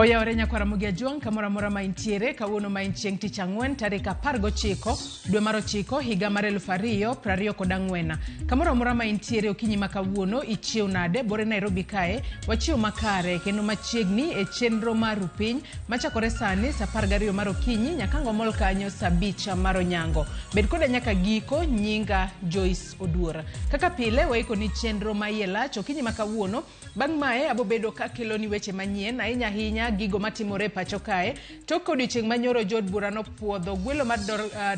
Oyawore nyakwara Ramogi Ajwang' kamoro amora ma intiere kawuono ma en chieng' tich ang'wen tarik 19 dwe mar ochiko higa mar 2024. Kamoro amora ma intiere okinyi ma kawuono ichiew nade bore Nairobi kae wachiew makare kendo machiegni e chenro mar rupiny machakore sani saa 12 mar okinyi nyaka ngomol kanyo saa 5 mar onyango. Bed koda nyaka giko nyinga Joyce Oduor. Kaka pile waikoni chenro ma iye lach okinyi ma kawuono. Bang' mae abobedo kakeloni weche manyien ahinya ahinya gigo matimore e pacho kae. Tok odiochieng' manyoro jood bura nopuodho gwelo mar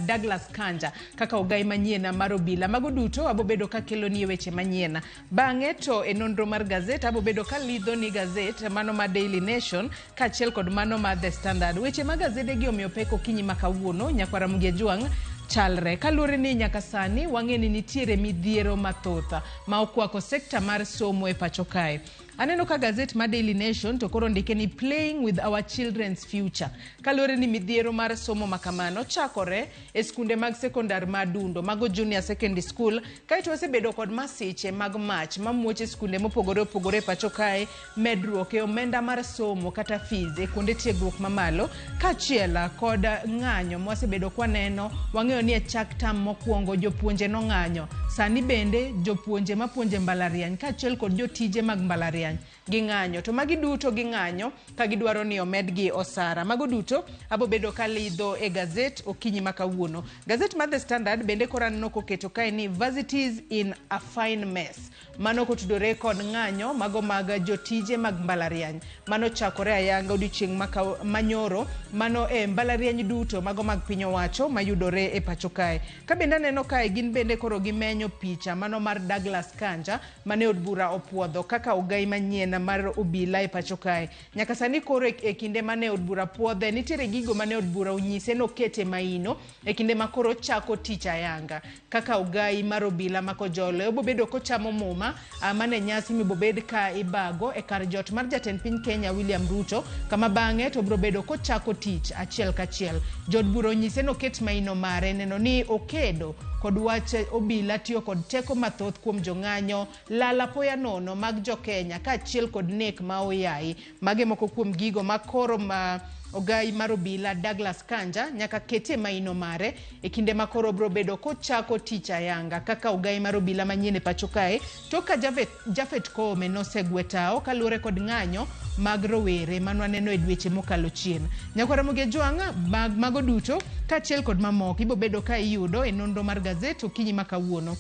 Douglas Kanja kaka ogai manyien mar obila. Mago duto abobedo kakeloni e weche manyien. Bang'e to e nonro mar gazet abobedo kalidhoni gazet mano ma Daily Nation kaachiel kod mano ma The Standard. Weche ma gazedegi omiyo pek okinyi ma kawuono nyakwar Ramogi Ajwang' chalre. Kaluwore ni nyaka sani wang'e ni nitiere midhiero mathoth ma okwako sekta mar somo e pacho kae. Aneno ka gazet ma Daily Nation to koro ndike ni playing with our children's future. Kaluwore ni midhiero mar somo ma kamano chakore e skunde mag sekondar ma Adundo, mago junior secondary school, kaeto wasebedo kod masiche mag mach mamuoch e skunde mopogore opogore e pacho kae, medruok e omenda mar somo kata fees e kuonde tiegruok mamalo, kaachiel kod ng'anyo mwasebedo kwaneno. Wang'eyo ni e chak tam mokwongo jopuonje nong'anyo, sani bende jopuonje mapuonje mbalariany kaachiel kod jotije mag mbalariany ging'anyo, to magi duto ging'anyo ka gidwaro ni omedgi osara. Mago duto abobedo kalidho e gazet okinyi ma kawuono. Gazet mar The Standard bende koro aneno koketo kae ni varsities in a fine mess. Mano kotudore kod ng'anyo mago mag jotije mag mbalariany mano chakore ayanga odiochieng' manyoro mano e mbalariany duto mago mag piny owacho mayudore e pacho kae. Ka bende aneno kae gin bende koro gimenyo picha mano mar Douglas Kanja mane od bura opuodho kaka ogai manyien mar obila e pacho kae. Nyaka sani koro e kinde mane od bura puodhe nitiere gigo mane od bura onyise nokete maino e kinde ma koro chako tich ayanga kaka ogai mar obila ma Kojolo. Obobedo kochamo muma mane nyasi mibobed ka ibago e kar jot mar jatend piny Kenya William Ruto, kama bang'e to obiro bedo kochako tich achiel kachiel. Jood bura onyise noket maino mare neno ni okedo kod wach obila tiyo kod teko mathoth kuom jong'anyo, lal apoya nono mag jo Kenya kaachiel kod nek ma oyayi. Mage moko kuom gigo ma koro ma ogai mar obila Douglas Kanja nyaka ketie maino mare e kinde ma koro obiro bedo kochako tich ayanga kaka ogai mar obila manyien e pacho kae tok ka Japhet Koome nosegwe tao kaluwore kod ng'anyo mag rowere manwaneno e dweche mokalo chien. Nyakwar Ramogi Ajwang' mago duto kaachiel kod mamoko ibobedo ka iyudo e nonro mar gazet okinyi ma kawuono.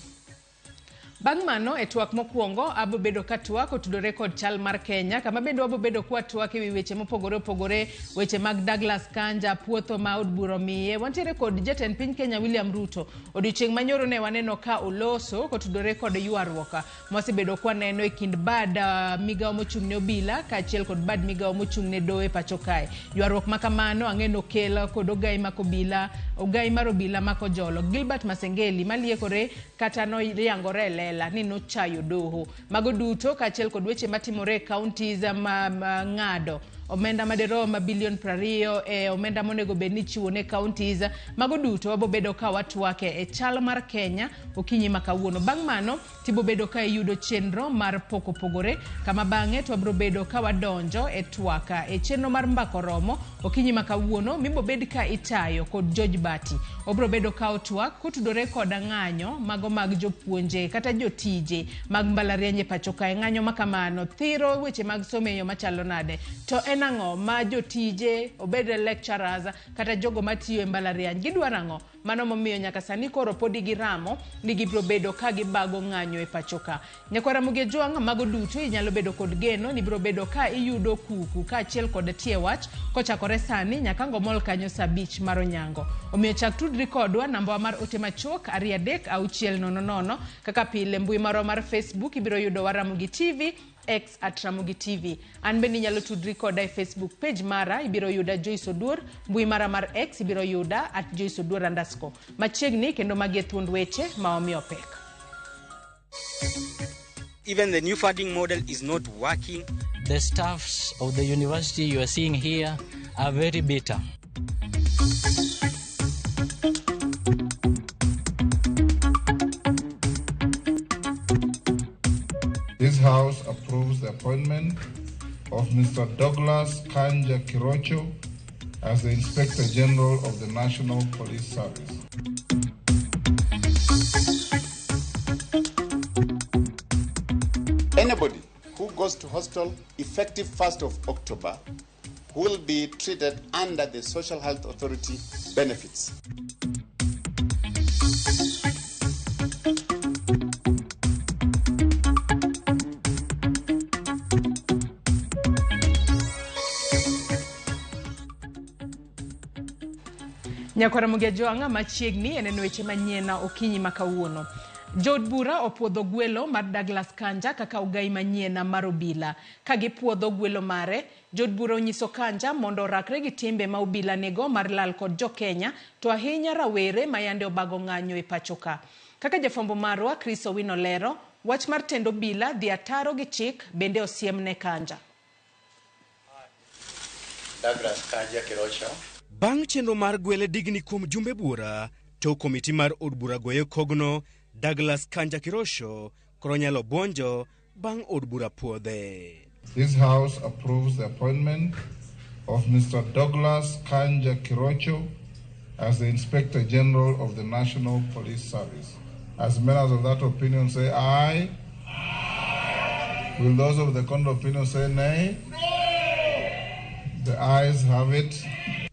Bang' mano e twak mokwongo abobedo ka twak otudore kod chal mar Kenya, kama bende wabobedo kwa twak ewi weche mopogore opogore, weche mag Douglas Kanja, puotho ma od bura omiye. Wantiere kod jatend piny Kenya William Ruto. Odiochieng' manyoro ne waneno ka oloso kotudore kod ywaruok mwasebedo kwaneno e kind bad migawo mochung' ne obila kaachiel kod bad migawo mochung' ne doho e pacho kae. Ywaruok ma kamano ang'e nokel kod ogai mak obila, ogai mar obila ma Kojolo, Gilbert Masengeli maliekore kata noyangore e lela ni nochayo doho. Mago duto kaachiel kod weche matimore e counties ma ng'ado omenda madirom bilion 20 e omenda monego bed ni ichiwo ne counties. Mago duto wabobedo ka watwake e chal mar Kenya okinyi ma kawuono. Bang' mano tibobedo ka iyudo chenro mar pok opogore, kama bang'e to wabiro bedo ka wadonjo e twak e chenro mar mbako romo okinyi ma kawuono mibobed ka itayo kod George Bati. Obiro bedo ka otwak kotudore kod ng'anyo mago mag jopuonje kata jotije mag mbalariany e pacho kae. Ng'anyo ma kamano thiro weche mag somo e yo machalo nade? To en ang'o ma jotije, obed lecturers kata jogo matiyo e mbalariany gidwaro ang'o? Mano momiyo nyaka sani koro podi giramo ni gibiro bedo ka gibago ng'anyo e pacho ka. Nyakwar Ramogi Ajwang', mago duto inyalo bedo kod geno ni biro bedo ka iyudo kuku kaachiel kod tie wach kochakore sani nyaka ngomol kanyo saa 5 mar onyango. Omiyo chak tudri kodwa nambawa mar ote machuok 23600 kaka pile mbui marwa mar Facebook ibiro yudowa Ramogi TV, X at Ramogi TV. An bende inyalo tudri koda e Facebook page mara, ibiro yuda Joyce Oduor, mbui mara mar X ibiro yuda at Joyce Oduor underscore. Machiegni kendo magi e thuond weche ma omiyo pek. Even the new funding model is not working. The staffs of the university you are seeing here are very bitter. This House approves the appointment of Mr. Douglas Kanja Kirocho as the Inspector General of the National Police Service. Anybody who goes to hospital effective 1st of October will be treated under the Social Health Authority benefits. Nyakwara Mugia machiegni en weche manyien okinyi ma kawuono. Jood bura opuodho gwelo mar Douglas Kanja kaka ogai manyien mar obila. Ka gipuodho gwelo mare, jood bura onyiso Kanja mondo orakre gi timbe ma obila nigo mar lal kod jokenya, to ahinya rawere ma yande obago ng'anyo e pacho ka. Kaka jafwambo marwa Chris Owino lero, wach mar tend obila dhi ataro gi chik bende osiem ne Kanja. Douglas Kanja Kirocho. Bang' chenro mar gwele digni kuom jumbe buora, to komiti mar od bura goyo kogno, Douglas Kanja Kirosho koro nyalo buonjo bang' od bura puodhe. This House approves the appointment of Mr. Douglas Kanja Kirocho as the Inspector General of the National Police Service. As members of that opinion say aye. Aye. Will those of the contrary opinion say nay? No. The ayes have it.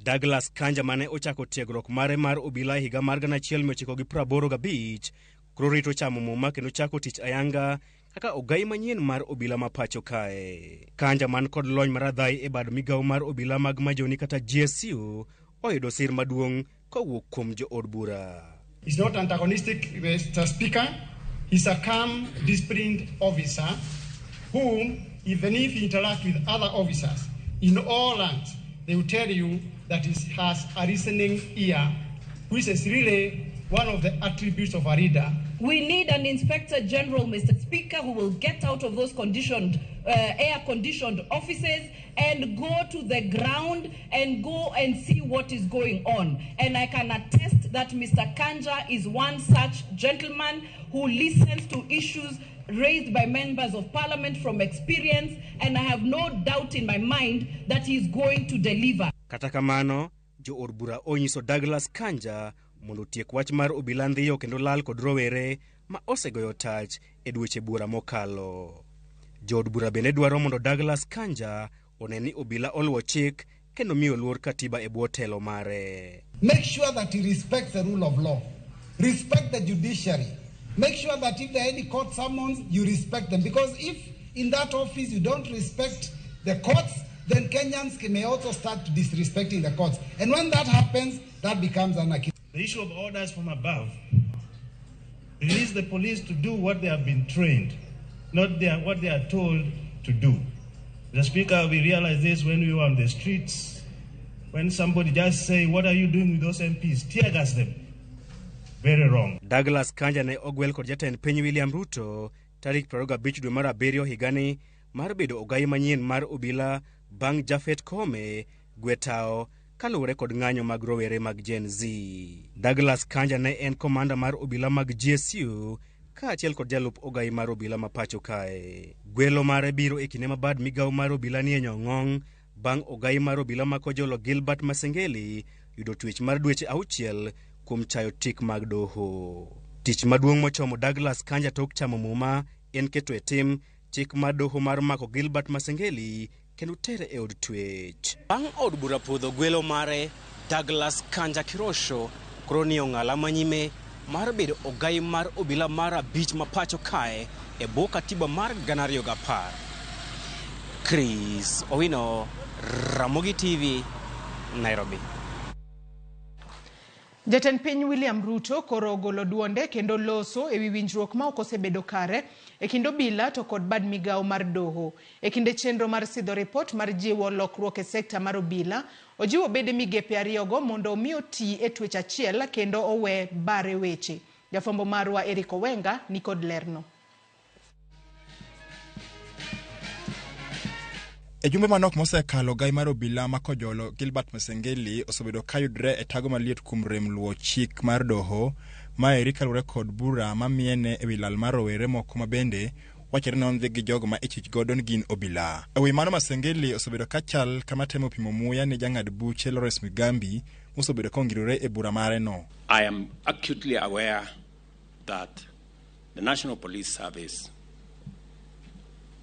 Douglas Kanja mane ochako tiegruok mare mar obila e higa mar 1985 koro rito chamo muma kendo chako tich ayanga kaka ogai manyien mar obila ma pacho kae. Kanja man kod lony mar adhai e bad migawo mar obila mag Majoni kata GSU oyudo sir maduong' kowuok kuom jood bura. He's not antagonistic, Mr. Speaker. He's a calm, disciplined officer who, even if he interacts with other officers in all ranks, they will tell you that he has a listening ear, which is really one of the attributes of a leader. We need an Inspector General, Mr. Speaker, who will get out of those conditioned, air-conditioned offices and go to the ground and go and see what is going on. And I can attest that Mr. Kanja is one such gentleman who listens to issues raised by members of parliament from experience, and I have no doubt in my mind that he is going to deliver. Kata kamano, jood bura onyiso Douglas Kanja mondo otiek wach mar obila ndhiyo kendo lal kod rowere ma osegoyo tach e dweche bura mokalo. Jood bura bende dwaro mondo Douglas Kanja one ni obila oluwo chik kendo miyo luor katiba e bwo telo mare. Make sure that he respects the rule of law, respect the judiciary. Make sure that if there are any court summons, you respect them. Because if in that office you don't respect the courts, then Kenyans may also start disrespecting the courts. And when that happens, that becomes anarchy. The issue of orders from above, release the police to do what they have been trained, not what they are told to do. The Speaker, we realized this when we were on the streets, when somebody just say, what are you doing with those MPs? Tear gas them. Very wrong. Douglas Kanja ne ogwel kod jatend piny William Ruto tarik 25 dwe mar abiriyo higani mar bedo ogai manyien mar obila bang' Japhet Koome gwetao kaluwore kod ng'anyo mag rowere mag Gen Z. Douglas Kanja ne en komanda mar obila mag GSU kaachiel kod jalup ogai mar obila ma pacho kae. Gwelo mare biro e kinde ma bad migawo mar obila nie nyong'ong bang' ogai mar obila ma Kojolo Gilbert Masengeli yudo twech mar dweche 6 kuom chayo tik mag doho. Tich maduong' mochomo Douglas Kanja tok chamo muma en keto e tim chik mar doho mar mako Gilbert Masengeli kendo tere e od twech. Bang' od bura puodho gwelo mare, Douglas Kanja Kirosho koro ni ong'ala manyime mar bedo ogai mar obila mar 5 ma pacho kae e bwo katiba mar 2010. Chris Owino, Ramogi TV, Nairobi. Jatend piny William Ruto koro ogolo duonde kendo loso ewi winjruok ma ok osebedo kare e kind obila to kod bad migawo mar doho. E kinde chenro mar sidho ripot mar jiwo lokruok e sekta mar obila, ojiwo bede migepe ariyogo mondo omi oti e twech achiel kendo owe bare weche. Jafwambo marwa Eric Owenga nikod lerno. E jumbe manok mosekalo, ogai mar obila ma Kojolo Gilbert Masengeli osebedo ka yudre e tago maliet kuom rem luwo chik mar doho. Maeri kaluwore kod bura mamiene ewi lal mar rowere moko ma bende wachore ni nondhi gi jogo ma ichich godo ni gin obila. E wi mano, Masengeli osebedo ka chal kama temo pimo muya ne jang'ad buche Lawrence Mugambi mosebedo ka ongirore e bura mare no. I am acutely aware that the National Police Service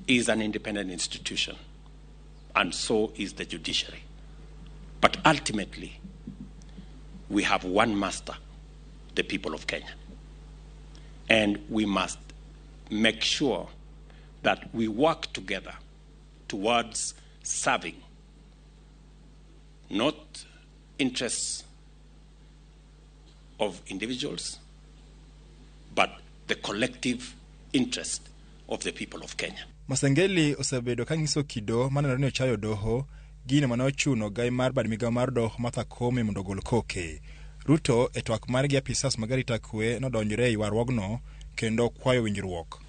is an independent institution, and so is the judiciary. But ultimately, we have one master, the people of Kenya. And we must make sure that we work together towards serving not interests of individuals, but the collective interest of the people of Kenya. Masengeli osebedo ka nyiso kido manenore ni ochayo doho, gino mane ochuno gai mar bad migao mar doho Martha Koome mondo ogol koke. Ruto e twak mare gi apisas mag arita kwe nodonjore e ywaruogno kendo kwayo winjruok.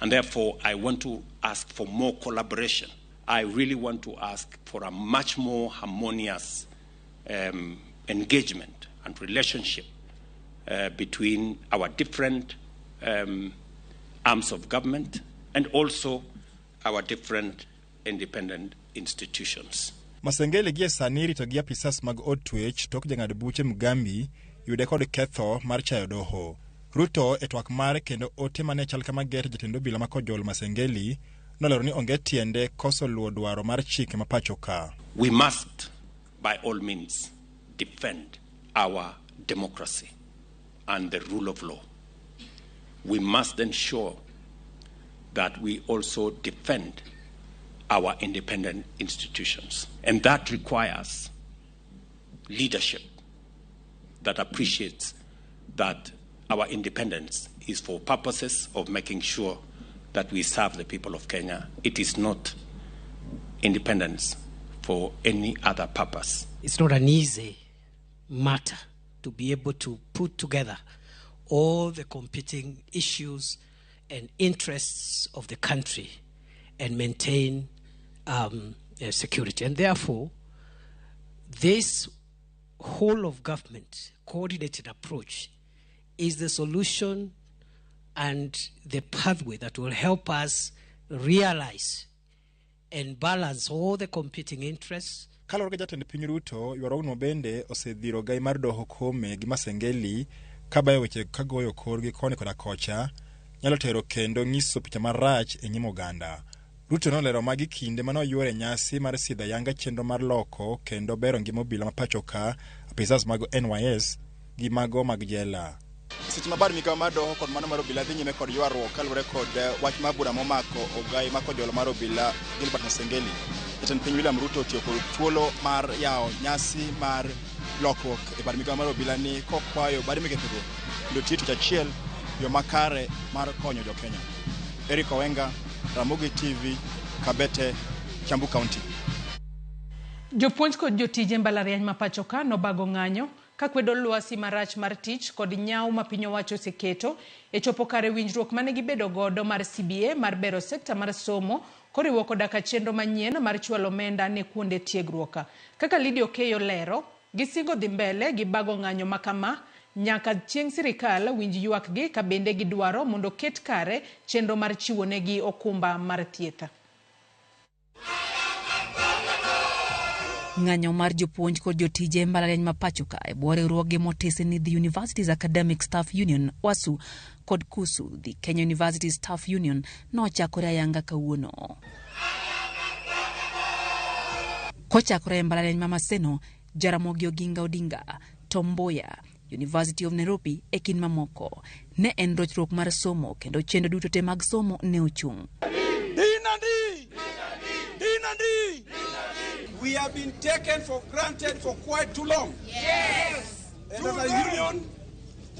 And therefore, I want to ask for more collaboration. I really want to ask for a much more harmonious engagement and relationship between our different arms of government and also our different independent institutions. Masengeli gie sani irito gi apisas mag od twech tok jang'ad buche Mugambi yude kod ketho mar chayo doho. Ruto e twak mare kendo ote mane chal kama ger jatend obila ma Kojolo Masengeli nolero ni onge tiende koso luwo dwaro mar chike ma pacho ka. We must, by all means, defend our democracy and the rule of law. We must ensure that we also defend our independent institutions. And that requires leadership that appreciates that our independence is for purposes of making sure that we serve the people of Kenya. It is not independence for any other purpose. It's not an easy matter to be able to put together all the competing issues and interests of the country and maintain security. And therefore, this whole of government coordinated approach is the solution and the pathway that will help us realize and balance all the competing interests. Kaluwore gi jatend piny Ruto, ywaruogno bende osedhiro gai mar doho Koome gi Masengeli kabayo weche kagoyo korgi koni koda kocha nyalo tero kendo nyiso picha marach e nyim oganda. Ruto nolero magi kinde mane oyuoro e nyasi mar sidho ayanga chenro mar loko kendo bero ngima obila ma pacho ka, apisas mag NYS gi mago mag jela. Seche ma bad migao mar doho kod mano mar obila dhi nyime kod ywaruok kaluwore kod wach mar bura momako ogai ma Kojolo mar obila Gilbert Masengeli, jatend piny William Ruto otiyo kod thuolo mar yawo nyasi mar lokruok e bad migao mar obila ni kokwayo bad migepego mondo oti tich achiel yo makare mar konyo jokenya. Eric Owenga, Ramogi TV, Kabete, Kiambu County. Jopuonj kod jotije mbalariany ma pacho ka nobago ng'anyo kakwedo lwasi marach mar tich kod nyawo ma piny owacho oseketo e chopo kare winjruok mane gibedo godo mar CBA mar bero sekta mar somo koriwo koda ka chenro manyien mar chwalo omenda ne kuonde tiegruok. Kaka Lydia Okeyo lero, gisingo dhi mbele gi bago ng'anyo makama nyaka chieng' sirikal winj ywakgi ka bende gidwaro mondo ket kare chenro mar chiwo negi okumba mar thieth. Ng'anyo mar jopuonj kod jotije mbalariany ma pacho ka e bwo riwruoge motisi ni The Universities Academic Staff Union WASU kod KUSU, The Kenya University Staff Union, nochakore ayanga kawuono. Kochakore e mbalariany ma Maseno, Jaramogi Oginga Odinga, Tom Mboya, University of Nairobi e kind mamoko. Ne en rochruok mar somo kendo chenro duto te mag somo ne ochung'. We have been taken for granted for quite too long. Yes. And as a union,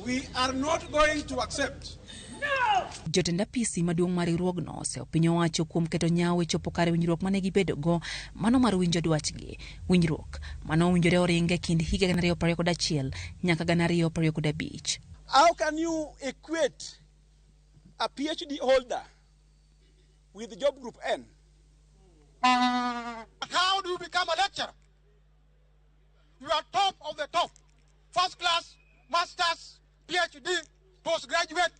we are not going to accept. No. Jotend apisi maduong' mar riwruogno oseyo piny owacho kuom keto nyawo e chopo kare winjruok mane gibedogo mano mar winjo dwachgi. Winjruok mano owinjore oringe e kind higa 2021 nyaka 2025. How can you equate a PhD holder with job group N? How do you become a lecturer? You are top of the top. First class, masters, PhD, postgraduate.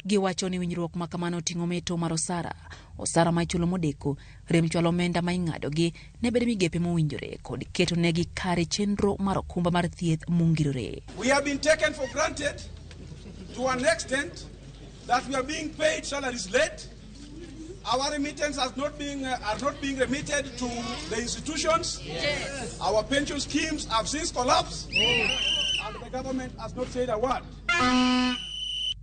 Giwacho ni winjruok ma kamano oting'o meto mar osara, osara ma ichulo modeko, rem chwalo omenda ma ing'adogi ne bedo migepe mowinjore kod keto negi kare chenro mar okumba mar thieth mongirore. We have been taken for granted to an extent that we are being paid salaries late. Our remittance has not been, are not being remitted to the institutions. Yes. Our pension schemes have since collapsed. And the government has not said a word.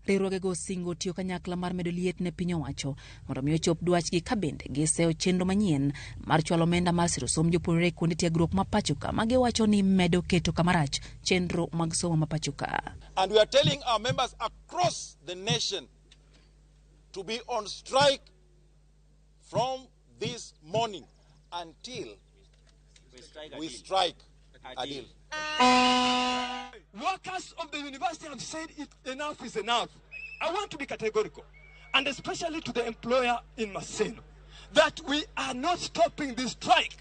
Riwruogego osingo tiyo kanyakla mar medo liet ne piny owacho mondo mi ochop dwachgi ka bende giseyo chenro manyien mar chwalo omenda mar siro somb jopuonjre e kuonde tiegruok ma pacho ka ma giwacho ni medo keto kamarach chenro mag somo ma pacho ka. And we are telling our members across the nation to be on strike from this morning until we strike a deal. Workers of the university have said it, enough is enough. I want to be categorical, and especially to the employer in Maseno, that we are not stopping this strike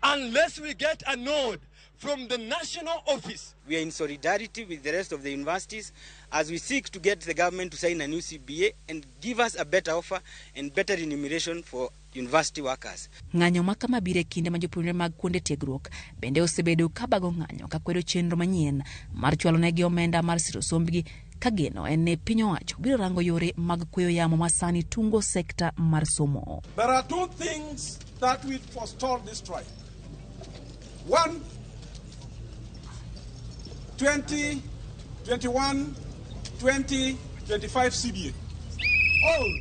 unless we get a nod from the national office. We are in solidarity with the rest of the universities as we seek to get the government to sign a new CBA and give us a better offer and better remuneration for university workers. Ng'anyo ma kama biro e kinde ma jopuonjre mag kuonde tiegruok bende osebedo ka bago ng'anyo ka kwedo chenro manyien mar chwalo negi omenda mar siro sombgi ka geno en ni piny owacho biro rango yore mag kweyo yamo ma sani tungo sekta mar somo. There are two things that will forestall this strike. One, 20, 21, 20, 25 CBA. All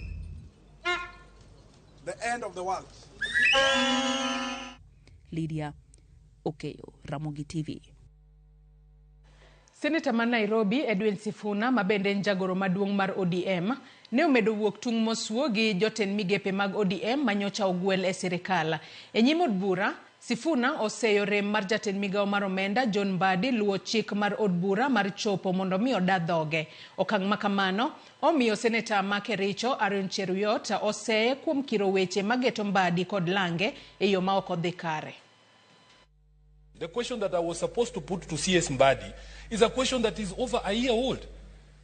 the end of the world. Lydia Okeyo, Ramogi TV. Seneta ma Nairobi Edwin Sifuna ma bende en jagoro maduong' mar ODM ne omedo wuok tung' mosuo gi jotend migepe mag ODM manyocha ogwel e sirikal. E nyim od bura, Sifuna oseyo rem mar jatend migawo mar omenda John Mbadi luwo chik mar od bura mar chopo mondo mi oda dhoge. Okang' ma kamano omiyo seneta ma Kericho Aaron Cheruiyot oseye kuom kiro weche mageto Mbadi kod lange e yo ma ok odhi kare. The question that I was supposed to put to CS Mbadi is a question that is over a year old.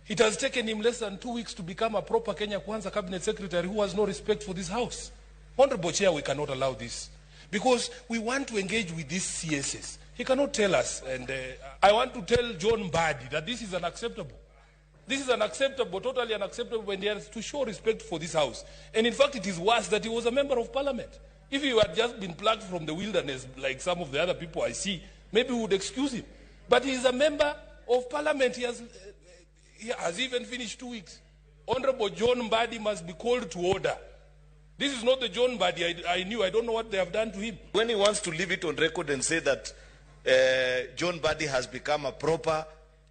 It has taken him less than 2 weeks to become a proper Kenya Kwanza cabinet secretary who has no respect for this house. Honorable Chair, we cannot allow this because we want to engage with these CSs. He cannot tell us, and I want to tell John Mbadi that this is unacceptable. This is unacceptable, totally unacceptable, and he has to show respect for this house. And in fact, it is worse that he was a member of parliament. If he had just been plucked from the wilderness like some of the other people I see, maybe we would excuse him. But he is a member of parliament. He has even finished 2 weeks. Honorable John Mbadi must be called to order. This is not the John Mbadi I knew. I don't know what they have done to him. When he wants to leave it on record and say that John Mbadi has become a proper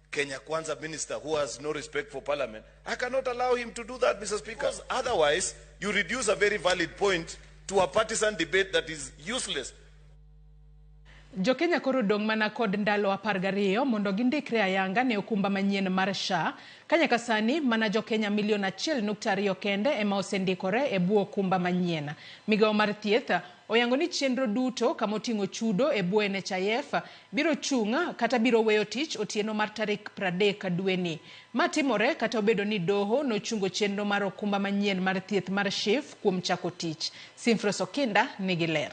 Kenya Kwanza minister who has no respect for parliament, I cannot allow him to do that, Mr. Speaker. Because otherwise, you reduce a very valid point to a partisan debate that is useless. Jokenya koro dong' mana kod ndalo 12 mondo gindikre ayanga ne okumba manyien mar SHA. Ka nyaka sani mana jokenya milion 1.2 kende ema osendikore e bwo okumba manyien. Migawo mar thieth oyango ni chenro duto kama oting'o chudo e bwo NHIF biro chung' kata biro weyo tich otieno mar tarik 30 dweni. Ma timore kata obedo ni doho nochungo chenro mar okumba manyien mar thieth mar SHIF kuom chako tich. Simfros Okinda nigi ler.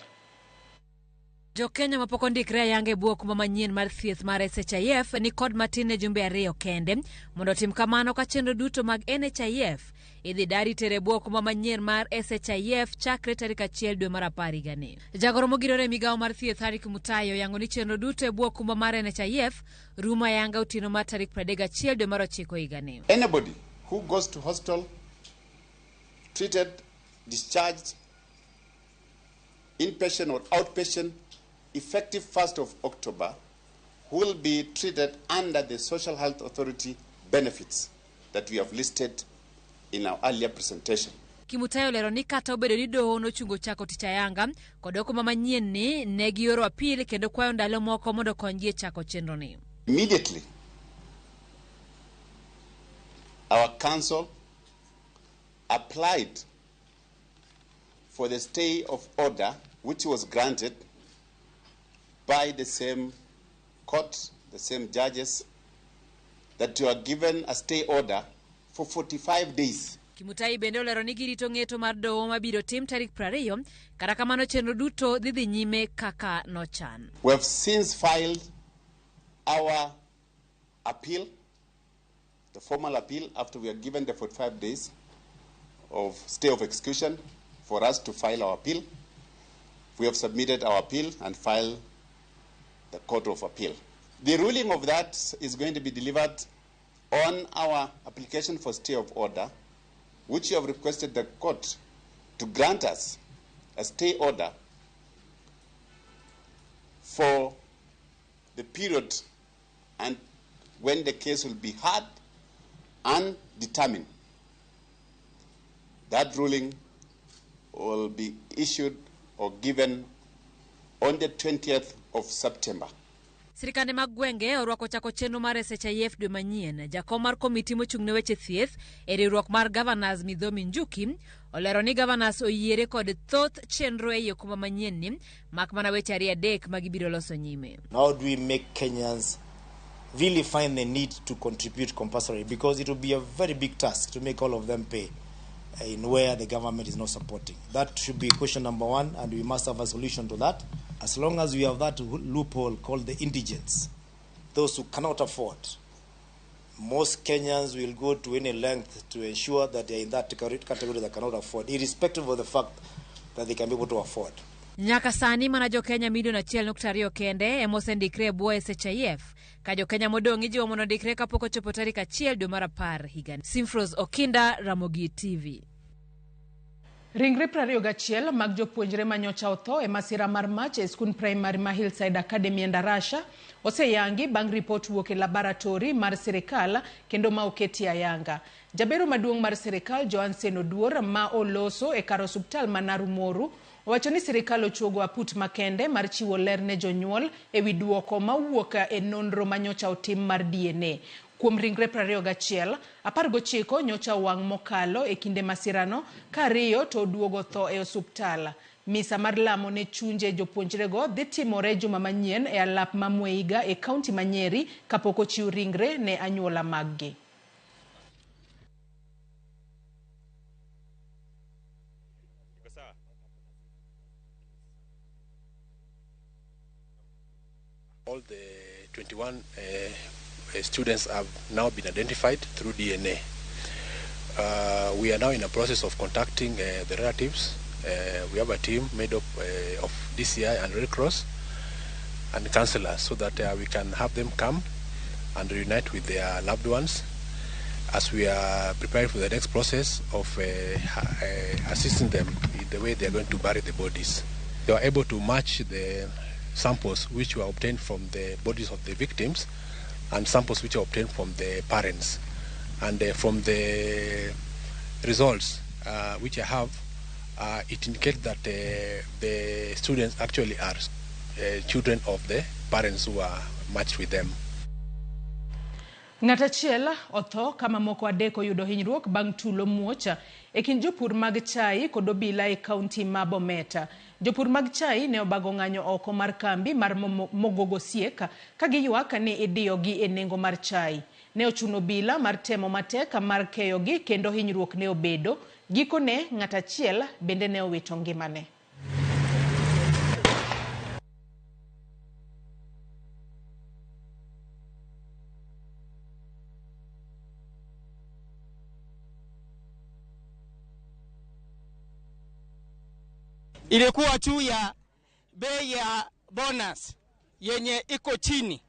Jokenya mapok ondikre ayanga e bwo okumba manyien mar thieth mar SHIF ni kod matin ne jumbe 2 kende mondo otim kamano ka chenro duto mag NHIF idhi dari tere e bwo okumba manyien mar SHIF chakre tarik 1 dwe mar 10 higani. Jagoro mogirore e migawo mar thieth Harry Kimutai oyango ni chenro duto e bwo okumba mar NHIF rumo ayanga otieno mar tarik 31 dwe mar 9 higani. Anybody who goes to hospital, treated, discharged, inpatient or outpatient, effective 1st of October, will be treated under the Social Health Authority benefits that we have listed in our earlier presentation. Kimutai olero ni kata obedo ni doho nochungo chako tich ayanga kod okumba manyien ni ne gioro apil kendo kwayo ndalo moko mondo okonygi e chako chenro ni. Immediately, our council applied for the stay of order, which was granted by the same court, the same judges, that you are given a stay order for 45 days. Kimutai bende olero ni girito ng'eto mar doho mabiro tim tarik 20, kata kamano chenro duto dhi dhi nyime kaka nochan. We have since filed our appeal, the formal appeal, after we are given the 45 days of stay of execution for us to file our appeal. We have submitted our appeal and filed the Court of Appeal. The ruling of that is going to be delivered on our application for stay of order, which you have requested the court to grant us a stay order for the period and when the case will be heard and determined. That ruling will be issued or given on the 20th of September. Sirikande mag gwenge orwako chako chenro mar SHIF dwe manyien. Jakom mar komiti mochung' ne weche thieth e riwruok mar Governors Midhomi Njuki olero ni governors oyiere kod thoth chenro ei okumba manyien ni mak mana weche ariyo adek ma gibiro loso nyime. How do we make Kenyans really find the need to contribute compulsory? Because it will be a very big task to make all of them pay in where the government is not supporting. That should be question number one, and we must have a solution to that. As long as we have that loophole called the indigents, those who cannot afford, most Kenyans will go to any length to ensure that they are in that category that cannot afford, irrespective of the fact that they can be able to afford. Nyaka sani mana jo-Kenya milion 1.2 kende ema osendikre e bwo SHIF, ka jo-Kenya modong' ijiwo mondo ondikre kapok ochopo tarik 1 dwe mar 10 higani. Simfros Okinda, Ramogi TV. Ringre 21 mag jopuonjre manyocha otho e masira mar mach e skund primary ma Hillside Academy e Ndarasha oseyangi bang' ripot wuok e laboratori mar sirikal kendo ma oketi ayanga. Jabero maduong' mar sirikal Johansen Oduor ma oloso e kar osuptal ma Narumoru owacho ni sirikal ochuogo aput makende mar chiwo ler ne jonyuol ewi duoko mawuok e nonro manyocha otim mar DNA. Kuom ringre 21, 19 nyocha owang' mokalo e kinde masirano, ka 2 to oduogo tho e osuptal. Misa mar lamo ne chunje jopuonjrego dhi timore juma manyien e alap ma Mweiga e kaunti ma Nyeri kapok ochiw ringre ne anyuola maggi. All the 21 students have now been identified through DNA. We are now in a process of contacting the relatives. We have a team made up of DCI and Red Cross and counselors so that we can have them come and reunite with their loved ones as we are preparing for the next process of assisting them in the way they are going to bury the bodies. They were able to match the samples which were obtained from the bodies of the victims and samples which are obtained from the parents. And from the results which I have, it indicates that the students actually are children of the parents who are matched with them. Ng'at achiel otho kama moko adek oyudo hinyruok bang' tulo muoch e kind jopur mag chai kod obila e kaunti ma Bomet. Jopur mag chai ne obago ng'anyo oko mar kambi mar Mogogosiek ka giywak ni idiyogi e nengo mar chai. Ne ochuno obila mar temo matek mar keyogi kendo hinyruok ne obedo. Gikone ng'at achiel bende ne owito ngimane. Ilikuwa juu ya bei ya bonus yenye iko chini.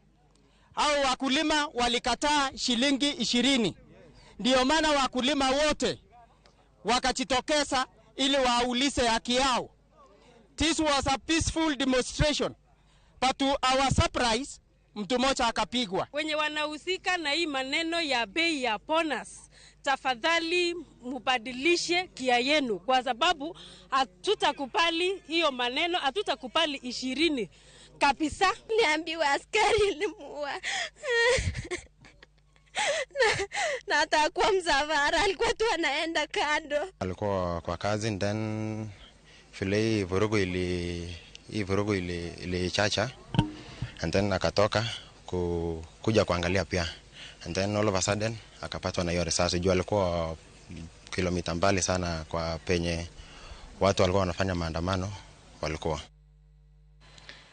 Hao wakulima walikataa shilingi 20. Ndio maana wakulima wote wakajitokeza ili waulize haki yao. This was a peaceful demonstration, but to our surprise, mtu mmoja akapigwa. Wenye wanahusika na hii maneno ya bei ya bonus, tafadhali mubadilishe kia yenu, kwa sababu hatutakubali hiyo maneno, hatutakubali 20 kabisa. Niambiwa askari ilimuua. Na hata kwa msafara alikuwa tu anaenda kando. Alikuwa kwa kazi, then vile vurugu ili chacha, and then akatoka kuja kuangalia pia. And then all of a sudden akapatwa na hiyo risasi juu alikuwa kilomita mbali sana kwa penye watu walikuwa wanafanya maandamano walikuwa.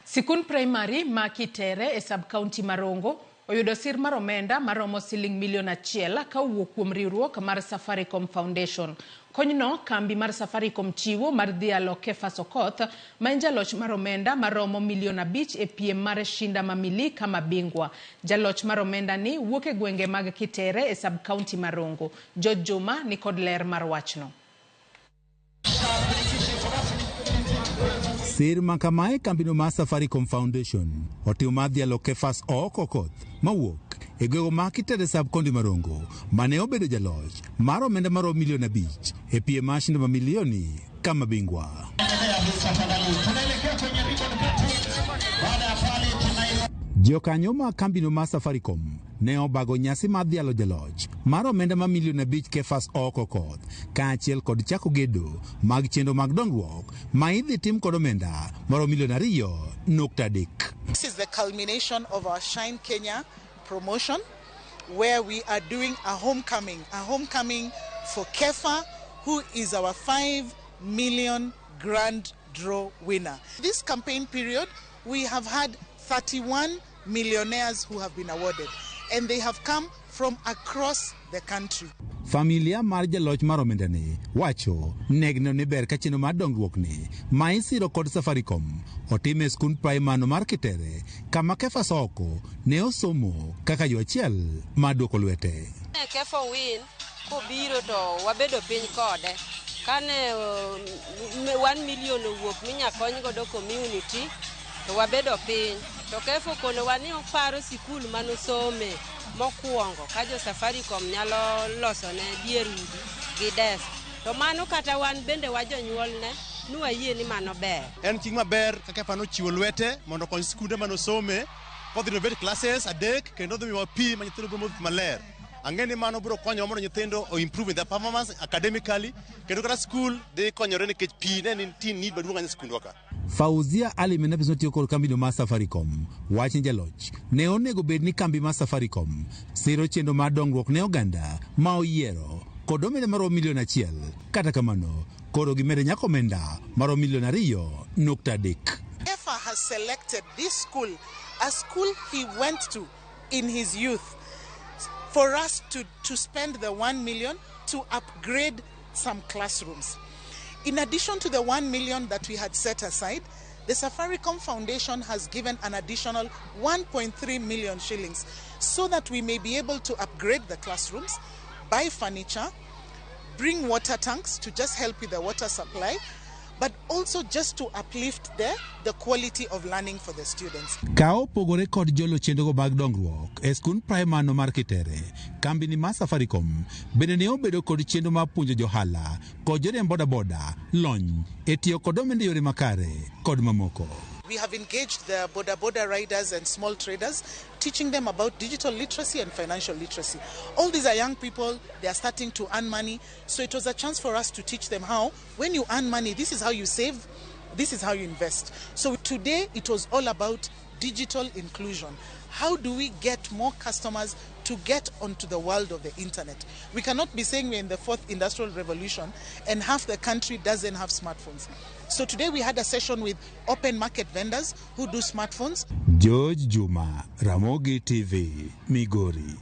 Sikun Primary ma Kitere e sub-county Marongo oyudo sir mar omenda maromo siling milion 1 ka owuok kuom riwruok mar Safaricom Foundation. Konyno kambi mar Safaricom chiwo mar dhialo Kefas Okoth ma en jaloch mar omenda maromo milion 5 e piem mar Shinda Mamili kama bingwa. Jaloch mar omenda ni wuok e gwenge mag Kitere e sub-county Marongo. George Juma ni kod ler mar wachno. Sir makamae kambino mar Safaricom Foundation otimo mar dhialo Kefas Okoth mawuok e gwego ma Kitere sub-county Marongo mane obedo jaloch mar omenda maromo milion 5 e piem mar Shinda Mamilioni kama bingwa. Jokanyo ma kambino mar Safaricom ne obago nyasi mar dhialo jaloch mar omenda ma milion 5 Kefas Okoth kaachiel kod chako gedo mag chenro mag dongruok ma idhi tim kod omenda maromo milion 2.3. This is the culmination of our Shine Kenya promotion, where we are doing a homecoming for Kefa, who is our 5 million grand draw winner. This campaign period, we have had 31 millionaires who have been awarded, and they have come from across the country. Familia mar jaloch mar omenda ni wacho negno ni ber ka chenro mar dongruok ni ma isiro kod Safaricom otime e skund primary mar Kitere kama Kefas Oko ne osomo kaka yo achiel mar duoko lwete. Kefa win kobiro to wabedo piny kode kane 1 million owuok minya kony godo community to wabedo piny to Kefa okonowa ni oparo sikul manosome mokwongo ka jo Safaricom nyalo losone dier udi gi desk to mano kata wan bende wajonyuolne nwayie ni mano ber. En chieng' maber ka Kefa nochiwo lwete mondo okony skunde manosome kodhi renovate classes 3 kendo dhi miwa pi ma nyithindo biro modho pi maler. Ang'e ni mano biro konyowa mondo nyithindo o improve their performance academically kendo kata skul dhi konyore nikech pi ne nitie need maduong' ahinya e skundwa ka. Fauzia Ali mene apis notiyo kod kambino mar Safaricom wach ni jaloch ne onego bed ni kambi mar Safaricom siro chenro mar dongruok ne oganda ma oyiero kod omenda maromo milion 1. Kata kamano koro gimedo nyaka omenda maromo milion 2.3. Kefa has selected this school, a school he went to in his youth, for us to spend the 1 million to upgrade some classrooms. In addition to the 1 million that we had set aside, the Safaricom Foundation has given an additional 1.3 million shillings so that we may be able to upgrade the classrooms, buy furniture, bring water tanks to just help with the water supply, but also just to uplift the quality of learning for the students. Ka opogore kod jolo chenrogo mag dongruok e skund primary mar Kitere, kambi ni mar Safaricom bende ne obedo kod chenro mar puonjo johala kod joriemb bodaboda lony e tiyo kod omenda e yore makare kod mamoko. We have engaged the boda boda riders and small traders, teaching them about digital literacy and financial literacy. All these are young people, they are starting to earn money. So it was a chance for us to teach them how, when you earn money, this is how you save, this is how you invest. So today it was all about digital inclusion. How do we get more customers to get onto the world of the internet? We cannot be saying we're in the 4th industrial revolution and half the country doesn't have smartphones. So today we had a session with open market vendors who do smartphones. George Juma, Ramogi TV, Migori.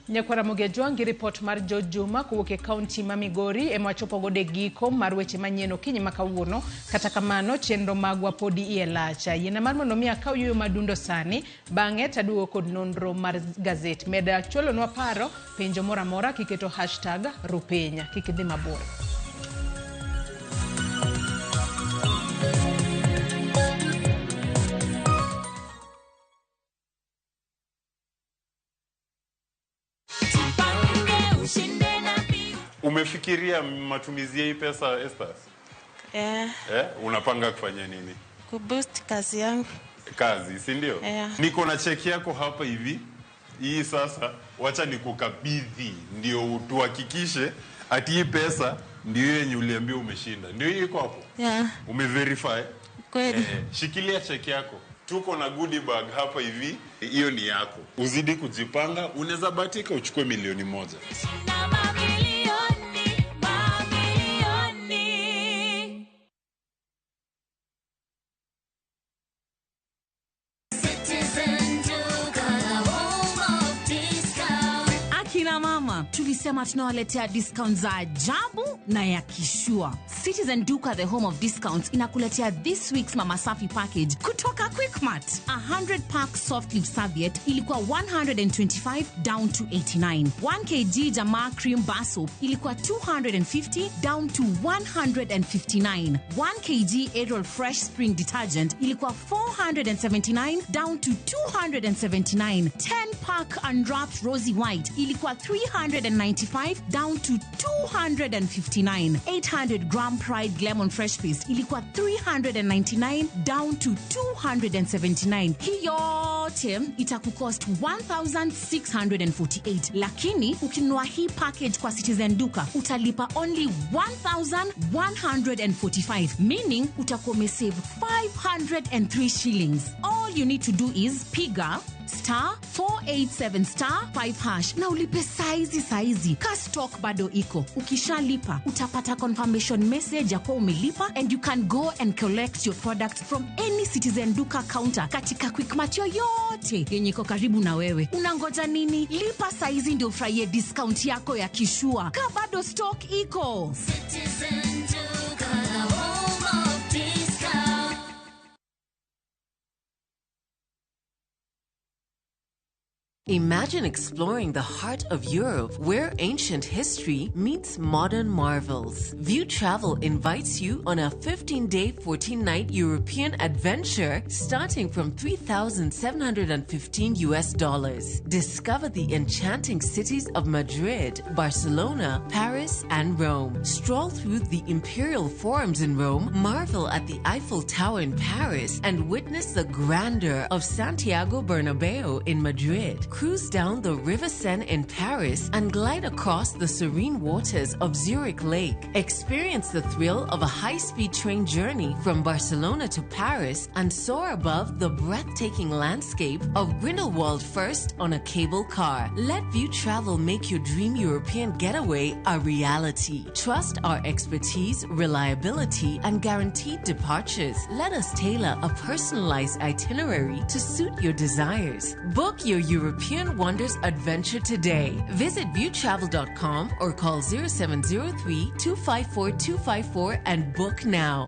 Nyakwara Ramogi gi report mar George Juma kowuok e kaunti ma Migori ema wachopo godo e giko mar weche manyien okinyi ma kawuono. Kata kamano chenro magwa podi iye lach. Yiena mar mondo mi akaw yueyo madundo sani, bang'e taduogo kod nonro mar gazet. Med chwalonwa paro, penjo moro amora kiketo hashtag Rupiny. Kik idhi mabor. Umefikiria matumizi ya hii pesa, Esther? Yeah. Unapanga kufanya nini? Kuboost kazi yangu. Kazi, si ndio? Yeah. Niko na cheki yako hapa hivi. Hii sasa wacha nikukabidhi ndio tuhakikishe ati hii pesa ndio yenye uliambiwa umeshinda. Ndio hii iko hapo? Yeah. Umeverify? Kweli. Shikilia cheki yako. Tuko na goodie bag hapa hivi, hiyo ni yako. Uzidi kujipanga, unaweza bahatika uchukue 1 milioni. Mamilioni, mamilioni. Citizen Duka, the home of discount. Akina mama, tulisema tunawaletea discount za ajabu na ya kishua. Citizen Duka, the home of discounts, inakuletea this week's Mama Safi package kutoka Quickmart. 100 pack soft leaf serviette ilikuwa 125 down to 89. 1 kg Jamaa cream bar soap ilikuwa 250 down to 159. 1 kg Ariel Fresh Spring detergent ilikuwa 479 down to 279. 10 pack unwrapped Rosy White ilikuwa 395 down to 259. 800 gram Pride Lemon Fresh Paste ilikuwa 399 down to 279. Hii yote itakucost 1648, lakini ukinunua hii package kwa Citizen Duka utalipa only 1145, meaning utakuwa umesave 503 shillings. All you need to do is piga *487*5# na ulipe saizi saizi, ka stock bado iko. Ukishalipa utapata confirmation message ya kuwa umelipa, and you can go and collect your products from any Citizen Duka counter katika Quickmart yoyote yenye iko karibu na wewe. Unangoja nini? Lipa saizi ndio ufurahie discount yako ya kishua, ka bado stock iko. Citizen Duka, the home of discount. Imagine exploring the heart of Europe, where ancient history meets modern marvels. View Travel invites you on a 15-day, 14-night European adventure starting from 3,715 US dollars. Discover the enchanting cities of Madrid, Barcelona, Paris, and Rome. Stroll through the imperial forums in Rome, marvel at the Eiffel Tower in Paris, and witness the grandeur of Santiago Bernabeu in Madrid. Cruise down the River Seine in Paris and glide across the serene waters of Zurich Lake. Experience the thrill of a high-speed train journey from Barcelona to Paris and soar above the breathtaking landscape of Grindelwald First on a cable car. Let View Travel make your dream European getaway a reality. Trust our expertise, reliability, and guaranteed departures. Let us tailor a personalized itinerary to suit your desires. Book your European Wonders adventure today. Visit viewtravel.com or call 0703 254 254 and book now.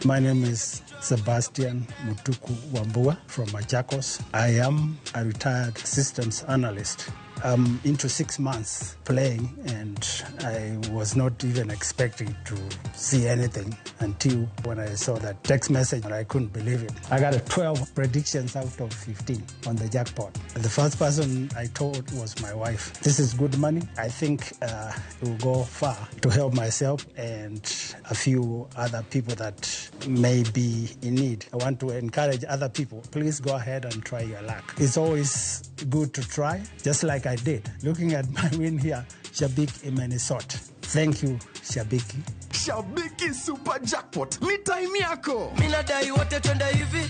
My name is Sebastian Mutuku Wambua from Machakos. I am a retired systems analyst. I'm into 6 months playing, and I was not even expecting to see anything until when I saw that text message, and I couldn't believe it. I got a 12 predictions out of 15 on the jackpot. The first person I told was my wife. This is good money. I think it will go far to help myself and a few other people that may be in need. I want to encourage other people. Please go ahead and try your luck. It's always good to try, just like I did. Looking at my win here, Shabik Imenisot. Thank you, Shabiki. Shabiki Super Jackpot ni time yako. Minadai wote twende hivi.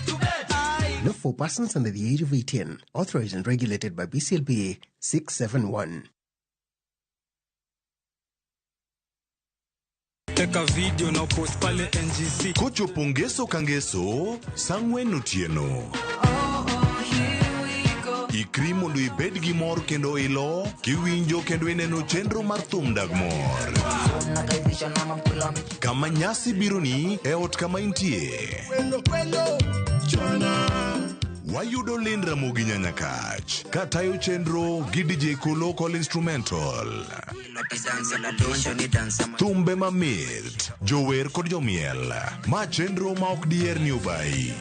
Not for persons under the age of 18. Authorized and regulated by BCLBA 671. Teka video na post pale NGC. Kochopo ngeso ka ngeso sa ang'wen otieno. Ikri mondo ibed gi mor kendo ilo kiwinjo kendo ineno chenro mar thum dag mor. Kama nyasi bironi e ot kama intie. Wayudo Lind Ramogi Nyanyakach katayo chenro gi DJ Kolo Call Instrumental. Thumbe mamit, jower kod jomiel. Ma chenro ma ok diher ni obayi.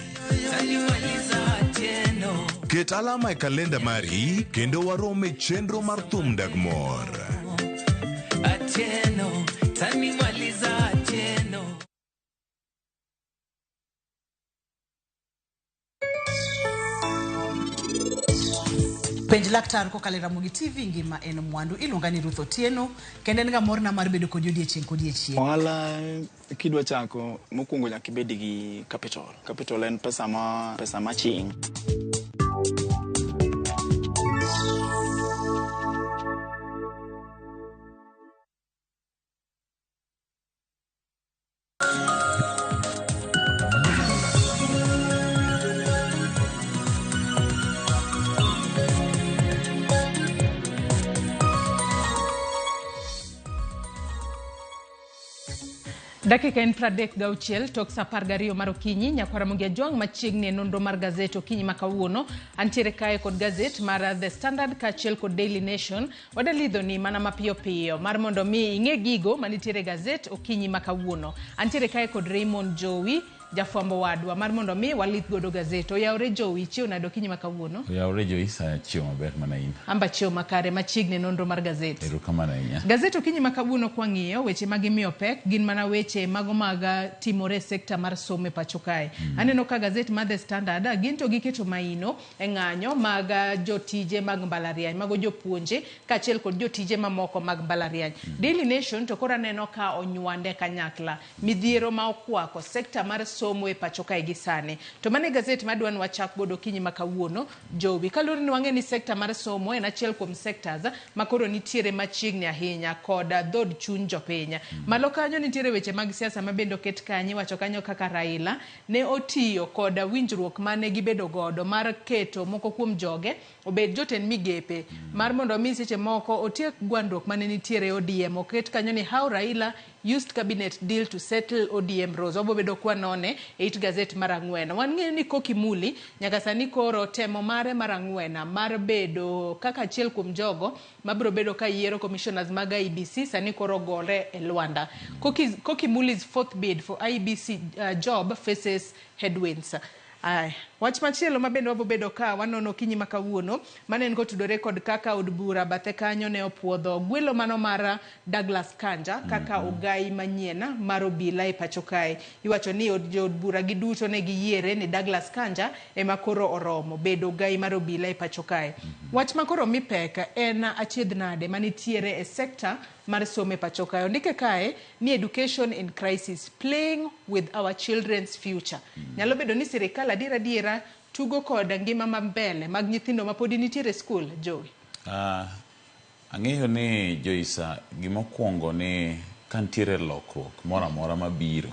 Ket alama e kalenda mari kendo warom e chenro mar thum dag mor. Atieno, tanimaliza Atieno. Penj laktar kokalo e Ramogi TV ngima en mwandu. Iluonga ni Ruth Otieno kendo en ga morna mar bedo kodi odiechieng' kodiechieng'. Ohala kidwa chako mokwongo nyaka ibed gi capital. Capital en pesa ma pesa maching. Dakika en 36 tok sa 12 mar okinyi. Nyakwar Ramogi Ajwang' machiegni e nonro mar gazet okinyi ma kawuono. Antiere kae kod gazet mar The Standard kaachiel kod Daily Nation. Wadalidhoni mana mapiyo piyo mar mondo mi ing'e gigo manitiere e gazet okinyi ma kawuono. Antiere kae kod Raymond Jowi, jafwambo wadwa, mar mondo mi walith godo gazet. Oyawore Jowi, ichiew nade okinyi ma kawuono? Oyawore Joyce, achiew maber mana in. Amba chiew makare machiegni e nonro mar gazet. Erokamano ahinya. Gazet okinyi ma kawuono kwang'iyo weche ma gimiyo pek gin mana weche mago mag timore e sekta mar somo e pacho kae. Aneno ka gazet mar The Standard gin to giketo maino e ng'anyo mag jotije mag mbalariany, mago jopuonje kaachiel kod jotije mamoko mag mbalariany. Daily Nation to koro aneno ka onywande kanyakla midhiero ma okwako sekta mar somo e pacho kae gi sani. To mano e gazet madwa ni wachak godo okinyi ma kawuono, Jowi. Kaluwore ni wang'e ni sekta mar somo en achiel kuom sectors ma koro nitiere machiegni ahinya kod dhod chuny jopiny. Malo kanyo nitiere weche mag siasa ma bende oket kanyo, iwacho kanyo kaka Raila ne otiyo kod winjruok mane gibedo godo mar keto moko kuom joge obed jotend migepe mar mondo mi seche moko otiek gwandruok mane nitiere e ODM. Oket kanyo ni how Raila used cabinet deal to settle ODM rows. Wabo bedo kwanone e it gazet mar ang'wen. Wang'eyo ni Koki Muli nyaka sani koro temo mare mar ang'wen mar bedo kaka achiel kuom jogo mabiro bedo ka yiero commissioners mag IEBC sani koro gore e lwanda. Koki Muli's fourth bid for IEBC job faces headwinds. Ay, wach machielo ma bende wabo bedo ka wanono okinyi ma kawuono, mano en kotudore kod kaka od bura bathe kanyo ne opuodho gwelo mano mar Douglas Kanja kaka ogai manyien mar obila e pacho kae. Iwacho ni jood bura giduto ne giyiere ni Douglas Kanja ema koro oromo bedo ogai mar obila e pacho kae. Wach ma koro mi pek en achiedh nade manitiere e sekta mar somo e pacho kae. Ondike kae ni education in crisis, playing with our children's future. Nyalo bedo ni sirikal adiera adiera tugo kod ngima ma mbele mag nyithindo ma podi nitiere e skul, Jowi. Ang'eyo ni Joyce, gimokwongo ni ka nitiere lokruok moro amora mabiro,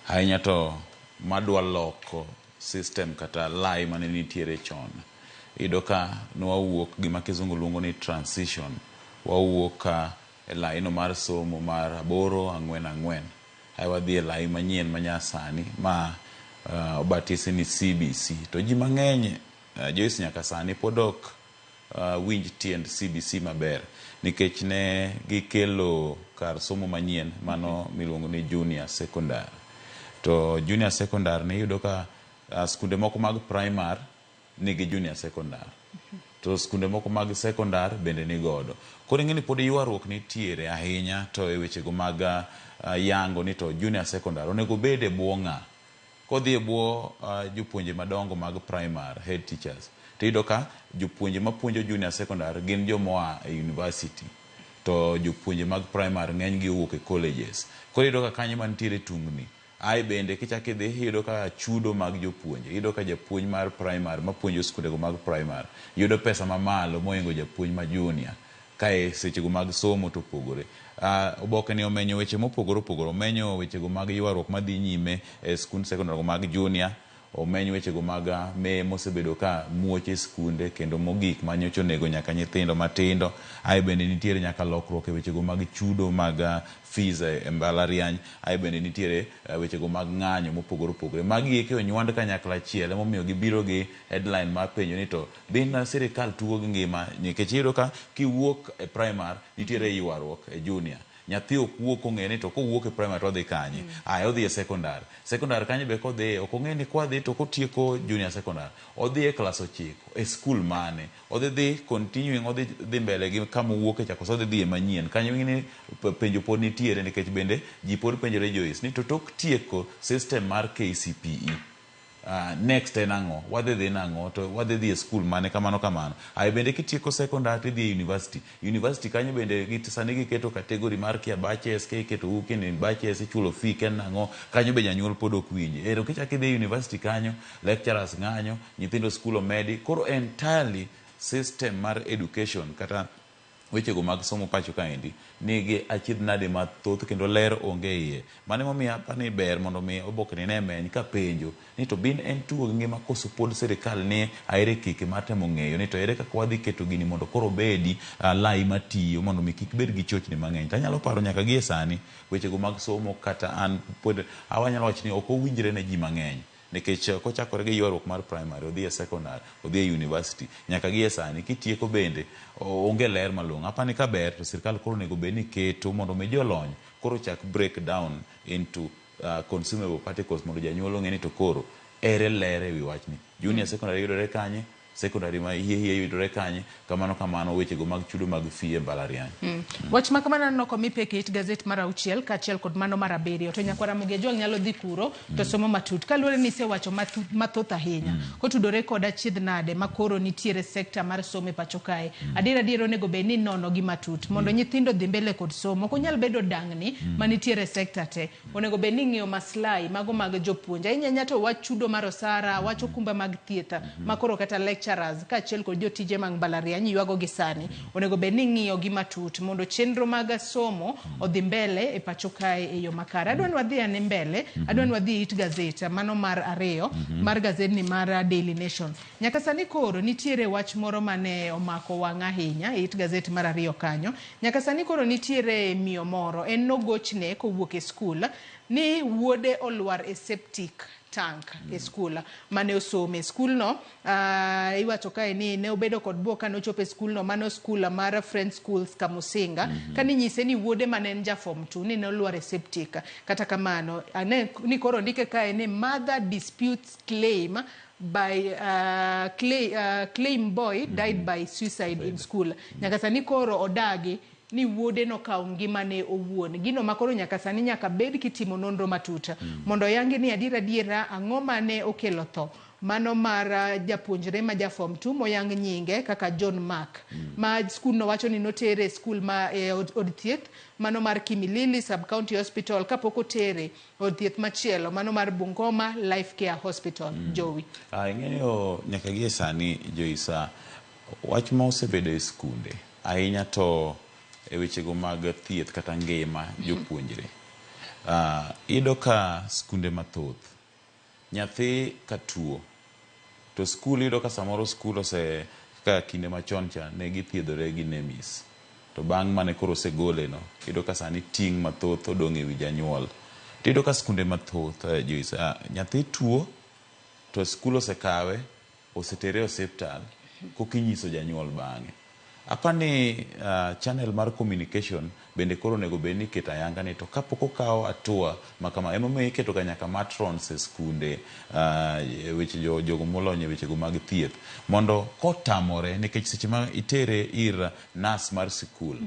ahinya to madwa loko system kata lai mane nitiere chon. Iyudo ka nwawuok gima kizungu luongo ni transition. Wawuok ka e laino mar somo mar 8 4 4. Ae wadhi e lai manyien manyasani ma obatisi ni CBC. To ji mang'eny Joyce nyaka sani pod ok winj tiend CBC maber nikech ne gikelo kar somo manyien mano miluongo ni junior secondary. To junior secondary ni iyudo ka skunde moko mag primary nigi junior secondary. To skunde moko mag secondary bende ni godo. Koro ing'e ni pod ywaruok nitiere ahinya to e wechego mag yango ni to junior secondary onego bed e bwo ng'a. Kodhi e bwo jopuonje madongo mag primary, head teachers, to iyudo ka jopuonje mapuonjo junior secondary gin jomoa e university. To jopuonje mag primary ng'eny gi owuok e colleges. Koro iyudo ka kanyo ema nitiere tungni. Ae bende kichak idhi iyudo ka chudo mag jopuonje, iyudo ka japuonj mar primary mapuonjo skundego mag primary yudo pesa mamalo mohingo japuonj ma junior. Kae sechego mag somo to opogore. Oboke ni omenyo weche mopogore opogore. Omenyo wechego mag ywaruok madhi nyime e skund secondary mag junior. Omeny wechego mag me mosebedo ka muoch e skunde kendo mogik manyocha onego nyaka nyithindo matindo. Ae bende nitiere nyaka lokruok e wechego mag chudo mag fees e mbalariany. Ae bende nitiere wechego mag ng'anyo mopogore opogore. Magi eki onywand kanyakla achiel emomiyo gibiro gi headline mar penjo ni to bin sirikal tugo gi ngima nikech iyudo ka kiwuok e primary nitiere ywaruok e junior. Nyathi ok wuok kong'eyo ni to kowuok e primary to odhi kanye. Ae odhi e secondary. Secondary kanyo be kodhiye ok ong'e ni kwadhi to kotieko junior secondary odhi e klas 9 e skul mane. Odhi dhi continuing odhi dhi mbele gi kama owuoke cha koso odhi dhi e manyien. Kanyo ing'e ni penjo pod nitiere nikech bende ji pod penjore Joyce ni to tok tieko system mar KCPE Next en ang'o? Wadhi dhi nang'o? To wadhi dhi e skul mane kamano kamano. Ae bende kitieko secondary tidhi e university. University kanyo bende sani giketo category mar kia batches, ka iketo u kind in batches ichulo fee ken nang'o. Kanyo be janyuol pod ok winji. Ero kichak idhi e university kanyo, lecturers ng'anyo, nyithindo skul omedi. Koro entirely system mar education kata wechego mag somo pacho kaendi nigi achiedh nade mathoth kendo ler onge iye. Mano emomiyo aparo ni ber mondo mi obokni ne meny ka penjo ni to bin en tugo gi ngima koso pod sirikal ni aere kike mar temo ng'eyo ni to ere kaka wadhi keto gini mondo koro obedi lai matiyo mondo mi kik bed gi chochni mang'eny. To anyalo paro nyaka gie sani wechego mag somo kata an pod awanyalo wacho ni ok owinjre ne ji mang'eny. Nikech kochakore gi ywaruok mar primary, odhi e secondary, odhi e university, nyaka gi e sani kitieko bende onge ler malong'o. Apani ni ka ber to sirkal koro onego bed ni keto mondo mi jolony koro chak break down into consumable particles mondo janyuol ong'e ni to koro ere ler ewi wachni. Junior secondary yudore kanye? Secondary ma hie hie yudore kanye? Kamano kamano wechego mag chudo mag fee e mbalariany. Wach ma kamano aneno komi pek e it gazet mar auchiel kaachiel kod mano mar abiriyo. To nyakwar Ramogi Ajwang' nyalo dhi kuro to somo matut. Kaluwore ni isewacho mathoth ahinya kotudore kod achiedh nade ma koro nitiere sekta mar somo e pacho kae. Adier adier onego bed ni inono gi matut mondo nyithindo odhi mbele kod somo. Ok onyal bedo dangni manitiere e sekta te. Onego bed ni ing'iyo maslahi mago mag jopuonj. Ahinya ahinya to wach chudo mar osara, wach okumba mag thieth ma koro kata lecturers kaachiel kod jotije mag mbalariany ywago gi sani. Onego bed ni ing'iyo gi matut mondo chenro mag somo odhi mbele e pacho kae e yo makare. Adwa ni wadhi ane mbele, adwa ni wadhi it gazet mano mar ariyo mar gazedni mar Daily Nation. Nyaka sani koro nitiere wach moro mane omako wang' ahinya e it gazet mar ariyo kanyo. Nyaka sani koro nitiere miyo moro, en nogochne kowuok e skul ni wuode olwar e septic tank e skul mane osome. Skul no iwacho kae ni ne obedo kod buok kane ochopo e skul no, mano skul mar Friends Schools Kamusinga, kane inyise ni wuode mane en ja form 2 ni ne olwar e septic. Kata kamano, ane ni koro ondike kae ni mother disputes claim by claim boy died by suicide in school. Nyaka sani koro odagi ni wuode nokawo ngimane owuon. Gino ma koro nyaka sani nyaka bed kitimo nonro matut mondo oyangi ni adier adiera ang'o mane okelo tho mano mar japuonjre ma ja form 2 moyang nyinge kaka John Mark ma skul no wacho ni notere e skul ma e od thieth mano mar Kimilili Sub County Hospital kapok otere od thieth machielo mano mar Bungoma Life Care Hospital. Jowi. Ing'eyo nyaka gie sani Joyce, wach ma osebedo e skunde ahinya to e wechego mag thieth kata ngima jopuonjre. Iyudo ka skunde mathoth nyathi ka tuo to skul iyudo ka samoro skul ose kaka kinde machon cha ne githiedhore gi NEMIS to bang' mane koro osegole no iyudo ka sani ting' mathoth odong' e wi janyuol. To iyudo ka skunde mathoth Joyce, nyathi tuo to skul osekawe osetere e osiptal koka inyiso janyuol bang'e. Apani channel mar communication bende koro onego bed ni iketo ayanga ni to kapok okaw hatua ma kama emomiyo iketo ga nyaka matrons e skunde weche jogo molony e wechego mag thieth mondo kotamore nikech seche ma itere ir nas mar sikul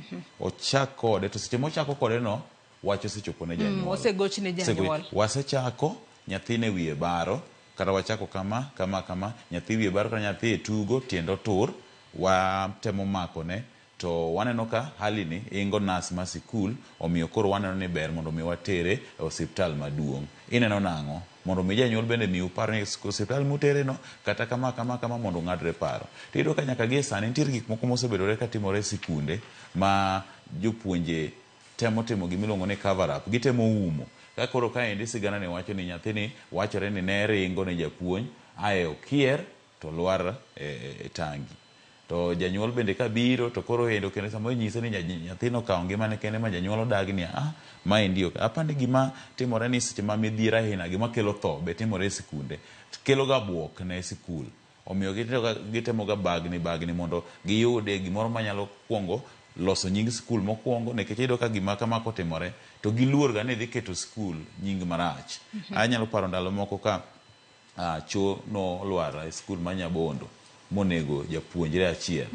ochak kode to seche mochako kode no wach osechopo ne janyuol. Osegochne janyuol. Wasechako nyathine wiye baro kata wachako kama kama kama nyathi wiye baro kata nyathi e tugo tiende otur watemo makone to waneno ka hali ni ingo nas ma sikul omiyo koro waneno ni ber mondo mi watere e osiptal maduong'. Ineno nang'o? Mondo mi janyuol bende miu paro ni osiptal mutere no kata kama kama kama mondo ung'adre paro. To iyudo ka nyaka gie sani nitiere gik moko mosebedore katimore e sikunde ma jopuonje temo timo gimiluongo ni cover up, gitemo umo. Ka koro kaendi sigana ni wacho ni nyathini wachore ni ne ringo ne japuonj ae okier to lwar e tangi. To janyuol bende kabiro to koro endo kendo samoro inyise ni nyathino okawo ngimane kende ma janyuol odagi ni ah maendi ok. Apani gima timore ni seche ma midhiero ahinya gima kelo tho be timore e sikunde kelo ga buok ne sikul. Omiyo gitemo ga bagni bagni mondo giyude gimoro manyalo kuongo loso nying sikul mokuongo nikech iyudo ka gima kama kotimore to giluor ga ni dhi keto sikul nying marach. Anyalo paro ndalo moko ka cho nolwar e sikul ma Nyabondo. monego japuonjre achiel.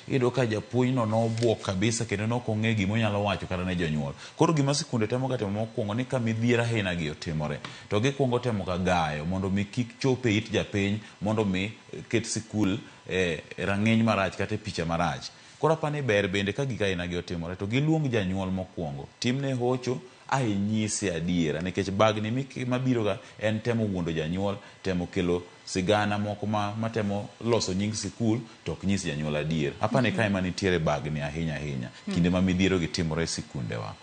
Iyudo ka japuonjno nobuok kabisa kendo nok ong'e gima onyalo wacho kata ne jonyuol. Koro gima sikunde temo ga timo mokwongo ni ka midhiero aina gi otimore to gikwongo temo ga gayo mondo mi kik chop e it japiny mondo mi ket sikul e rang'iny marach kata e picha marach. Koro apani ber bende ka gik aina gi otimore to giluong janyuol mokwongo, timne hocho ae inyise adiera nikech bagni mabiro ga en temo wuondo janyuol, temo kelo sigana moko matemo loso nying sikul to ok nyis janyuol adier. Apani kae ema nitiere bagni ahinya ahinya kinde ma midhiero gi timore e sikundewa.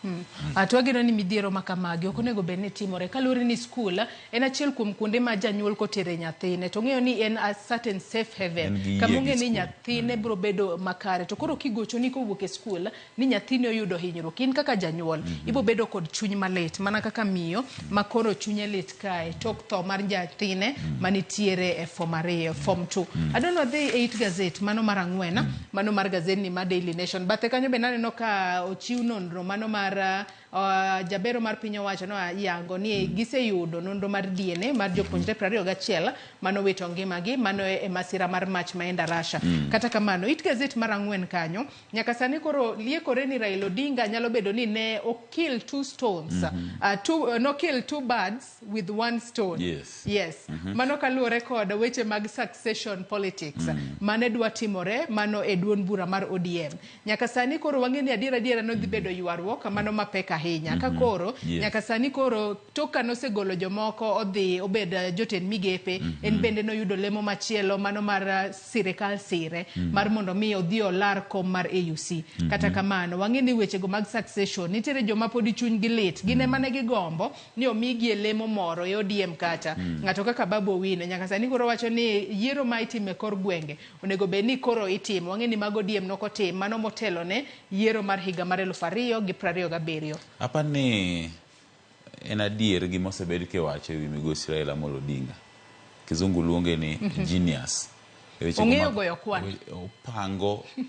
To wageno ni midhiero ma kamagi ok onego bed ni timore kaluwore ni skul en achiel kuom kuonde ma janyuol kotere nyathine to ong'eyo ni en a certain safe haven En gi yie kama gi ong'e ni skul. nyathine biro bedo makare to koro kigochoni kowuok e skul ni nyathini oyudo hinyruok in kaka janyuol ibo bedo kod chuny malit mana kaka miyo ma koro chunye lit kae tok tho mar nyathine manitiere e form 2 form 2. Adwa wadhi e it gazet mano mar 4 mano mar gazetni mar Daily Nation. Bathe kanyo be naneno ka ochiw nonro mano mar jabero mar piny owacho no yango ni giseyudo nonro mar DNA mar jopuonjre 21 manowito ngimagi mano e masira mar mach ma Endarasha. Kata kamano it gazet mar 4 kanyo nyaka sani koro liekore ni Raila Odinga nyalo bedo ni ne okill two stones no kill two birds with one stone. Yes. Yes. Mano kaluwore kod weche mag succession politics mane dwa timore mano e duond bura mar ODM. Nyaka sani koro wang'e ni adiera adiera nodhi bedo ywaruok mano mapek ahinya. Ka koro nyaka sani koro tok ka nosegolo jomoko odhi obed jotend migepe en bende noyudo lemo machielo mano mar sirikal sire mar mondo mi odhi olar kom mar AUC. Kata kamano wang'e ni wechego mag succession nitiere joma podi chunygi lit gin ema ne gigombo ni omigi e lemo moro e ODM kacha. Ng'ato kaka Babu Owino nyaka sani koro wacho ni yiero ma itimo e kor gwenge onego bed ni koro itimo. Wang'e ni mag ODM nokotim mano motelo ne yiero mar higa mar 2027. Apani en adier gima osebed kiwacho ewi migosi Raila Amolo Odinga. Kizungu luonge ni genius. Ong'eyo goyo kwan.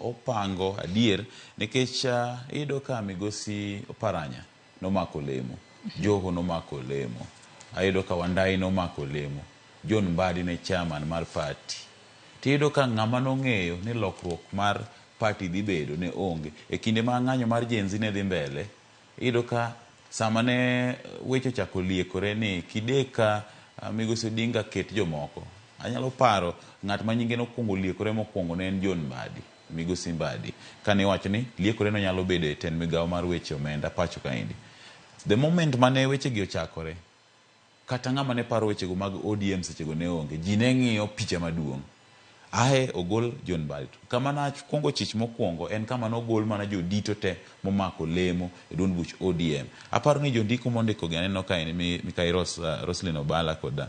Opango adier nikech iyudo ka migosi Oparanya nomako lemo, Joho nomako lemo, ayudo ka Wandai nomako lemo, John Mbadi ne chairman mar party. Tiyudo ka ng'ama nong'eyo ni lokruok mar party dhi bedo ne onge. E kinde ma ng'anyo mar Gen Z ne dhi mbele, iyudo ka sama ne weche ochako liekore ni kideka migosi Odinga ket jomoko. Anyalo paro ng'at ma nyinge nokwongo liekore mokwongo ne en John Mbadi, migosi Mbadi. Kane iwacho ni liekore no nyalo bedo e tend migawo mar weche omenda pacho kaendi. The moment mane wechegi ochakore, kata ng'ama ne paro wechego mag ODM sechego ne onge. Ji ne ng'iyo picha maduong'. Ae ogol John Mbadi. Kama nakwongo chich mokwongo en kama nogol mana jodito te momako lemo e duond buch ODM. Aparo ni jondiko mondiko gi aneno ka en Mikai Roslyn Obala kod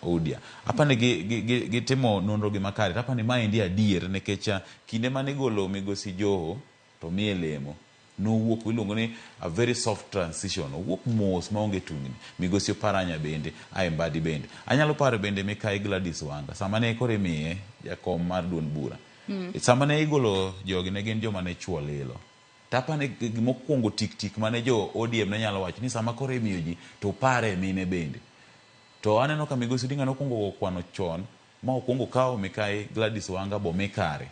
Odia. Aparo ni gitimo nonro gi makare. Aparo ni maendi adier nikech kinde mane igolo migosi Joho to miye lemo nowuok iluongo ni a very soft transition, owuok mos maonge tungni. Migosi Oparanya bende, ae Mbadi bende. Anyalo paro bende Mikai Gladys Wanga, sama ne koro imiye jakom mar duond bura. Sama ne igolo jogi ne gin joma ne chuo lilo. Tapani gimokwongo tik tik mane jo ODM ne nyalo wacho ni sama koro imiyo ji to pare mine bende. To aneno ka migosi Odinga nokwongo go kwano chon ma okwongo kawo Mikai Gladys Wanga bomi kare.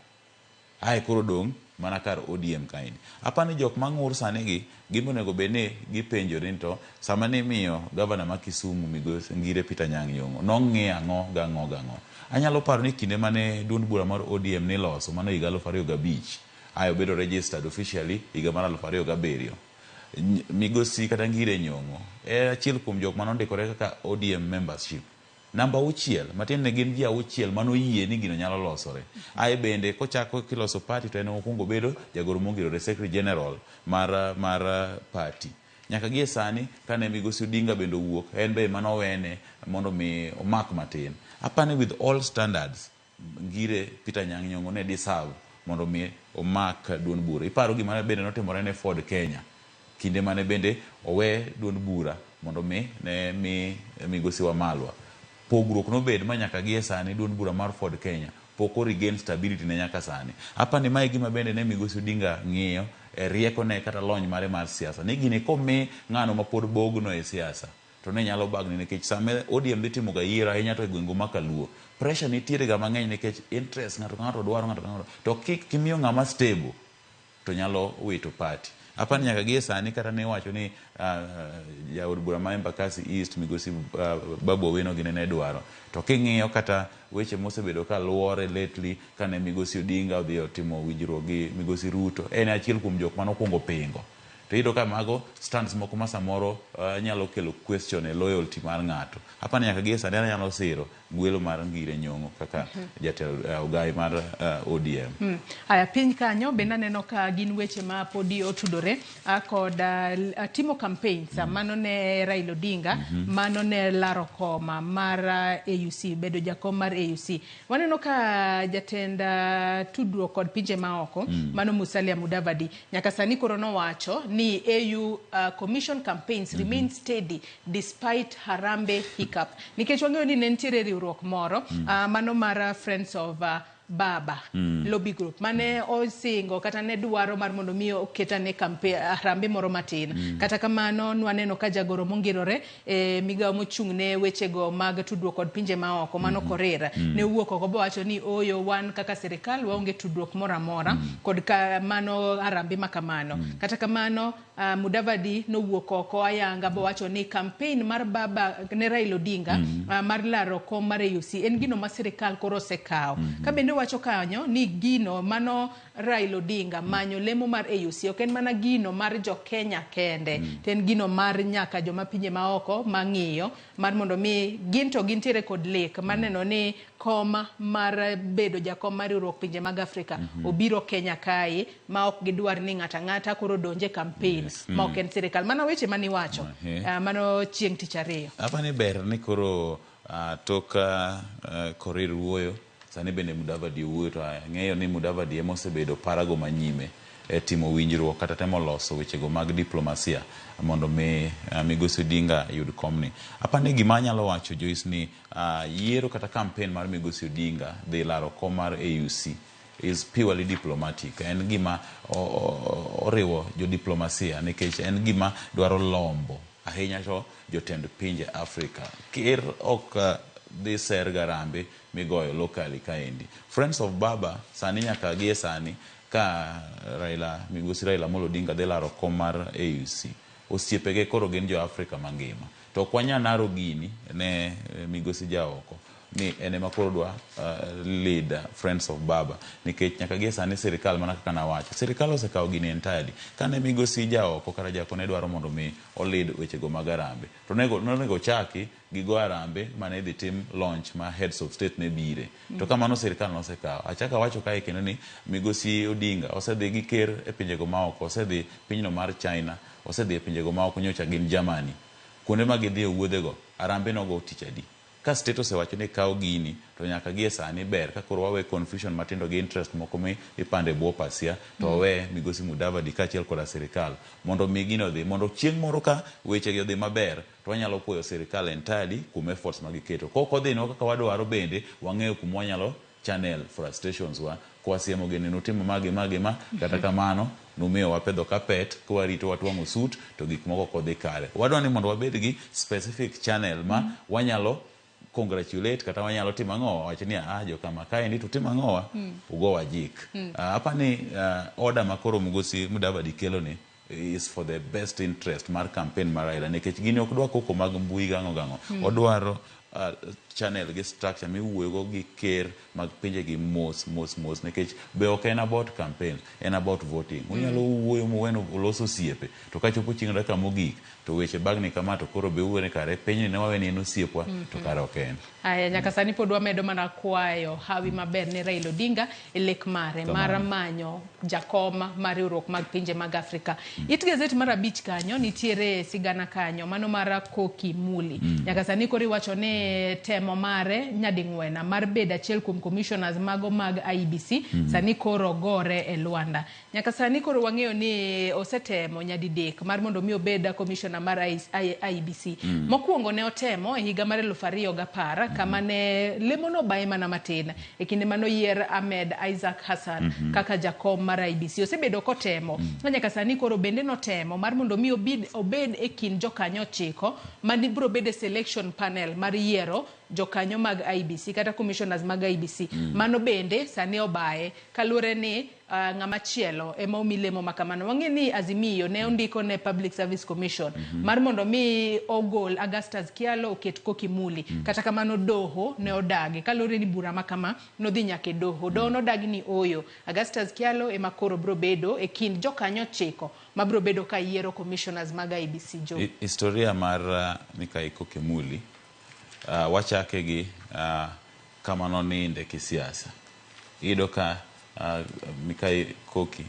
Ae koro dong' mana kar ODM kaendi. Apani jok mang'ur sani gi gimbe onego bed ni gipenjore ni to sama nimiyo gavana ma Kisumu migosi Ngire Peter Anyang' Nyong'o nong'i ang'o gang'o gang'o. Anyalo paro ni kinde mane duond bura mar ODM niloso mano higa 2005 ae obedo registered officially higa mar 2007. Migosi kata Ngire Nyong'o e achiel kuom jok manondikore kaka ODM membership. Namba 6, matiende ni gin ji 6 manoyie ni gino nyalo losore. Ae bende kochako kiloso party to en okwongo bedo jagoro mongirore secretary general mar party. Nyaka gie sani kane migosi Odinga bende owuok en be manowene mondo mi omak matin. Apani with all standards Ngire Peter Anyang' Nyong'o ne deserve mondo mi omak duond bura. Iparo gima bende notimore ne Ford Kenya kinde mane bende owe duond bura mondo mi ne mi migosi Wamalwa. Pogruok nobed ma nyaka gie sani duond bura mar Ford Kenya pok o regain stability ne nyaka sani. Apani mae gima bende ne migosi Odinga ng'iyo e rieko ne kata lony mare mar siasa. Ni gini komi ng'ano mapod bogno e siasa to ne nyalo bagni nikech sama ODM dhi timo ga yiero ahinya to e gwenge ma Kaluo pressure nitiere ga mang'eny nikech interest ng'ato ka ng'ato dwaro ng'ato ka ng'ato to kik kimiyo ng'ama stable to nyalo wito party. Apani nyaka gie sani kata ne iwacho ni jaod bura ma Embakasi East migosi Babu Owino gini ne dwaro. To king'iyo kata weche mosebedo ka luore lately kane migosi Odinga odhi otimo winjruok gi migosi Ruto, en achiel kuom jok mane okuongo pingo. To iyudo ka mago stands moko ma samoro nyalo kelo question e loyalty mar ng'ato. Apani nyaka gie sani anyalo siro gwelo mar Ngire Nyong'o kaka jatelo ogai mar ODM. Aya, piny kanyo bende aneno ka gin weche ma podi otudore kod timo campaigns. Mano ne Raila Odinga, mano ne laro koma mar AUC, bedo jakom mar AUC. Waneno ka jatend tudruok kod pinje maoko, mano Musalia Mudavadi, nyaka sani koro nowacho ni AU Commission campaigns remain steady despite Harambee hiccup. Nikech wang'eyo ni ne nitiere riwruok moro, mano mar Friends of Baba lobby group mane osingo kata ne dwaro mar mondo mi oketane harambee moro matin. Kata kamano nwaneno ka jagoro mongirore e migawo mochung' ne wechego mag tudruok kod pinje maoko, mano Korir, ne owuok oko bowacho ni oyo wan kaka sirikal waonge tudruok moro amora kod ka mano harambee ma kamano. Kata kamano Mudavadi nowuok oko ayanga bowacho ni campaign mar Baba ne Raila Odinga mar laro kom mar AUC en gino ma sirikal koro osekawo. Ka bende wacho kanyo ni gino mano Raila Odinga manyo lemo mar AUC ok en mana gino mar jo Kenya kende, to en gino mar nyaka joma pinje maoko mang'iyo mar mondo mi gin to gintiere kod lek mar neno ni kom mar bedo jakom mar riwruok pinje mag Afrika obiro Kenya kae ma ok gidwar ni ng'ato ang'ata koro donje campaign ma ok en sirikal. Mano weche maniwacho mano chieng' tich ariyo. Apani ber ni koro tok Korir wuoyo, sani bende Mudavadi owuoyo, to ang'eyo ni Mudavadi ema osebedo parago manyime e timo winjruok kata temo loso wechego mag diplomasia mondo mi migosi Odinga yud komni. Apani gima anyalo wacho Joyce ni yiero kata campaign mar migosi Odinga dhi laro kom mar AUC is purely diplomatic. En gima oriwo jodiplomasia nikech en gima dwaro lombo ahinya to jotend pinje Afrika. Ker ok dhi ser garambe migoyo locally kaendi. Friends of Baba sani nyaka gie sani ka Raila, migosi Raila Amolo Odinga dhi laro kom mar AUC, osiepege koro gin jo Afrika mangima. To ok wanyal naro gini ne migosi jaoko ni en ema koro dwa lead Friends of Baba nikech nyaka gie sani sirikal mana kaka nawacho, sirikal osekawo gini entirely. Kane migosi jaoko kata jaoko ne dwaro mondo mi olead wechego mag harambee, to nonego chaki gi go harambee mane idhi tim launch ma heads of state ne bire. To kamano sirikal nosekawo. Achako awacho kae kendo ni migosi Odinga osedhi gi ker e pinjego maoko, osedhi pinyno mar China, osedhi e pinjego maoko nyocha gin Germany. Kuonde ma gidhi e wuodhego, harambee nogo tich adi? Ka state osewacho ni kawo gini, to nyaka gie sani ber ka koro wawe confusion matindo gi interest moko mi ipando e bwo pasia, to wawe migosi Mudavadi kaachiel koda sirikal mondo mi gino odhi, mondo chieng' moro ka wechegi odhi maber, to wanyalo puoyo sirikal entirely kuom efforts ma giketo. Kok odhinwa kaka wadwaro bende, wang'eyo kuma wanyalo channel frustrations wa kwasiemo gi ni nutimo ma gi ma gi ma, kata kamano numiyo wapedho carpet kwarito watwang'o suit to gik moko ok odhi kare. Wadwa ni mondo wabed gi specific channel ma wanyalo congratulate kata wanyalo timo ang'owa, wach ni jokama kaendi to timo ang'owa, ugowa jik. Apani order ma koro migosi Mudavadi kelo ni is for the best interest mar campaign mar Raila nikech gini ok dwa koko mag mbui gang'o gang'o. Odwaro channel gi structure miwuoyogo gi ker mag pinje gi mos mos mos nikech be ok en about campaign, en about voting. Unyalo wuoyo muweno ulos osiepe to kachopo chieng' dakika mogik to weche bagni kama to koro be uwuoyo ni kare pinyni ne wawe ni en osiepwa to kare ok en. Aya, nyaka sani pod wamedo mana kwayo hawi maber ne Raila Odinga e lek mare mar manyo jakom mar riwruok mag pinje mag Afrika. It gazet mar 5 kanyo nitiere sigana kanyo mano mar Koki Muli. Nyaka sani koro iwacho ni ni temo mare nyading'wena mar bedo achiel kuom commissioners mago mag IEBC sani koro gore e lwanda. Nyaka sani koro wang'eyo ni osetemo nyadidek mar mondo mi obed commissioner mar IEBC. Mokwongo ne otemo e higa mar 2010 kama ne lemono obaye mana matin e kinde manoyier Ahmed Isaac Hassan kaka jakom mar IEBC. Osebedo kotemo nyaka sani koro bende notemo mar mondo mi obed e kind jokanyo 9 mani biro bedo e selection panel mar yiero jokanyo mag IEBC kata commissioners mag IEBC. Mano bende sani obaye kaluwore ni ng'ama chielo ema omi lemo makamano. Wang'e ni Azimio ne ondiko ne Public Service Commission mar mondo mi ogol Augustus Kialo oket Koki Muli. Kata kamano doho ne odagi kaluwore ni bura makama nodhi nyaka e doho. Doho nodagi ni oyo Augustus Kialo ema koro biro bedo e kind jokanyo 9 mabiro bedo ka yiero commissioners mag IEBC. Jo Historia mar Mikai Koki Muli wachake gi kama noninde kisiasa. Iyudo ka Mikai Koki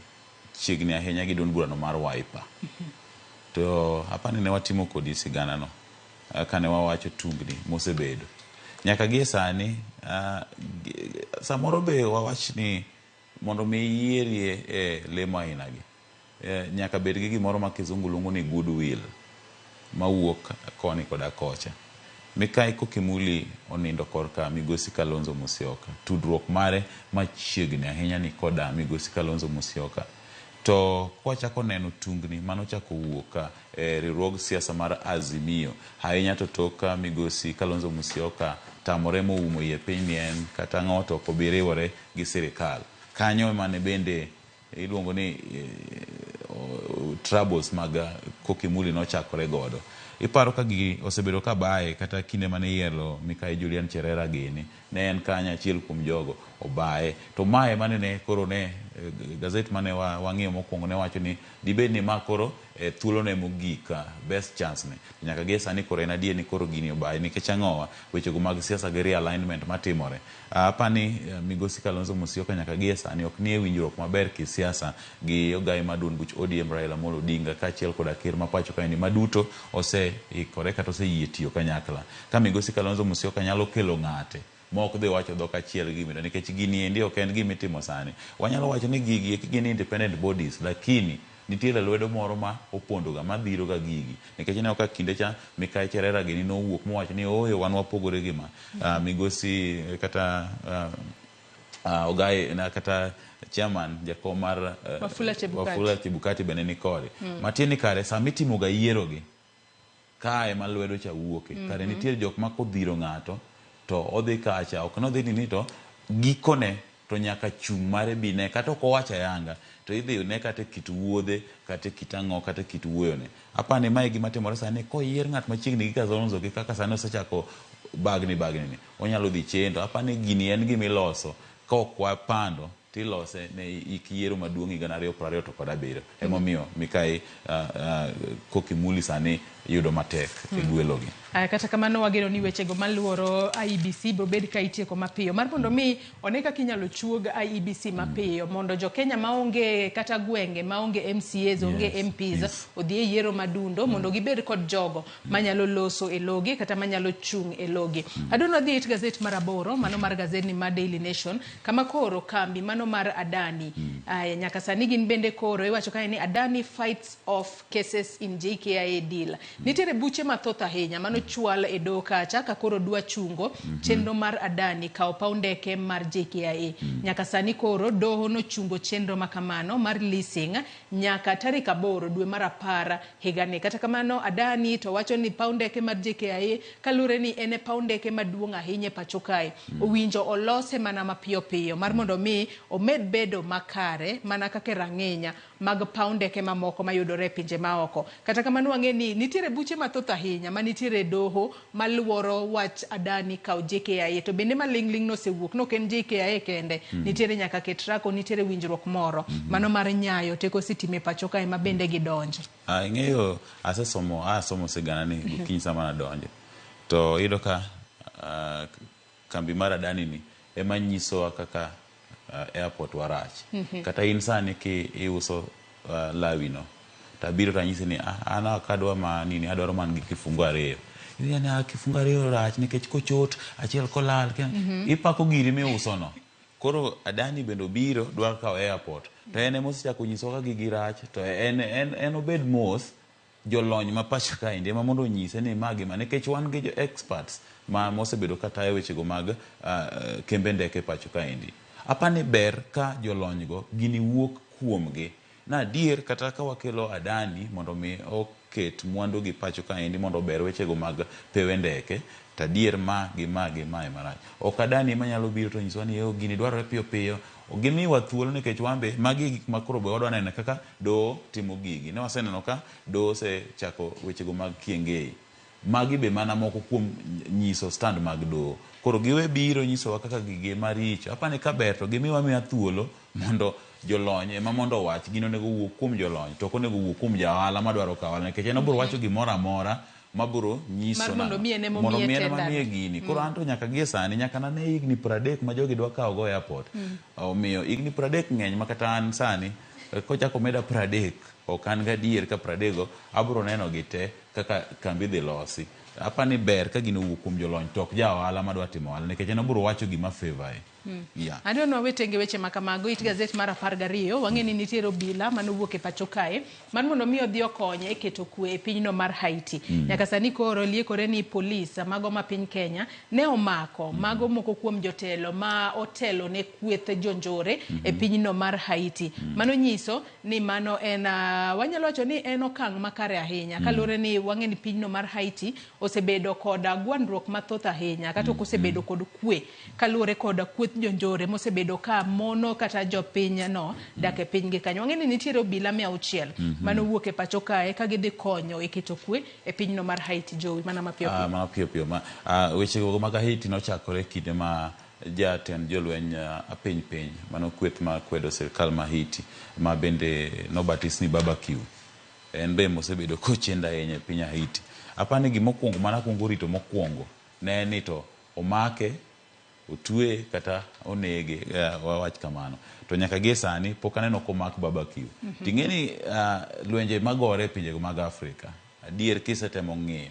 chiegni ahinya gi duond burano mar Wiper. To apani ne watimo kodi sigana no kane wawacho tungni mosebedo. Nyaka gie sani samoro be wawach ni mondo mi yierie e lemo aina gi nyaka bed gi gimoro ma kizungu luongo ni goodwill mawuok koni koda kocha. Mikai Koki Muli onindo korka Migosi Kalonzo Musyoka. Tudruok mare machiegni ahinya ni koda Migosi Kalonzo Musyoka. To kwachako neno tungni manochako wuok e riwruog siasa mar Azimio, ahinya to tok Migosi Kalonzo Musyoka tamore moumo iye piny ni en kata ang'o to ok obi riwore gi sirikal. Kanyo ema ne bende iluongo ni troubles mag Koki Muli nochakore godo. Iparo ka gigi osebedo ka baye kata kinde mane iyiero Mikai Julian Cherera gini, ne en kanyo achiel kuom jogo obaye. To mae mane ne koro ne gazet mane wang'iyo mokwongo ne wacho ni dibed ni ma koro thuolo ne mogik, best chance ne. Nyaka gie sani koro en adier ni koro gini obaye nikech ang'owa wechego mag siasa gi realignment matimore. Apani Migosi Kalonzo Musyoka nyaka gie sani ok nie winjruok maber kisiasa gi ogai mar duond buch ODM Raila Amolo Odinga kaachiel koda ker ma pacho kaendi maduto oseikore kata oseyie tiyo kanyakla. Ka Migosi Kalonzo Musyoka nyalo kelo ng'ate ma ok dhi wacho dhok achiel gi gimiro nikech gini endi ok en gima itimo sani. Wanyalo wacho ni gigi eki gin independent bodies lakini nitiere lwedo moro ma opondo ga madhiro ga gigi nikech ineno ka kinde cha Mikai Cherera gini nowuok mowacho ni ooyo wan wapogore gi ma Migosi kata ogai na kata chairman jakom mar Wafula Chebukati. Wafula Chebukati bende ni kode. Matiende ni kare sama itimo ga yiero gi kae ma lwedo cha wuoke. Kare nitie jok ma kodhiro ng'ato to odhi kacha ok nodhi nini to gikone to nyaka chung' mare bi ne kata ok owacho ayanga to idhi ne kata e kit wuodhe kata e kit ang'o kata e kit wuoyone. Apani mae gima timore sani koyier ng'at machiegni gi Kalonzo gi kaka sani osechako bagni bagni ni onyalo dhi chendo. Apani gini en gima iloso ka ok wapando tilose ne ik yiero maduong' higa 2027. Emomiyo Mikai Koki Muli sani yudo matek e gwelogi. Kata kamano wageno ni wechego maluoro IEBC biro bed ka itieko mapiyo mar mondo mi one kaka inyalo chuog IEBC mapiyo mondo jo Kenya maonge kata gwenge maonge MCAs onge MPs odhi e yiero madundo mondo gibed kod jogo manyalo loso e logi kata manyalo chung' e logi. Adwaro wadhi it gazet mar 8 mano mar gazetni mar Daily Nation kama koro kambi mano mar Adani nyaka sani gin bende koro iwacho kae ni Adani fights off cases in JKIA deal. Nitiere buche mathoth ahinya mano chwal e doho kacha ka koro dwa chungo chenro mar Adani kawo paw ndeke mar JKIA. Nyaka sani koro doho nochungo chenro makamano mar leasing nyaka tarik 8 dwe mar 10 higani. Kata kamano Adani to wacho ni paw ndeke mar JKIA kaluwore ni en e paw ndeke maduong' ahinya e pacho kae owinjo olose mana mapiyo piyo mar mondo mi omed bedo makare mana kaka rang'inya mag paw ndeke mamoko mayudore e pinje maoko. Kata kamano wang'e ni nitiere buche mathoth ahinya manitiere e doho maluoro wach Adani kawo JKIA to bende maling'ling' nosewuok nok en JKIA kende nitiere nyaka Ketraco nitiere winjruok moro mano mar nyayo teko sitima e pacho kae ma bende gidonje. Ing'eyo asesomo asomo sigana ni gokinyi sama nadonjo to iyudo ka kambi mar Adani ni ema nyisowa kaka airport warach. Kata in sani ki iuso lawi no tabiro tanyisi ni an ok adwa ma nini adwaro man gi kifungu 2. Iwinjo ni "Ah, kifungu ariyo rach nikech kochot achiel kolal ipako giri miuso no. Koro Adani bende obiro dwaro kawo airport to en ema osechako nyisowa ka gigi rach to en obed mos. Jolony ma pacho kaendi ema mondo onyise ni ma gima, nikech wan gi jo experts ma mosebedo ka tayo wechego mag kembe ndeke pacho kaendi. Apani ber ka jolony go gini wuok kuomgi na adier, kata ka wakelo Adani mondo mi oket mwandu gi pacho kaendi mondo ober wechego mag pewe ndeke, to adier ma gi ma gi ma ema rach. Ok Adani ema nyalo biro to nyisowa ni "Oh, gini dwarore piyo piyo." Gimiwa thuolo nikech wan be magi e gik ma koro be wadwa neno kaka doho timo gigi. Ne waseneno ka doho osechako wechego mag Kiengei. Magi be mana moko kuom nyiso stand mag doho. Koro giwe biro nyisowa kaka gigi ema richo. Apani ka ber to gimiwa miya thuolo mondo jolony ema mondo owach. Gino onego owuog kuom jolony to ok onego owuog kuom ja ohala madwaro kawo ohala nikech en obiro wacho gimoro amora mabiro nyiso Mar mondo nang'o? mi en ema Mondo omiye mi en ema tender. miye gini. Koro anto nyaka gie sani, nyaka nane higni 30 ma jogi dwa kawo go airport. Omiyo higni 30 ng'eny ma kata an sani kochako meda 30 ok an gadier ka 30 go abiro neno gi te kaka kambi dhi losi. Apani ber ka gino owuok kuom jolony to ok ja ohala madwa timo ohala nikech en obiro wacho gima favor e. Yeah. Adwa ni wawe tenge weche ma kamago. It gazet mar 12 wang'e ni nitiere obila manowuok e pacho kae mar mondo mi odhi okony e keto kwe e pinyno mar Haiti. Nyaka sani koro liekore ni polis mago ma piny Kenya ne omako mago moko kuom jotelo ma otelo ne kweth jonjore e pinyno mar Haiti. Mano nyiso ni mano en wanyalo wacho ni en okang' makare ahinya kaluwore ni wang'e ni pinyno mar Haiti osebedo kod gwandruok mathoth ahinya kata ok osebedo kod kwe kaluwore kod kweth jonjore mosebedo ka mono kata jopiny no dak e pinygi kanyo. Wang'e ni nitiere obila 600 manowuok e pacho kae ka gidhi konyo e keto kwe e pinyno mar Haiti. Jowi mana mapiyo piyo. Mana piyo piyo ma weche go mag Haiti nochakore kinde ma jatend jolweny apiny piny mano kweth ma kwedo sirikal ma Haiti ma bende nobatis ni Barbecue en be mosebedo kochendo ahinya e piny Haiti. Apani gimokwongo mana kuongo rito mokwongo ne en ni to omake otwe kata onege, wawach kamano. To nyaka gie sani pok aneno komak Barbecue. Ting'e ni lwenje magore e pinjego mag Afrika adier kisetemo ng'iyo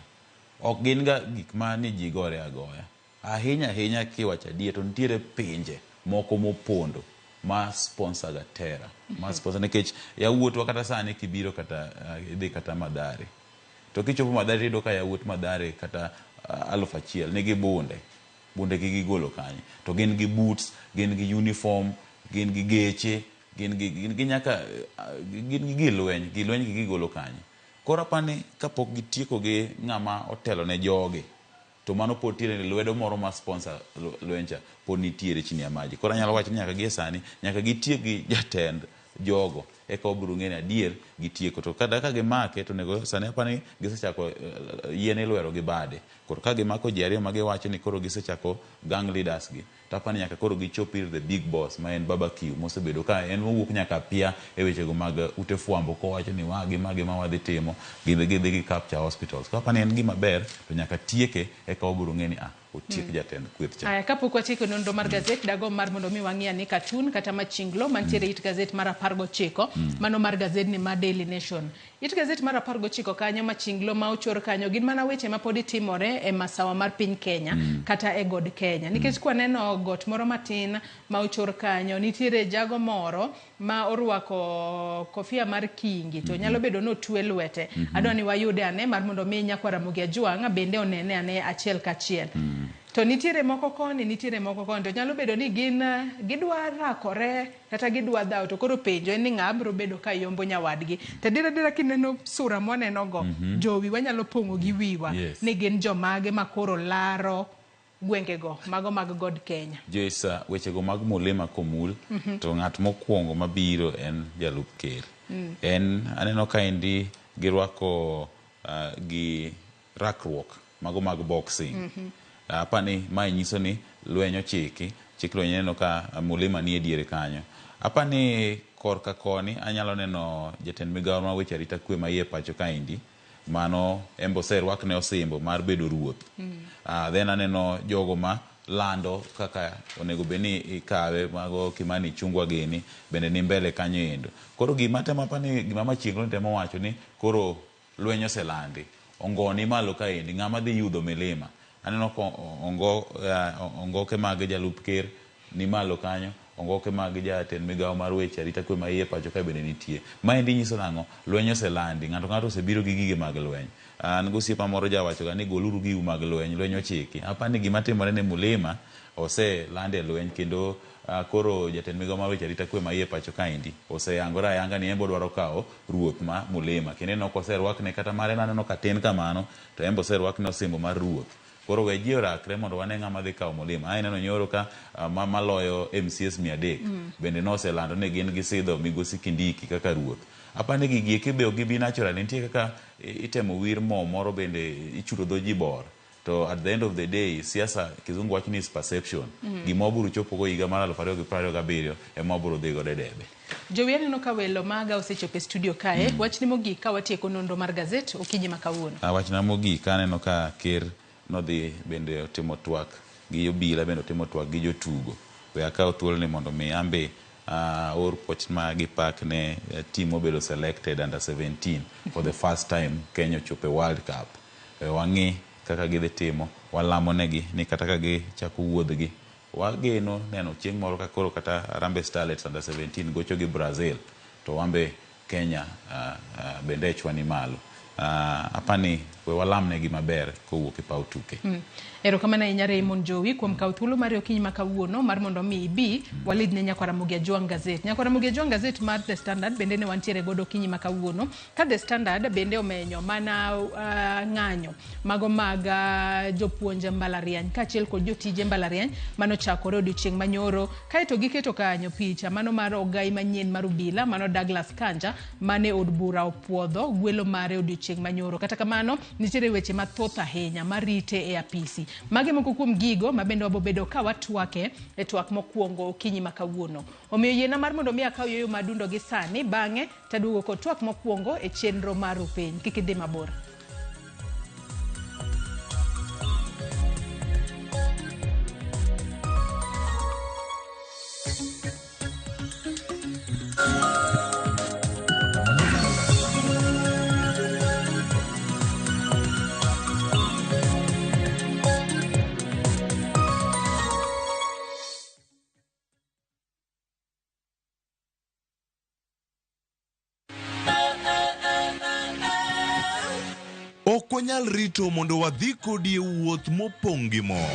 ok gin ga gik ma ni ji gore agoya. Ahinya ahinya kiwacho adier to nitiere pinje moko mopondo ma sponsor ga terror, ma sponsor nikech yawuotwa kata sani kibiro kata idhi kata Mathare to kichopo Mathare tiyudo ka yawuot Mathare kata 1000 nigi bunde. Bunde gi gigolo kanye? To gin gi boots, gin gi uniform, gin gi geche, gin gi nyaka gin gi gilweny, gilweny gi gigolo kanye? Koro apani kapok gitieko gi ng'ama otelo ne jogi to mano pod tiende ni lwedo moro ma sponsor lweny cha pod nitiere chini ya maji. Koro anyalo wacho ni nyaka gie sani nyaka gitiek gi jatend jogo eka wabiro ng'eyo ni adier gitieko. To kata ka gimake to onego sani apani gisechako yien ilwero gi bade. Koro ka gimako ji ariyo ma giwacho ni koro gisechako gang leaders gi, to apani nyaka koro gichop ir the big boss ma en Barbecue mosebedo ka en mowuok nyaka pia e wechego mag ute fwambo kowacho ni ma gi ma gi ma wadhi timo, gidhi gidhi gi capture hospitals. Koro apani en gima ber to nyaka tieke eka wabiro ng'eyo ni otiek jatend kweth cha. Aya, kapok watieko nonro mar gazet, dagomb mar mondo mi wang'i ane cartoon kata machinglo mantiere it gazet mar 19, mano mar gazedni ma Daily Nation. It gazet mar 19 kanyo, machinglo ma ochor kanyo gin mana weche ma pod timore e masawa mar piny Kenya kata e god Kenya. Nikech kwaneno got moro matin ma ochor kanyo, nitiere jago moro ma orwako kofia mar kingi to nyalo bedo ni otwe lwete. Adwa ni wayude ane mar mondo mi nyakwa Ramogi Ajwang' bende onene ane achiel kachiel. To nitiere moko koni, nitiere moko koni, to nyalo bedo ni gin gidwa rakore kata gidwa dhawo, to koro penjo en ni ng'a biro bedo ka yombo nyawadgi. To adier adiera kineno sura mwaneno go, jowi wanyalo pong'o gi wiwa ni gin jomage ma koro laro gwengego mago mag god Kenya. Joyce, wechego mag Mulima komul to ng'at mokwongo mabiro en jalup ker. En aneno kaendi girwako gi rakruok mago mag boxing. Apani mae nyiso ni lweny ochiki, chik lweny ineno ka Mulima nie diere kanyo. Apani korka koni anyalo neno jatend migawo mar weche arita kwe ma iye pacho kaendi, mano en be oserwakne osimbo mar bedo ruoth. Then aneno jogo ma lando kaka onego bed ni ikawe mago Kimani Ichung'wa gini bende ni mbele kanyo endo. Koro gima temo apani gima machiegni temo wacho ni koro lweny oselandi. Ongo ni malo kaendi, ng'ama dhi yudho milima. Aneno ka ongo, ongoke mag jalup ker ni malo kanyo, ongoke mag jatend migawo mar weche arita kwe ma iye pacho ka bende nitie. Maendi nyiso nang'o? Lweny oselandi, ng'ato ka ng'ato osebiro gi gige mag lweny. An gosiepa moro jawacho ga ni goluru giu mag lweny, lweny ochiki. Apani gima timore ne Mulima oselandi e lweny kendo koro jatend migawo mar weche arita kwe ma iye pacho kaendi oseyangore ayanga ni en be odwaro kawo ruoth ma Mulima. Kendo ineno koserwakne kata mare naneno ka tin kamano to en be oserwakne osimbo mar ruoth. Koro we ji orakre mondo wane ng'ama dhi kawo Mulima. Ae ineno nyoro ka maloyo MCAs 300 bende noselando ni gin gisidho migosi Kindiki kaka ruoth. Apani gigi eki be ok gibi naturally, nitie kaka itemo wir mo moro bende ichudo dho ji bor. To at the end of the day, siasa kizungu wacho ni is perception. Gima wabiro chopo go higa mar 2027 ema wabiro dhi godo e debe. Jowi, aneno ka welo maga osechopo e studio kae. Wachni mogik ka watieko nonro mar gazet okinyi ma kawuono. Wachna mogik aneno ka ker nodhi bende otimo twak gi obila bende otimo twak gi jotugo. We akaw thuoloni mondo mi ambe aor puoch ma gi pak ne team mobedo selected under 17 for the first time Kenya ochopo e World Cup. We wang'i kaka gidhi timo, walamo negi ni kata ka gichako wuodhgi wageno neno chieng' moro ka koro kata Harambee Starlets under 17 gocho gi Brazil to wambe Kenya bendechwa ni malo. Apani we walamnegi maber kowuok e paw tuke. Erokamano ahinya Raymond Jowi kuom kawo thuolo mari okinyi ma kawuono mar mondo mi ibi walid ne Nyakwar Ramogi Ajwang' Gazet. Nyakwar Ramogi Ajwang' Gazet mar The Standard bende ne wantiere godo okinyi ma kawuono. Ka The Standard bende omenyo mana ng'anyo mago mag jopuonj mbalariany kaachiel kod jotije mbalariany manochakore odiochieng' manyoro. Kaeto giketo kanyo picha mano mar ogai manyien mar obila mano Douglas Kanja mane od bura opuodho gwelo mare odiochieng' manyoro. Kata kamano nitiere weche mathoth ahinya marite e apisi. Magi moko kuom gigo ma bende wabobedo ka watwake e twak mokwongo okinyi ma kawuono. Omiyo yiena mar mondo mi akaw yueyo madundo gi sani, bang'e taduogo kod twak mokwongo e chenro mar Rupiny. Kik idhi mabor. Ok wanyal rito mondo wadhi kodi e wuoth mopong' gi mor.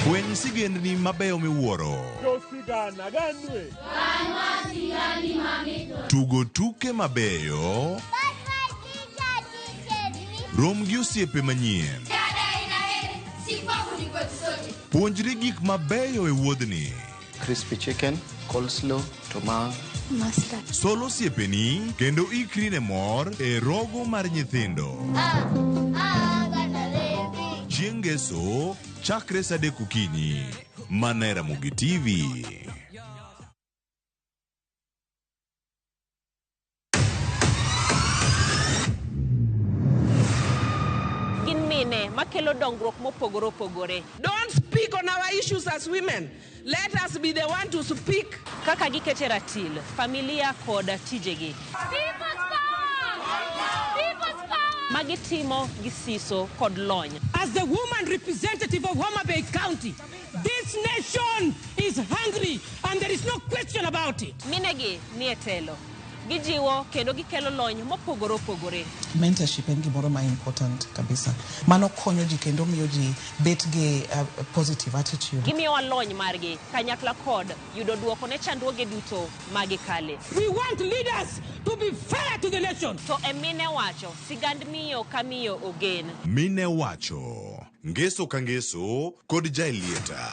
Fweny sigendni mabeyo miwuoro. Tugo tuke mabeyo. Rom gi osiepe manyien. Puonjri gik mabeyo e wuodhni. Crispy chicken, coleslaw, tomato. Mustard. Sol osiepeni kendo ikri ne mor e rogo mar nyithindo. Chieng' Ngeso chakre saa 3 okinyi. Mana e Ramogi TV. Gin mine makelo dongruok mopogore opogore. Don't speak on our issues as women. Let us be the one to speak. Kaka gikete ratil, familia kod tijegi. Magitimo gi siso kod lony. As the woman representative of Homa Bay County, this nation is hungry and there is no question about it. Minegi nie telo. Gijiwo kendo gikelo lony mopogore opogore. Mentorship en gimoro ma important kabisa. Mano konyo ji kendo miyo ji bet gi positive attitude. Gimiyowa lony margi kanyakla kod yudo duoko ne chandruoge duto magikale. We want leaders to be fair to the nation. To e mine wacho, sigand miyo ka miyo ogen. Mine wacho, Ngeso ka Ngeso kod Jaelieta.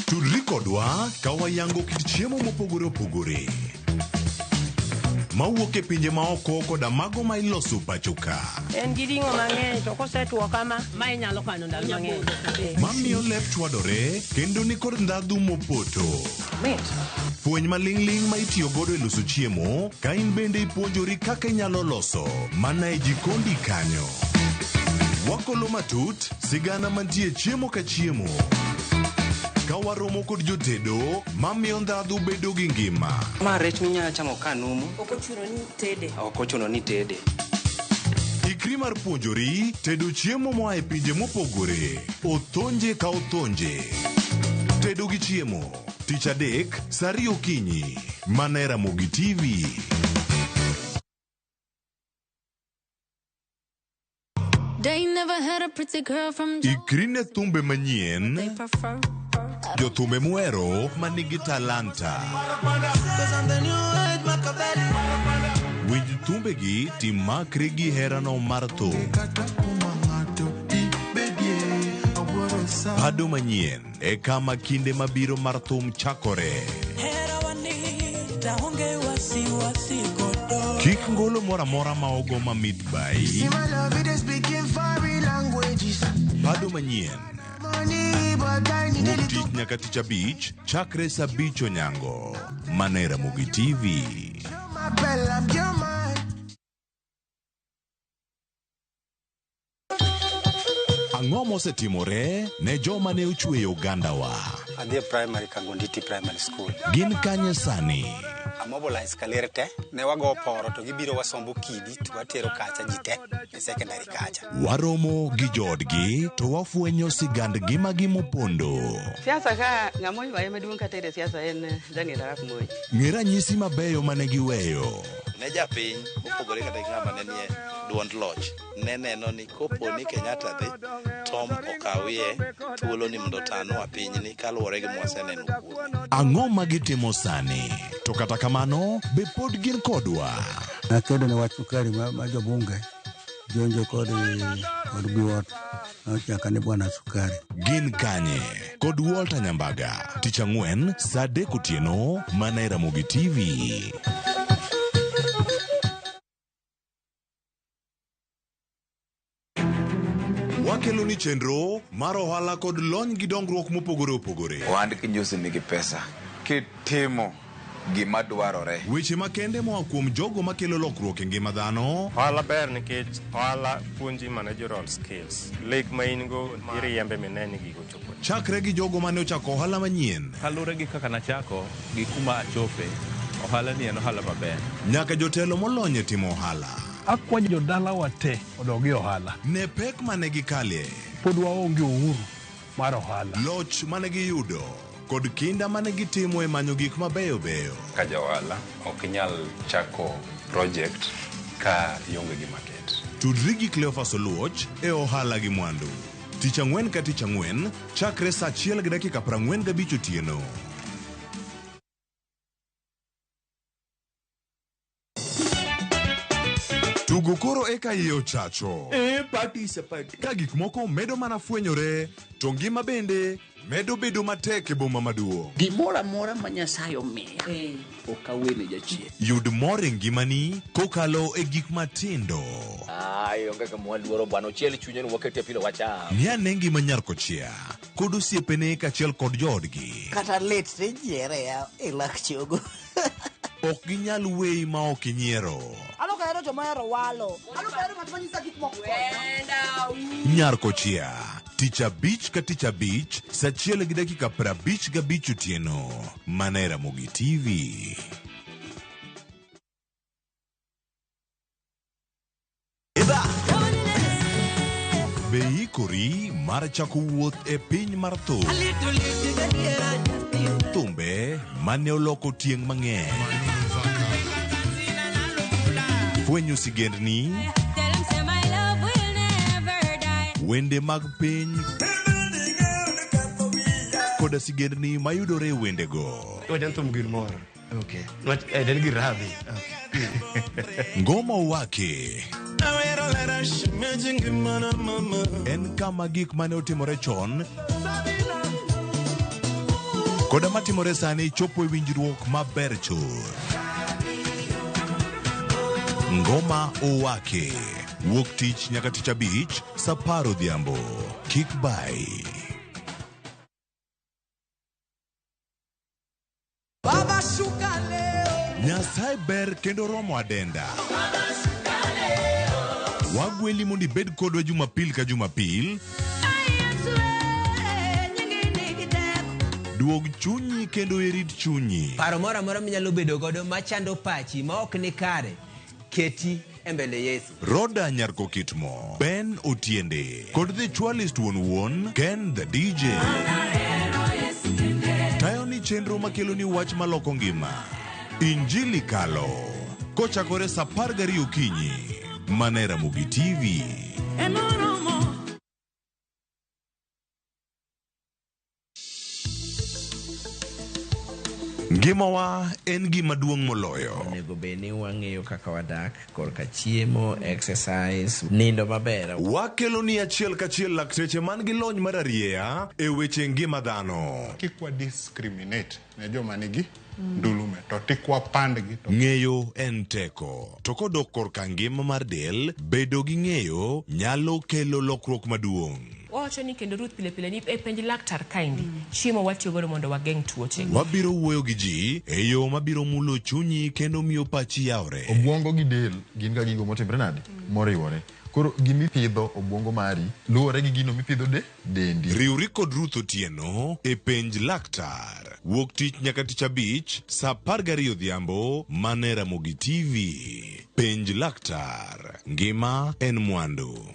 Tudri kodwa ka wayango kit chiemo mopogore opogore mawuok e pinje maoko koda mago ma iloso pacho ka. En gi ring'o mang'eny to kosetuo kama, ma inyalo kano ndalo mang'eny. Mamiyo lep chwadore kendo nikod ndhadhu mopoto. Mit. Fweny maling'ling' ma itiyo godo e loso chiemo ka in bende ipuonjori kaka inyalo loso mana e jikondi kanyo. Wakolo matut sigana mantie chiemo ka chiemo. Ka waromo kod jotedo mamiyo ndhadhu bedo gi ngima. Ma rech minyalo chamo ka numu. Ok ochuno ni tede. Ok ochuno ni tede. Ikri mar puonjori tedo chiemo moa e pinje mopogore. Othonje ka othonje. Tedo gi chiemo. Tich adek, saa ariyo okinyi. Mana e Ramogi TV. They never had a pretty girl from Ikri ne thumbe manyien, they prefer. jothumbe muhero manigi talanta. Winj thumbegi timakri gi herano mar thum. Pado manyien e kama kinde mabiro mar thum chakore. Kik ngolo moro amora ma ogo mamit bai. Pado manyien. Wuok tich nyaka tich abich, chakre saa abich onyango. Mana e Ramogi TV. Ang'o mosetimore ne joma ne ochweyo ogandawa? Adhi e primary Kangonditi Primary School. Gin kanye sani? Amobilize kaler te, ne wago poro to gibiro wasombo kidi to watero kacha ji te e secondary kacha. Waromo gi joodgi to wafwenyo sigand ngimagi mopondo. Siasa ka ng'ama oywaye maduong' kata e siasa en Daniel Arap Moi. Ng'e ranyisi mabeyo mane giweyo. Ne japiny mopogore kata gi ng'ama ne nie duond loch ne neno ni kopo ni Kenyatta dhi Tom okawie thuolo ni mondo otanwa pinyni kaluwore gi mwaseneno kuome. Ang'o ma gitimo sani? To kata kamano, be pod gin kodwa? Nakedo ne wach sukari ma jobunge jonjo kod kod biwot nochaka ni bwana sukari. Gin kanye? Kod Walter Nyambaga. Tich ang'wen, saa adek otieno, mana e Ramogi TV. Wakelo ni chenro mar ohala kod lony gi dongruok mopogore opogore. Ohand kinjusi nigi pesa. Kitimo gima dwarore. Weche makende moa kuom jogo makelo lokruok e ngima dhano. Ohala ber nikech ohala puonji managerial skills. Lek ma in go iriembe mine ni gigo chopo. Chakre gi jogo mane ochako ohala manyien. Kaluwore gi kaka nachako gi kuma achope, ohala ni en ohala maber. Nyaka jotelo molony e timo ohala. Akwayo jodalawa te odog e ohala. Ne pek mane gikalie. Pod waonge uhuru mar ohala. Loch mane giyudo kod kinda mane gitimo e manyo gik mabeyo beyo. Ka ja ohala ok inyal chako project ka ionge gi market. Tudri gi Cleophas Oluoch e ohala gi mwandu. Tich ang'wen ka tich ang'wen, chakre saa 1:45 otieno. Tugo koro eka iye ochacho. E party is a party. Ka gik moko medo mana fwenyore, to ngima bende medo bedo matek e boma maduong'. Gimoro amora ma Nyasaye omiya ok awene jachien. Yud mor e ngimani kokalo e gik matindo. Ai, onge kama waluoro bwana, ochiel chunye ni wakete pilo wacham. Ng'i ane ngima nyar kochia kod osiepene kaachiel kod joodgi. Kata lit tinyiere ya e lak chogo. Ok ginyal weyi ma ok inyiero. Ano ka hero joma ohero walo. Ano ka hero ng'at ma nyisa gik moko. Nyar kochia tich abich ka tich abich saa 1:55 otieno mana e Ramogi TV. Be ikori mar chako wuoth e piny mar thum? Thumbe mane oloko tieng' mang'eny. Fwenyo sigendni, wende mag piny koda sigendni mayudore e wendego. Wajan thum gir moro. Okay. Nwach en gir radhi. Ngoma Owake en kama gik mane otimore chon koda matimore sani chopo e winjruok maber chuth. Ngoma Owake wuok tich nyaka tich abich saa 10 odhiambo. Kik bai. Baba shuka leo. Nyasaye ber kendo romo adenda. Wagweli mondo ibed kodwa Jumapil ka Jumapil Duog chunyi kendo irit chunyi. Paro moro amora minyalo bedo godo machando pachi ma ok ni kare, keti e mbele Yesu. Roda Nyarkokitmo, Ben Otiende, kod The Chwalist wuon wuon, Ken the DJ. Tayo ni chenro makelo ni wach maloko ngima. Injili Kalo. Kochakore saa 12 okinyi. Mana e Ramogi TV. Ngimawa en gima duong' moloyo. Onego bed ni wang'eyo kaka wadak korka chiemo, exercise, nindo maber. Wakelo ni achiel kachiel lakteche man gi lony mar arieya e weche ngima dhano. Kik wa discriminate ne joma nigi ndulume to tik wapandgi to Ng'eyo en teko. To kodok korka ngima mar del, bedo gi ng'eyo nyalo kelo lokruok maduong'. Wawacho ni kendo Ruth pile pile ni e penj laktar kaendi chiemo watiyo godo mondo wageng' tuoche. Wabiro wuoyo gi ji e yo mabiro mulo chunyi kendo miyo pachi yawre. Obwongo gi del gin ga gigo motimre nade? Moriwore. Koro gimipidho obwongo mari luwore gi gino mipidho de dendi. Riwri kod Ruth Otieno e penj laktar. Wuok tich nyaka tich abich saa 12 odhiambo mana e Ramogi TV. Penj laktar. Ngima en mwandu.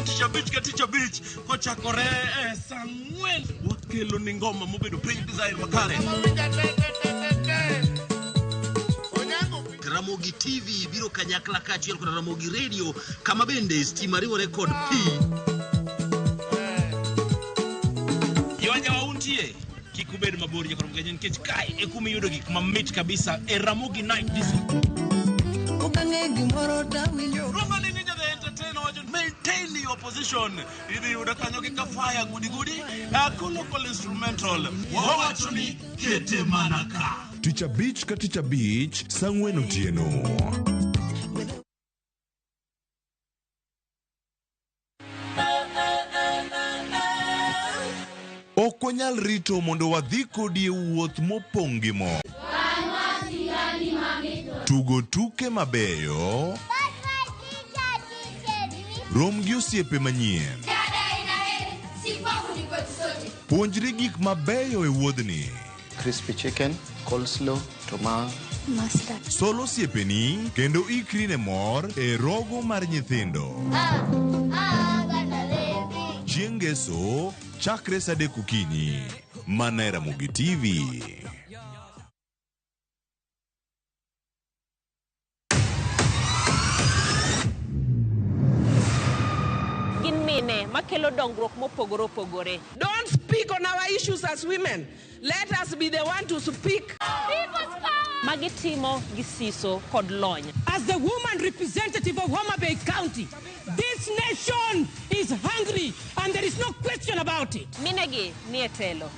Tich abich ka tich abich kochakore e saa ang'wen wakelo ni ngoma mobedo piny design makare. Ramogi TV biro kanyakla kaachiel kod Ramogi Radio kama bende stima riwore kod pi. Jowanjawa untie kik ubed mabor jakoro mgenye nikech kae e kuma iyudo gik mamit kabisa e Ramogi Night Disco. Okang'e gimoro tawinjo. Roma ni Ninja the Entertainer wacho maintain your position. Idhi yudo kanyo gi kafaya gudi gudi local instrumental. Wawacho ni kete mana ka. Tich abich ka tich abich saa ang'wen otieno. Ok wanyal rito mondo wadhi kodi e wuoth mopong' gi mor. Tugo tuke mabeyo. Rom gi osiepe manyien. Puonjri gik mabeyo e wuodhni. Crispy chicken, coleslaw, tomato. Sol osiepeni kendo ikri ne mor e rogo mar nyithindo. Chieng' ngeso chakre saa adek okinyi. Mana e Ramogi TV. Gin mine makelo dongruok mopogore opogore. Don't speak on our issues as women. Let us be the one to speak. Magitimo gi siso kod lony. As the woman representative of Homa Bay County, this nation is hungry and there is no question about it. Minegi ni e telo.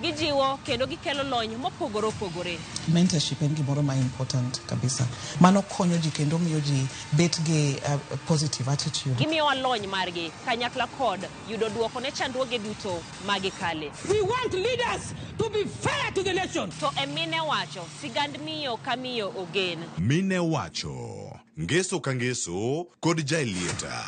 Gijiwo kendo gikelo lony mopogore opogore. Mentorship en gimoro ma important kabisa. Mano konyo ji kendo miyo ji bet gi positive attitude. Gimiyowa lony margi kanyakla kod yudo duoko ne chandruoge duto magikale. We want leaders to be fair to the nation. To e mine wacho, sigand miyo ka miyo ogen. Mine wacho. Ngeso ka ngeso kod Jaelieta.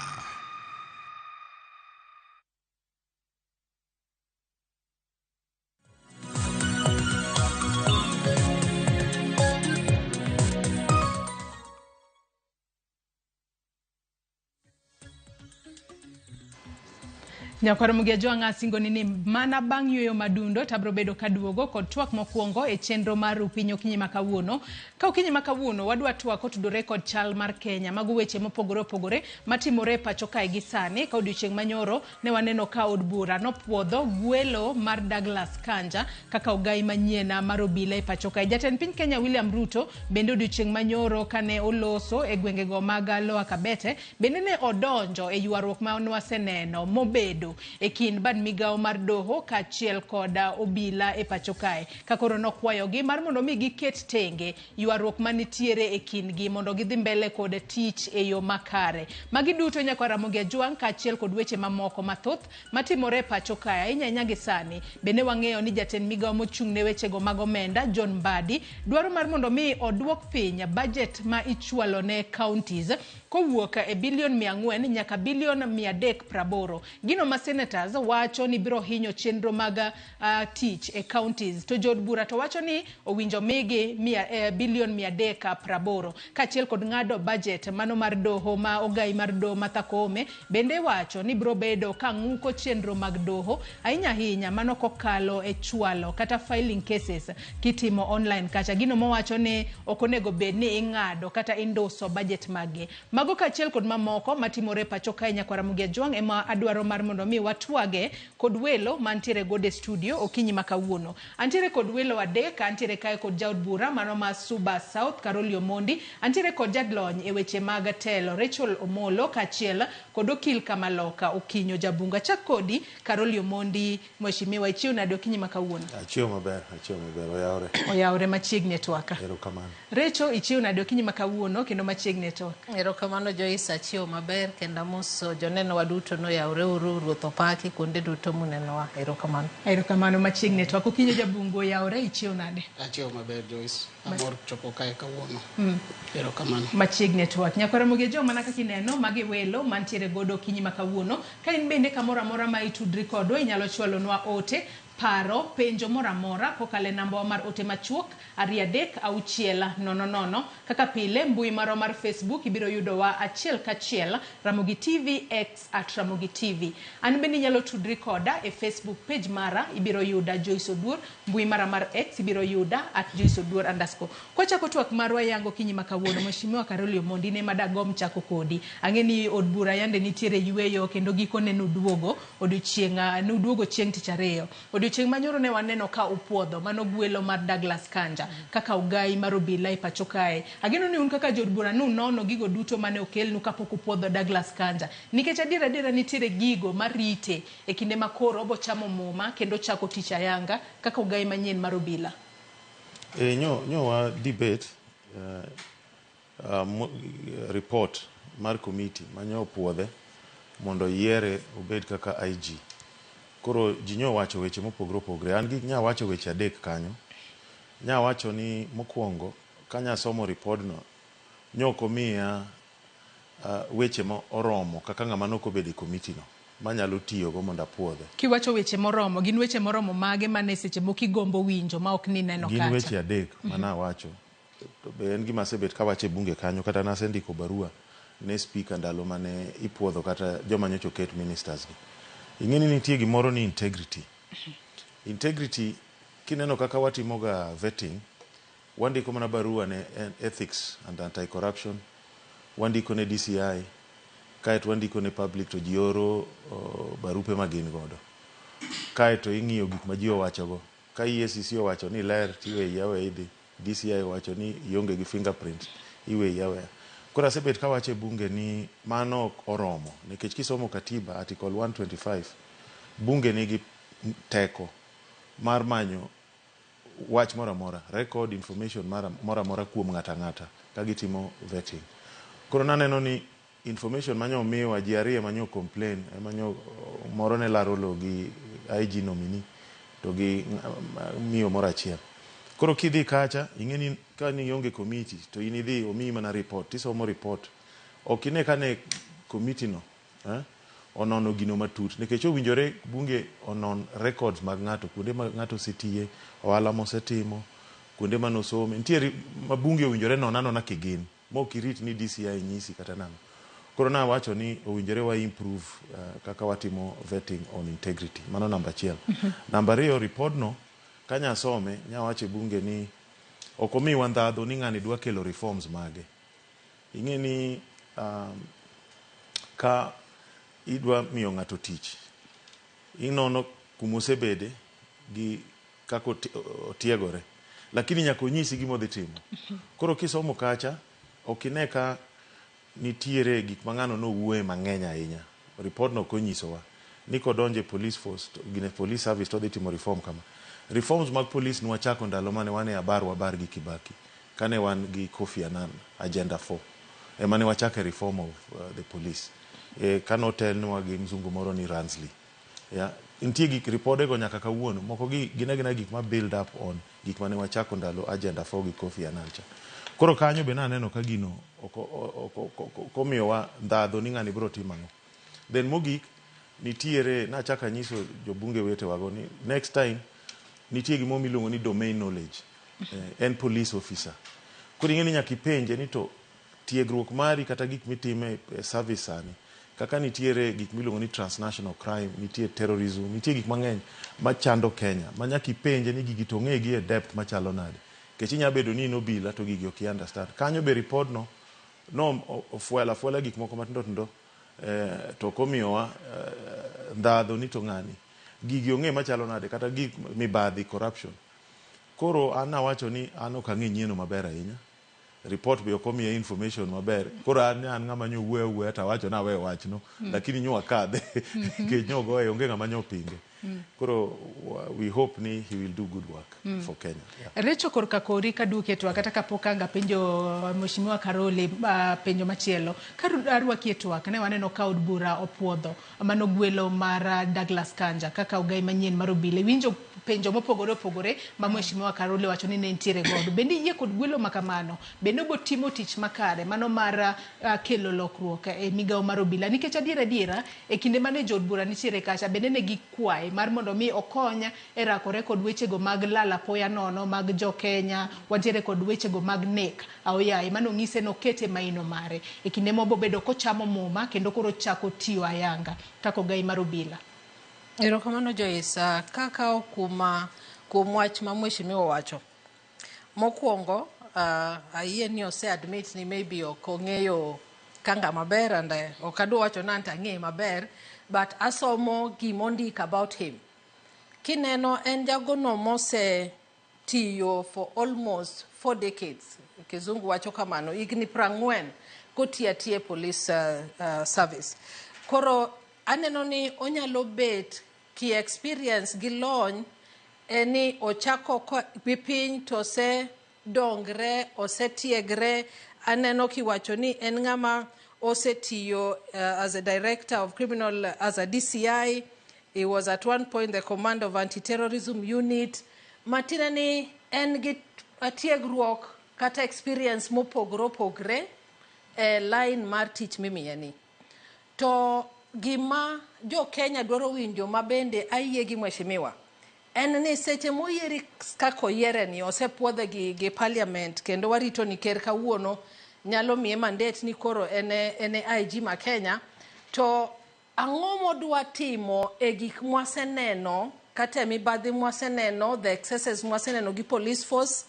Nyakwar Mugejo ang'a singo ni ni mana bang' yueyo madundo tabro bedo kaduogo kod twak mokwongo e chenro mar Upiny Okinyi ma kawuono. Ka okinyi ma kawuono wadwa twak kotudore kod chal mar Kenya. Mago weche mopogore opogore matimore e pacho kae gi sani. Ka odiochieng' manyoro ne waneno ka od bura nopuodho gwelo mar Douglas Kanja kaka ogai manyien mar obila e pacho kae. Jatend piny Kenya William Ruto bende odiochieng' manyoro kane oloso e gwengego mag Lower Kabete bende ne odonjo e ywaruok ma nwaseneno mobedo kedo e kind bad migawo mar doho kaachiel kod obila e pacho kae. Ka koro nokwayogi mar mondo mi giket tenge ywaruok manitiere e kindgi mondo gidhi mbele kod tich e yo makare. Magi duto nyakwar Ramogi Ajwang' kaachiel kod weche mamoko mathoth matimore e pacho kae ahinya ahinya gi sani. Bende wang'eyo ni jatend migawo mochung' ne wechego mag omenda John Mbadi dwaro mar mondo mi oduok piny budget ma ichwalo ne counties kowuok e bilion 400 nyaka bilion 380. Gino ma senators wacho ni biro hinyo chenro mag tich e counties to jood bura to wacho ni owinjo migi bilion 380 kaachiel kod ng'ado budget mano mar doho ma ogai mar doho Martha Koome bende wacho ni biro bedo ka ng'uko chenro mag doho ahinya ahinya mano kokalo e chwalo kata filing cases kitimo online kacha. Gino mowacho ni ok onego bed ni ing'ado kata induso budget maggi. Mago kaachiel kod mamoko matimore pacho kae nyakwar Ramogi Ajwang' ema adwaro mar mondo mi watwage kod welo mantiere godo e studio okinyi ma kawuono. Antiere kod welo adek, antiere kae kod jaod bura mano ma Suba South Caroli Omondi, antiere kod jalony e weche mag telo Rachel Omolo kaachiel kod okil Kamaloka Okinyo Jabunga. Achak kodi Caroli Omondi, mheshimiwa, ichiew nade okinyi ma kawuono? Achiew maber, achiew maber, oyawre. Oyawre machiegni e twaka. Erokamano. Rachel, ichiew nade okinyi ma kawuono kendo machiegni e twak? Erokamano Joyce, achiew maber kendo amoso joneno waduto noyawre uru, Ruoth opaki kuonde duto munenowa. Erokamano. Erokamano machiegni e twak. Okinyo Jabungu oyawre, ichiew nade? Achiew maber Joyce, amor chopo kae kawuono. Erokamano. Machiegni e twak. Nyakwar Ramogi Ajwang' mana kaka ineno magi welo mantiere godo okinyi ma kawuono. Ka in bende kamoro amora ma itudri kodwa inyalo chwalonwa ote, paro, penjo moro amora kokalo e nambawa mar ote machuok 2 3 6 0 0. Kaka pile mbui marwa mar Facebook ibiro yudowa achiel kachiel Ramogi TV X at Ramogi TV. An bende inyalo tudri koda e Facebook page mara ibiro yuda Joyce Oduor, mbui mara mar X ibiro yuda at Joyce Oduor underscore. Kwachako twak marwa yango okinyi ma kawuono, Mheshimiwa Caroli Omondi ne madagom chako kodi. Ang'e ni od bura yande nitiere yweyo kendo gikone nuduogo odiochieng' nuduogo chieng' tich ariyo. Odiochieng' manyoro ne waneno ka upuodho mano gwelo mar Douglas Kanja kaka ogai mar obila e pacho kae. Ageno ni un kaka jood bura nunono gigo duto mane okelnu kapok upuodho Douglas Kanja. Nikech adier adiera nitiere gigo marite e kinde ma koro obo chamo muma kendo chako tich ayanga kaka ogai manyien mar obila. Nyo wa debate report mar committee manyo opuodhe mondo yiere obed kaka IG. Koro ji nyo wacho weche mopogore opogore. An gi nya wacho weche adek kanyo. Nya wacho ni mokwongo kanya somo ripodno nyo ok omiya weche ma oromo kaka ng'ama nok obedo e committee no manyalo tiyogo mondo apuodhe. Kiwacho weche moromo, gin weche moromo mage mane seche moko igombo winjo ma ok ni neno Gin kacha? weche adek mana awacho. To be en gima asebet kawacho e bunge kanyo kata nasendiko barua ne speaker ndalo mane ipuodho kata joma nyocha oket ministers gi. Ing'e ni nitie gimoro ni integrity. Integrity kineno kaka watimoga vetting, wandiko mana barua ne ethics and anti-corruption, wandiko ne DCI, kaeto wandiko ne public to ji oro barupe ma gin godo. Kaeto ing'iyo gik ma ji owachogo. Ka EACC owacho ni ler tiweyi aweya idhi. DCI owacho ni ionge gi fingerprint, iweyi aweya. Koro asebet kawacho e bunge ni mano ok oromo nikech kisomo katiba article 125 bunge nigi teko mar manyo wach moro amora, record information moro amora kuom ng'ato ang'ata ka gitimo vetting. Koro naneno ni information manyo omiwa ji ariyo ema nyo complain ema nyo moro ne laro lowo gi IG nominee to gi miyo moro achiel. Koro kidhi kacha ing'e ni ka ni ionge committee to in idhi omiyi mana report tisomo report. Ok ine ka ne committee no onono gino matut nikech owinjore bunge onon records mag ng'ato kuonde ma ng'ato osetiye, ohala mosetimo, kuonde manosome. Nitiere ma bunge owinjore non anona kigin mok irit ni DCI nyisi kata nang'o. Koro nawacho ni owinjore wa improve kaka watimo vetting on integrity. Mano namba achiel. Namba ariyo, report no kanya some nyawacho e bunge ni ok omiwa ndhadhu ni ng'ani dwa kelo reforms mage. Ing'e ni ka idwa miyo ng'ato tich, inono kumosebede gi kaka otiegore, lakini nyaka onyisi gima odhi timo. Koro kisomo kacha, ok ine ka nitiere gik ma ng'ano nowuoye mang'eny ahinya. Report no ok onyisowa. ni kodonjo e police force to, gine police service to odhi timo reform kama. Reforms mag police nwachako ndalo mane wan e abar wabar gi Kibaki kane wan gi Kofi Annan Agenda 4 ema ne wachako reform of the police kane otelnwa gi mzungu moro ni Ransley. Yeah. Nitie gik ripodego nyaka kawuono moko gi gin agina gik ma build up on gik mane wachako ndalo Agenda 4 gi Kofi Annan cha. Koro kanyo be naneno ka gino ok omiyowa ndhadhu ni ng'ani biro timo ang'o. Then mogik nitiere nachako anyiso jobunge wetewago ni next time nitie gimoro miluongo ni domain knowledge. En police officer. Koro ing'e ni nyaka ipenje ni to tiegruok mari kata gik mitime e service sani kaka nitiere gik miluongo ni transnational crime, nitie terrorism, nitie gik mang'eny machando Kenya ma nyaka ipenje ni gigi to ong'e gi e depth machalo nade. Nikech inya bedo ni in obila to gigi ok i understand. Kanyo be report no no ofwelo afwela gik moko matindo tindo to ok omiyowa ndhadhu ni to ng'ani gigi ong'e machalo nade kata gik mibadhi corruption. Koro an nawacho ni an ok ang'e nyieno maber ahinya. Report be ok omiya information maber. Koro an ng'ama nyo wuoyo awuoya to awacho ni aweyo wachno. Lakini nyo wakadhe. Nikech nyo goye onge ng'ama nyo pinge. Koro we hope ni he will do good work for Kenya. Yeah. Recho korka kori kaduoki e twak kata kapok ang' apenjo Mheshimiwa Karoli penjo machielo. Ka arwaki e twak ne waneno ka od bura opuodho mano gwelo mar Douglas Kanja kaka ogai manyien mar obila. Iwinjo penjo mopogore opogore ma Mheshimiwa Karoli wacho ni ne nitiere godo. Bende iyie kod gwelo ma kamano? Bende obo timo tich makare mano mar kelo lokruok e migawo mar obila? Nikech adiera adiera e kinde mane jood bura nitiere kacha bende ne gikwaye mar mondo mi okony e rakore kod wechego mag lal apoya nono mag jo Kenya, wantiere kod wechego mag nek aoyaye mano ng'ise nokete maino mare e kinde mobobedo kochamo muma kendo koro chako tiyo ayanga kaka ogai mar obila. Erokamano Joyce, kakawo kuom wach ma mheshimiwa wacho. Mokwongo, ayie ni ose admit ni maybe ok ong'eyo Kanga maber and ok adwa wacho ni anto ang'eye maber, but asomo gimondik about him. Kineno en jagono mose tiyo for almost 4 decades, kizungu wacho kamano, higni 40 kotiyo atiya e police service. Koro aneno ni onyalo bet ki experience gi lony en ni ochako gi piny to ose dongre, osetiegre. Aneno kiwacho ni en ng'ama osetiyo as a director of criminal, as a DCI. He was at one point the commander of anti-terrorism unit. Matiende ni en gi tiegruok kata experience mopogore opogre e line mar tich mimiye ni. To gima jo Kenya dwaro winjo mabende ayie gi mheshimiwa en ni seche moyieri kaka oyiere ni osepuodhe gi parliament kendo warito ni ker kawuono nyalo miye mandate ni koro en e IG ma Kenya, to ang'o modwa timo e gik mwaseneno kata e mibadhi mwaseneno, the excesses mwaseneno gi police force,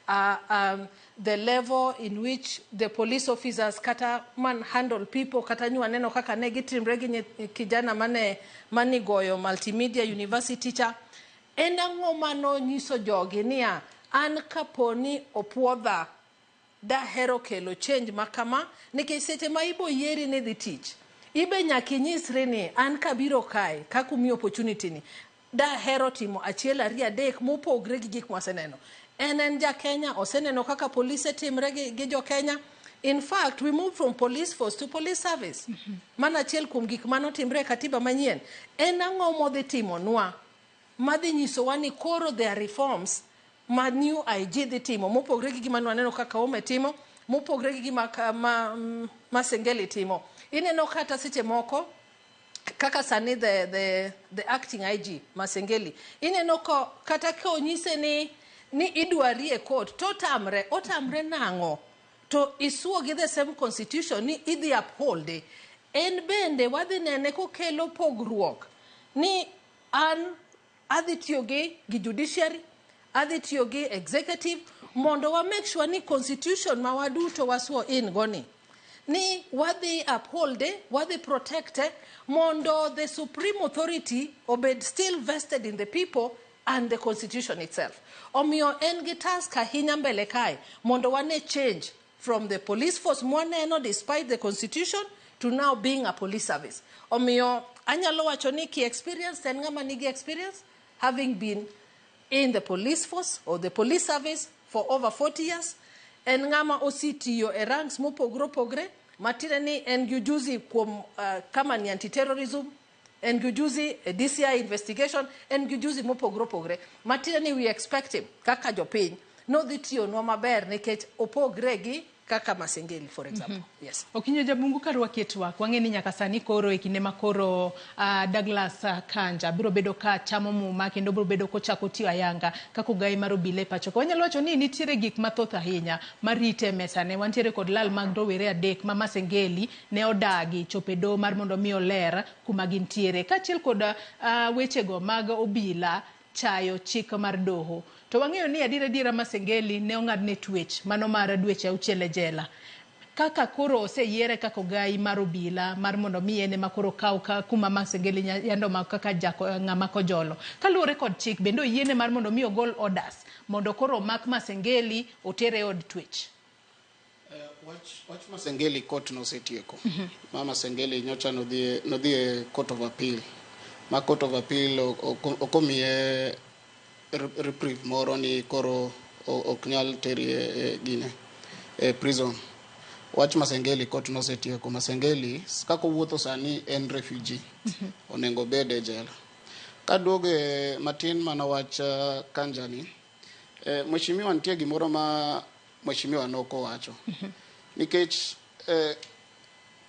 the level in which the police officers kata man handle people, kata nywaneno kaka ne gitimre gi kijana mane goyo Multimedia University cha. En ang'o mano nyiso jogi niya an kaponi opuodha dahero kelo change makama, nikech seche ma ibo yieri ni dhi tich ibe nyaka inyisri ni an kabiro kae kaka umiyo opportunity ni dahero timo 1 2 3 mopogre gi gik mwaseneno. En ja Kenya, oseneno kaka polise timre gi jo Kenya. In fact, we moved from police force to police service. Mano achiel kuom gik manotimre e katiba manyien. En ang'o modhi timonwa madhi nyisowa ni koro there are reforms ma new IG dhi timo mopogre gi gima nwaneno kaka Ome timo, mopogre gi gima Masengeli timo. Ineno kata seche moko kaka sani the acting IG Masengeli, ineno ko kata ka onyise ni idwari e court to otamre, otamre nang'o? To isuo gi the same constitution ni idhi uphold. En bende wadhi nene kokelo pogruok ni an adhi tiyo gi judiciary, adhi tiyo gi executive mondo wa make sure ni constitution ma waduto wasuo in go ni wadhi uphold, wadhi protect mondo the supreme authority obed still vested in the people and the constitution itself. Omiyo en gi task ahinya mbele kae mondo wane change from the police force mwaneno despite the constitution to now being a police service. Omiyo Anyalo wacho ni ki experience en ng'ama nigi experience having been in the police force or the police service for over 40 years. En ng'ama osetiyo e ranks mopogore opogore, matiende ni en gi ujuzi kuom kama ni anti-terrorism, en gi ujuzi e DCI investigation, en gi ujuzi mopogore opogore. Matiende ni we expect him kaka jopiny nodhi tiyonwa maber nikech opogre gi kaka Masengeli, for example. Yes. Okinyo Jabungu, karwaki e twak, wang'e ni nyaka sani koro e kinde ma koro Douglas Kanja biro bedo ka chamo muma kendo biro bedo kochako tiyo ayanga kaka ogai mar obila e pacho ka. Wanyalo wacho ni nitiere gik mathoth ahinya marite e mesane. Wantiere kod lal mag rowere adek ma Masengeli ne odagi chopo e doho mar mondo mi oler kuma gintiere. Kaachiel kod wechego mag obila chayo chik mar doho. To wang'eyo ni adiera adiera Masengeli ne ong'adne twech mano mar dweche 6 e jela. Kaka koro oseyiere kaka ogai mar obila mar mondo mi en ema koro kaw ka kuma Masengeli yando mak kaka jako, ng'ama kojolo. Kaluwore kod chik bende oyiene mar mondo mi ogol orders mondo koro omak Masengeli otere e od twech. Wach Masengeli court nosetieko. Ma Masengeli nyocha nodhi e Court of Appeal. Ma Court of Appeal ok omiye reprieve moro ni koro ok nyal teri e gine e prison. Wach Masengeli court nosetieko. Masengeli kaka owuotho sani en refugee. Onego obed e jela. Kaduogo e matin mana wach Kanja ni, mheshimiwa nitie gimoro ma mheshimiwa nokowacho. Nikech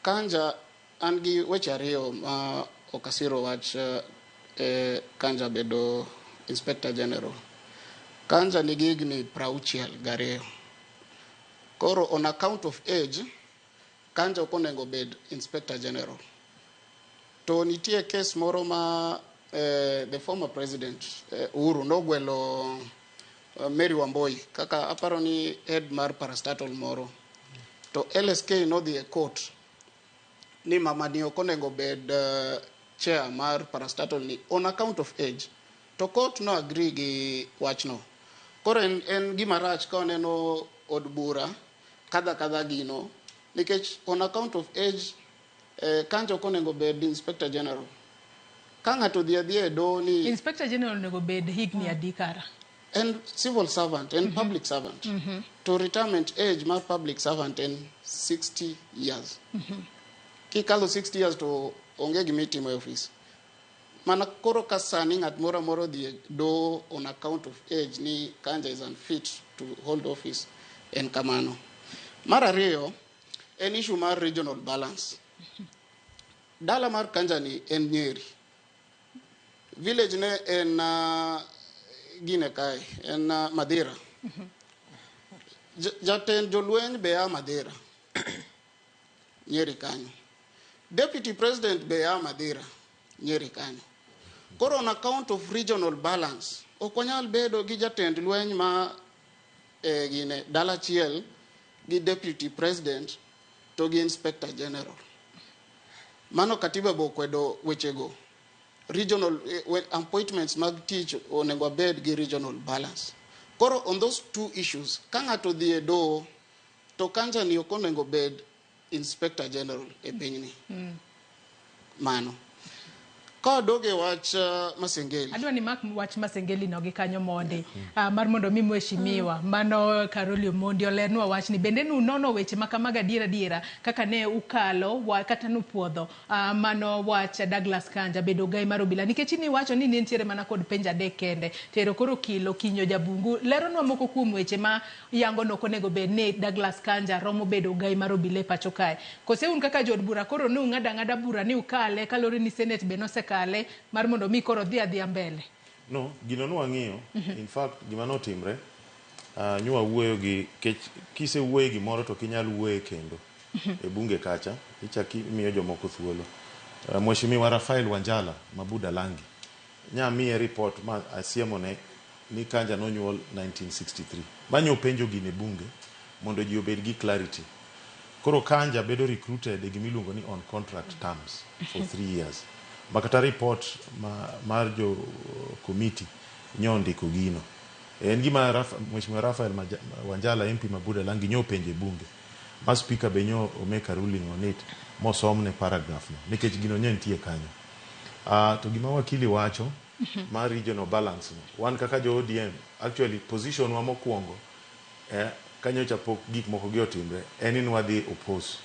Kanja an gi weche ariyo ma ok asiro wach Kanja bedo Inspector General. Kanja nigi higni 62. Koro on account of age, Kanja ok onego bed Inspector General. To nitie case moro ma the former president Uhuru nogwelo Mary Wamboi kaka aparo ni head mar parastatal moro. To LSK nodhi e court ni mama ni ok onego bed chair mar parastatal ni on account of age. To court no agree gi wachno. Koro en gima rach ka waneno od bura kadha kadha gino nikech on account of age Kanja ok onego bed Inspector General. Ka ng'ato odhi adhiya e doho ni Inspector General onego bed higni adi kara? En civil servant, en public servant. To retirement age mar public servant en 60 years. Kikalo 60 years to onge gima itimo e office. Mana koro ka sani ng'at moro amora odhi e doho on account of age ni Kanja is unfit to hold office en kamano. Mar ariyo en issue mar regional balance. Dala mar Kanja ni en Nyeri. Village ne en gine kae, en Madhira. Jatend jolweny be a Madhira. Nyeri kanyo. Deputy President be a Madhira. Nyeri kanyo. Koro on account of regional balance, ok wanyal bedo gi jatend lweny ma gine dala achiel gi Deputy President to gi Inspector General. Mano katiba bo kwedo wechego. Regional appointments mag tich onego bed gi regional balance. Koro on those two issues, ka ng'ato odhi e doho, to Kanja ni ok onego bed Inspector General e pinyni. Mano. Ka wadogo e wach Masengeli. Adwa ni mak wach Masengeli no gi kanyo mondi. Mar mondo mi mheshimiwa mano Caroli Omondi olernwa wachni. Bende nunono weche ma kamago adiera adiera kaka ne ukalo kata nupuodho mano wach Douglas Kanja bedo ogai mar obila nikech in iwacho ni ne nitiere mana kod penjo adek kende. Tero koro kilo kinyo jabungu leronwa moko kuom weche ma yango nok onego bed ni Douglas Kanja romo bedo ogai mar obila e pacho kae. Kose un kaka jood bura koro ne ung'ado ang'ada bura ni ukale kaluwore ni Senate be nosekale mar mondo mi koro dhi adhiya mbele. No, gino nwang'iyo. In fact, gima notimre, nywa wuoyo gi kech kisewuoyo gimoro to ok inyal wuoye kendo. E bunge kacha, ichak imiyo jomoko thuolo. Mheshimiwa Rafael Wanjala ma Budalangi, nya miye report ma asiemone ni Kanja nonyuol 1963. Manyo penjo gini e bunge mondo ji obed gi clarity. Koro Kanja bedo recruited e gimiluongo ni on contract terms for 3 years. Ma kata report mar jo committee nyo ondiko gino. En gima Mheshimiwa Rafael Wanjala MP ma Budalangi nyo penjo e bunge. Ma speaker be nyo o make a ruling on it mosomne paragraph no nikech gino nyo nitie kanyo. To gima wakili wacho mar regional balance no, wan kaka jo ODM, actually position wa mokwongo kanyocha pok gik moko gi otimre, en ni nwadhi oppose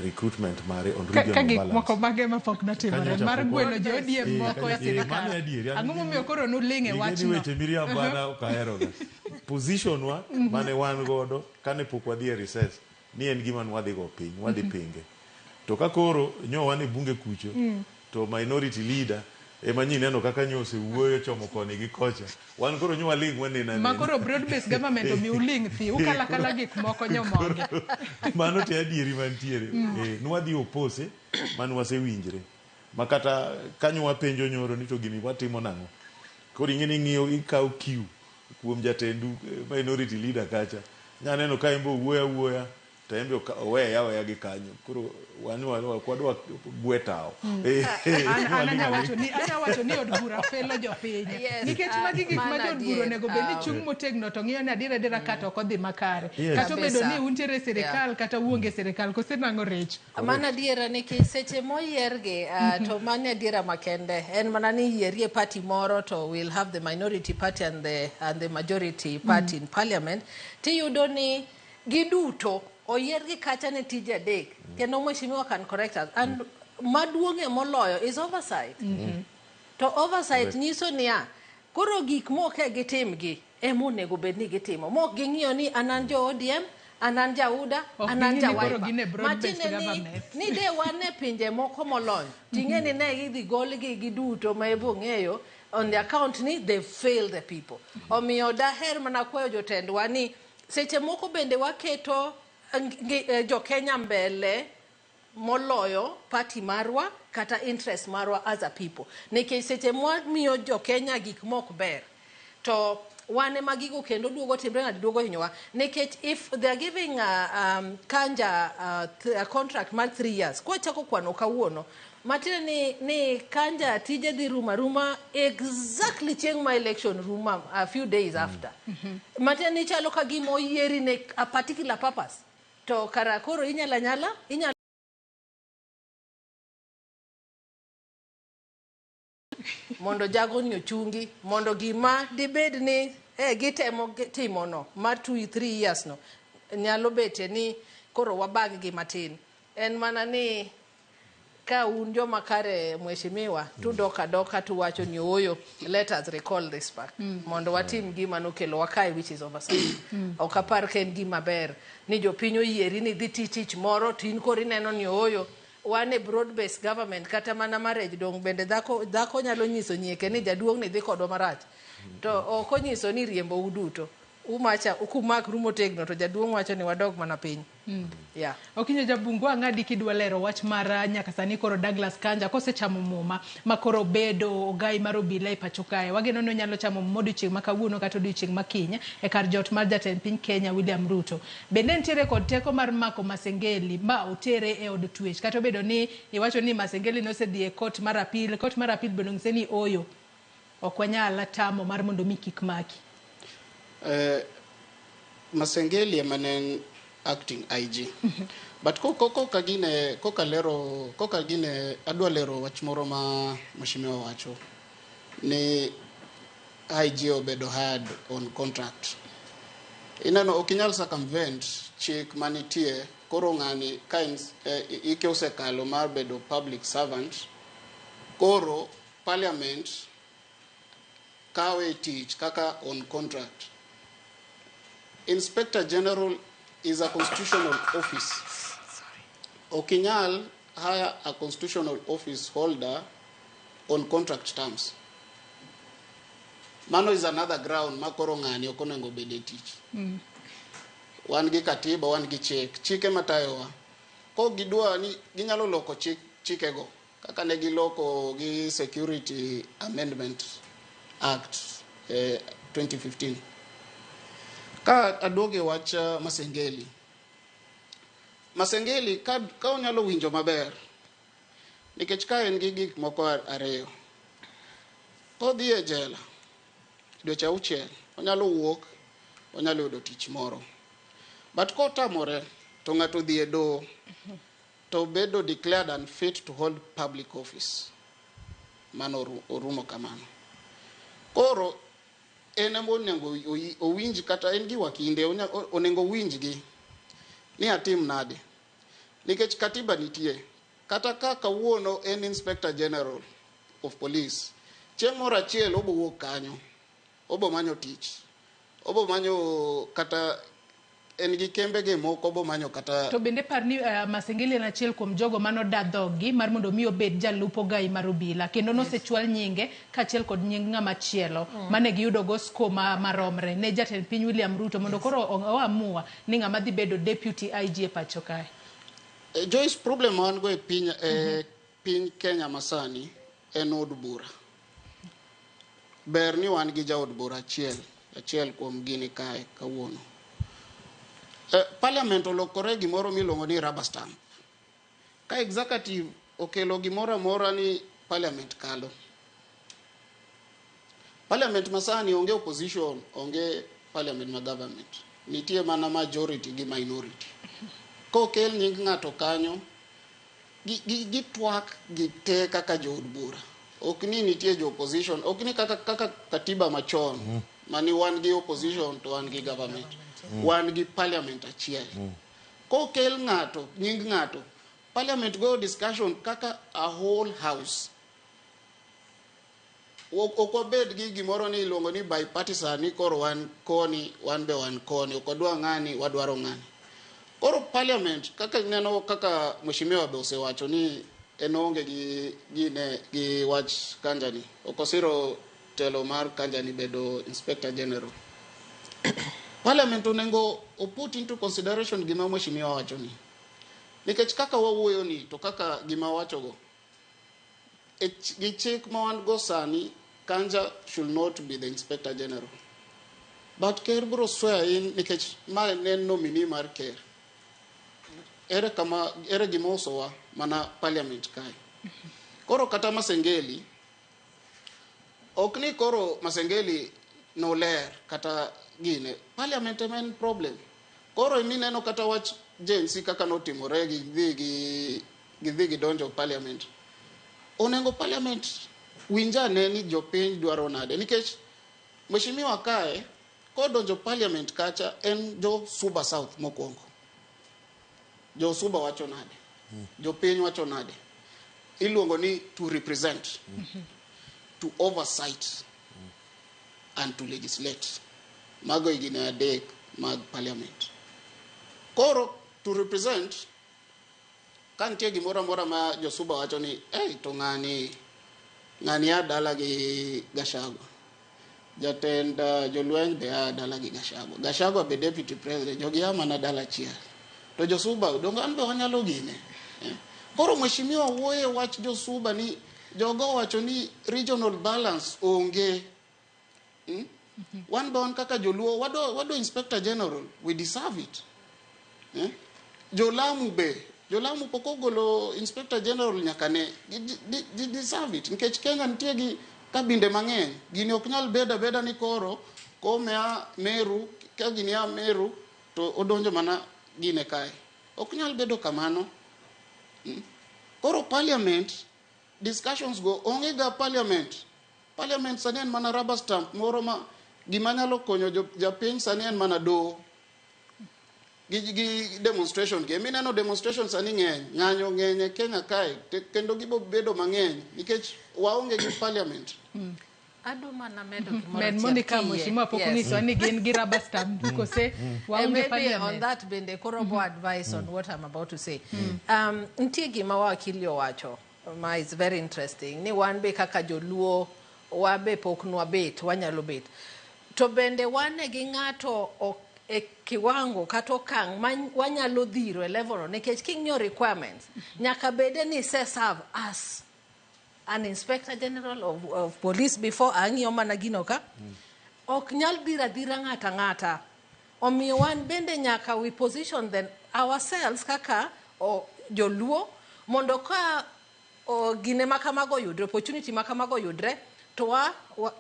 recruitment mare on regional ka gik balance. Moko mage mapok notimore Kanyocha mar pok gwelo jo ODM moko e mano sirikal. adieri. Ang'o momiyo koro nuling' e Ing'e ni wachno? weche miriambo an ok aheroga. Position wa mane wan godo kane pok wadhi e recess ni en gima nwadhi go piny, wadhi pinge. To ka koro nyo wan e bunge kucho, to minority leader ema nyi neno kaka nyo osewuoyo chomo koni gi kocha. Wan koro nyo waling' waneno Ma anena. koro broad based government omi uling' thi ukala kala gik moko nyomonge. Mano te adieri mantiere. Nwadhi oppose mane wasewinjre. Ma kata kanyo wapenjo nyoro ni to gini watimo nang'o. Koro ing'e ni ing'iyo ikawo cue kuom jatendu minority leader kacha. Nya neno ka en be owuoyo awuoya to en be oweye aweya gi kanyo. Koro wan ok wadwa gwe tawo. An anya wacho ni od bura felo jopiny. Yes, Nikech magi gik ma mano jood bura adier. onego bed ni chung' motegno to ng'iyo ni adier adiera kata ok odhi makare. Kata obedo Kabisa. ni untiere e sirikal kata uonge e sirikal kose nang'o rech. Mano adiera nikech seche moyiergi to mano adiera makende en mana ni yierie party moro to we'll have the minority party and the majority party in parliament, tiyudo ni giduto oyiergi kacha ne tije adek kendo mheshimiwa can correct us and maduong'ie moloyo is oversight. To oversight nyiso niya koro gik moke gitimgi ema onego bed ni gitimo mok ging'iyo ni an an jo ODM, an an ja UDA, Ok an an ging'i ja ni koro Wiper. gin e broad-based Matiende ni, government. ni de wan e pinje moko molony ting'e ni ne gidhi golgi giduto ma ebo ng'eyo on the account ni they fail the people. Omiyo daher mana kwayo jotendwa ni seche moko bende waketo jo Kenya mbele moloyo party marwa kata interest marwa as a people, nikech seche mwamiyo jo Kenya gik mok ber to wan ema gigo kendo duogo timre ng'ato duogo hinyowa, nikech if they are giving Kanja a contract mar 3 years, kwachako kwano kawuono matiende ni Kanja tije dhi rumo aruma exactly chieng' ma election rumo, a few days after. Matiende ni chalo ka gima oyieri ne a particular purpose to kara koro inyalo anyala inyalo mondo jagoni ochungi mondo gima dibed ni gitemo timono mar 2-3 years no nyalo betie ni koro wabag gi matin. En mana ni ka un joma kare, mheshimiwa, tudok adoka tuwacho ni ooyo, let us recall this back mondo watim gima nokelowa kae, which is oversight. Ok apar ka en gima ber ni jopiny oyieri ni dhi ti tich moro to in koro ineno ni ooyo, wan e broad based government. Kata mana marriage dong bende dhako, dhako nyalo nyiso nyieke ni jaduong' ni dhi kodwa marach to ok onyiso ni riembou duto umacha kumakru motegno to jaduong' wacho ni wadog mana piny. Yeah. Okinyo Jabungu, ang'adi kidwa lero wach mar nyaka sani koro Douglas Kanja kosechamo muma ma koro bedo ogai mar obila e pacho kae. Wageno ni onyalo chamo muma odiochieng' ma kawuono kata odiochieng' ma kiny e kar jot mar jatend piny Kenya William Ruto. Bende nitiere kod teko mar mako Masengeli ma otere e od twech kata obedo ni iwacho ni Masengeli nosedhi e court mar appeal, court mar appeal bende onyise ni oyo ok wanyal tamo mar mondo mi kik maki. Masengeli ema ne en acting IG. But koka gine koka lero koka gine adwa lero wach moro ma mheshimiwa wacho ni IG obedo hired on contract. Ineno ok inyal circumvent chik manitie. Koro ng'ani ka en ike osekalo mar bedo public servant, koro parliament kawe e tich kaka on contract. Inspector General is a constitutional office. Ok inyal hire a constitutional office holder on contract terms. Mano is another ground ma koro ng'ani ok onego bed e tich. Wan gi katiba, wan gi chik, chike matayowa. Kok gidwa ni ginyalo loko chik, chikego kaka ne giloko gi Security Amendment Act 2015. Ka aduogo e wach Masengeli, Masengeli ka onyalo winjo maber nikech ka en gi gik moko ariyo, kodhi e jela dweche 6 onyalo wuok, onyalo yudo tich moro, but kotamore to ng'ato dhi e doho to bedo declared unfit to hold public office. Mano orumo kamano. Koro en ema onego owinj kata en gi wakinde onego owinjgi ni atim nade. Nikech katiba nitie. Kata ka kawuono en Inspector General of Police, chieng' moro achiel obo wuok kanyo, obo manyo tich, obo manyo kata en gi kembege moko obo manyo kata. To bende par ni Masengeli en achiel kuom jogo manoda dhoggi mar mondo mi obed jalup ogai mar obila kendo nosechwal nyinge kaachiel kod nying ng'ama chielo mane giyudo go score maromre ne jatend piny William Ruto mondo koro oamua ni ng'ama dhi bedo deputy IG e pacho kae. Joyce, problem ma wan go e piny e piny Kenya masani en od bura. Ber ni wan gi jaod bura achiel, achiel kuom gini kae kawuono. Parliament olokore gimoro miluongo ni rubber stamp. Ka executive okelo gimoro amora ni parliament kalo. Parliament masani onge opposition, onge parliament ma government. Nitie mana majority gi minority. Kokel nying ng'ato kanyo, gitwak gi te kaka jood bura. Ok ni nitie jo opposition, ok ni kaka katiba machon, mani wan gi opposition to wan gi government. Wan gi parliament achiel. Kokel ng'ato, nying ng'ato, parliament go discussion kaka a whole house. Ok wabed gi gimoro ni iluongo ni bipartisan ni koro wan koni, wan be wan koni, ok wadwa ng'ani, wadwaro ng'ani. Koro parliament, kaka ineno kaka mheshimiwa be osewacho ni en oonge gi gine gi wach Kanjani. Ok osiro telo mar Kanjani bedo inspector general. Parliament onego o put into consideration gima mheshimiwa wacho ni. Nikech kaka wawuoyo ni to kaka gima wacho go. Gi chik ma wan go sani, Kanja should not be the inspector general. But ker biro swear in nikech ma ne en nominee mar ker. Ere kama ere gima osowa mana parliament kae. Koro kata Masengeli ok ni koro Masengeli noler kata gine. Parliament ema en problem. Koro emineno kata wach Gen Z kaka notimore gidhi gidonjo parliament. Onego parliament winj ane ni jopiny dwaro nade nikech mheshimiwa kae kodonjo parliament kacha en jo Suba South mokwongo. Jo Suba wacho nade? Jopiny wacho nade? Iluongo ni to represent, to oversight and to legislate. Mago e gine adek mag parliament. Koro to represent ka nitie gimoro amora ma josuba wacho ni hey, to ng'ani ng'ani a dala gi Gachagua. Jatend jolweny be a dala gi Gachagua. Gachagua be deputy president, jogi a mana dala achiel. To josuba donge an be wanyalo gine. Koro mheshimiwa wuoye wach josuba ni jogo owacho ni regional balance onge. Wan be wan kaka joluo wadwa inspector general, we deserve it. Jolamu be, jolamu pok ogolo inspector general nyaka ne gi deserve it nikech Kenya nitie gi kabinde mang'eny. Gini ok nyal bedo abeda ni koro kome a Meru ka gini a Meru to odonjo mana gine kae. Ok nyal bedo kamano. Koro parliament discussions go onge ga parliament. Parliament sani en mana rubber stamp moro ma gima nyalo konyo japiny sani en mana doho. Gi demonstration gi. Mineno demonstration sani ng'eny, ng'anyo ng'eny e Kenya kae, kendo gibo bedo mang'eny nikech waonge gi parliament. Adwa mana medo gimoro Med achiel mondi ka kiyie. mheshimiwa pok Yes. onyisowa ni gin gi rubber stamp kose waonge Maybe on parliament. that bende koro bo advice on what I'm about to say. Nitie gima wakili owacho ma is very interesting ni wan be kaka joluo wabe pok nwabet wanyalo bet to bende wan gi ng'ato e kiwango kata okang' ma wanyalo dhiro e level no nikech king'iyo requirements nyaka bede ni ise serve as an inspector general of police before ang'iyo mana gino ka ok nyal dhiro adhira ng'ata ng'ata omiyo wan bende nyaka we position then ourselves kaka joluo mondo ka gine ma kamago oyudre opportunity ma kamago oyudre to wa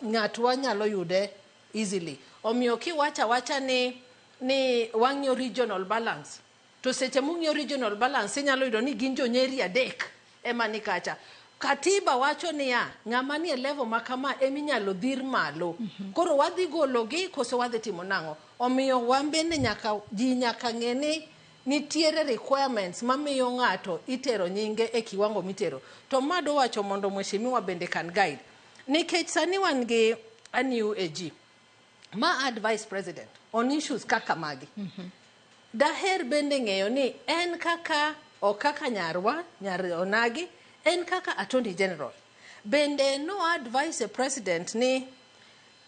ng'at wanyalo yude easily omiyo kiwacho awacha ni wang'iyo regional balance to seche mung'iyo regional balance inyalo yudo ni gin jonyeri adek ema ni kacha. Katiba wacho niya, ng'ama nie level ma kama eminyalo dhir malo. Koro wadhi gologi koso wadhi timo nang'o? Omiyo wan bende nyaka ji nyaka ng'e ni nitiere requirements mamiyo ng'ato itero nyinge e kiwango mitero. To mado wacho mondo mheshimiwa bende can guide. Nikech sani wan gi a new AG ma advice president on issues kaka magi. Daher bende ng'eyo ni en kaka ok kaka nyarwa nyar onagi en kaka attorney general bende no advise president ni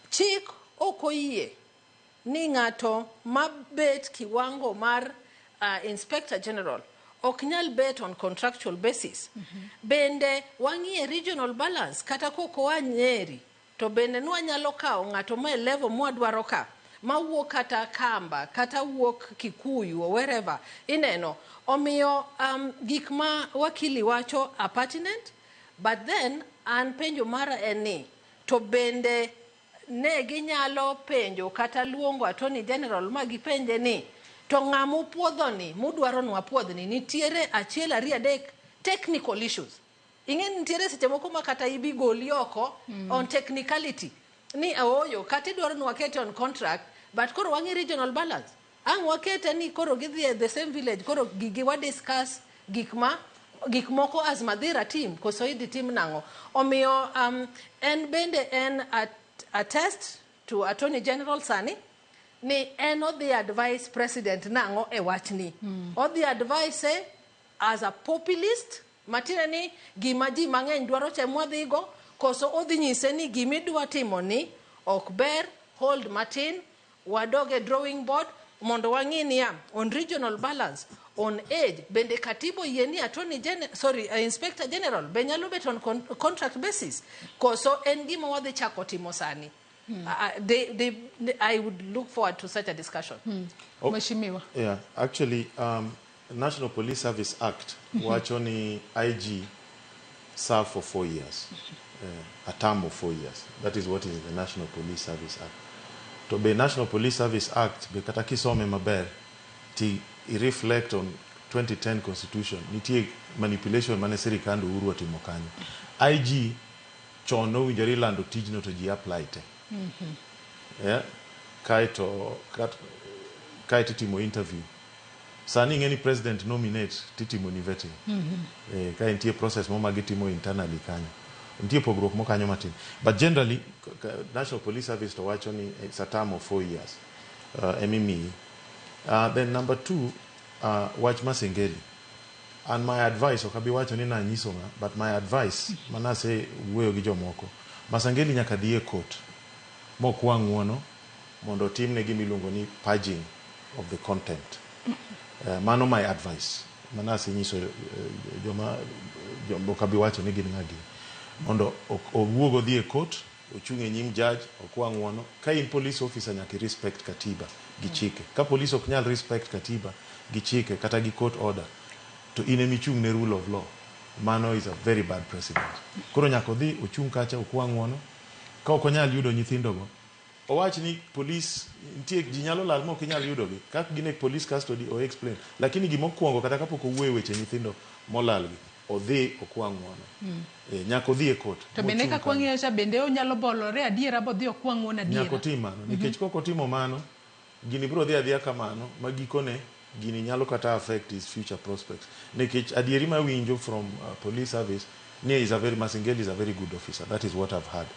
chik ok oyie ni ng'ato mabet kiwango mar inspector general ok nyal bet on contractual basis. Bende wang'iye regional balance kata kokoa Nyeri to bende nwanyalo kawo ng'ato ma e level mwadwaro ka mawuok kata Kamba kata wuok Kikuyu or wherever ineno omiyo gik ma wakili wacho are pertinent, but then an penjo mara en ni to bende ne ginyalo penjo kata luongo attorney general ma gipenje ni to ng'ama upuodho ni mudwaro nwapuodhni nitiere achiel ariyo adek technical issues ing'e ni nitiere seche moko ma kata ibi goli oko on technicality ni ooyo kata idwaro ni wakete on contract but koro wang'i regional balance ang' wakete ni koro gidhi e the same village koro gigi wa discuss gik ma gik moko as Madhira team koso idhi tim nang'o omiyo en bende en a test to attorney general sani ni en odhi advise president nang'o e wachni. Odhi advise as a populist matiende ni gima ji mang'eny dwaro cha mwadhigo koso odhi nyise ni gimidwa timo ni ok ber hold matin wadog e drawing board mondo wang'i niya on regional balance on age bende katiba oyie ni attorney general sorry inspector general be nyalo bet on contract basis koso en gima wadhi chako timo sani. I would look forward to such a discussion. Oh. Mheshimiwa. Yeah, actually, National Police Service Act wacho ni IG serve for 4 years, a term of 4 years. That is what is in the National Police Service Act. To be National Police Service Act, be kata kisome maber, ti i reflect on 2010 Constitution, nitie manipulation mane sirikand Uhuru otimo kanyo. IG chon nowinjore ilando tijno to ji apply te. Yeah? Kaeto kaeto itimo interview. Sani ing'e ni president nominate titimo ni vetting. Ka nitie process mo ma gitimo internally kanyo. Nitie pogruok mo kanyo matin. But generally, National Police Service to wacho ni it's a term of 4 years. Emimiyi. Then number two, wach Masengeli. And my advice, ok abi wacho ni nanyiso ng'a, but my advice, manase wuoyo gi jomoko, Masengeli nyaka dhi e court mokwa ng'uono mondo otimne gima iluongo ni purging of the contempt. Mano my advice. Manase nyiso joma ok abi wacho ni gin ng'a gini. Mondo owuog odhi e court, ochung' e nyim judge, okwa ng'uono. Ka in police officer nyaka i respect katiba gi chike. Ka police ok nyal respect katiba gi chike kata gi court order, to in emichung' ne rule of law. Mano is a very bad precedent. Koro nyaka odhi ochung' kacha okwa ng'uono. Ka ok onyal yudo nyithindogo, owach ni police nitie ji nyalo lal ma ok inyal yudogi kaka gin e police custody o explain lakini gimokwongo kata kapok owuoyo weche nyithindo molalgi odhi okwa ng'uono. Nyaka odhi e court To bende mochung' kaka kanyo. wang'eyo cha bende onyalo bolore adiera bodhi okwa ng'uono adiera. Nyaka otim mano nikech kok otimo mano gini biro dhi adhiya kamano ma gikone gini nyalo kata affect his future prospects nikech adieri mawinjo from police service ni is a very Masengeli is a very good officer. That is what I've heard.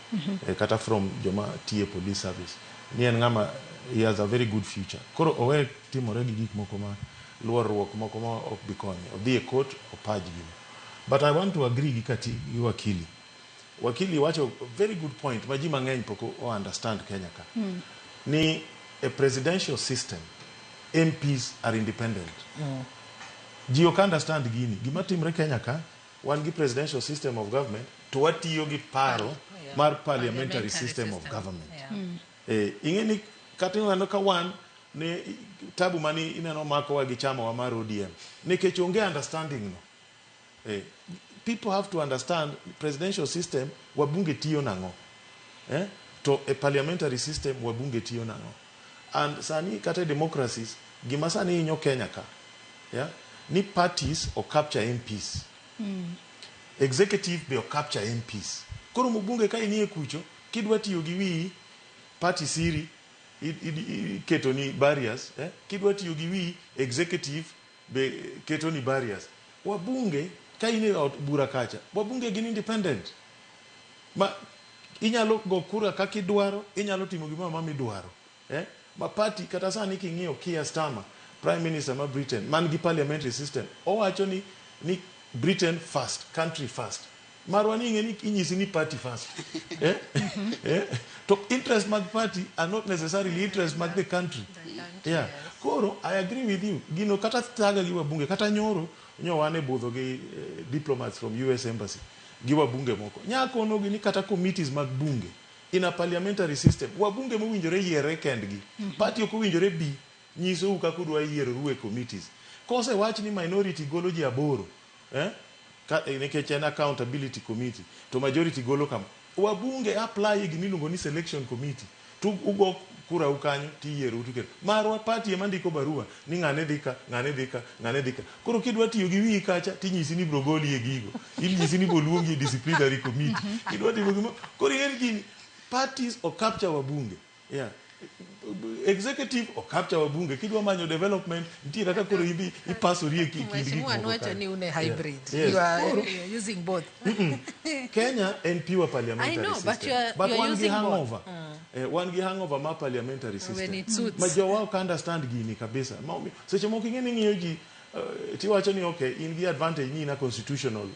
Kata from joma tiye police service ni en ng'ama he has a very good future. Koro owe timore gi gik moko ma luorruok moko ma ok bi konye odhi e court opaj gino. But I want to agree gi kati gi wakili. Wakili wacho very good point ma ji mang'eny pok o understand Kenya ka ni a presidential system MPs are independent. Ji ok understand gini. Gima timre Kenya ka wan gi presidential system of government to watiyo gi paro mar parliamentary system of government. Ing'e ni kata ineno ka wan ne tabu mani ineno makowa gi chamawa mar ODM nikech onge understanding no. People have to understand presidential system wabunge tiyo nang'o, To e parliamentary system wabunge tiyo nang'o. And sani kata e democracies gima sani hinyo Kenya ka, yeah? Ni parties o capture MPs. Executive be o capture MPs. Koro mbunge ka inie kucho, kidwa tiyo gi wiyi, party siri iketo ni barriers, eh? Kidwa tiyo gi wiyi, executive be keto ni barriers. Wabunge ka in e ot bura kacha, wabunge gin independent. Ma inyalo go kura kaka idwaro, inyalo timo gimoro amora midwaro. Eh? Ma party kata sani king'iyo Keir Starmer, Prime Minister ma Britain, man gi parliamentary system, owacho ni Britain first, country first. Marwa ni ing'e ni inyisi ni party first. Eh? Eh? To interest mag party are not necessarily interest mag the country. Yeah. Koro, I agree with you. Gino kata thaga gi wabunge, kata nyoro, nyo wan e budho gi diplomats from US Embassy, gi wabunge moko. Nyakono gi ni kata committees mag bunge, in a parliamentary system, wabunge mowinjore yiere kendgi. Party ok owinjore bi nyisou kaka udwa yieroru e committees. Kosewach ni minority golo ji aboro, eh? Ka, nikech en accountability committee, to majority golo kama. Wabunge apply e gimiluongo ni selection committee. To ugo kura u kanyo tiyierou tiketo. Marwa party ema ndiko barua ni ng'ane dhi ka, ng'ane dhi ka, ng'ane dhi ka. Koro kidwa tiyo gi wiyi kacha tinyisi ni ibro goli e gigo. Inyisi ni ibro luongi e disciplinary committee. Kidwa timo gimo, koro ing'e ni gini parties o capture wabunge. Yeah. Executive o capture wabunge. Kidwa manyo development, nitie kaka koro idhi ipasori e kind gik Mheshimiwa moko nwacho kanyo. ni un e hybrid. Yes. You are, Koro, you are using both. Kenya en pure parliamentary I know, system. but you are, but you are wan gi using both. hangover. Wan gi hangover mar parliamentary system. When it suits. Ma jowa ok understand gini kabisa. Ma omiyo- seche moko ing'e ni ing'iyo ji tiwacho ni okay, in gi advantage ni in a constitutional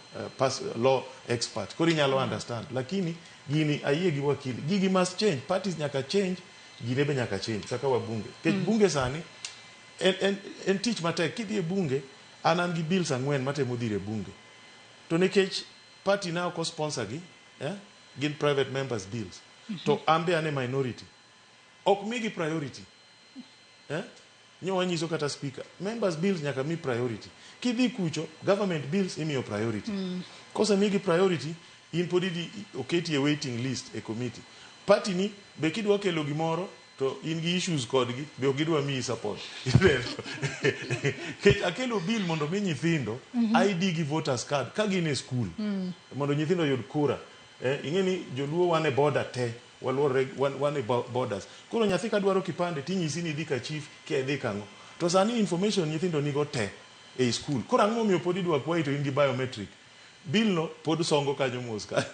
law expert. Koro inyalo understand. Lakini gini ayie gi wakili. Gigi must change. Parties nyaka change, gine be nyaka change kaka wabunge. Nikech bunge sani en tich matek. Kidhi e bunge, an gi bills 4 matemo dhiro e bunge. To nikech party na ok osponsor gi, eh? Gin private members bills. To an be an e minority. Ok migi priority. Eh? Nyo wanyiso kata speaker. Members bills nyaka mi priority. Kidhi kucho, government bills imiyo priority. Kosemigi priority, in pod idhi oketi e waiting list e committee. Party ni be kidwa kelo gimoro to in gi issues kodgi be ok gidwa miyi support. Ineno? Nikech akelo bill mondo mi nyithindo ID gi voters card ka gin e school. Mondo nyithindo oyud kura. Ing'e ni joluo wan e border te waluorore wan e borders. Koro nyathi ka dwaro kipande tinyisi ni idhi ka chief kia idhi kang'o. To sani information nyithindo nigo te ei school. Koro ang'o momiyo pod idwa kwayi to in gi biometric? Bill no pod songo kanyo mos ka.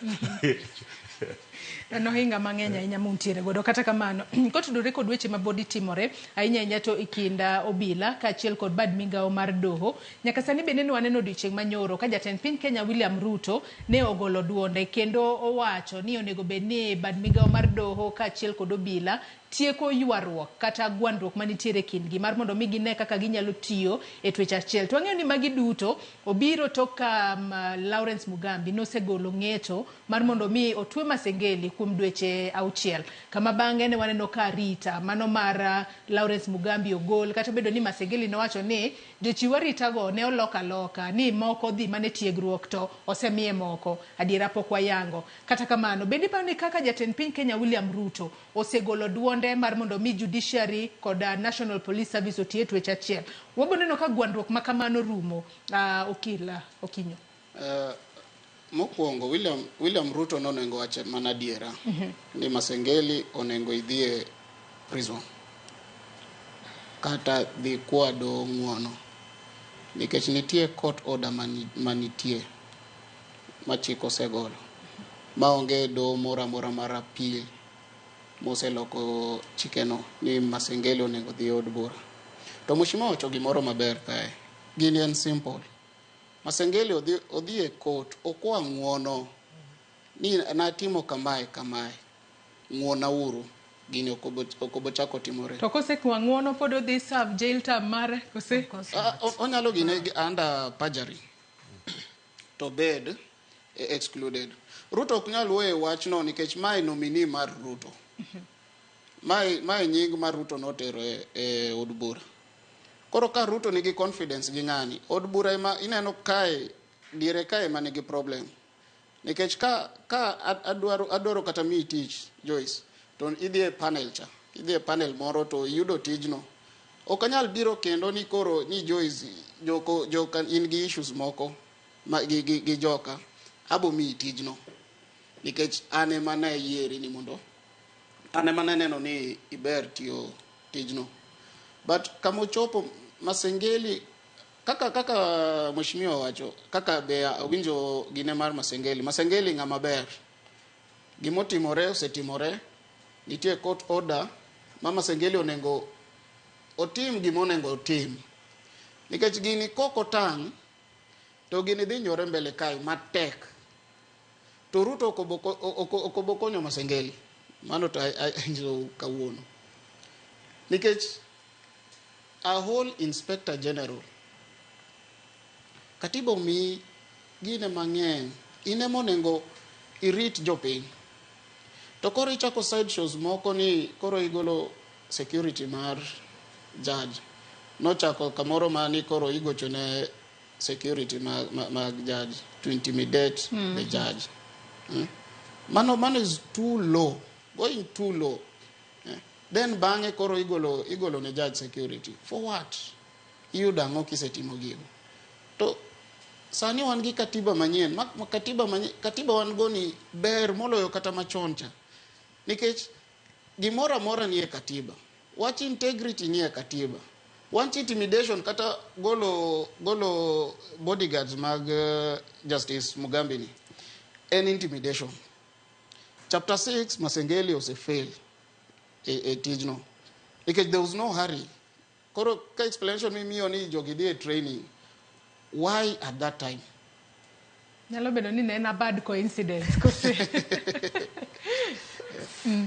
En ohinga mang'eny ahinya muntiere godo. Kata kamano, kotudore kod weche ma pod timore ahinya ahinya to e kind obila kaachiel kod bad migawo mar doho. Nyaka sani bende ne waneno odiochieng' manyoro ka jatend piny Kenya William Ruto ne ogolo duonde kendo owacho ni onego bed ni bad migawo mar doho kaachiel kod obila tieko ywaruok kata gwandruok manitiere e kindgi mar mondo mi gine kaka ginyalo tiyo e twech achiel. To wang'eyo ni magi duto obiro tok ka Lawrence Mugambi nosegolo ng'eto mar mondo mi otwe Masengeli kuom dweche 6, kama bang'e ne waneno ka arita mano mar Lawrence Mugambi ogol, kata obedo ni Masengeli nowacho ni jochiw aritago ne olok aloka ni moko dhi mana e tiegruok to osemiye moko, adiera pok wayango. Kata kamano, bende iparo ni kaka jatend piny Kenya William Ruto osegolo duonde mar mondo mi judiciary kod National Police Service otiye twech achiel, wabiro neno ka gwandruok ma kamano rumo, Okila Okinyo? Mokwongo William Ruto nonego wach mana adiera ni Masengeli onego idhi e prison kata dhi kwado ng'uono nikech nitie court order manitie ma chik osegolo maonge doho moro amora mar appeal moseloko chikeno ni Masengeli onego dhi e od bura. To mheshimiwa owacho gimoro maber kae. Gini en simple. Masengeli odhi e court okwa ng'uono ni natimo kamae kamae, ng'uona uru. Gini ok obo chako timore. To kosekwa ng'uono pod odhi serve jail term mare kose? Onyalo gine under perjury to bed excluded. Ruto ok nyal wuoyo e wachno nikech mae nominee mar Ruto. Mae nying mar Ruto notero e od bura. Koro ka Ruto nigi confidence gi ng'ani, od bura ema ineno kae, diere kae ema nigi problem. Nikech ka adwaro kata miyi tich, Joyce, to idhi e panel cha. Idhi e panel moro to iyudo tijno. Ok anyal biro kendo ni koro ni Joyce, joka in gi issues moko ma, gi joka. Abo miyi tijno. Nikech an ema ne ayieri ni mondo an ema ne aneno ni iber tiyo tijno. But kama ochopo Masengeli kaka mheshimiwa owacho kaka be awinjo gine mar Masengeli. Masengeli ng'ama ber. Gimotimore osetimore. Nitie court order ma Masengeli onego otim gima onego otim. Nikech gini kok otang' to gini dhi nyore mbele kae matek. To Ruto ok obo konyo Masengeli. Mano to anyiso kawuono. Nikech a whole inspector general katiba omiyi gine mang'eny in ema onego irit jopiny to koro ichako side shows moko ni koro igolo security mar judge nochako kamoro ma ni koro igocho ne security mag judge to intimidate the judge. Mano is too low, going too low. Then bang'e koro igolo ne judge security for what? Iyudo ang'o kisetimo gigo? To sani wan gi katiba manyien ma katiba manyien, katiba wan go ni ber moloyo kata machon cha, nikech gimoro amora nie katiba. Wach integrity nie katiba, wach intimidation kata golo bodyguards mag Justice Mugambi ni en intimidation. Chapter 6 Masengeli osefail e tijno nikech there was no hurry. Koro ka explanation mimiyo ni jogi dhi e training, why at that time? Nyalo bedo ni ne en a bad coincidence kose?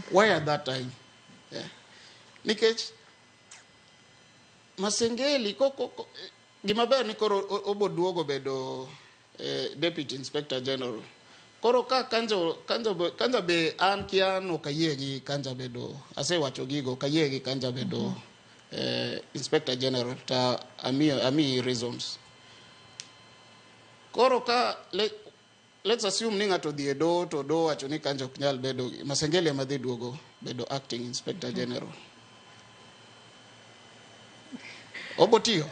Why at that time? Yeah. Nikech Masengeli ko, gima ber ni koro obo duogo bedo deputy inspector general. Koro ka Kanja be an kian ok ayie gi Kanja bedo, asewacho gigo, ok ayie gi Kanja bedo inspector general, ta amiyi reasons. Koro ka let's assume ni ng'ato odhi e doho to doho wacho ni Kanja ok nyal bedo, Masengeli ema dhi duogo bedo acting inspector general. Obo tiyo.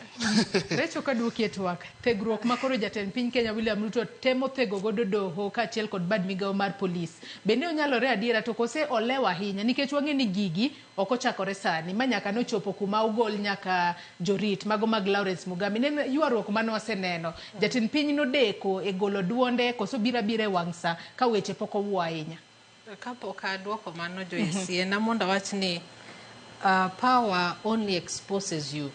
Recho kaduoki e twak, thegruok ma koro jatend piny Kenya William Ruto temo thego godo doho kaachiel kod bad migawo mar polis. Bende onyalore adiera to kose olewo ahinya nikech wang'e ni gigi ok ochakore sani ma nyaka nochopo kuma ogol nyaka jorit mago mag Lawrence Mugambi. Ne en ywaruok mane waseneno. Jatend piny nodeko e golo duonde koso biro abira e wang' sa ka weche pok owuo ahinya. Kapok aduoko mano, Joyce, yiena mondo awach ni power only exposes you.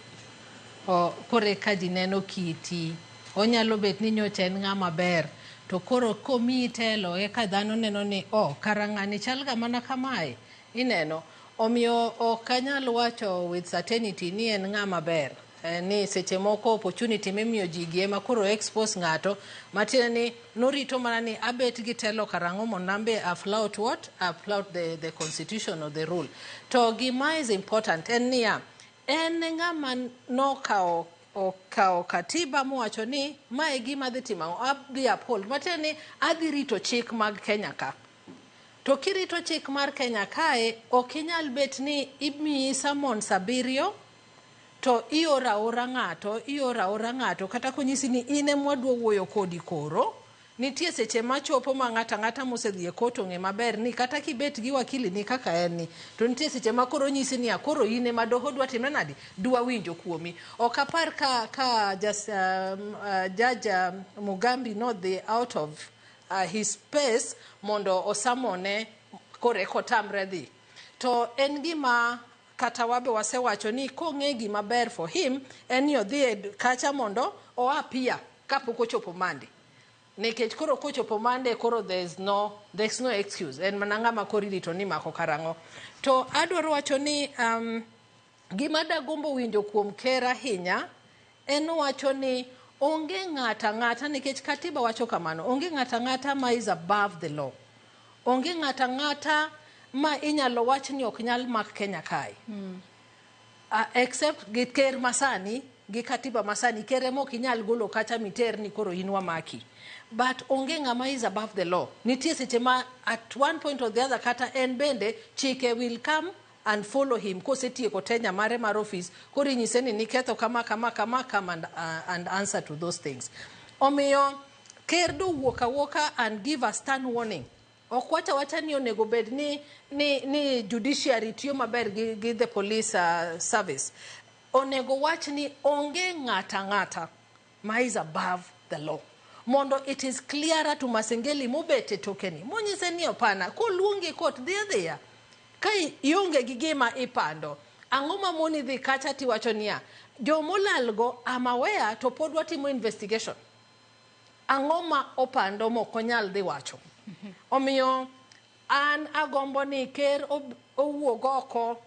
O, koro eka ji neno kiti. Onyalo bet ni nyocha en ng'ama ber. To koro komiyi telo eka dhano neno ni oh, kara ng'ani chal ga mana kamae. Ineno. Omiyo ok anyal wacho with certainty ni en ng'ama ber. Ni seche moko opportunity mimiyo ji gi ema koro expose ng'ato matiende ni norito mana ni abet gi telo karang'o mondo an be a flout what? A flout the constitution or the rule. To gima is important en niya, en ng'ama nokawo okawo katiba mowacho ni mae gima adhi timo ang'o, adhi uphold matiende ni adhi rito chik mag Kenya ka. To kirito chik mar Kenya kae, ok inyal bet ni imiyi summons abiriyo to ioro aora ng'ato, ioro aora ng'ato kata konyisi ni in ema wadwa wuoyo kodi. Koro nitie seche machopo ma ng'ato ang'ata mosedhi e court ong'e maber ni kata kibet gi wakili ni kaka en ni to nitie seche ma koro onyisi niya koro in ema doho dwa timre nadi, dwa winjo kuomi. Ok apar ka Judge Mugambi nodhi out of his space mondo osamone koro eka otamre dhi. To en gima kata wabe wasewacho ni kong'e gima ber for him en ni odhi e kacha mondo o appear kapok ochopo Monday. Nikech koro kochopo Monday koro there is no excuse. En mana ng'ama koro irito ni mako karang'o. To adwaro wacho ni gima dagombo winjo kuom ker ahinya en wacho ni onge ng'ata ang'ata, nikech katiba wacho kamano, onge ng'ata ang'ata ma is above the law. Onge ng'ata ang'ata ma inyalo wach ni ok nyal mak Kenya kae. Except gi ker masani gi katiba masani, ker ema ok inyal golo kacha miter ni koro in wamaki. But onge ng'ama is above the law. Nitie seche ma at one point or the other kata en bende chike will come and follow him kosetieko tenure mare mar office, koro inyise ni niketho kama kama kama, come and answer to those things. Omiyo Ker dowuok awuoka and give a stern warning. Ok wach awacha ni onego bed ni, ni, ni judiciary tiyo maber gi, gi the police service. Onego wach ni onge ng'ata ng'ata ma is above the law. Mondo it is clearer to Masengeli mobet e tokeni. Monyise ni hapana, koluongi e court dhi adhiya. Ka ionge gi gima ipando, ang'o mamoni dhi kacha tiwacho niya, jomolalgo am aware to pod watimo investigation. Ang'o ma opando mok onyal dhi wacho? Omiyo an agombo ni ker owuog oko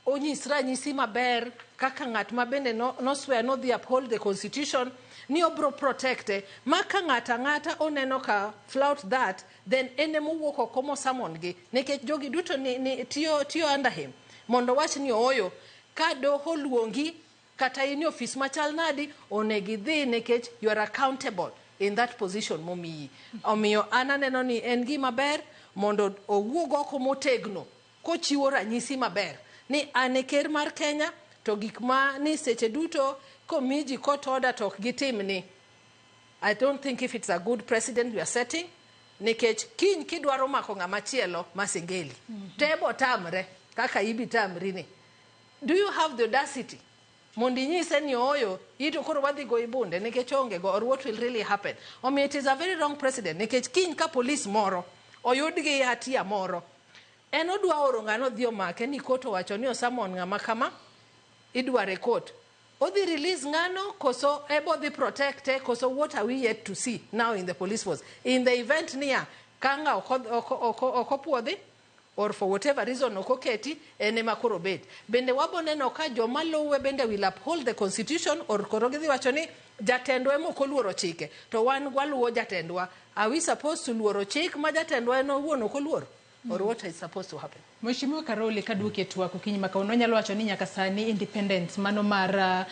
onyis ranyisi maber kaka ng'at ma bende no, noswear nodhi uphold the constitution ni obro protecte ma ka ng'ata ang'ata oneno ka flout that then en emowuok oko mosamon gi nikech jogi duto ni, ni tiyo, tiyo under him mondo wach ni ooyo ka doho luongi kata in e ofis machal nadi onego idhi nikech you are accountable in that position momiyi. Omiyo an aneno ni en gima ber mondo owuog oko motegno kochiwo ranyisi maber ni an e ker mar Kenya to gik ma ni seche duto komi ji court order to ok gitim ni. I don't think if it's a good precedent we are setting nikech kiny kidwaro mako ng'ama chielo Masengeli tebo tamre kaka ibi tamri ni. Do you have the audacity mondo inyise ni ooyo ito koro wadhi goyi bunde nikech onge go or what will really happen? Omiyo it is a very wrong precedent nikech kiny ka police moro oyud gi hatia moro en odwa oro ng'ano odhi omake ni court owacho ni osamon ng'ama kama idware court odhi release ng'ano koso ebo dhi protecte koso what are we yet to see now in the police force in the event niya kanga ok opuodhi or for whatever reason ok oketi en ema koro bet bende wabo neno ka joma luwe bende will uphold the constitution or koro gidhi wacho ni jatendwa ema ok oluoro chike to wan waluwo jatendwa. Are we supposed to luoro chik ma jatendwa en owuon ok oluoro or what is supposed to happen? Mheshimiwa Karoli, kaduoki e twak okinyi ma kawuono, wanyalo wacho ni nyaka sani independence mano mar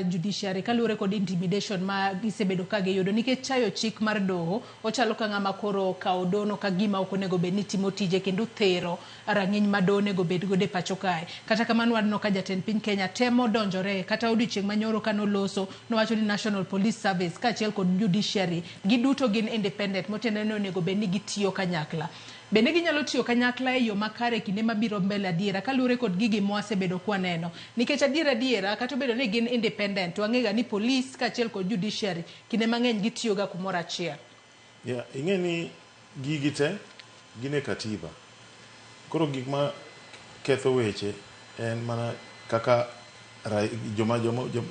judiciary kaluwore kod intimidation ma gisebedo ka giyudo nikech chayo chik mar doho ochalo ka ng'ama koro okawo dono ka gima ok onego bed ni timo tije kendo thero rang'iny ma doho onego bed godo e pacho kae. Kata kamano waneno ka jatend piny Kenya temo donjore kata odiochieng' manyoro kanoloso nowacho ni National Police Service kaachiel kod judiciary giduto gin independent motiende ni onego bed ni gitiyo kanyakla. Bende ginyalo tiyo kanyakla e yo makare kinde mabiro mbele adiera kaluwore kod gigi mwasebedo kwaneno. Nikech adiera adiera kata obedo ni gin independent wang'ega ni police kaachiel kod judiciary kinde mang'eny gitiyoga kumoro achiel. Yeah, ing'e ni gigi te gin e katiba. Koro gik ma ketho weche en mana kaka joma, joma, joma,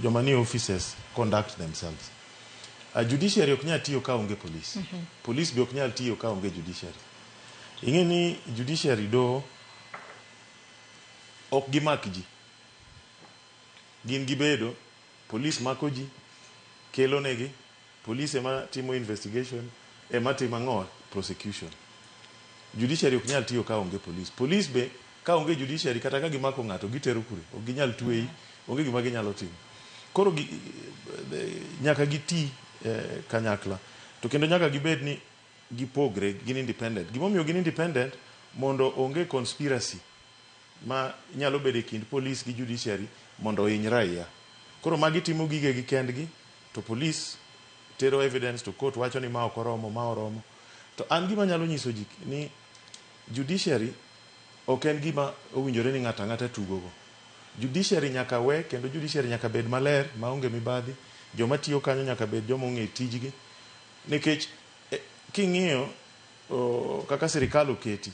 joma nie offices conduct themselves. Judiciary ok nyal tiyo ka onge police. Police be ok nyal tiyo ka onge judiciary. Ing'e ni judiciary doho ok gimak ji. Gin gibedo, police mako ji, kelo negi, police ema timo investigation, ema timo ang'o? Prosecution. Judiciary ok nyal tiyo ka onge police. Police be ka onge judiciary kata ka gimako ng'ato gitero kure, ok ginyal tweyi, onge gima ginyalo timo. Koro gi, nyaka giti kanyakla. To kendo nyaka gibed ni gipogre, gin independent. Gimomiyo gin independent, mondo onge conspiracy ma nyalo bedo e kind police gi judiciary mondo ohiny raia. Koro magi timo gigegi kendgi, to police tero evidence to court wacho ni ma ok oromo, ma oromo. To an gima nyalo nyiso ji ni judiciary ok en gima owinjore ni ng'ato ang'ata tugogo. Judiciary nyaka we kendo judiciary nyaka bed maler maonge mibadhi. Joma tiyo kanyo nyaka bed joma ong'e tijgi. Nikech king'iyo kaka sirikal oketi,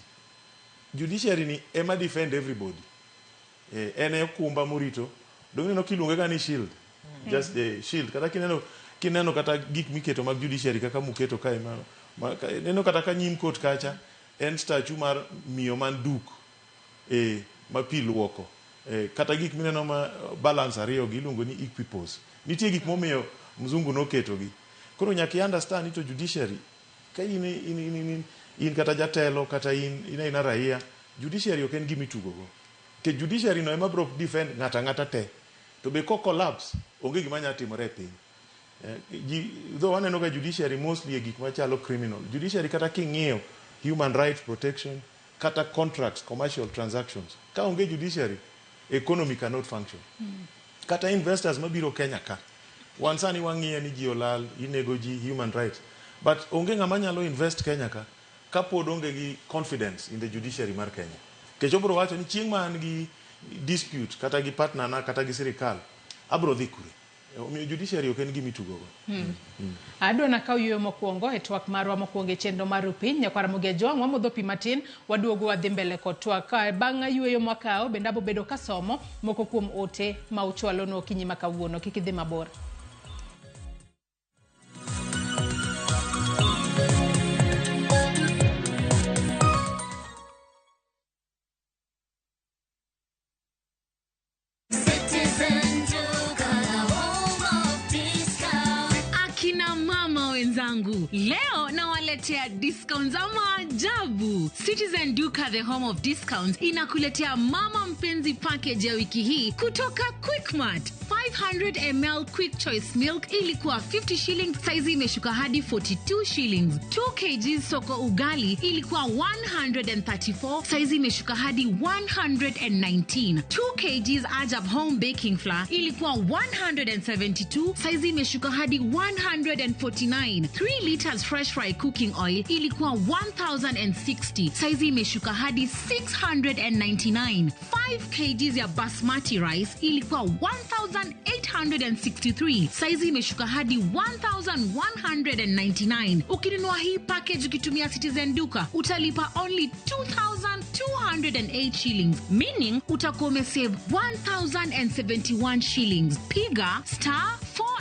judiciary ni ema defend everybody. En e okumba morito. Dong ineno kiluonge ga ni shield. Just the shield. Kata kineno, kineno kata gik miketo mag judiciary kaka muketo kae ma, ma, ka, ineno kata ka nyim court kacha en statue mar miyo man duk ma pi luoko. Kata gik mineno ma balance ariyo gi iluongo ni equipoise. Nitie gik momiyo mzungu noketo gi. Koro nyaka i understand ni to judiciary ka in, in, in, in, in kata jatelo kata in in aina raia, judiciary ok en gima itugo go. Nikech judiciary no ema biro defend ng'ato ang'ata te. To be ko collapse, onge gima nyalo timore e piny. Ji, though waneno ga judiciary mostly e gik machalo criminal. Judiciary kata king'iyo human rights protection, kata contracts, commercial transactions. Ka onge judiciary, economy cannot function. Kata investors mabiro Kenya ka, Wan sani wang'iye ni ji olal, inego ji, human rights. But onge ng'ama nyalo invest Kenya ka kapod onge gi confidence in the judiciary mar Kenya. Nikech obiro wacho ni chieng' ma an gi dispute kata gi partner na kata gi sirikal, abiro dhi kure. Omiyo judiciary ok en gima itugo go. Adwa nakaw yueyo mokwongo e twak marwa mokwongo e chenro mar Rupiny. Nyakwar Ramogi Ajwang' wamodho pi matin, waduogo wadhi mbele kod twak. Bang' yueyo mwakawo, bende abo bedo kasomo moko kuom ote ma uchwalonwa okinyi ma kawuono. Kik idhi mabor. Akina mama wenzangu, leo nawaletea discount za maajabu. Citizen Duka, the home of discounts, inakuletea mama mpenzi package ya wiki hii kutoka Quickmart. 500 ml Quick Choice Milk ilikuwa 50 shillings, saizi imeshuka hadi 42 shillings. 2 kg soko ugali ilikuwa 134, saizi imeshuka hadi 119. 2 kg Ajab Home Baking Flour ilikuwa 172, saizi imeshuka hadi 149. 3 liters fresh fry cooking oil ilikuwa 1060, saizi imeshuka hadi 699. 5 kg ya basmati rice ilikuwa 1863, saizi imeshuka hadi 1199. Ukinunua hii package ukitumia Citizen Duka utalipa only 2208 shillings, meaning utakuwa umesave 1071 shillings. Piga star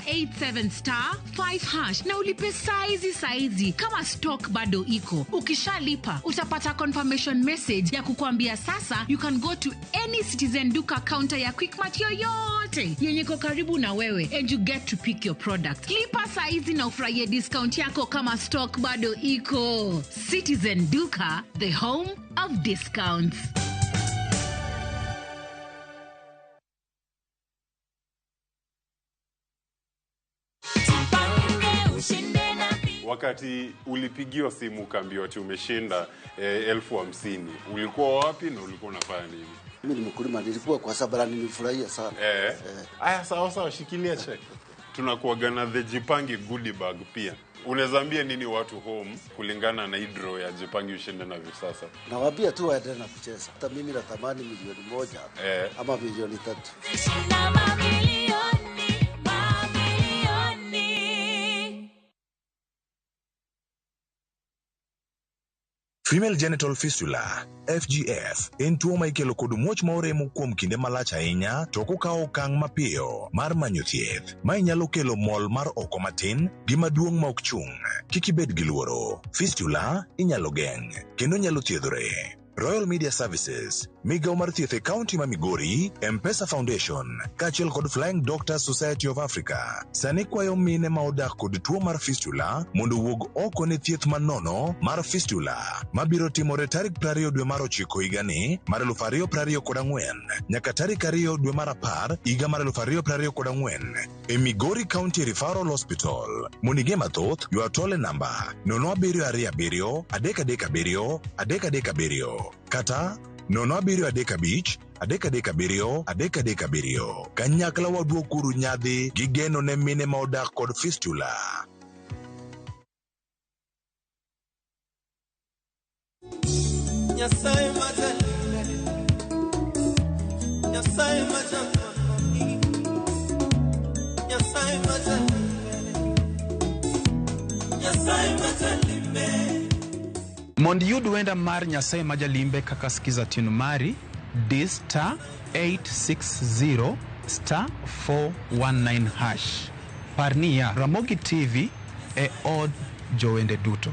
487 star 5 hash na ulipe saizi saizi kama stock bado iko. Ukishalipa utapata confirmation message ya kukwambia sasa you can go to any Citizen Duka counter ya Quickmart yoyote yenye iko karibu na wewe and you get to pick your product. Lipa saizi na ufurahie discount yako kama stock bado iko. Citizen Duka, the home of discounts. Wakati ulipigiwa simu ukaambiwa ati umeshinda 50,000, ulikuwa wapi na ulikuwa unafanya nini? Mimi ni mkulima, nilikuwa kwa sababu nilifurahia sana. Aya, sawa sawa, shikilia check. Tunakuaga na the Jipange goodie bag pia. Unaweza ambia nini watu home kulingana na hii draw ya Jipange ushinde na Viusasa? Nawaambia tu waendelee na kucheza. Hata mimi natamani 1,000,000 ama 3,000,000. Female genital fistula FGF en tuo ma ikelo kod muoch ma oremo kuom kinde malach ahinya to ok okawo okang' mapiyo mar manyo thieth. Mae nyalo kelo mol mar oko matin gi maduong' ma ok chung'. Kik ibed gi luoro. Fistula inyalo geng' kendo nyalo thiedhore. Royal Media Services, migawo mar thieth e kaunti ma Migori, M-Pesa Foundation, kaachiel kod Flying Doctors Society of Africa, sani kwayo mine ma odak kod tuo mar fistula mondo owuog oko ne thieth manono mar fistula mabiro timore tarik 20 dwe mar 9 higani mar 2024 nyaka tarik 2 dwe mar 10 higa mar 2024 e Migori County Referral Hospital. Mondo ing'e mathoth, ywa tol e namba 0727 337 337 kata 0735 337 337. Kanyakla waduokuru nyadhi gi geno ne mine ma odak kod fistula. Nyasaye majalimbe, Nyasaye majamanoni, Nyasaye majalimbe, Nyasaye majalimbe. Mondo iyud wenda mar Nyasaye majalimbe kaka skiza tune mari, di star 860 star 419 hash. Par niya, Ramogi TV e od jowende duto.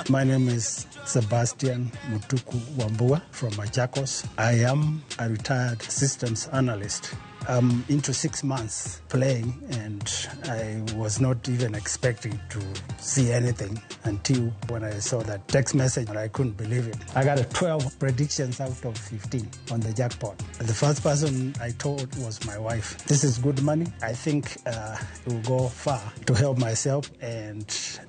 My name is Sebastian Mutuku Wambua from Machakos. I am a retired systems analyst. I'm into 6 months playing And I was not even expecting to see anything until when I saw that text message, and I couldn't believe it. I got a 12 predictions out of 15 on the jackpot. The first person I told was my wife. This is good money. I think it will go far to help myself and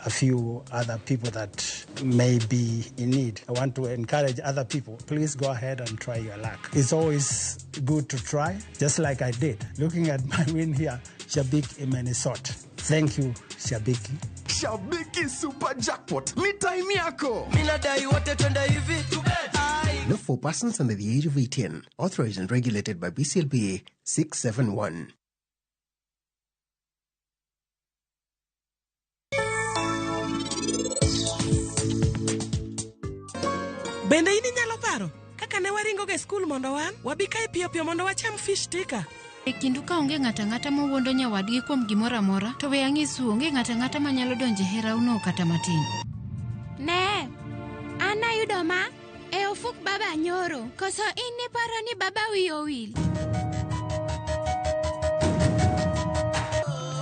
a few other people that may be in need. I want to encourage other people, please go ahead and try your luck. It's always good to try, just like I did. Looking at my win here, Shabik Imenisot. Thank you, Shabiki. Shabiki Super Jackpot ni time yako. Minadai wote twende hivi. Not for persons under the age of 18. Authorized and regulated by BCLBA 671. Bende in inyalo paro kaka ne waringo ga e skul mondo wan wabi kae piyo piyo mondo wacham fish tikka? E kindu ka onge ng'ato ang'ata mowuondo nyawadgi kuom gimoro amora, to we ang'isu onge ng'ato ang'ata manyalo donjo e herauno kata matin. Ne, an ayudo ma e ofuk baba nyoro, koso in niparo ni baba wiyi owil?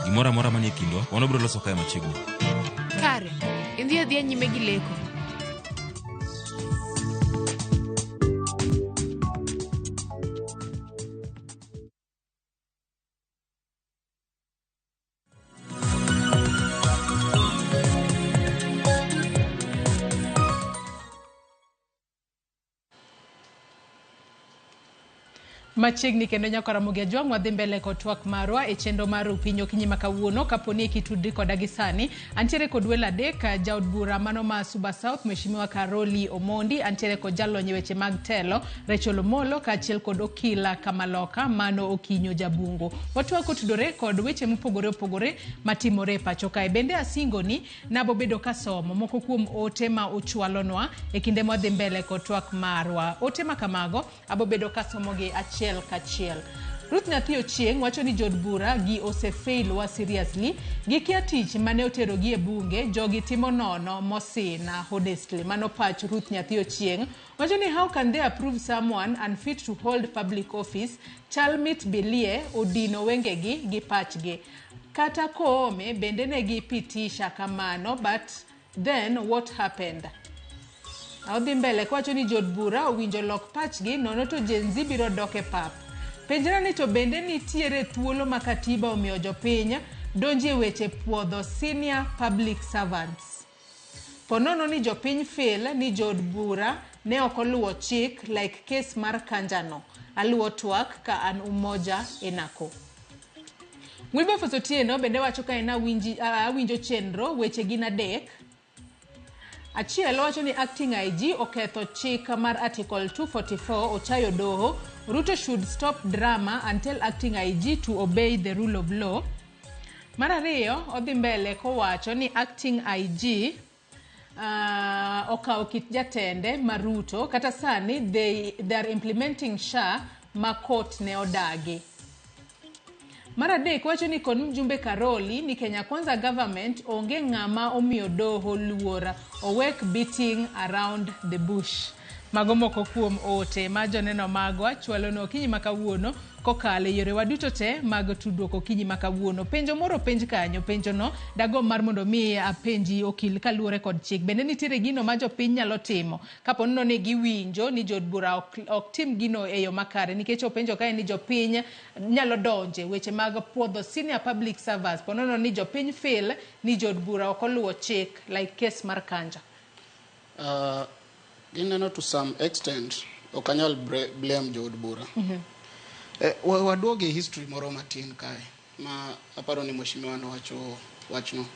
Gimoro amora manie kindwa, wan wabiro loso kae machiegni. Kare, idhi adhiya nyime gi leko. Machiegni kendo nyakora Ramogi Ajwang' wadhi mbele kod twak marwa e chenro mar Upinyi okinyi ma kawuono. Kaponi kitudri koda gi sani, antiere kod welo adek: jaod bura mano ma Suba South Mheshimiwa Karoli Omondi, antiere kod jalony e weche mag telo Rachel Omolo, kaachiel kod okila Kamaloka mano Okinyo Jabungo. Watwak otudore kod weche mopogore opogore matimore e pacho kae. Bende asingoni nabobedo kasomo moko kuom ote ma uchwalonwa e kinde mwadhi mbele kod twak marwa. Ote ma kamago abobedo kasomogi achiel kachiel. Ruth Nyathi Ochieng' wacho ni jood bura gi osefail wa seriously, gikia tich mane oterogi e bunge, jogi timo nono mosina honestly. Mano pach Ruth Nyathi Ochieng'. Wacho ni how can they approve someone unfit to hold public office? Chal mit bilie odino wengegi gi pachgi. Kata Koome bende ne gipitisha kamano, but then what happened? Odhi mbele kowacho ni jood bura owinjo lok pachgi nono to Gen Z biro dok e pap. Penjra ni to bende nitiere thuolo ma katiba omiyo jopiny donjo e weche puodho senior public servants. Ponono ni jopiny feel ni jood bura ne ok oluwo chik like case mar Kanjano. Aluwo twak ka an Umoja enako. Wilberforce Otieno bende wacho ka en awinjo chenro weche gin adek. Achiel wacho ni acting IG oketho chik mar Article 244 ochayo doho. Ruto should stop drama and tell acting IG to obey the rule of law. Mar ariyo odhi mbele kowacho ni acting IG okawo kit jatende mar Ruto kata sani they are implementing SHA ma court ne odagi. Mar adek wacho ni kon mjumbe Karoli ni Kenya Kwanza government onge ng'ama omiyo doho luor, owek beating around the bush. Mago moko kuom ote ma joneno magwa chwalo okinyi ma kawuono kokalo e yorewa duto te mag tudruok okinyi ma kawuono. Penjo moro penj kanyo, penjo no dagomb mar mondo mi apenji okil kaluwore kod chik. Bende nitiere gino ma jopiny nyalo timo kapo ni giwinjo ni jood bura ok tim gino e yo makare, nikech openjo kae ni jopiny nyalo donje weche mag puodho senior public servants po nono ni jopiny feel ni jood bura ok oluwo chik like case mar Kanja. Gineno to some extent ok anyal blame jood bura. Waduogo e history moro matin kae ma aparo ni mheshimiwa nowacho wachno.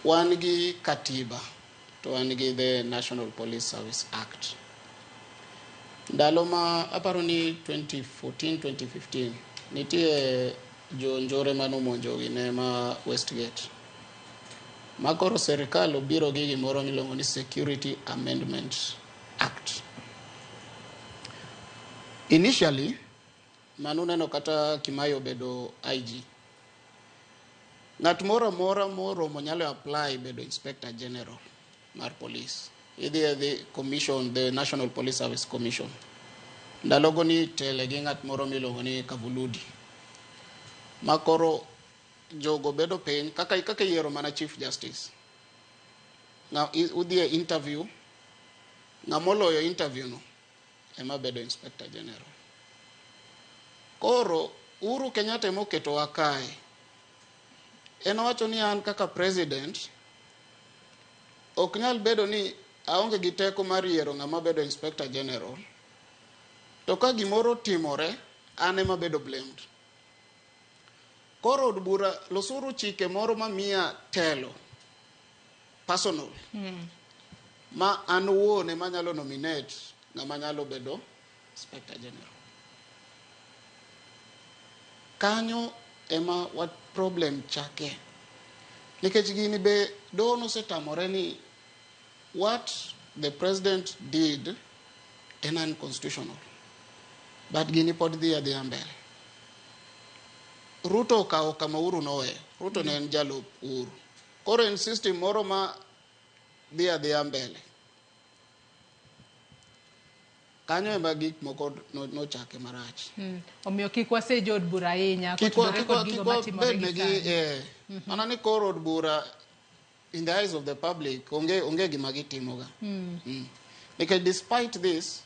Wan gi katiba to wan gi the National Police Service Act. Ndalo ma aparo ni 2014 2015 nitie jonjore manomonjo gine ma Westgate. Ma koro serikal obiro gi gimoro miluongo ni Security Amendment Act. Initially, mano neno kata Kimayo obedo IG. Ng'at moro amora moromo nyalo apply bedo Inspector General mar police. Idhi e the commission, the National Police Service Commission. Ndalogo ni tele gi ng'at moro miluongo ni Kavuludi. Ma koro jogo bedo piny kaka kaka iyiero mana chief justice. Ng'a udhi e interview, ng'ama oloyo interview no ema bedo inspector general. Koro Uhuru Kenyatta ema oketowa kae. En owacho ni an kaka president ok nyal bedo ni aonge gi teko mar yiero ng'ama bedo inspector general. To ka gimoro timore, an ema bedo blamed. Koro od bura losuru chike moro mamiya telo personal ma an wuon ema anyalo nominate ng'ama nyalo bedo inspector general. Kanyo ema wat problem chake. Nikech gini be doho nosetamore ni what the president did en unconstitutional. But gini pod dhi adhiya mbele. Ruto okawo kama Uhuru noweyo. Ruto ne en jalup Uhuru. Koro en system moro ma dhi adhiya mbele. Kanyo ema gik moko nochake marach. Omiyo kik wase jood bura ahinya kotudore kod gigo matimore gi sani. Mana ni koro od bura in the eyes of the public onge gima gitimoga. Nikech despite this,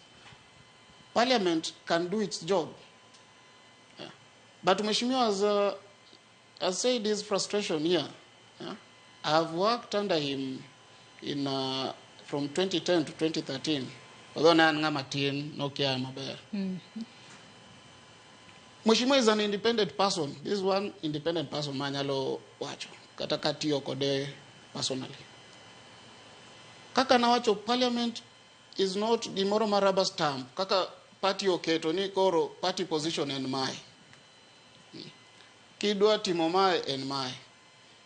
parliament can do its job. Yeah. But Mheshimiwa has said his frustration here. Yeah? I have worked under him in from 2010 to 2013. Although ne an ng'ama tin, nokia maber. Mheshimiwa is an independent person. This is one independent person manyalo wacho. Kata katiyo kode personally. Kaka nawacho, parliament is not gimoro ma rubber stamp. Kaka party oketo ni koro party position en mae. Kidwa timo mae en mae.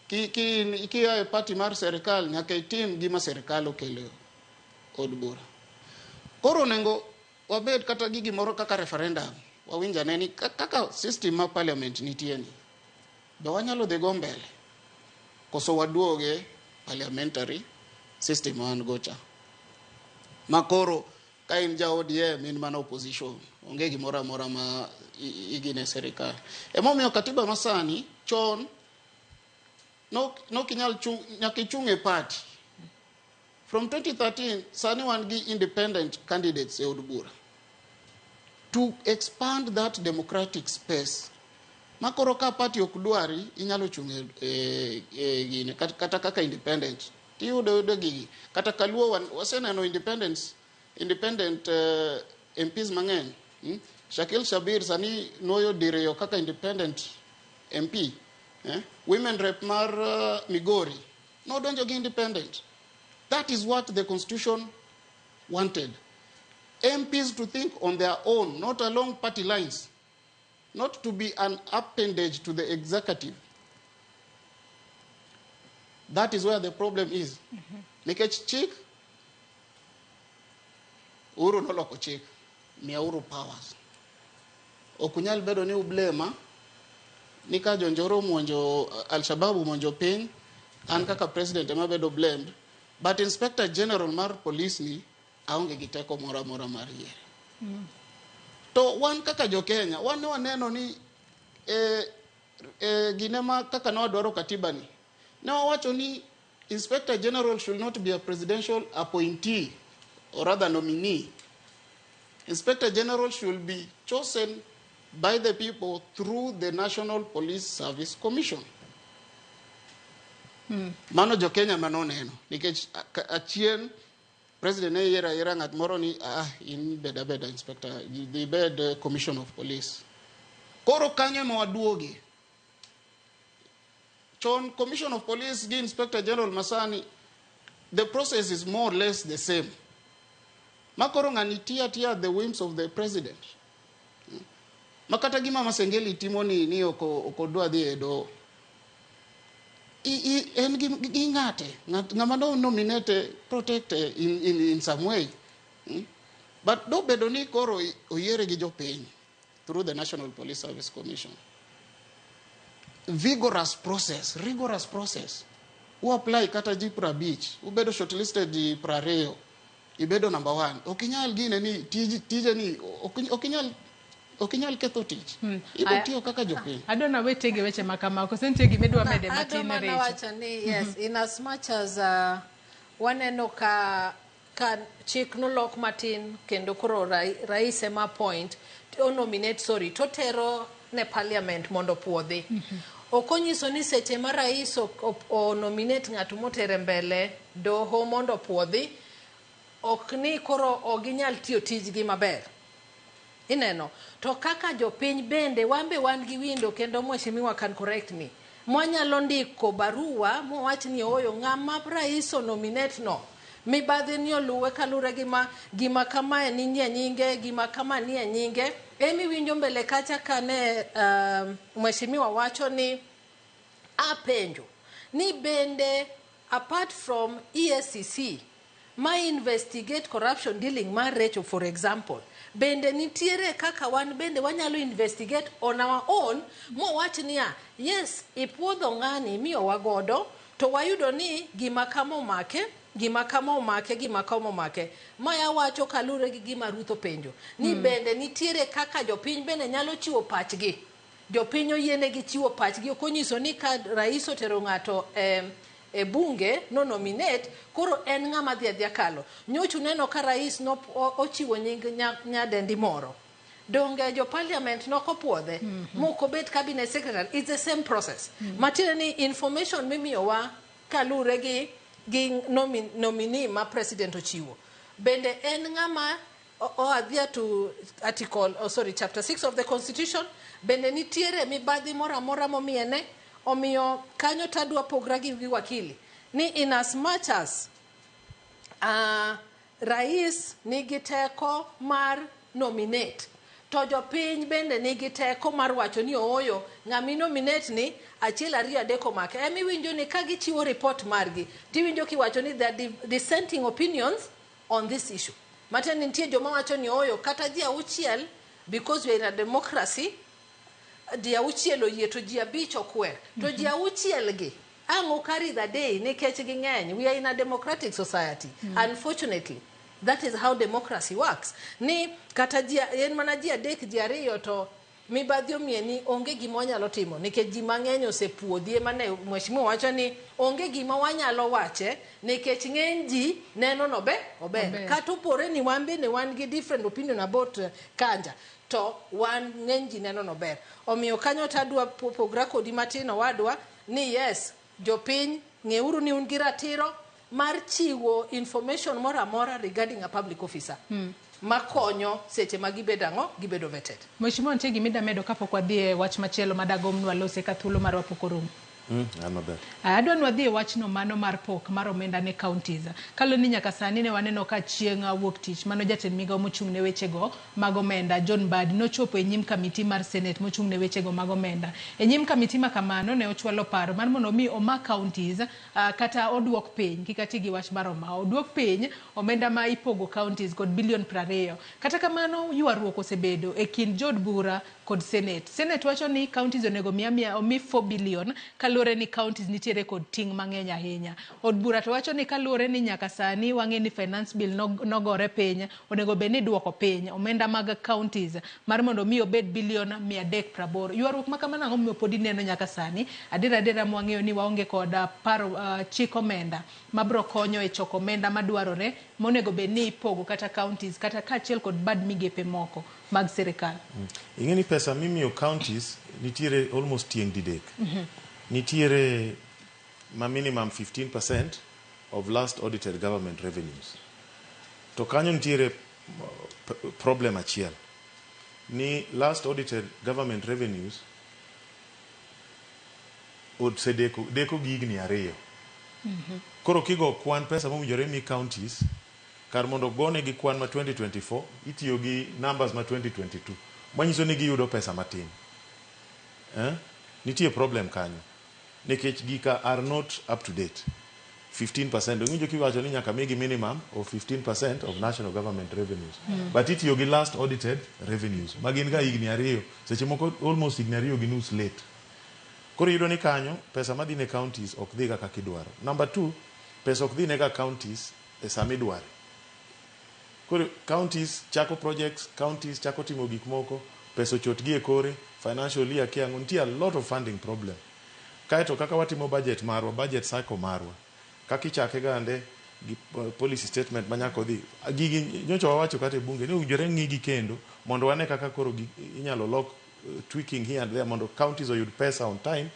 Ki kia e party mar serikal nyaka itim gima serikal okelo od bura. Koro onego wabed kata gi gimoro kaka referendum. Wawinj ane ni kaka system mar parliament nitie ni. Be wanyalo dhi go mbele? Koso waduoge parliamentary system wan go cha. Ma koro ka in ja ODM in mana opposition. Onge gimoro amora ma igine serikal. Emomiyo katiba masani chon nok inyal chung, nyaka ichung e party. From 2013 sani wan gi independent candidates e od bura. To expand that democratic space. Ma koro ka party ok dwari, inyalo chung' e gine, kata kaka independent. Tiyudo yudo gigi. Kata kaluo waseneno independent MPs mang'eny. Shakil Shabir sani nuoyo diriyo kaka independent MP. Eh? Women rep mar Migori nodonjo gi independent. That is what the constitution wanted. MPs to think on their own, not along party lines, not to be an appendage to the executive. That is where the problem is. Nikech chik, Uhuru noloko chik, miyauru powers. Ok unyal bedo ni ublema ni ka jonjoro omonjo Al-Shabaab omonjo piny, an kaka president ema bedo blamed, but Inspector General mar police ni aonge gi teko moro amora mar yiere. To wan kaka jo Kenya, wan ne waneno ni gine ma kaka ne wadwaro katiba ni, ne wawacho ni Inspector General should not be a presidential appointee or rather nominee. Inspector General should be chosen by the people through the National Police Service Commission. Mano jo Kenya manoneno nikech achien president ne yiero ayiera ng'at moro ni in bed abeda inspector, dhi bed commissioner of police. Koro kanyo ema waduoge. Chon commission of police gi inspector general masani, the process is more or less the same. Makoro ng'ani tiyo atiya at the whims of the president. Makata gima Masengeli timo ni ok odwa dhi e doho. En gi ng'ate, ng'ama no nominate, protect in some way. But dobedo ni koro oyiere gi jopiny through the National Police Service Commission. Vigorous process, rigorous process. U apply kata ji 50, ubedo shortlisted ji 20, ibedo number 1. Ok inyal gine ni tije ni ok inyal. Ok inyal ketho tich. Ibiro tiyo kaka jopiny. Adwa na wetege weche ma kama, koso nitie gima idwa mede matin Adwa mana Rachel? wacho ni yes, in as much as waneno ka chik nolok matin kendo koro rais ema appoint o nominate, sorry, totero ne parliament mondo puodhi. Ok onyiso ni seche ma rais o nominate ng'ato motere mbele doho mondo opuodhi, ok ni koro ok ginyal tiyo tijgi maber. Ineno, to kaka jopiny bende wan be wan gi window, kendo mheshimiwa can correct me, mwanyalo ndiko barua mowach ni ooyo, ng'ama rais o nominate no, mibadhi ni oluwe kaluwore gi ma gima kamae nie nyinge, gima kama nie nyinge. Emiwinjo mbele kacha kane mheshimiwa wacho ni apenjo ni bende apart from EACC ma investigate corruption dealing mar Rachel, for example, bende nitiere kaka wan bende wanyalo investigate on our own mowach niya, yes, ipuodho ng'ani miyowa godo to wayudo ni gima kama omake, gima kama omake, gima kama omake. Maya wacho kaluwore gi gima Ruth openjo ni bende nitiere kaka jopiny bende nyalo chiwo pachgi. Jopiny oyienegi chiwo pachgi, ok onyiso ni ka rais otero ng'ato e bunge no nominate, koro en ng'ama dhi adhiya kalo. Nyocha uneno ka rais no ochiwo nying nyadendi moro, donge jo parliament nokopuodhe mokobet cabinet secretary? It's the same process. Matiende ni information mimiyowa kaluwore gi nominee ma president ochiwo, bende en ng'ama o adhere to article, oh sorry, chapter 6 of the constitution, bende nitiere mibadhi moro amora momiyene. Omiyo kanyo tadwa pogra gi wakili ni in as much as rais nigi teko mar nominate, to jopiny bende nigi teko mar wacho ni ooyo, ng'ami nominate ni achiel ariyo adek omake. Emiwinjo ni ka gichiwo report margi, tiwinjo kiwacho ni there are dissenting opinions on this issue. Matiende ni nitie joma wacho ni ooyo, kata ji auchiel, because we are in a democracy, ji auchiel oyie to ji abich okwer, to ji auchiel gi ang' carry the day nikech ging'eny. We are in a democratic society. Unfortunately, that is how democracy works, ni kata ji en mana ji adek, ji ariyo, to mibadhi omiye ni onge gima wanyalo timo nikech ji mang'eny osepuodhi. Ema ne mheshimiwa wacho ni onge gima wanyalo wache nikech ng'eny ji neno no be ober. Ober. Kata opore ni wan bende wan gi different opinion about Kanja, to wan ng'eny ji neno no ber. Omiyo kanyo tadwa pogra kodi matin, owadwa, ni yes, jopiny ng'euru ni un gi ratiro mar chiwo information moro amora regarding a public officer makonyo seche ma gibedo ang'o, gibedo vetted. Mheshimiwa, nitie gima ida medo kapok wadhi e wach machielo madagomb nwalose ka thuolo marwa pok orumo? An maber. Adwa ni wadhi e wachno mano mar pok mar omenda ne counties. Kaluwore ni nyaka sani ne waneno ka chieng' wuok tich mano jatend migao mochung' ne wechego mag omenda John Mbadi nochopo e nyim kamiti mar Senate mochung' ne wechego mag omenda. E nyim kamiti ma kamano ne ochwalo paro mar mondo mi oma counties kata oduok piny, kik ati gi wach mar oma, oduok piny omenda ma ipogo counties kod bilion 20. Kata kamano ywaruok osebedo e kind jood bura kod Senate. Senate wacho ni counties onego mi amiya omi 4 billion kaluwore ni counties nitiere kod ting' mang'eny ahinya. Od bura to wacho ni kaluwore ni nyaka sani wang'e ni finance bill nogore piny, onego bed ni iduoko piny omenda mag counties mar mondo mi obed bilion 380. Ywaruok ma kamano ang'o momiyo pod ineno nyaka sani? Adier adiera mwang'eyo ni waonge kod paro chik omenda mabro konyo e choko omenda madwarore monego bed ni ipogo kata counties kata kaachiel kod bad migepe moko mag sirikal. Ing'e ni pesa mimiyo counties nitiere almost tieng' didek. Nitiere ma minimum 15% of last audited government revenues. To kanyo nitiere problem achiel ni last audited government revenues osedeko deko gi higni 2. Koro kigo kwan pesa mowinjore mi counties, kar mondo gone gi kwan ma 2024, itiyo gi numbers ma 2022, manyiso ni giyudo pesa matin. Nitie problem kanyo nikech gika are not up to date. 15% owinjo kiwacho ni nyaka migi minimum of 15% of national government revenues. But itiyo gi last audited revenues ma gin ga higni 2, seche moko almost higni 2.5 late. Koro iyudo ni kanyo pesa madhi ne counties ok dhi kaka kidwaro. Number 2, pesa ok dhi ne ga counties e sama idware. Koro counties chako projects, counties chako timo gik moko, Pesa ochot gi e kore, financial year kia ang'o, nitie a lot of funding problem. Kaeto kaka watimo budget marwa, budget cycle marwa, kaka ichake gande gi policy statement ma nyaka odhi. Gigi nyocha wawacho kata e bunge ni owinjore ng'igi kendo mondo wane kaka koro inyalo lok tweaking here and there mondo counties oyud pesa on time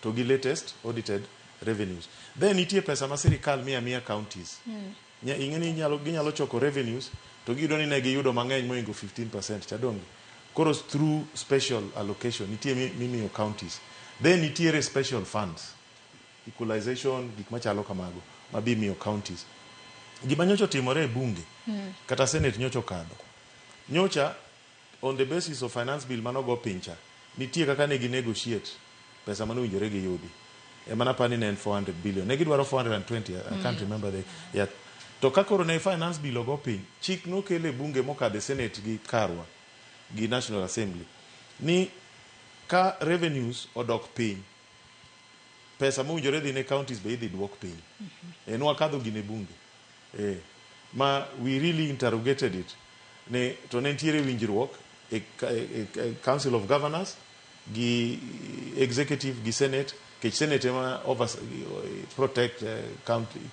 to gi latest audited revenues. Then nitie pesa ma sirikal miyo amiya counties. Ing'e ni ginyalo choko revenues to giyudo ni ne giyudo mang'eny mohingo 15% cha donge. Koro through special allocation nitie mimiyo counties. Then nitiere special funds, equalization, gik machalo kamago ma bi miyo counties. Gima nyocha otimore e bunge kata senate nyocha okadho. Nyocha on the basis of finance bill manogo piny cha, nitie kaka ne gi negotiate pesa manowinjore giyudi. Ema napani ne en 400 billion. Ne gidwaro 420, I can't remember the yeah. To ka koro ne finance bill ogo piny, chik nokel e bunge mokadho e senate gi karwa gi National Assembly ni ka revenues odok piny, pesa mowinjore dhi ne counties be idhi duok piny. E nwakadho gine e bunge. Ma we really interrogated it. Ne, to ne nitiere winjruok e Council of Governors gi executive gi senate, kech senate ema protect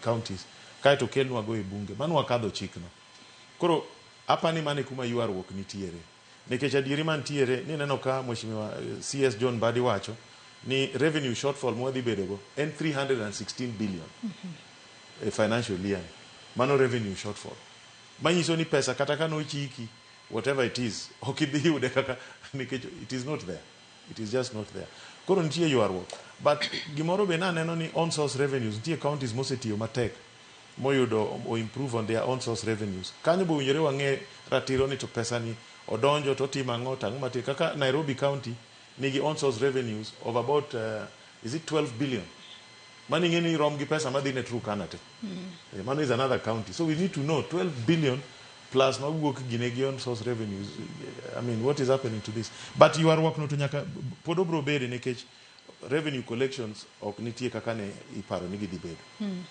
counties. Kaeto kelnwa go e bunge. Mano wakadho chikno. Koro apani mano e kuma ywaruok nitiere. Nikech adieri mantiere ni neno ka Mheshimiwa CS John Mbadi wacho ni revenue shortfall mwadhi bedo go en 316 billion e financial year ni. Mano revenue shortfall. Manyiso ni pesa kata ka nochiki, whatever it is, ok idhi yude kaka nikech it is not there. It is just not there. Koro nitie ywaruok. But gimoro be naneno ni on source revenues, nitie counties mosetiyo matek moyudo o improve on their own source revenues. Kanyo be owinjore wang'e ratiro ni to pesa ni odonjo to otimo ang'o to ang'o matie. Kaka Nairobi County nigi on source revenues of about is it 12 billion? Mano ing'e ni rom gi pesa madhi ne Turkana te. Mano is another county. So we need to know 12 billion plus mawuok gine gi on source revenues. I mean, what is happening to this? But ywaruok no to nyaka pod obro bede nikech revenue collections ok nitie kaka ne iparo ni gidhi bedo.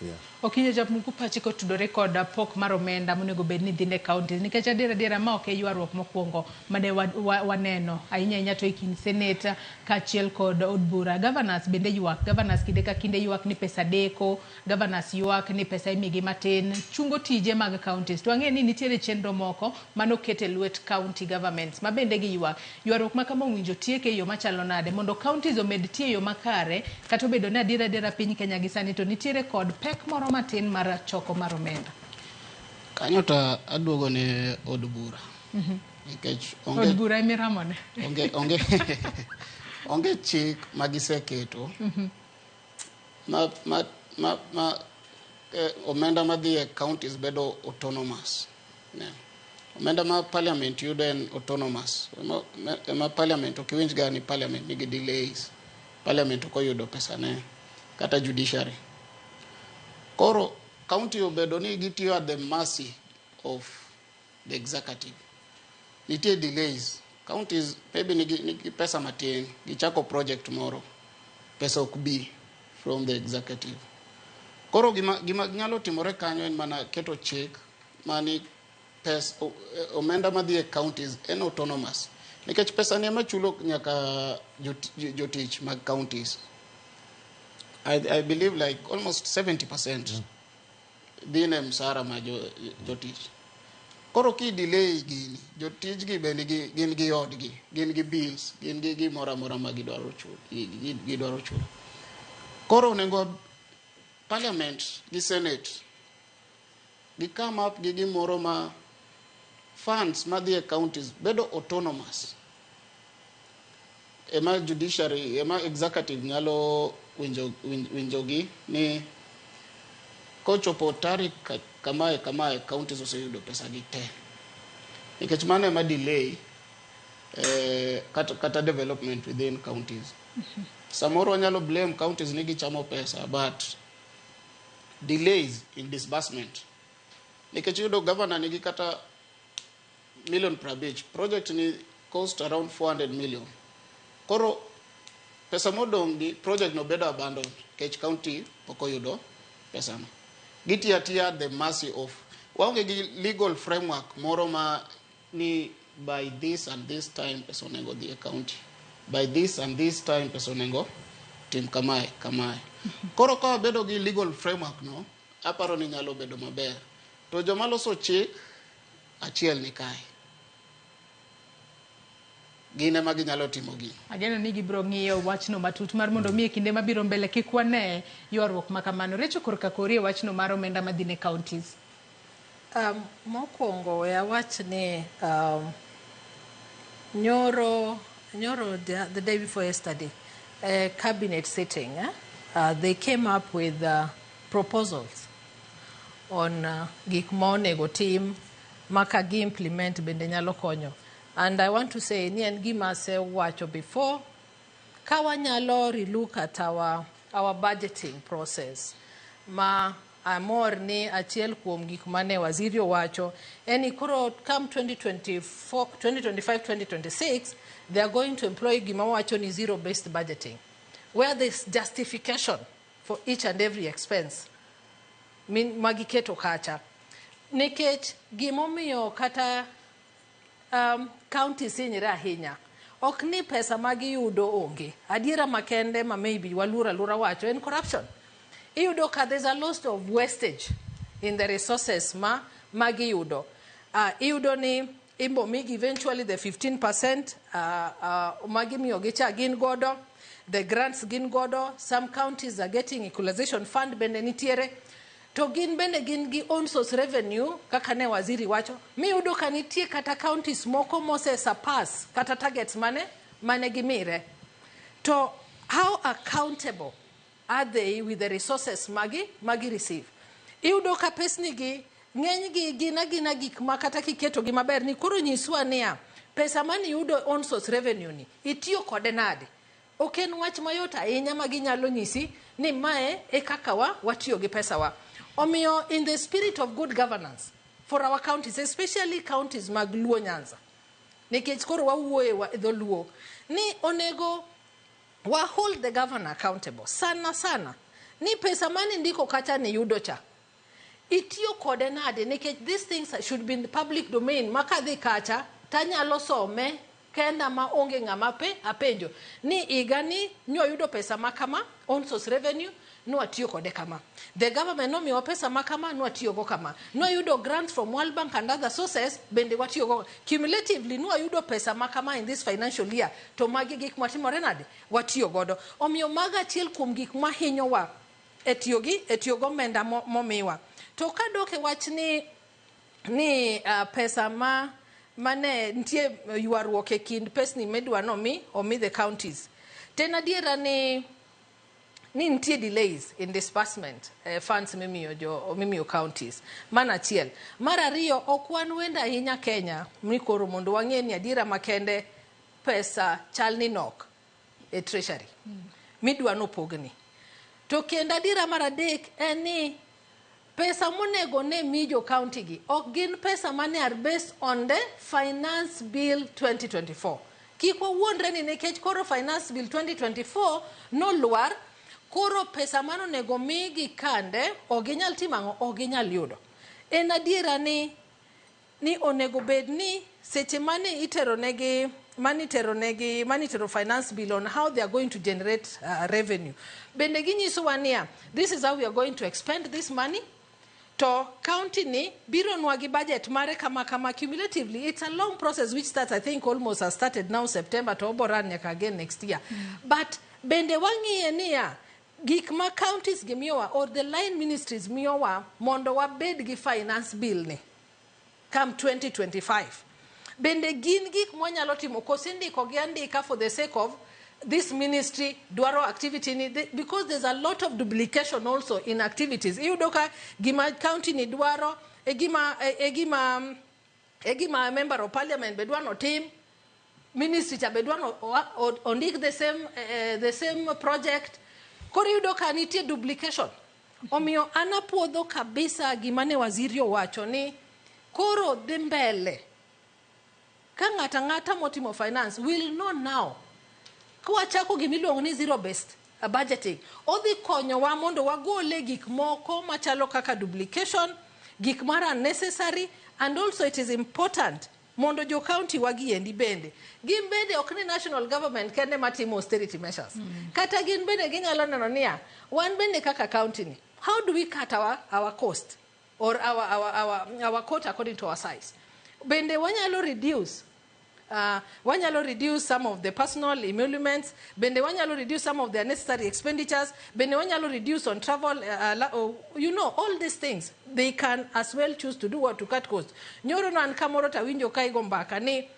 Yeah. Okinyo Japmuku, pachi kotudore kod pok mar omenda monego bed ni dhi ne counties, nikech adier adiera ma ok e ywaruok mokwongo mane waneno ahinya ahinya to e kind senate kaachiel kod od bura. Governors bende ywak, governors kinde ka kinde ywak ni pesa deko, governors ywak ni pesa imigi matin, chungo tije mag counties. To ang'e ni nitiere chenro moko manoket e lwet county governments ma bende giywak. Ywaruok ma kama owinjo tieke e yo machalo nade mondo counties omed tiyo e yo makare, kata obedo ni adiera adiera piny Kenya gi sani to nitiere kod pek moro matin mar choko mar omenda. Kanyo to aduogo ne od bura. Nikech Od onge bura emiramone. Onge chik ma giseketo ma omenda madhi e counties bedo autonomous. Ne. Omenda ma parliament yudo en autonomous. Ema parliament ok iwinj ga ni parliament nigi delays. Parliament ok oyudo pesa ne kata judiciary. Koro county obedo ni gitiyo at the mercy of the executive. Nitie delays. Counties maybe nigi pesa matin, gichako project moro, pesa ok bi from the executive. Koro gima nyalo timore kanyo en mana keto chik mani omenda madhi e counties en autonomous. Nikech pesa ni ema chulo nyaka jotich mag counties. I believe like almost 70% dhi ne msara ma jotich. Koro ki delay gini, jotij gi be nigi, gin gi odgi, gin gi bills, gin gi gimoro amora ma gidwaro chulo, gidwaro chulo. Koro onego parliament gi senate gi come up gi gimoro ma funds madhi e counties bedo autonomous. Ema judiciary, ema executive nyalo winjo gi ni kochopo tarik kamae kamae counties oseyudo pesa gi te. Nikech mano ema delay kata development within counties. Samoro wanyalo blame counties ni gichamo pesa, but delays in disbursement. Nikech iyudo governor nigi kata milion 50, project ni cost around 400 million. Koro pesa modong' gi project no bedo abandoned nikech county pok oyudo pesa no. Gitiyo atiya at the mercy of, waonge gi legal framework moro ma ni by this and this time pesa onego dhi e county, by this and this time pesa onego tim kamae kamae. Koro ka wabedo gi legal framework no, aparo ni nyalo bedo maber. To joma loso chik achiel ni kae, gin ema ginyalo timo gino. Ageno ni gibiro ng'iyo wachno matut mar mondo mi e kinde mabiro mbele kik wane ywaruok ma kamano. Recho korka kori e wachno mar omenda madhi ne counties. Mokwongo we awach ni nyoro the day before yesterday, cabinet sitting, they came up with proposals on gik ma onego tim ma ka gi implement bende nyalo konyo. And I want to say ni en gima asewacho before, ka wanyalo relook at our budgeting process, ma amor ni achiel kuom gik mane waziri owacho en ni koro come 2024, 2025, 2026 they are going to employ gima wacho ni zero based budgeting, where there's justification for each and every expense min magiketo kacha. Nikech gimomiyo kata counties hinyre ahinya ok ni pesa magiyudo onge. Adiera makende ma maybe waluor aluora wacho en corruption. Iyudo ka there's a lot of wastage in the resources ma magiyudo. Iyudo ni imbo migi eventually the 15% magimiyogi cha gin godo, the grants gin godo, some counties are getting equalization fund bende nitiere. To gin bende gin gi own source revenue kaka ne waziri wacho, miyudo ka nitie kata counties moko mose surpass kata targets mane gimire. To how accountable are they with the resources magi receive? Iyudo ka pesni gi ng'eny gi gin agina gik ma kata kiketo gi maber ni koro nyiswa niya, pesa mani yudo own source revenue ni itiyo kode nade? Ok en wach mayot ahinya ma ginyalo nyisi ni mae e kaka wa watiyo gi pesawa. Omiyo in the spirit of good governance for our counties, especially counties mag Luo Nyanza, nikech koro wawuoye wa dholuo, ni onego wa hold the governor accountable sana sana ni pesa mani ndiko kacha ni yudo cha itiyo kode nade, nikech these things should be in the public domain ma kadhi kacha tanyalo some kenda ma onge ng'ama pe apenjo ni higa ni nyoyudo pesa ma kama own source revenue nwatiyo kode kama, the government nomiyowa pesa ma kama nwatiyogo kama, nwayudo grants from World Bank and other sources bende watiyogo, cumulatively nwayudo pesa ma kama in this financial year, to magi gik matimore nade watiyo godo. Omiyo mago achiel kuom gik mahinyowa e tiyo gi e tiyo gomenda momiwa. To kadok e wach ni pesa ma mane nitie ywaruok e kind pesni midwa nomi omi the counties, to en adiera ni nitie delays in disbursement funds mimiyo jo mimiyo counties. Mano achiel. Mar ariyo, ok wan wendo ahinya Kenya ni koro mondo wang'e ni adiera makende pesa chal ni nok e treasury midwa nopogni. To kendo adiera mar adek en ni pesa monego ne mi jo county gi ok gin pesa mane are based on the Finance Bill 2024. Kik wawuondre ni nikech koro Finance Bill 2024 nolwar, koro pesa manonego migi kande ok ginyal timo ang'o, ok ginyal yudo. En adiera ni onego bed ni seche mane itero negi mane itero negi mane itero finance bill on how they are going to generate revenue, bende ginyisowa niya, this is how we are going to expend this money, to county ni biro nwa gi budget mare kama kama. Cumulatively it's a long process which starts, I think almost has started now September, to obo run nyaka again next year. But bende wang'iye niya, gik ma counties gi miyowa or the line ministries miyowa mondo wabed gi finance bill ni come 2025, bende gin gik mwanyalo timo koso indiko gi andika for the sake of this ministry dwaro activity ni, because there's a lot of duplication also in activities. Iyudo ka gima county ni dwaro e gima member of parliament be dwa notim, ministry cha be dwa no ondik the same project. Koro iyudo ka nitie duplication. Omiyo an apuodho kabisa gima ne waziri owacho ni koro dhi mbele ka ng'ato ang'ata motimo finance will know now kwachako gimiluongo ni zero based budgeting, odhi konyowa mondo wagole gik moko machalo kaka duplication, gik mar unnecessary. And also it is important Mondo jo county wagiendi bende. Gin bende ok ni national government kende matimo austerity measures. Kata gin bende ginyalo neno niya, wan bende kaka county ni, how do we cut our cost or our quota according to our size? Bende wanyalo reduce some of the personal emoluments, bende wanyalo reduce some of the unnecessary expenditures, bende wanyalo reduce on travel, oh, all these things. They can as well choose to do what to cut costs. Nyoro no an kamoro tawinjo ka igo mbaka ni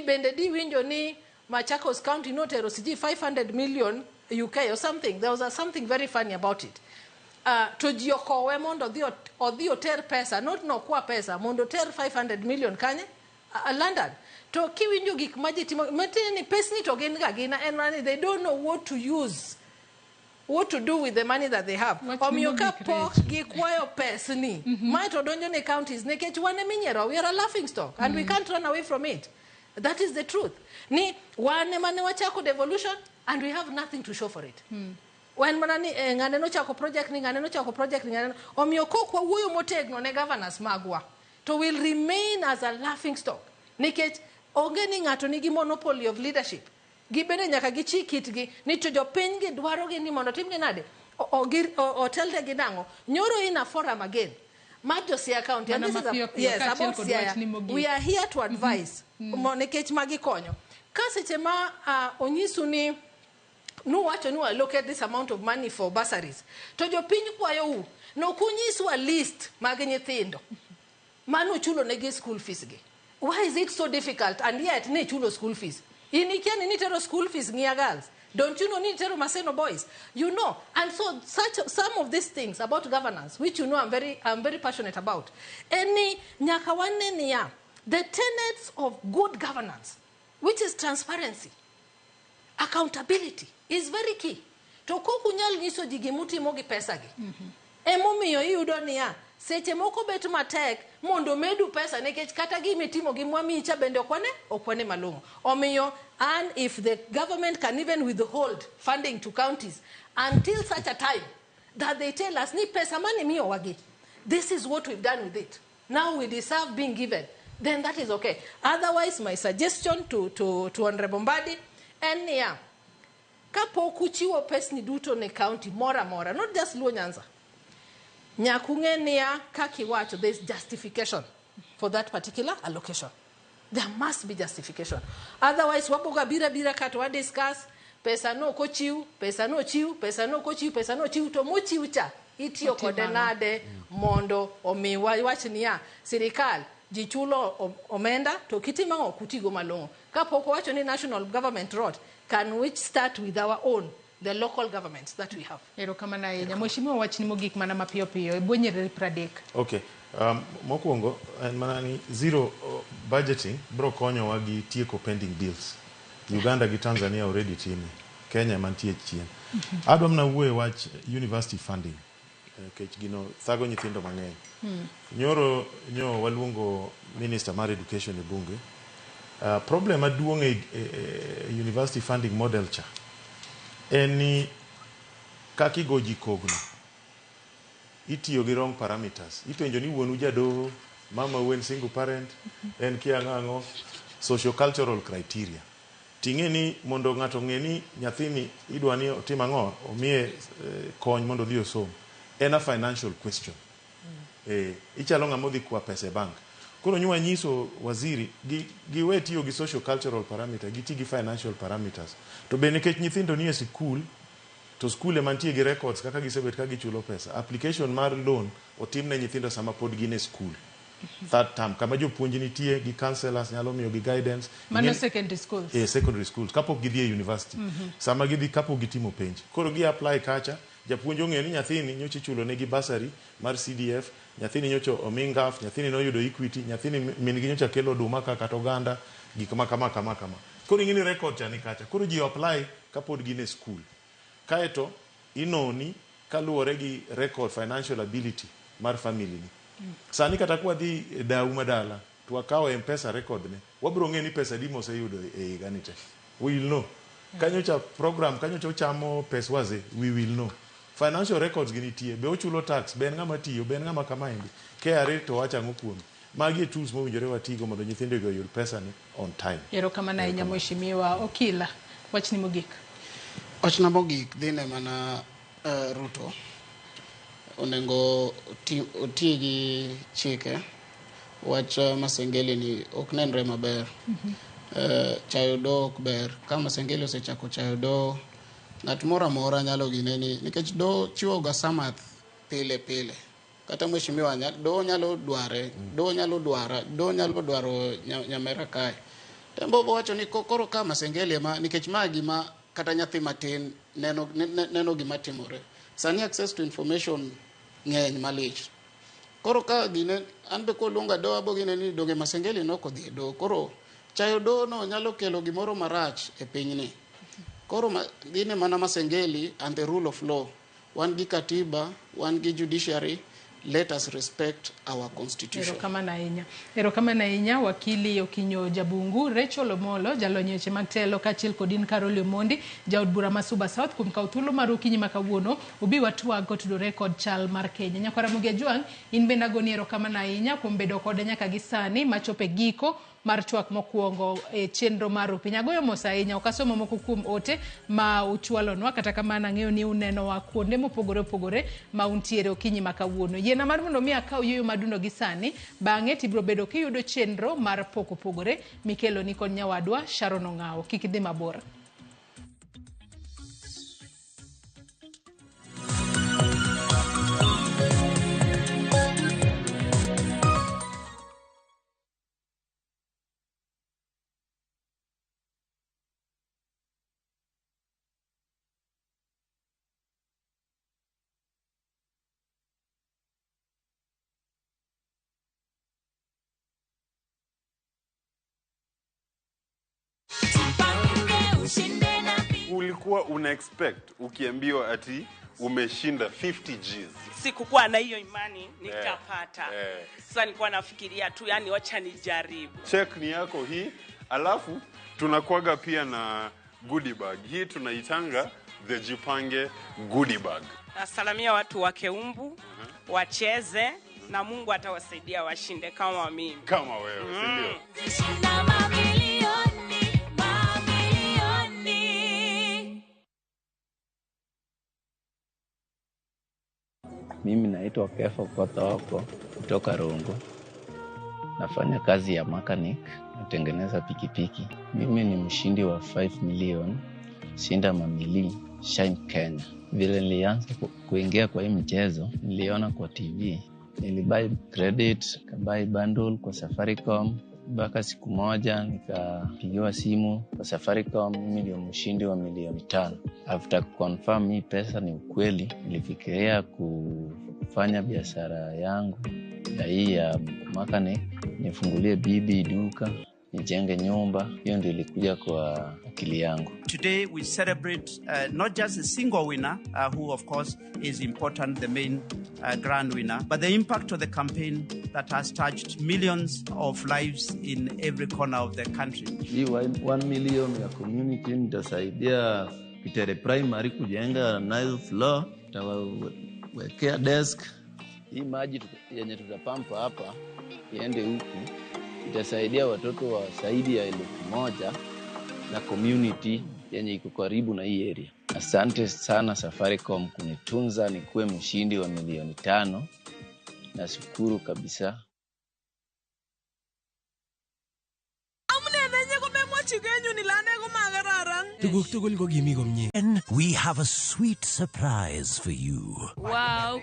bende di winjo ni Machakos County notero siji 500 million UK or something. There was something very funny about it. To ji okowe mondo odhi oter pesa, not nokwa pesa, mondo oter 500 million kanye? London. To kiwinjo gik ma ji timo, matiende ni pesni to gin ga gina, en mana ni they don't know what to use, what to do with the money that they have. Wach Omiyo ni ka mogik, pok Rach. gikwayo pesni, mae to donjo ne counties, nikech wan eminyiero, we are a laughing stock, and we can't run away from it. That is the truth. Ni wan ema ne wachako devolution, and we have nothing to show for it. Wan mana ni ng'ane nochako project ni, ng'ane nochako project ni, ng'ane omiyo kok wawuoyo motegno ne governors magwa, to will remain as a laughing stock. Nikech onge ni ng'ato nigi monopoly of leadership. Gibende nyaka gichik itgi ni to jopiny gi dwaro gi ni mondo timgi nade? Otelne gi nang'o? Nyoro in a forum again. Mar jo Siaya County. And Mana this is a, mapiyo piyo, yes, kaachiel about kod Siaya. wachni mogik. We are here to advise. Nikech magi konyo. Ka seche ma onyisu ni nuwacho ni we allocate this amount of money for bursaries, to jopiny kwayou, nokunyiswa list mag nyithindo manuchulo negi school fees gi. Why is it so difficult? And yet ni chulo school fees. In ikia ni nitero school fees Ng'iya Girls. Don't you know ni nitero Maseno Boys? You know. And so such some of these things about governance, which you know I'm very passionate about. Eni nyaka wane niya, the tenets of good governance, which is transparency, accountability, is very key. To kok unyal nyiso ji gimutimo gi pesa gi. Emomiyo iyudo niya, seche moko bet matek mondo medu pesa nikech kata gimitimo gi mwamiyi cha bende ok wane malong'o. Omiyo, and if the government can even withhold funding to counties until such a time that they tell us ni pesa mane miyowa gi, this is what we've done with it. Now we deserve being given. Then that is okay. Otherwise, my suggestion to Honorable Mbadi en niya, kapok uchiwo pesni duto ne county moro amora, not just Luo Nyanza, nyaka ung'e niya, kaka iwacho, there is justification for that particular allocation. There must be justification. Otherwise, waboga bira bira ka to wa discuss, pesa no ok ochiw, pesa no ochiw, pesa no ok ochiw, pesa no ochiw, to mochiw cha, itiyo Otim kode ang'o? Nade mondo omi wach niya, sirikal ji chulo omenda to kitimo ang'o ok utigo malong'o. Kapok owacho ni national government rot, can we start with our own, the local governments that we have? Erokamano ahinya. Mheshimiwa, wachni mogik mana mapiyo piyo e bwo nyiriri 30. Okay. Mokwongo en mana ni zero budgeting bro konyowa gi tieko pending bills. Uganda gi Tanzania already time. Kenya mantie chien. Adwa mana wuoyo e wach university funding nikech gino thago nyithindo mang'eny. Nyoro nyo waluongo minister mar education e bunge. Problem maduong' e university funding model cha en ni kaka igo ji kogno itiyo gi wrong parameters. Ipenjo ni wuonu jadoho, mama en single parent, en kia ang'o, socio cultural criteria. Ting'e ni mondo ng'ato ong'e ni nyathini idwa ni otim ang'o, omiye kony mondo odhi osom. En a financial question. Ichalo ng'ama odhi kwa pesa e bank. Koro nywa nyiso waziri giwe tiyo gi socio cultural parameter, giti gi financial parameters. To be nikech nyithindo nie sikul, to skul ema nitie gi records kaka gisebet ka gichulo pesa. Application mar loan otim ne nyithindo sama pod gin e skul. Third term, kama jopuonj nitie gi counselors nyalo miyo gi guidance. Mano secondary schools. E secondary schools kapok gidhi e university. Sama gidhi kapok gitimo penj. Koro gi apply kacha, japuonj ong'eyo ni nyathini nyocha ichulo negi bursary mar CDF, nyathini nyocha omi NGAAF, nyathini noyudo Equity, nyathini min gi nyocha kelo oduma ka kata oganda, gik ma kama kama kama. Koro ing'e ni record cha ni kacha. Koro ji apply kapod gin e school. Kaeto inoni kaluwore gi record financial ability mar family ni. Sani kata kwadhi e dau madala to wakawo M-Pesa record ne, wabiro ng'e ni pesa adi moseyudo e higa ni te. We will know. Kanyocha program, kanyocha ochamo pes wazee, we will know. Financial records gi nitie, be ochulo tax, be en ng'ama tiyo, be en ng'ama kamaendi. KRA to wacho ang'o kuome. Magi e tools mowinjore watigo mondo nyithindo go oyud pesa ni on time. Erokamano ahinya Mheshimiwa Okila. Wachni mogik. Wachna mogik dhi ne mana Ruto. Onego oti gi chike. Wach Masengeli ni ok nenre maber. Chayo doho ok ber. Ka Masengeli osechako chayo doho, ng'at moro amora nyalo gine ni nikech doho chiwo ga samath pile pile. Kata mheshimiwa doho nyalo dware, doho nyalo dwara, doho nyalo dwaro nyamera kae. Tembo wacho ni koro ka Masengeli ema nikech ma gima kata nyathi matin neno gima timore. Sani access to information ng'eny malich. Koro ka gine an be koluonga doho abo gine ni doge Masengeli nok odhi e doho. Koro chayo doho no nyalo kelo gimoro marach e pinyni. Koro gine mana Masengeli and the rule of law. Wan gi katiba, wan gi judiciary, let us respect our constitution. Erokamano ahinya. Erokamano ahinya wakili Okinyo Jabungu, Rachel Omolo, jalony e weche mag telo kaachiel kod in Carol Omondi, jaod bura ma Suba South kuom kawo thuolo mar okinyi ma kawuono ubi watwag kotudore kod chal mar Kenya. Nyakwara Ramogi Ajwang', in bende agoni erokamano ahinya kuom bedo kode nyaka gi sani machopo e giko mar twak mokwongo e chenro mar Rupiny. Agoyo mos ahinya, ok asomo moko kuom ote ma uchwalonwa, kata kamano ang'eyo ni unenowa kuonde mopogore opogore ma untiere okinyi ma kawuono. Yiena mar mondo mi akaw yueyo madundo gi sani, bang'e tibiro bedo kiyudo chenro mar pok opogore mikeloni kod nyawadwa Sharon Ong'awo. Kik idhi mabor. Ulikuwa una expect ukiambiwa ati umeshinda 50 Gs? Sikukuwa na hiyo imani nitapata. Sasa nilikuwa nafikiria tu, yani wacha nijaribu. Check ni yako hii, alafu tunakuaga pia na goodie bag. Hii tunaitanga the Jipange goodie bag. Nasalamia watu wa Keumbu, wacheze na Mungu atawasaidia washinde kama mimi. Kama wewe, si ndio? Mimi naitwa Kefa Kothoko kutoka Rongo. Nafanya kazi ya mechanic, natengeneza pikipiki. Mimi ni mshindi wa 5 million, shinda mamili, Shine Kenya. Vile nilianza kuingia kwa hii mchezo, niliona kwa TV. Nilibuy credit, nikabuy bundle kwa Safaricom. Mpaka siku moja nikapigiwa simu kwa Safaricom, mimi ndio mshindi wa milioni 5. After confirm hii pesa ni ukweli, nilifikiria kufanya biashara yangu ya hii ya mechanic, nifungulie bibi duka, nijenge nyumba. Hiyo ndio ilikuja kwa akili yangu. Today we celebrate not just a single winner, who of course is important, the main grand winner, but the impact of the campaign that has touched millions of lives in every corner of the country. Hii 1 million ya community nitasaidia Kitere Primary kujenga 9th floor, nitawekea desk. Hii maji yenye tutapampa hapa iende huku itasaidia watoto wa zaidi ya 1,000 na community yenye iko karibu na hii area. Asante sana Safaricom kunitunza nikuwe mshindi wa milioni 5. Nashukuru kabisa. And we have a sweet surprise for you. Wow,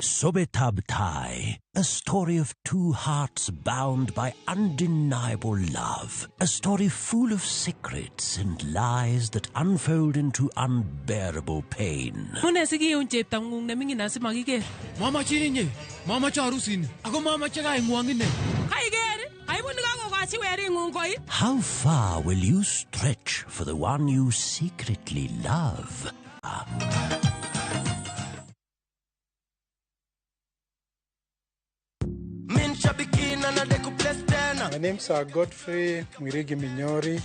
Sobetab Tai, a story of two hearts bound by undeniable love. A story full of secrets and lies that unfold into unbearable pain. How far will you stretch for the one you secretly love? My name's Godfrey Mwirigi Minyori.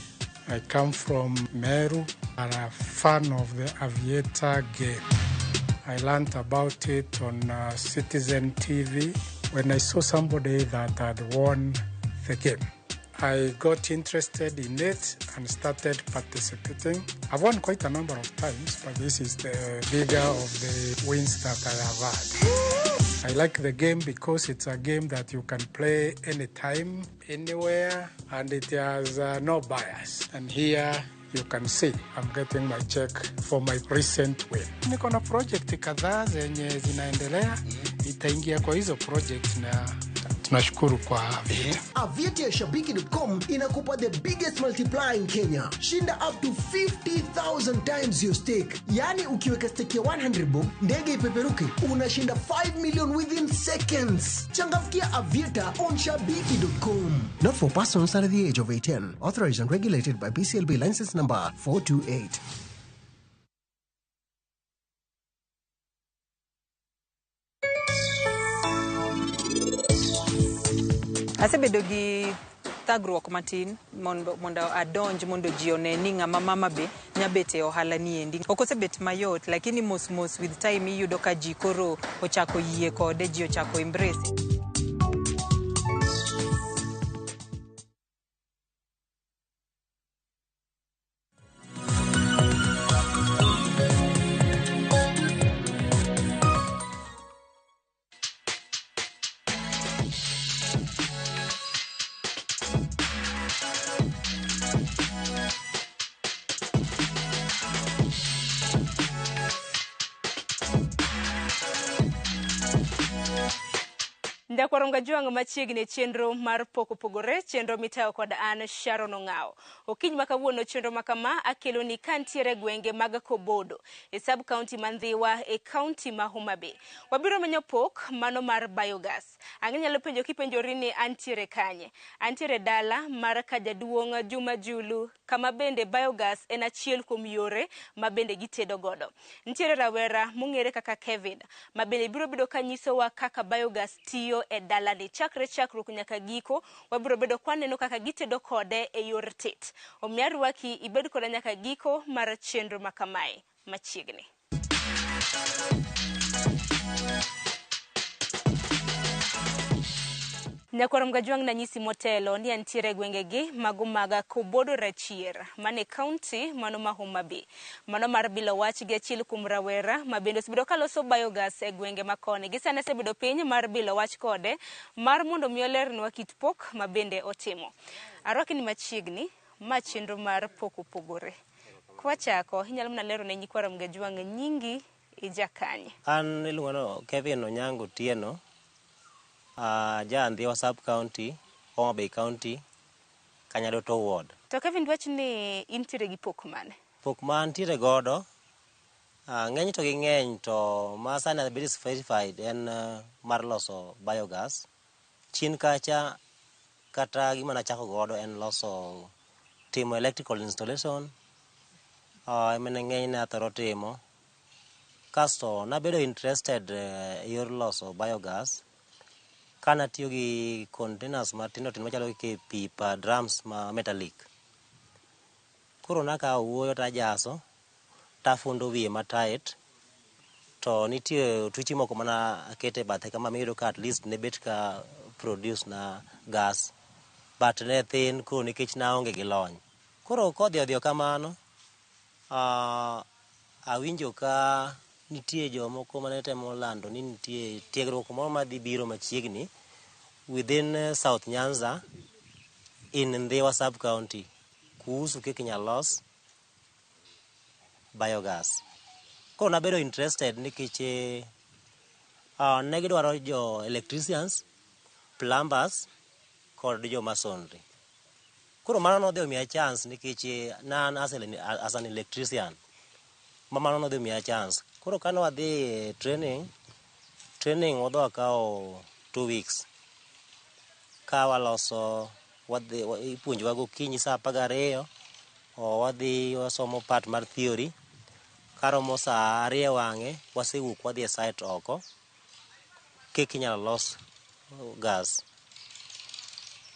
I come from Meru. I'm a fan of the Aviator game. I learned about it on Citizen TV. When I saw somebody that had won the game, I got interested in it and started participating. I've won quite a number of times, but this is the bigger of the wins that I have had. I like the game because it's a game that you can play anytime, anywhere, and it has no bias. And here you can see I'm getting my check for my recent win. Niko na project kadhaa zenye zinaendelea, nitaingia kwa hizo project na tunashukuru kwa Aviator. Aviator ya Shabiki.com inakupa the biggest multiplier in Kenya. Shinda up to 50,000 times your stake. Yani ukiweka stake ya 100 bob, ndege ipeperuke, unashinda 5 million within seconds. Changamkia Aviator on Shabiki.com. Not for persons under the age of 18. Authorized and regulated by BCLB license number 428. Asebedo gi thagruok matin mondo adonj mondo ji one ni ng'ama mama be nyabet e ohala ni endi. Ok osebet mayot, lakini mos mos with time iyudo ka ji koro ochako yie kode, ji ochako embrace. Ndakwaronga juang machiegni chenro mar pok opogore, chenro mitayo kod an Sharon Ong'ao. Okinyi ma kawuono chenro makama akelo ni kantiere gwenge mag Kobodo e sub county ma Ndhiwa e county ma Homa Bay. Wabiro menyo pok mano mar biogas. Ang'e nyalo penjo kipenjori ni antiere kanye. Antiere dala mar kajaduong' Juma Julu kama bende biogas en achiel kuom yore ma bende gitedo godo. Nitiere rawera mong'ere kaka Kevin ma bende biro bedo kanyisowa kaka biogas tiyo e dalani chakre chakruok nyaka giko. Wabiro bedo kwaneno kaka gitedo kode e yor tet. Omiyo arwaki ibed koda nyaka giko mar chenro makamae machiegni. Nyakwar Mgajwang' nanyisi motelo ni antiere gwengegi mago mag Kobodo Rachier mane county mano ma Homa Bay. Mano mar bilo wach gi achiel kuom rawera ma bende osebedo kaloso biogas e gwenge makoni. Gisani asebedo piny mar bilo wach kode mar mondo mi olernwa kit pok ma bende otimo. Arwaki ni machiegni ma chenro mar pok opogore. Kwachako inyalo mana lero ne nyikwar Mgajwang' nyingi ijakanye. An iluongo ni Kevin Onyango Otieno. Ja Ndhiwa sub county, Homa Bay County, Kanyadoto ward. To Kevin dwach ni intiere gi pok mane? Pok ma antiere godo, ng'eny to gi ng'eny to ma sani abedo verified en mar loso biogas. Chien kacha kata gima nachako godo en loso timo electrical installation. Emene ng'eny ne athoro timo. Kasto nabedo interested e yor loso biogas. Kana tiyo gi containers matindo tindo machalo kaka pipa, drums ma metallic. Koro nakawo wuoyo tajaso, tafundo wiye ma tight, to nitie otuchi moko mana akete bathe kama miyudo ka at least ne bet ka produce na gas, but ne thin koro nikech naonge gi lony. Koro kodhi odhiyo kamano, awinjo ka nitie jomoko mane temo lando ni nitie tiegruok moro madhi biro machiegni within South Nyanza in Ndhiwa sub county kuhusu kaka inyalo los biogas. Koro nabedo interested nikech ne gidwaro jo electricians, plumbers kod jo masonry. Koro mano nodhi omiya chance nikech ne an as an electrician. Mano nodhi omiya chance. Koro kane wadhi training wadhi wakawo 2 weeks. Ka waloso, wadhi ipuonjowa gokinyi saa 12, wadhi wasomo part mar theory. Karomo saa 2 wang'e, wasewuok wadhi e site oko, kaka inyalo los gas.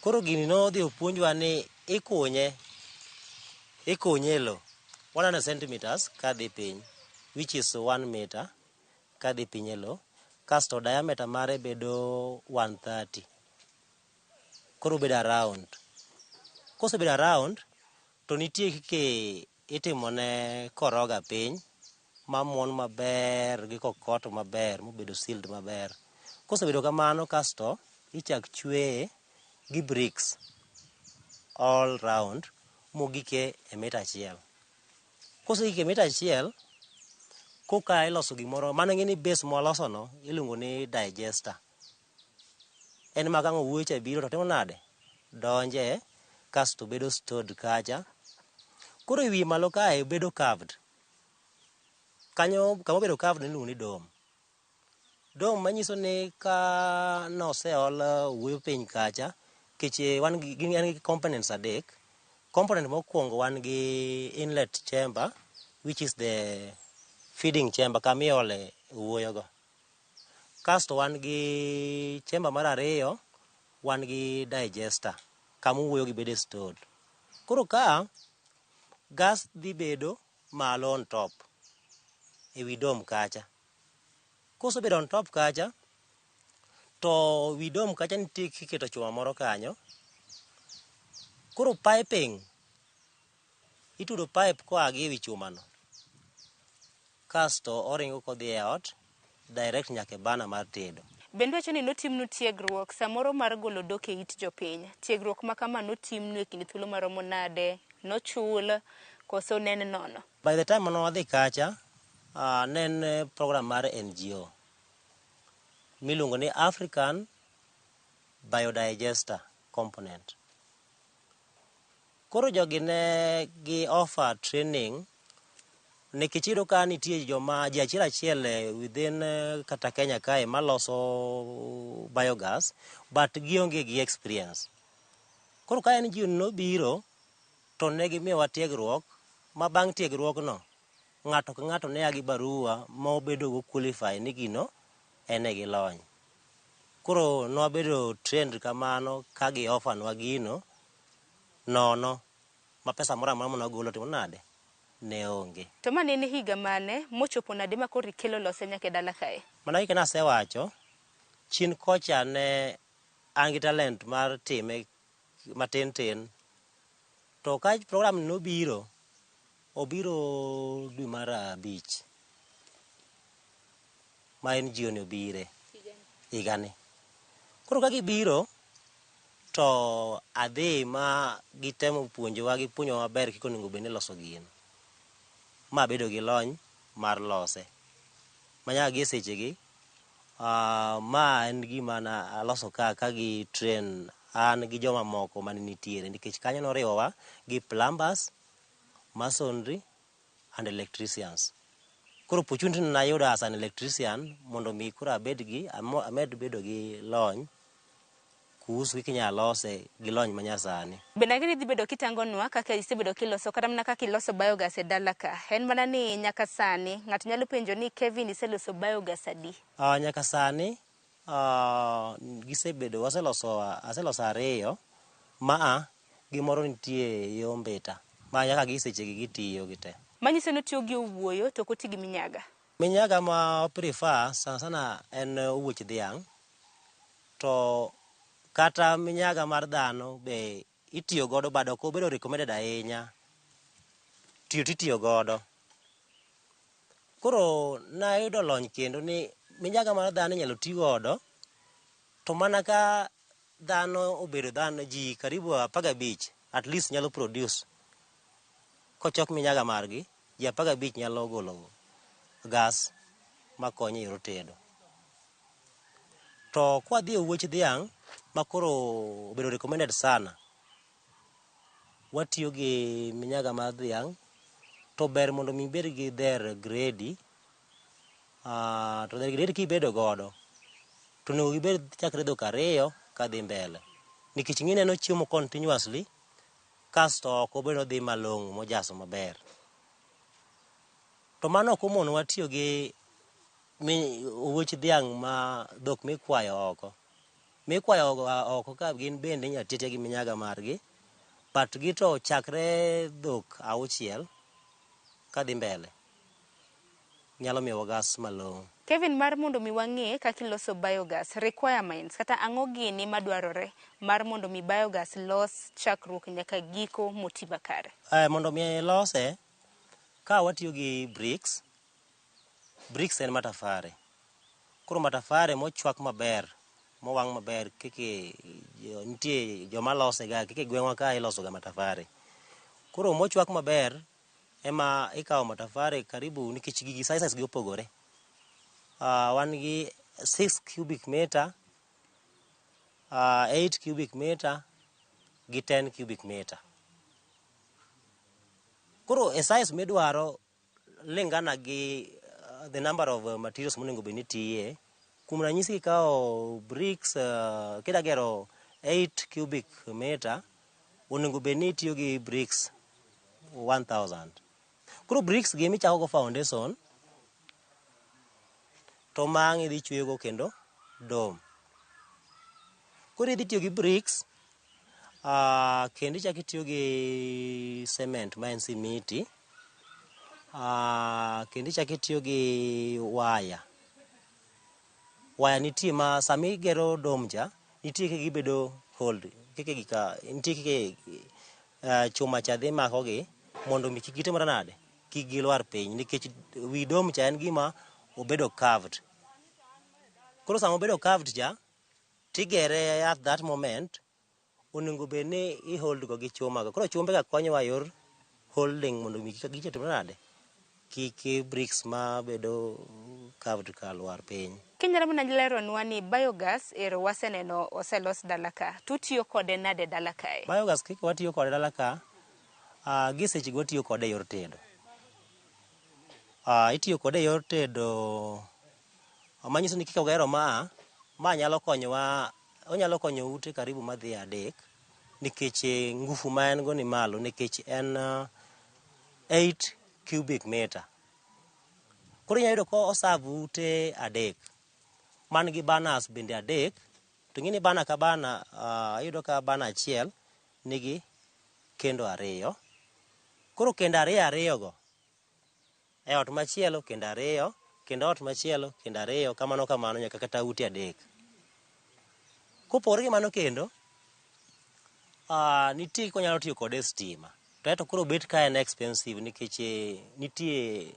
Koro gini nodhi opuonjwa ni ikunye e lo 100 centimeters kadhi piny, which is 1 meter kadhi piny e lo. Kasto diameter mare bedo 130. Koro obedo around. Kosebedo around, to nitie kike itimone koroga piny mamuon maber gi kokoto maber mobedo sealed maber. Kosebedo kamano kasto ichak chweye gi bricks all round mogike e mita achiel. Kosegik e mita achiel, koka iloso gimoro, mano ing'e ni base mwalosono iluongo ni digester. En ma kang' owuoyo cha biro to timo nade? Donje, kasto bedo stored kacha. Koro e wiye malo kae bedo curved. Kanyo kama obedo curved iluongo ni dome. Dome manyiso ni ka noseol owuoyo piny kacha, keche wan gi, en gi components adek. Component mokwongo wan gi inlet chamber, which is the feeding chamber kama iole owuoyo go. Kasto wan gi chamber mar ariyo, wan gi digester kama owuoyo gi bede stored. Koro ka gas dhi bedo malo on top ewi dome kacha. Kosebedo on top kacha, to wi dome kacha nitie kiketo chuma moro kanyo. Koro piping, itudo pipe koa gi ewi chuma no. Kasto oringo kodhi e ot, direct nyaka e burner mar tedo. Bende wacho ni notimnu tiegruok samoro mar golo dhok e it jopiny. Tiegruok ma kama notimnu e kind thuolo maromo nade? Nochul koso ne en nono? By the time mane wadhi kacha, ne en program mar NGO miluongo ni African Biodigester Component. Koro jogi ne gi offer training nikech iyudo ka nitie joma ji achiel achiel within kata Kenya kae maloso biogas but gionge gi experience. Koro ka NGO nobiro to ne gimiyowa tiegruok ma bang' tiegruogno ng'ato ka ng'ato ne a gi barua ma obedo go qualify ni gino en e gi lony. Koro nwabedo trained kamano ka gi offer nwa gino nono ma pesa moro amora mane wagolo timo nade? Ne onge. To ma ne en higa mane mochopo nade ma koro ikelo lose nyaka e dala kae? Mana kaka nasewacho, chien kocha ne an gi talent mar time matin tin. To ka program nobiro, obiro dwe mar abich ma NGO ni obire higani. Koro ka gibiro to adhi ma gitemo puonjowa gipuonjowa maber kaka onego bed ni iloso gino. Ma abedo gi lony mar lose. Ma nyaka gi e sechegi, ma en gima na aloso ka ka gi train an gi joma moko mane nitiere nikech kanyo noriwowa gi plumbers, masonry and electricians. Koro opportunity nayudo as an electrician mondo mi koro abed gi amed bedo gi lony kuhusu kaka inyalo lose gi lony manyasani. Bende ang'e ni idhi bedo kitangonwa kaka isebedo kiloso kata mana kaka iloso biogas e dala ka. En mana ni nyaka sani ng'ato nyalo penjo ni Kevin iseloso biogas adi? Nyaka sani gisebedo waseloso aseloso ariyo ma gi moro nitie yo Mbita ma nyaka gi sechegi gitiyo gite. Manyiso ni otiyo gi owuoyo to ok oti gi minyaga. Minyaga ma prefer sana sana en owuoch dhiang' to kata minyaga mar dhano be itiyo godo but ok obedo recommended ahinya. Tiyo titiyo godo. Koro nayudo lony kendo ni minyaga mar dhano inyalo ti godo to mana ka dhano obedo dhano ji karibu 15 at least nyalo produce. Kochok minyaga margi, ji 15 nyalo golo gas makonyo e yor tedo. To kwadhi e owuoch dhiang' ma koro obedo recommended sana, watiyo gi minyaga mar dhiang' to ber mondo mi ibed gi dher gredi, to dher gredi kibedo godo to onego gibed chakre dhok ariyo kadhi mbele. Nikech ing'e ni en ochiemo continuously kasto ok obedo odhi malong'o mojaso maber. To mano ok omonowa tiyo gi owuoch dhiang' ma dhok mikwayo oko. Mikwayo oko ka gin bende inyalo ti atiya gi minyaga margi, but gi to chakre dhok auchiel kadhi mbele. nyalo miyowa gas malong'o. Kevin, mar mondo mi wang'e kaka iloso biogas, requirements kata ang'o gini madwarore mar mondo mi biogas los chakruok nyaka giko moti makare? Mondo mi lose, ka watiyo gi bricks, bricks en matafare. Koro matafare mochwak maber, mowang' maber, keke nitie joma lose ga, keke gweng'wa ka iloso ga matafare. Koro mochwak maber ema ikawo matafare karibu nikech gigi sizes gi opogore. Wan gi 6 cubic meter, 8 cubic meter gi 10 cubic meter. Koro e size midwaro lingana gi the number of materials monego bed ni tiye. Kuom ranyisi kikawo bricks, kida gero 8 cubic meter, onego bed ni itiyo gi bricks 1000. Koro bricks gi emichako go foundation, to mang' idhi chweyo go kendo dome. Koro idhi tiyo gi bricks, kendo ichako itiyo gi cement ma en simiti, kendo ichako itiyo gi waya. Waya nitie ma sama igero dome cha, nitie kaka gibedo hold, kaka gika, nitie kaka chuma cha dhi mako gi mondo mi kik gitimre nade, kik gilwar piny nikech wi dome cha en gima obedo curved. Koro sama obedo curved cha, tigere at that moment, onego bed ni i hold go gi chuma go. Koro chumbe ga konyowa yor holding mondo mi kik gitimre nade, kik bricks ma bedo curved ka lwar piny. Kinyalo mana leronwa ni biogas ero waseneno oselos dala ka, tutiyo kode nade dala kae? Biogas kaka watiyo kode dala ka, gi seche go watiyo kode e yor tedo. Itiyo kode e yor tedo, manyiso ni kaka wagero ma nyalo konyowa, onyalo konyo ute karibu madhi 3, nikech ngufu ma en go ni malo, nikech en 8 cubic meter. Koro inyalo yudo ka oserve ute 3, man gi burners bende 3, to ing'e ni burner ka burner, iyudo ka burner achiel nigi kendo 2. Koro kendo 2 2 go, e ot machielo kendo 2, kendo ot machielo kendo 2, kamano kamano nyaka kata ute 3. Kopogore gi mano kendo, nitie kaka wanyalo tiyo kode e stima. To eto koro bet ka en expensive nikech nitie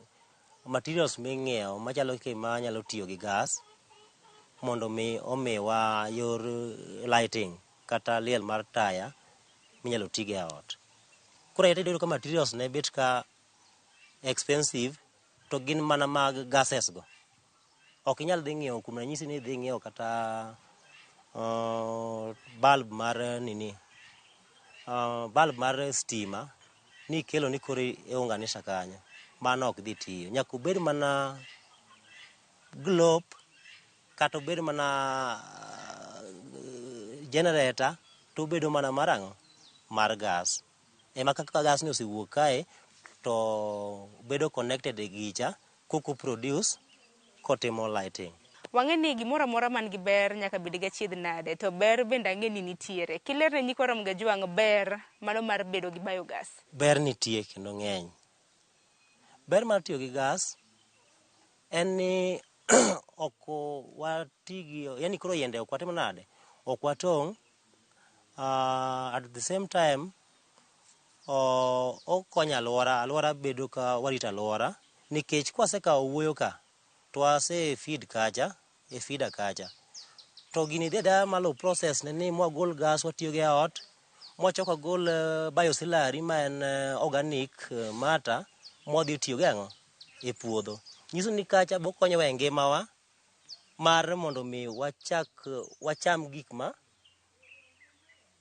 materials ming'iewo machalo kaka manyalo tiyo gi gas mondo mi omiwa yor lighting kata liel mar taya minyalo tigo e ot. Koro iyudo ka materials ne bet ka expensive to gin mana mag gases go. Ok inyal dhi ng'iewo, kuom ranyisi ni idhi ng'iewo kata bulb mar nini, bulb mar stima ni ikelo ni koro iunganisha kanyo, mano ok dhi tiyo. Nyaka obed mana globe kata obed mana generator, to obedo mana mar ang'o? Mar gas. Ema kaka gas ni osewuok kae to bedo connected e gicha koko produce kotimo lighting. Wang'e ni gimoro amora man gi ber nyaka bed gi achiedh nade, to ber bende ang'e ni nitiere. Kilerne nyikwa Ramogi Ajwang' ber mano mar bedo gi biogas. Ber nitie kendo ng'eny. Ber mar tiyo gi gas en ni ok wati gi, yani koro yiende ok watim nade, ok watong'. At the same time, okonyo alwora, alwora bedo ka warito alwora, nikech kwasekawo owuoyo ka, to wase feed kacha, e feeder kacha. To gini dhi adhiya malo process ne ni mwagol gas watiyo go e ot, mwachak wagol bioslurry ma en organic matter mwadhi tiyo go e ang'o? E puodho. Nyiso ni kacha bokonyowa e ngimawa mar mondo mi wachak wacham gik ma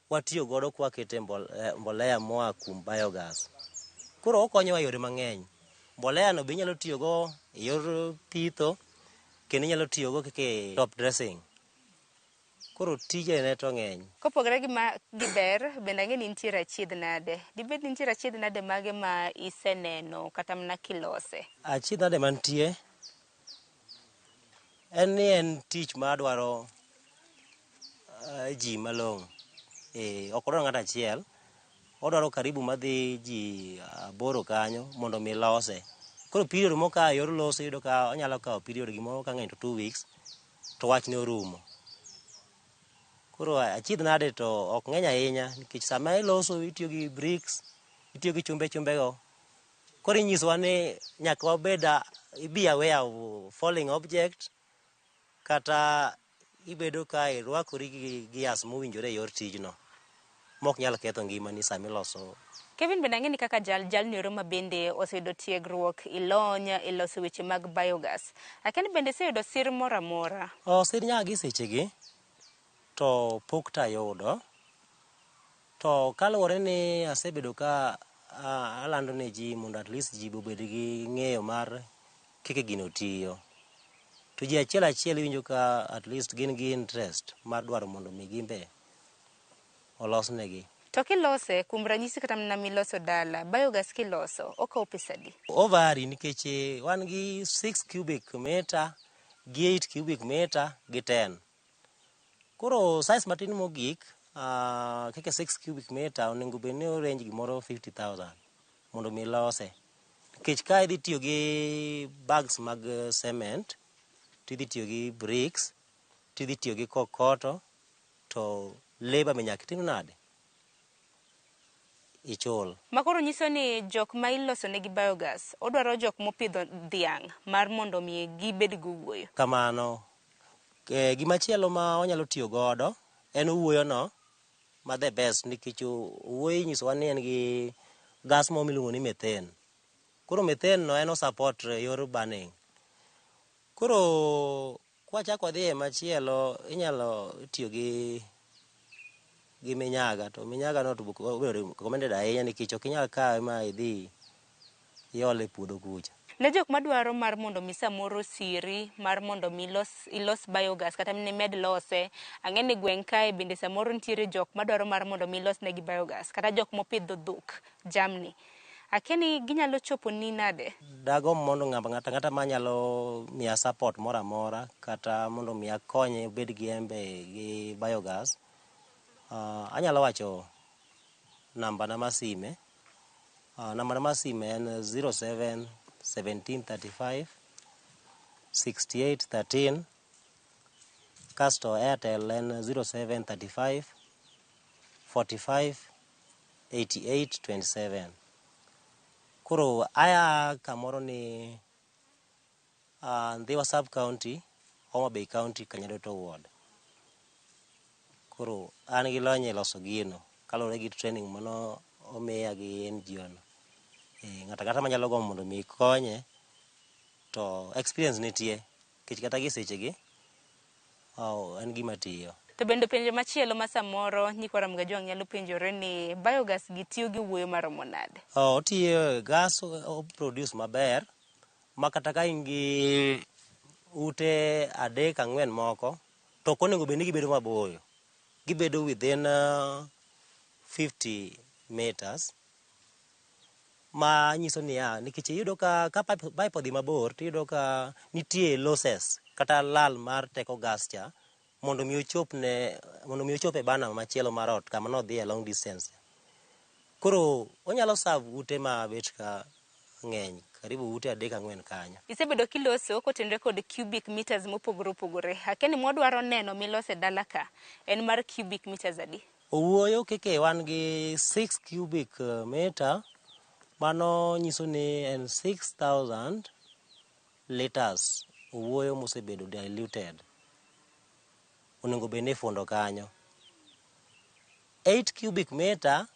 watiyo godo kwakete mbolea moa kuom biogas. Koro okonyowa e yore mang'eny. Mbolea no be inyalo tiyo go e yor pitho, kendo inyalo tiyo go kaka top dressing. Koro tijene to ng'eny. Kopogore gi ma gi ber, bende ang'e ni nitiere achiedh nade. Dibed ni nitiere achiedh nade mage ma iseneno kata mana kilose? Achiedh nade mantie en ni en tich madwaro ji malong'o. Ok odwar ng'ato achiel, odwaro karibu madhi ji 8 kanyo mondo mi lose. Koro period mokawo e yor loso iyudo ka onyalo kawo period gimoro ka ng'eny to 2 weeks to wachne orumo. Koro achiedh nade to ok ng'eny ahinya nikech sama iloso itiyo gi bricks, itiyo gi chumbe chumbe go. Koro inyisowa ni nyaka wabed be aware of falling object kata ibedo ka irwakori gi gears mowinjore e yor tijno mok nyal ketho ngimani sama iloso. Kevin, bende ang'e ni kaka jal jalni ero ma bende oseyudo tiegruok, ilony e loso weche mag biogas. Akia ni bende iseyudo sir moro amora? O sir nyaka gi sechegi to pok tayudo. To kaluwore ni asebedo ka alando ne ji mondo at least ji obed gi ng'eyo mar kaka gino tiyo. To ji achiel achiel iwinjo ka at least gin gi interest mar dwaro mondo mi gin be olosnegi. To kilose, kuom ranyisi kata mana miloso dala, biogas kiloso, okawo pesa adi? O vary nikech wan gi 6 cubic meter gi 8 cubic meter gi 10. Koro size matin mogik kaka 6 cubic meter onego bed ni orange gimoro 50,000 mondo mi lose. Nikech ka idhi tiyo gi bags mag cement, tidhi tiyo gi bricks, tidhi tiyo gi kokoto, to labour be nyaka itim nade? Ichul. Makoro nyiso ni jok ma iloso negi biogas, odwaro jok mopidho dhiang' mar mondo mi gibed gi owuoyo. Kamano. Gimachielo ma wanyalo tiyo godo en owuoyo no ma the best nikech owuoyo inyisowa ni en gi gas moro miluongo ni methane. Koro methane no en o support yor burning. Koro kwachako wadhi e machielo inyalo tiyo gi minyaga to minyaga no to obedo recommended ahinya nikech ok inyal kawe ma idhi iole e puodho kucha. Ne jok madwaro mar mondo mi samoro siri mar mondo mi ilos biogas kata nimed lose, ang'e ni gweng' kae bende samoro nitiere jok madwaro mar mondo mi ilos negi biogas kata jok mopidho dhok, jamni. Akia ni ginyalo chopo ni nade? Dagomb mondo ng'ato ang'ata manyalo miya support moro amora kata mondo mi akonye obed gi embe gi biogas, anyalo wacho namba na mar sime. Namba na mar sime en 07 17 35 68 13, kasto Airtel en 07 35 45 88 27. Koro aya kamoro ni Ndhiwa sub county, Homa Bay County, Kanyadoto ward. Koro an gi lony e loso gino kaluwore gi training mano omiya gi NGO no. Ng'ato ang'ata manyalo gombo mondo mi konye to experience nitie nikech kata gi sechegi en gima tiyo. To bende penjo machielo ma samoro nyikwa Ramogi Ajwang' nyalo penjore ni biogas gi tiyo gi wuoyo maromo nade? Otiyo gas, o produce maber ma kata ka in gi ute adek ang'wen moko to ok onego bed ni gibedo maboyo. Gibedo within 50 meters ma nyiso niya nikech iyudo ka pipe odhi mabor tiyudo ka nitie losses kata lal mar teko gas cha mondo mi ochop ne mondo mi ochop e bana machielo mar ot kama nodhiye long distance. Koro onyalo serve ute ma bet ka ng'eny karibu ute adek ang'wen kanyo. Isebedo kiloso kotenore kod cubic meters mopogore opogore. Akia ni mwadwaro neno milose dala ka en mar cubic meters adi? Owuoyo keke wan gi 6 cubic meter, mano nyiso ni en 6000 liters owuoyo mosebedo diluted. Onego bed ni ifundo kanyo. 8 cubic meter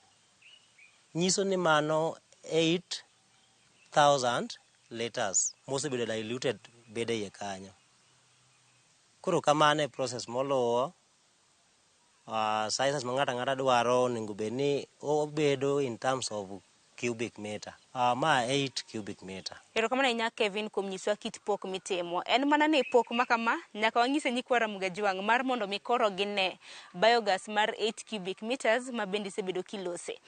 nyiso ni mano 8000 liters mosebedo diluted bedo e iye kanyo. Koro kamano e process moluwo. Sizes ma ng'ato ang'ata dwaro onego bed ni obedo in terms of cubic meter. Ma 8 cubic meter. Erokamano ahinya Kevin kuom nyisowa kit pok mitimo. En mana ni pok ma kama nyaka wanyise nyikwa Ramogi Ajwang' mar mondo mi koro gine biogas mar 8 cubic meters ma bende isebedo kilose.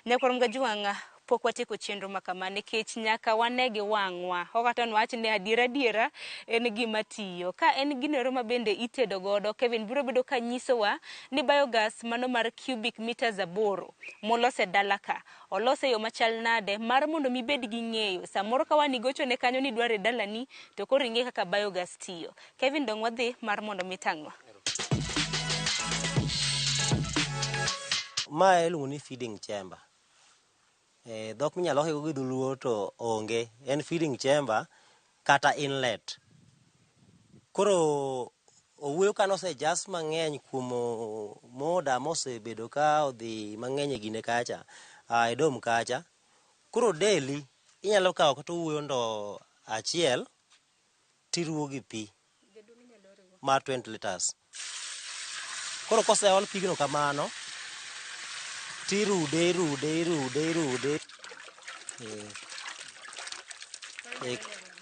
Nyakwa Ramogi Ajwang' Pok watieko chenro ma kama nikech nyaka wane gi wang'wa. Ok kata nwach ni adiera adiera en gima tiyo. Ka en gino ero ma bende itedo godo, Kevin biro bedo ka nyisowa ni biogas mano mar cubic meters 8 molos e dala ka, olose e yo machal nade mar mondo mi ibed gi ng'eyo. Samoro ka wan igochone kanyo ni idwaro e dalani to koro ing'e kaka biogas tiyo. Kevin dong' wadhi mar mondo mi itang'nwa. Mae iluongo ni feeding chamber. E, dhok minyalo loke go gi dholuo to onge. En feeding chamber kata inlet. Koro owuoyo ka nosejas mang'eny kuom muda mosebedo ka odhi mang'eny e gine kacha, e dom kacha. Koro daily inyalo kawo kata owuoyo ndo achiel tiruwo gi pi mar 20 liters. Koro koseol pigno kamano, tirude irude irude irude.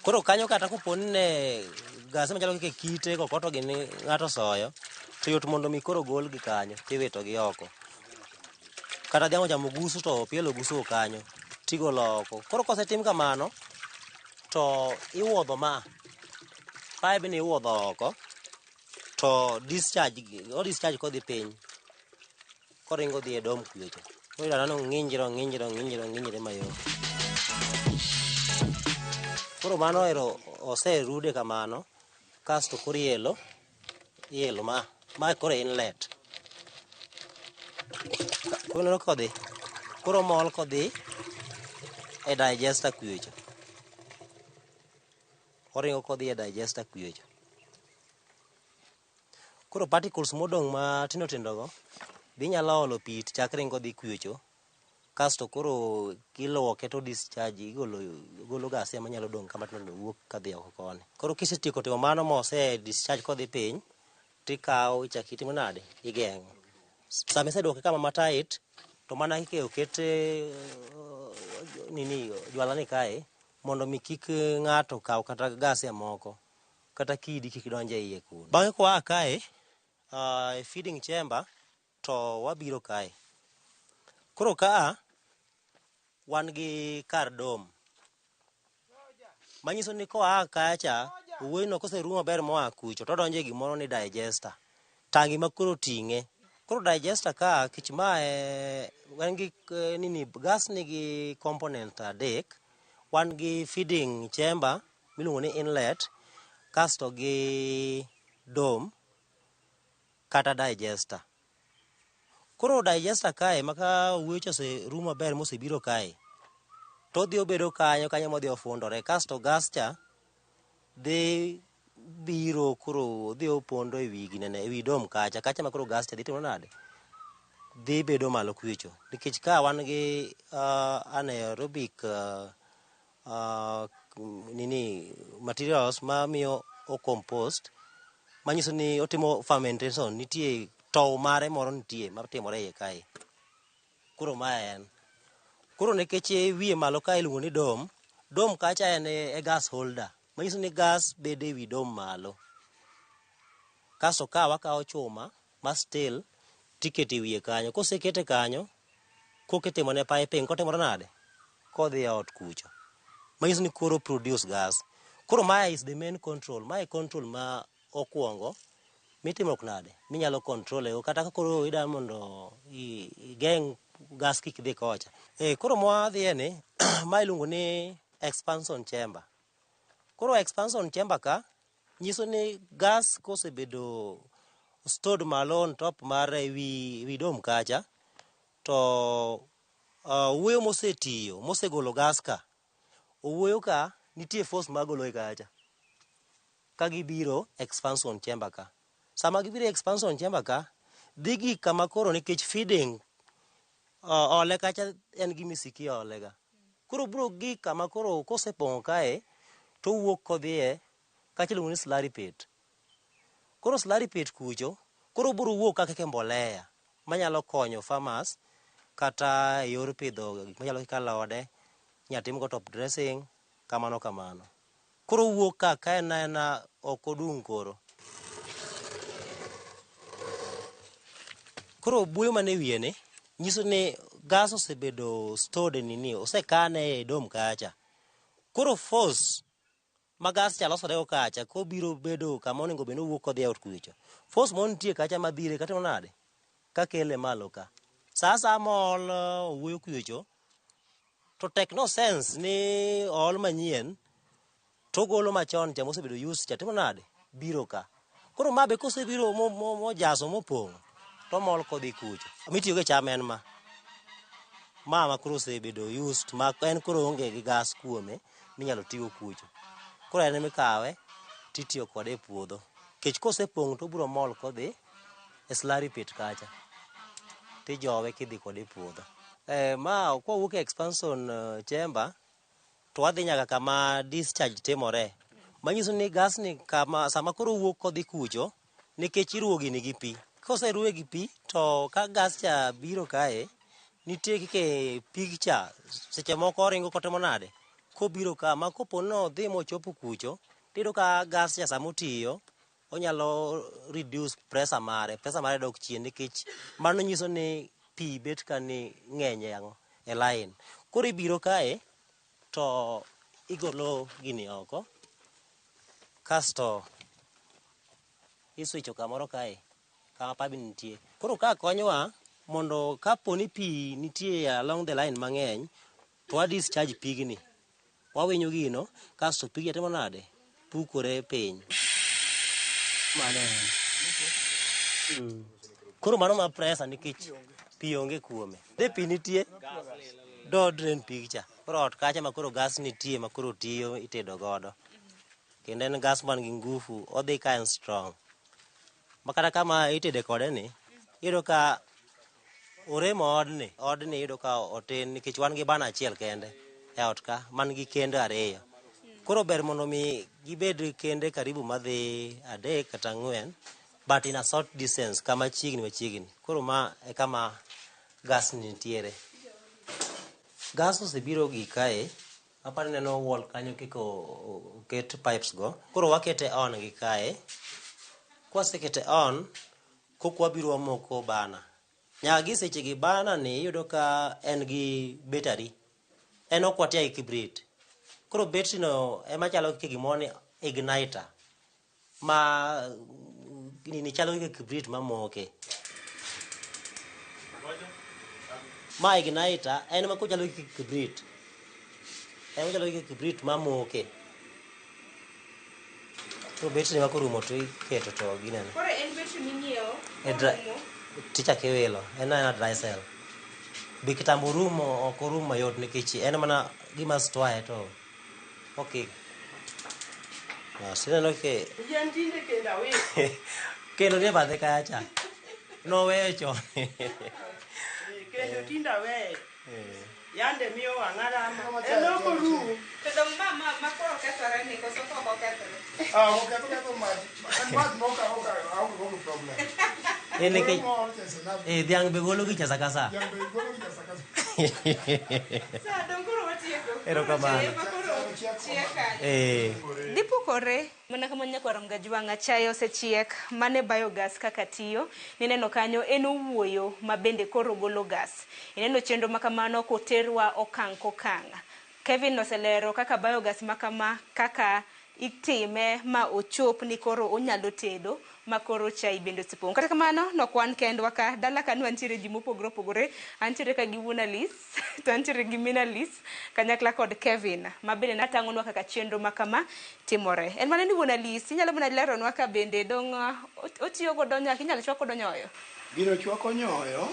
Koro kanyo kata kopo ni ne gase machalo kaka kite kokoto gini ng'ato osoyo, to yot mondo mi koro golgi kanyo tiwitogi oko. Kata dhiang' ochamo ogusu to opielo ogusu kanyo, tigolo oko. Koro kosetim kamano, to iwuodho ma, pipe ni iwuodho oko, to discharge, o discharge kodhi piny, koringo dhi e dom kucho. Koro iyudo ni ong'injre, ong'injre, ong'injre, ong'injre mayom. Koro mano ero oserude kamano, kasto koro ielo, ielo ma, ma koro inlet. Koro ineno kodhi, koro mol kodhi e digester kucho. Oringo kodhi e digester kucho. Koro particles modong' matindo tindo go, be inyalo olo pi to chak ringo dhi kucho. Kasto koro iluoke to discharge, igolo golo ghasia manyalo dong' ka matindo tindo wuok kadhi oko koni. Koro kisetieko timo mano mose discharge kodhi piny, tikawo ichak itimo nade? Igeng'o. Sama iseduoke kama ma tight, to mana kaka oket nini jwala ni kae, mondo mi kik ng'ato kaw kata ghasia moko, kata kidi kik donj e iye kuno. Bang'e kwa kae, e feeding chamber, to wabiro kae. Koro kaa, wan gi kar dom. Manyiso ni koa kacha, owuoyino koserumo maber moa kucho, to odonjo e gimoro ni digester. Tangi ma koro ting'e. Koro digester ka, kech mae, wan gi nini, gas nigi component 3. Wan gi feeding chamber, miluongo ni inlet, kasto gi dome, kata digester. Koro digester kae, ma ka owuoyo cha oserumo maber mosebiro kae, to odhi obedo kanyo, kanyo modhi ofundore. Kasto gas cha dhi biro koro odhi opondo e wi ginene, e wi dome kacha. Kacha ma koro gas cha dhi timo nade? Dhi bedo malo kucho. Nikech ka wan gi anaerobic nini materials mamiyo o compost, manyiso ni otimo fermentation, nitie tow mare moro nitie matimore iye kae. Koro mae en. Koro nikech wiye malo kae iluongo ni dome, dome kacha en e gas holder. Manyiso ni gas bedo ewi dome malo. Kasto ka wakawo chuma ma steel tikete e wiye kanyo. Kosekete kanyo, kokitimone piping, kotimore nade? Kodhi e ot kucho. Manyiso ni koro produce gas. Koro mae is the main control. Mae control ma okwongo mitimo nade? Minyalo control e kata ka koro idwa mondo igeng' gas kik dhi kocha. Koro mwadhiye ni, ma iluongo ni expansion chamber. Koro expansion chamber ka, nyiso ni gas kosebedo stored malo on top mar wi dome kacha, to owuoyo mosetiyo, mosegolo gas ka, owuoyo ka nitie force magolo e kacha. Ka gibiro expansion chamber ka. Sama gibiro expansion chamber ka, dhi gik kama koro nikech feeding ole kacha en gima isiko iole ga. Koro biro gik kama koro kosepong'o kae, to owuok kodhiye kacha iluongo ni slurry pit. Koro slurry pit kucho, koro biro wuok kaka mbolea manyalo konyo farmers kata e yor pidho gik machalo kaka alode, inyalo timgo top dressing, kamano kamano. Koro owuok ka ka en aena ok odung' koro. Koro buoyo mane wiye ni, nyiso ni gas osebedo stored e nini, osekane e dome kacha. Koro force ma gas cha losore go kacha kobiro bedo kama onego bed ni owuok kodhi e ot kucho. Force montie kacha madhire katimo nade? Kakele malo ka. Sa asaya mool owuoyo kucho, to tek no sense ni ool manyien togolo machon cha mosebedo used cha timo nade? Biro ka. Koro ma be kosebiro mojaso mopong' tomol kodhi kucho. Mitiyogo e cham en ma. Ma koro osebedo used ma en koro onge gi gas kuome minyalo tigo kucho. Koro en emikawe titiyo kode e puodho. Nikech kosepong' to obiro mol kodhi e slurry pit kacha. Tijowe kidhi kode e puodho. Ma kwawuok e expansion chamber to wadhi nyaka kama discharge timore. Manyiso ni gas ni kama sama koro owuok kodhi kucho nikech iruwo gini gi pi. Koseruwe gi pi to ka gas cha biro kae nitie kaka pig cha seche moko oringo kotimo nade kobiro ka ma kopo ni odhi mochopo kucho tiyudo ka gas cha samotiyo onyalo reduce pressure mare, pressure mare dok chien nikech mano nyiso ni pi bet ka ni ng'eny e ang'o e line. Koro ibiro kae to igolo gini oko kasto iswicho kamoro kae kama pipe nitie. Koro ka konyowa mondo kapo ni pi nitie along the line mang'eny to wa discharge pigni. Wawinyo gino kasto pigni timo nade? Pukore piny. Mano en. Koro mano ma pressure nikech pi onge kuome. De pi nitie, do drain pig cha. Koro ot kacha ma koro gas nitie ma koro tiyo itedo godo. Kendo en gas man gi ngufu, odhi ka en strong. Ma kata kama itede kode ni, iyudo ka oremo odni, odni iyudo ka otin nikech wan gi burner achiel kende e ot ka man gi kendo ariyo. Koro ber mondo mi gibed kende karibu madhi 3 kata 4 but in a short distance kama chiegni machiegni. Koro ma e kama gas nitiere. Gas osebiro gi kae, apani neno wall kanyo kika oket pipes go. Koro wakete on gi kae. Kwasekete on, kok wabiro wamoko burner. Nyaka gi seche gi burner ni iyudo ka en gi battery. En ok watiyo gi kibrit. Koro battery no ema chalo kaka gimoro ni igniter. Ma nini chalo kaka kibrit mamoke. Ma igniter en ma kochalo kaka kibrit. En ochalo kaka kibrit mamoke. Koro battery ma korumo to iketo to ginene. Koro en battery minyiewo E dry, tichako iwilo. En aena dry cell. Be kitambo orumo ok orum mayot nikech en mana gima stwaye to okik. Bas ineno ke Yien tinde kendo awil. kendo nie bathe kacha. Noweyo chon. Kendo tinde aweye. Yande miyo wang'a rama. En ok orum. To dong ma koro kethore ni koso ok okethore? Ah, oketho ketho mach. En mach mok ok aonge go problem. Eh, nikech Moro cha is enough. Dhiang' be golo gicha sa ka sa. Dhiang' be golo gicha sa ka sa. Sa dong koro watieko. Erokamano. Ema koro chiek kanyo. Dhi pukore mana kama nyakwar Mgajwang'a chae osechiek mane biogas kaka tiyo nineno kanyo en owuoyo ma bende koro golo gas ineno chenro ma kamano koterwa okang' kokang' Kevin oselero kaka biogas ma kama kaka itime ma ochop ni koro onyalo tedo ma koro chai bende osepong'. Kata kamano nok wan kendwa ka dala ka nwantiere ji mopogore opogore antiere ka gi wuon Alice to antiere gi min Alice kanyakla kod Kevin ma bende natang'onwa kaka chenro ma kama timore. En mana ni wuon Alice inyalo mana leronwa ka bende dong' otiyo godo nyaka inyalo chwak godo nyoyo. Gino chwako nyoyo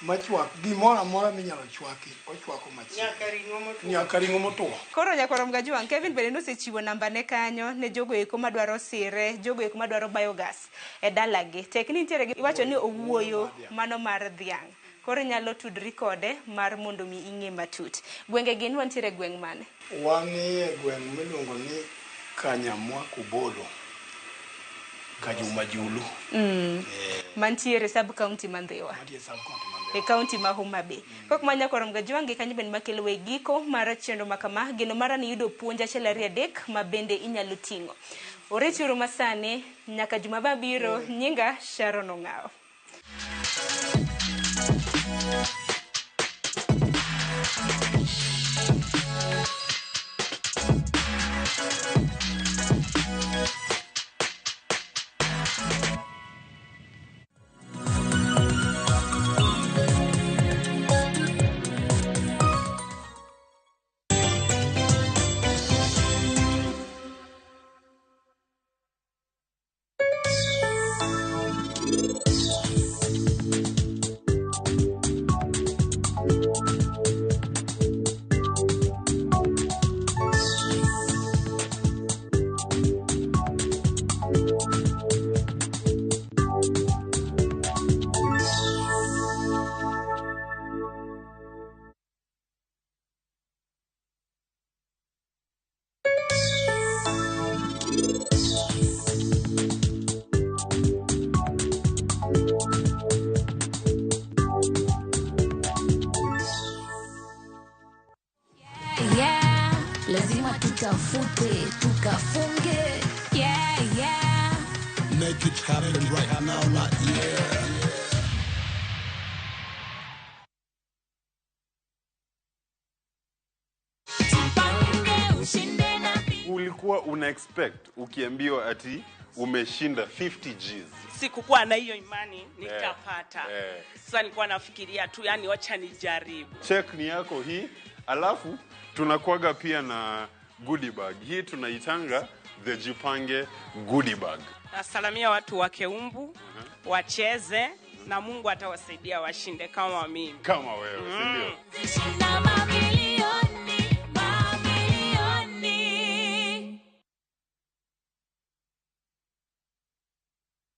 machwak gimoro amora minyalo chwaki ochwako machiegni. Nyaka ring'o motwo. Nyaka ring'o motwo. Koro nyakwar Mgajwang' Kevin bende nosechiwo namba ne kanyo ne jogo eko madwaro sire, jogo eko madwaro biogas e dalagi. Tek ni nitiere gi iwacho ni owuoyo mano mar dhiang'. Koro inyalo tudri kode mar mondo mi ing'e matut. Gwenge gin wantiere gweng' mane? Wan e gweng' miluongo ni Kanyamwa Kobolo, Kajuma Julu. Mantiere sub county ma Ndhiwa. Mantie sub county ma Ndhiwa. E county ma Homa Bay. Kok ma nyakwar Mgajwang' gi kanyo bende makelo e giko mar chenro ma kama, geno mara ni yudo puonj 1 2 3 ma bende inyalo ting'o. Oriti uru masani nyaka juma mabiro, nyinga Sharon Ong'awo. Make it happen right now, like yeah. Ulikuwa una expect ukiambiwa ati umeshinda 50 Gs? Sikukuwa na hiyo imani nitapata. Sasa nilikuwa nafikiria tu, yani wacha nijaribu. Check ni yako hii, alafu tunakuaga pia na goodie bag. Hii tunaitanga the Jipange goodie bag. Nasalamia watu wa Keumbu, wacheze na Mungu atawasaidia washinde kama mimi. Kama wewe, si ndio?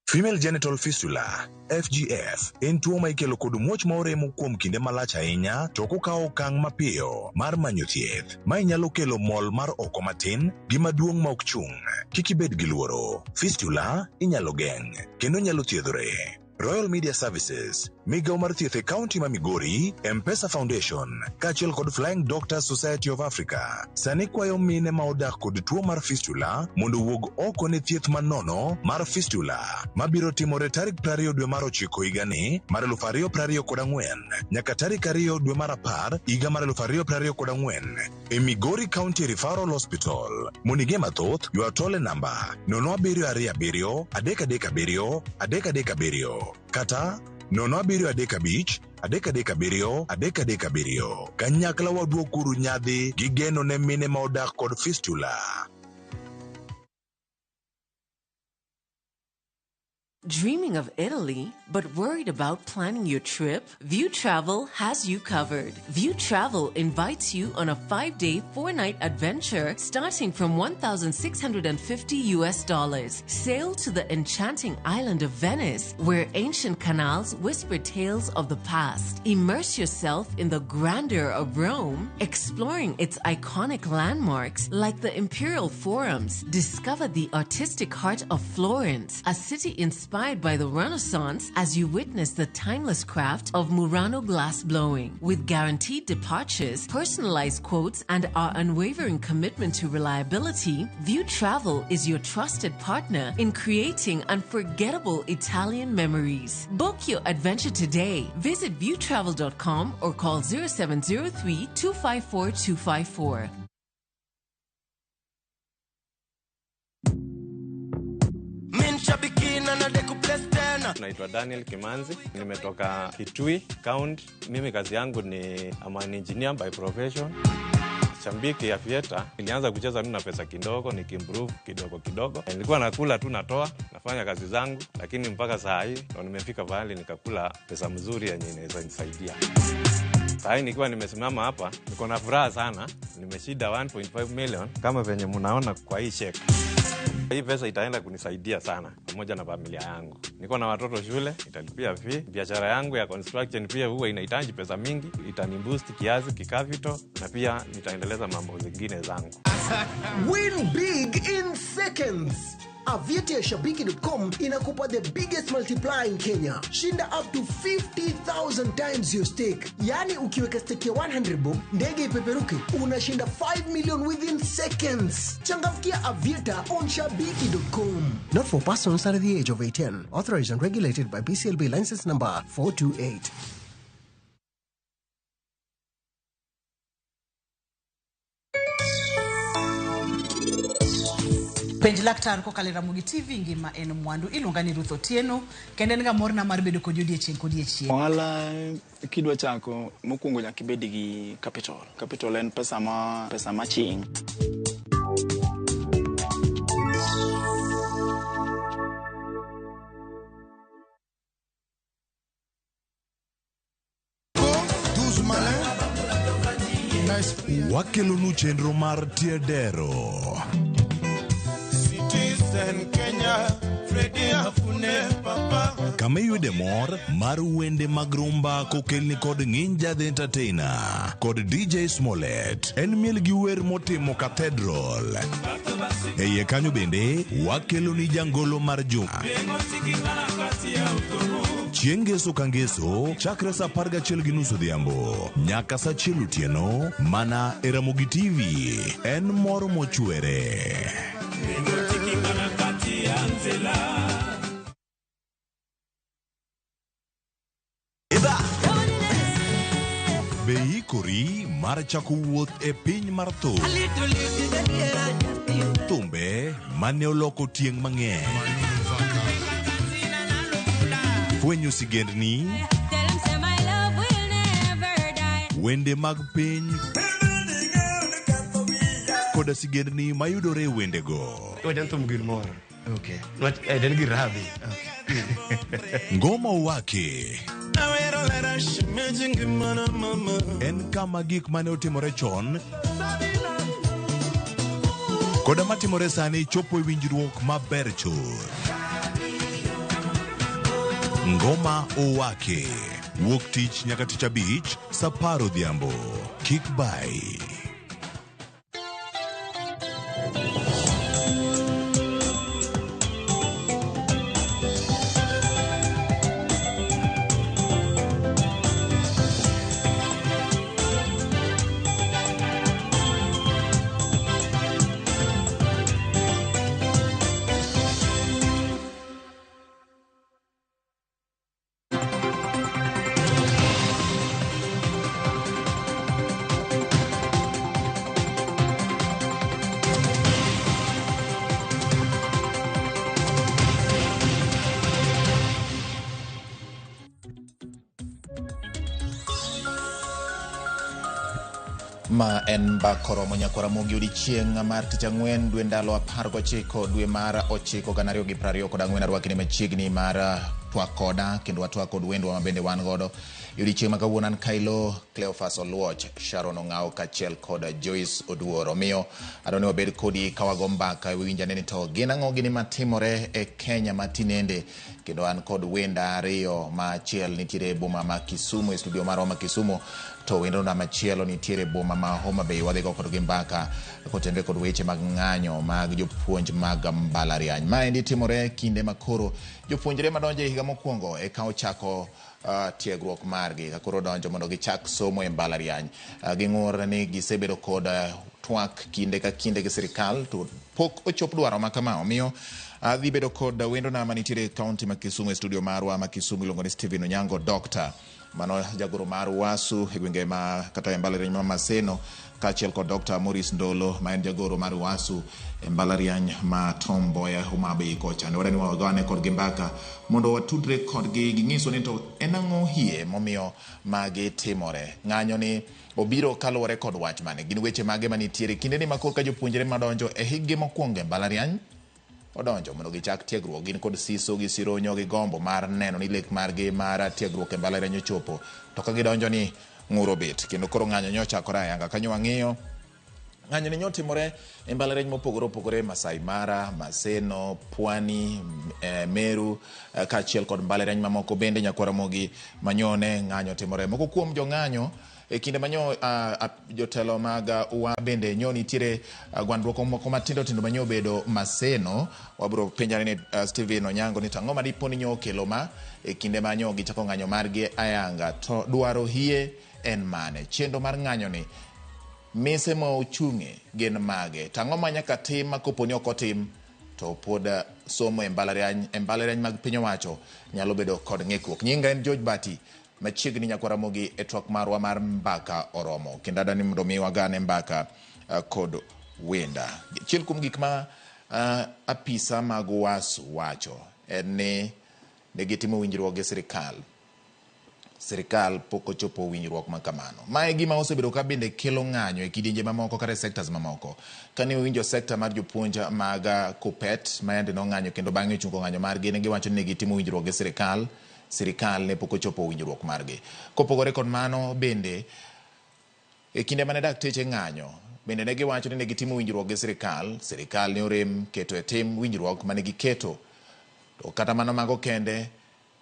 Female genital fistula FGF en tuo ma ikelo kod muoch ma oremo kuom kinde malach ahinya to ok okawo okang' mapiyo mar manyo thieth. Mae nyalo kelo mol mar oko matin gi maduong' ma ok chung'. Kik ibed gi luoro. Fistula inyalo geng' kendo nyalo thiedhore. Royal Media Services, migawo mar thieth e kaunti ma Migori, M-Pesa Foundation, kaachiel kod Flying Doctors Society of Africa, sani kwayo mine ma odak kod tuo mar fistula mondo owuog oko ne thieth manono mar fistula mabiro timore tarik 20 dwe mar ochiko higani mar 2024 nyaka tarik 2 dwe mar 10 higa mar 2024 e Migori County Referral Hospital. Mondo ing'e mathoth, ywa tol e namba 0727 337 337 kata 0735 337 337. Kanyakla waduokuru nyadhi gi geno ne mine ma odak kod fistula. Dreaming of Italy, but worried about planning your trip? View Travel has you covered. View Travel invites you on a 5-day, 4-night adventure starting from $1,650 US. Sail to the enchanting island of Venice, where ancient canals whisper tales of the past. Immerse yourself in the grandeur of Rome, exploring its iconic landmarks like the Imperial Forums. Discover the artistic heart of Florence, a city inspired by the Renaissance, as you witness the timeless craft of Murano glass blowing. With guaranteed departures, personalized quotes, and our unwavering commitment to reliability, View Travel is your trusted partner in creating unforgettable Italian memories. Book your adventure today. Visit viewtravel.com or call 0703 254 254. Naitwa Daniel Kimanzi, nimetoka Kitui County. Mimi kazi yangu ni I'm an engineer by profession. Shambiki ya Aviator, nilianza kucheza mimi na pesa kidogo, nikiimprove kidogo kidogo. Nilikuwa nakula tu natoa, nafanya kazi zangu, lakini mpaka saa hii ndo nimefika pahali nikakula pesa mzuri yenye inaweza nisaidia. Saa hii nikiwa nimesimama hapa, niko na furaha sana. Nimeshinda 1.5 million kama venye mnaona kwa hii check. Hii pesa itaenda kunisaidia sana pamoja na familia yangu. Niko na watoto shule, italipia fee. Biashara yangu ya construction pia huwa inahitaji pesa mingi, itaniboost kiasi kikapital na pia nitaendeleza mambo zingine zangu. Win big in seconds. Aviator Shabiki.com inakupa the biggest multiplier in Kenya. Shinda up to 50,000 times your stake. Yani ukiweka stake ya 100 bob, ndege ipeperuke, unashinda 5 million within seconds. Changamkia Aviator on Shabiki.com. Not for persons under the age of 18. Authorized and regulated by BCLB license number 428. Penj laktar kokalo e Ramogi TV ngima en mwandu iluonga ni Ruth Otieno kendo en ga morna mar bedo kodi odiechieng' kodiechieng'. Ohala kidwa chako mokwongo nyaka ibed gi capital. Capital en pesa ma ching. Wakelonu chenro mar Tiedero. Kama iyude mor mar wende mag rumba kokelni kod Nginja the Entertainer kod DJ Smollett. En miel gi wer motimo Cathedral. E iye kanyo bende wakeloni jangolo mar juma. Chieng' ngeso ka ngeso chakre saa 11:30 odhiambo nyaka saa 1 otieno mana e Ramogi TV. En mor mochwere. Ikori mar chako wuoth e piny mar thum. Thumbe mane oloko tieng' mang'eny. Fwenyo sigendni. Wende mag piny koda sigendni mayudore e wendego. Wacha thum gir mor. Okay. Nwach eh, den gir rabi. Ngoma Owake en kama gik mane otimore chon koda matimore sani chopo e winjruok maber chuth. Ngoma Owake wuok tich nyaka tich abich sa apar odhiambo. Kik bai. Ma en mbak oromo nyakwa Ramogi odiechieng' mar tich ang'wen dwe ndalo 19 dwe mar 9 2024. Arwakni machiegni mar twak koda kendo watwak kod wendwa ma bende wan godo e odiechieng' ma kawuono. An Kailo Cleophas Oluoch, Sharon Ong'aw kaachiel kod Joyce Oduor. Omiyo adwa ni wabed kodi ka wago mbaka winj ane ni to gin ang'o gini matimore e Kenya ma tinende, kendo an kod wenda ariyo ma achiel nitiere e boma ma Kisumu e studio marwa ma Kisumu, to wendona machielo nitiere e boma ma Homa Bay. Wadhi go kodgi mbaka kotenore kod weche mag ng'anyo mag jopuonj mag mbalariany. Maendi timore kinde ma koro jopuonjre madonjo e higa mokwongo eka ochako tiegruok margi ka koro donjo mondo gichak somo e mbalariany. Ging'ur ni gisebedo kod twak kinde ka kinde gi sirikal to pok ochop dwaro ma kama. Omiyo adhi bedo kod wendona manitiere e kaunti ma Kisumu e studio marwa ma Kisumu iluongo ni Stephen Onyango Doctor. Mano jagoro mar UASU e gwenge ma kata e mbalariany ma Maseno, kaachiel kod Dr. Maurice Ndolo ma en jagoro mar UASU e mbalariany ma Tom Mboya Homa Bay kocha. Ne wadwa ni wagane kodgi mbaka mondo watudre kodgi ging'iswa ni to en ang'o hie momiyo magi timore. Ng'anyo ni obiro kaluwore kod wach mane? Gin weche mage manitiere kindeni ma korka jopuonjre madonjo e hikgi mokwongo e mbalariany odonjo mondo gichak tiegruok, gin kod siso gi sironyo gi gombo mar neno ni lek margi mar tiegruok e mbalariany ochopo, to ka gidonjo ni ng'ur obet kendo koro ng'anyo nyo ochakore ayanga. Kanyo wang'iyo ng'anyo ni nyotimore e mbalariany mopogore opogore, Masai Mara, Maseno, Pwani, Meru, kaachiel kod mbalariany mamoko bende. Nyakwa Ramogi manyone ng'anyo timore. Moko kuom jong'anyo e kinde manyo jotelo mag UA bende nyo nitiere gwandruok moko matindo tindo manyo obedo Maseno. Wabiro penjane ni Stephen Onyango ni to ang'o madipo ni nyo okelo ma e kinde manyo gichako ng'anyo margi ayanga, to dwaro hie en mane? Chenro mar ng'anyo ni mise ma ochung'e gin mage? To ang'o ma nyaka tim ma kopo ni ok otim to pod somo e mbalariany mag piny owacho nyalo bedo kod ng'ikruok. Nyinga en George Bati, machiegni nyakwa Ramogi e twak marwa mar mbaka oromo. Kendo adwa ni mondo mi wagane mbaka kod wenda. Achiel kuom gik ma apisa mag UASU wacho en ni ne gitimo winjruok gi sirikal. Sirikal pok ochopo winjruok ma kamano. Ma e gima osebedo ka bende kelo ng'anyo e kidienje mamoko kata e sectors mamoko. Kane uwinjo sector mar jopuonj mag KUPPET ma yande nong'anyo kendo bang'e ochungo ng'anyo margi, ne giwacho ni ne gitimo winjruok gi sirikal, sirikal ne pok ochopo winjruok margi. Kopogore kod mano bende, e kinde mane dakteche ng'anyo, bende ne giwacho ni ne gitimo winjruok gi sirikal, sirikal ne orem keto e tim winjruok mane giketo. To kata mana mago kende,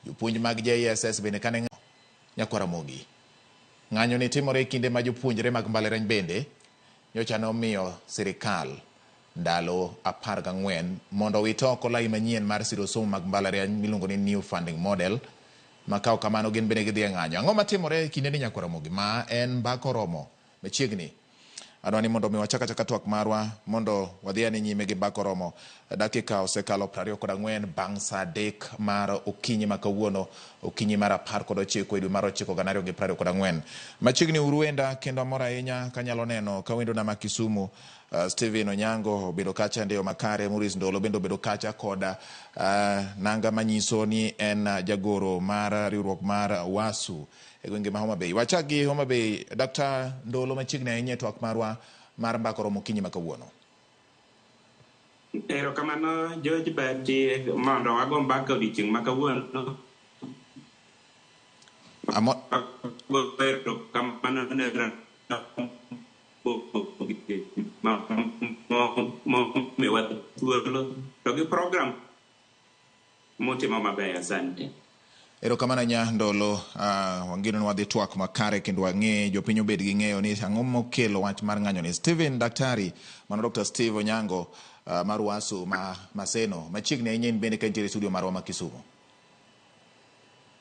jopuonj mag JSS bende kane nyakwa Ramogi. Ng'anyo ni timore e kinde ma jopuonjre mag mbalariany bende nyocha nomiyo sirikal ndalo 14 mondo owit oko lai manyien mar siro somo mag mbalariany miluongo ni New Funding Model, ma ka ok kamano gin bende gidhi e ng'anyo. Ang'o matimore e kinde ni nyakwa Ramogi? Ma en mbaka oromo machiegni. Adwa ni mondo mi wachak achaka twak marwa mondo wadhi ane nyime gi mbaka oromo. Dakika osekalo 24 bang' saa 3 mar okinyi ma kawuono, okinyi mar 19 e dwe mar 9 2024. Machiegni uru wenda kendo amor ahinya kanyalo neno ka wendona ma Kisumu Steven Onyango obedo kacha ndeyo makare, Maurice Ndolo bende obedo kacha koda nanga manyiso ni en jagoro mar riwruok mar WASU e gwenge ma Homa Bay. Wachak gi Homa Bay, Dr. Ndolo machiegni ahinya e twak marwa mar mbaka oromo okinyi ma kawuono. Erokamano George Bati mondo wago mbaka odiochieng' ma kawuono. Erokamano ne momiwa thuolo to gi program mutimo maber, asante. Erokamano ahinya Ndolo, wangeno ni wadhi twak makare kendo wang'e jopiny obed gi ng'eyo ni ang'o mokelo wach mar ng'anyo ni. Steven Daktari, mano Dr. Steve Onyango mar WASU ma Maseno, machiegni ahinya in bende ka intiere e studio marwa ma Kisumu.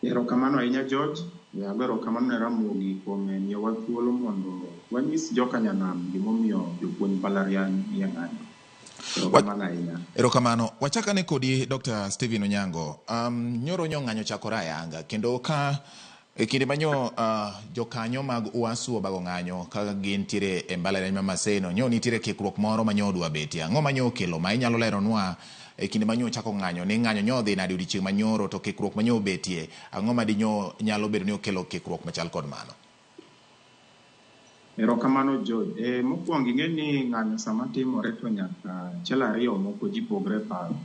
Erokamano ahinya George, ago erokamano ne Ramogi kuom miyowa thuolo mondo wanyis joka nyanam gimomiyo jopuonj mbalariany nie ng'anyo. Erokamano ahinya. Erokamano. Wachak ane kodi Dr. Steven Onyango. Nyoro nyo ng'anyo chakore ayanga kendo ka e kinde manyo jokanyo mag UASU obago ng'anyo ka gintiere e mbalariany ma Maseno, nyo nitiere kikruok moro ma nyo odwa betie. Ang'o ma nyo okelo ma inyalo leronwa e kinde ma nyo ochako ng'anyo ni ng'anyo nyo odhi nade odiochieng' manyoro to kikruok ma nyo obetie, ang'o ma dinyo nyalo bedo ni okelo kikruok machal kod mano? Erokamano George. Mokwongo ing'e ni ng'anyo sama timore to nyaka achiel ariyo moko ji pogre paro.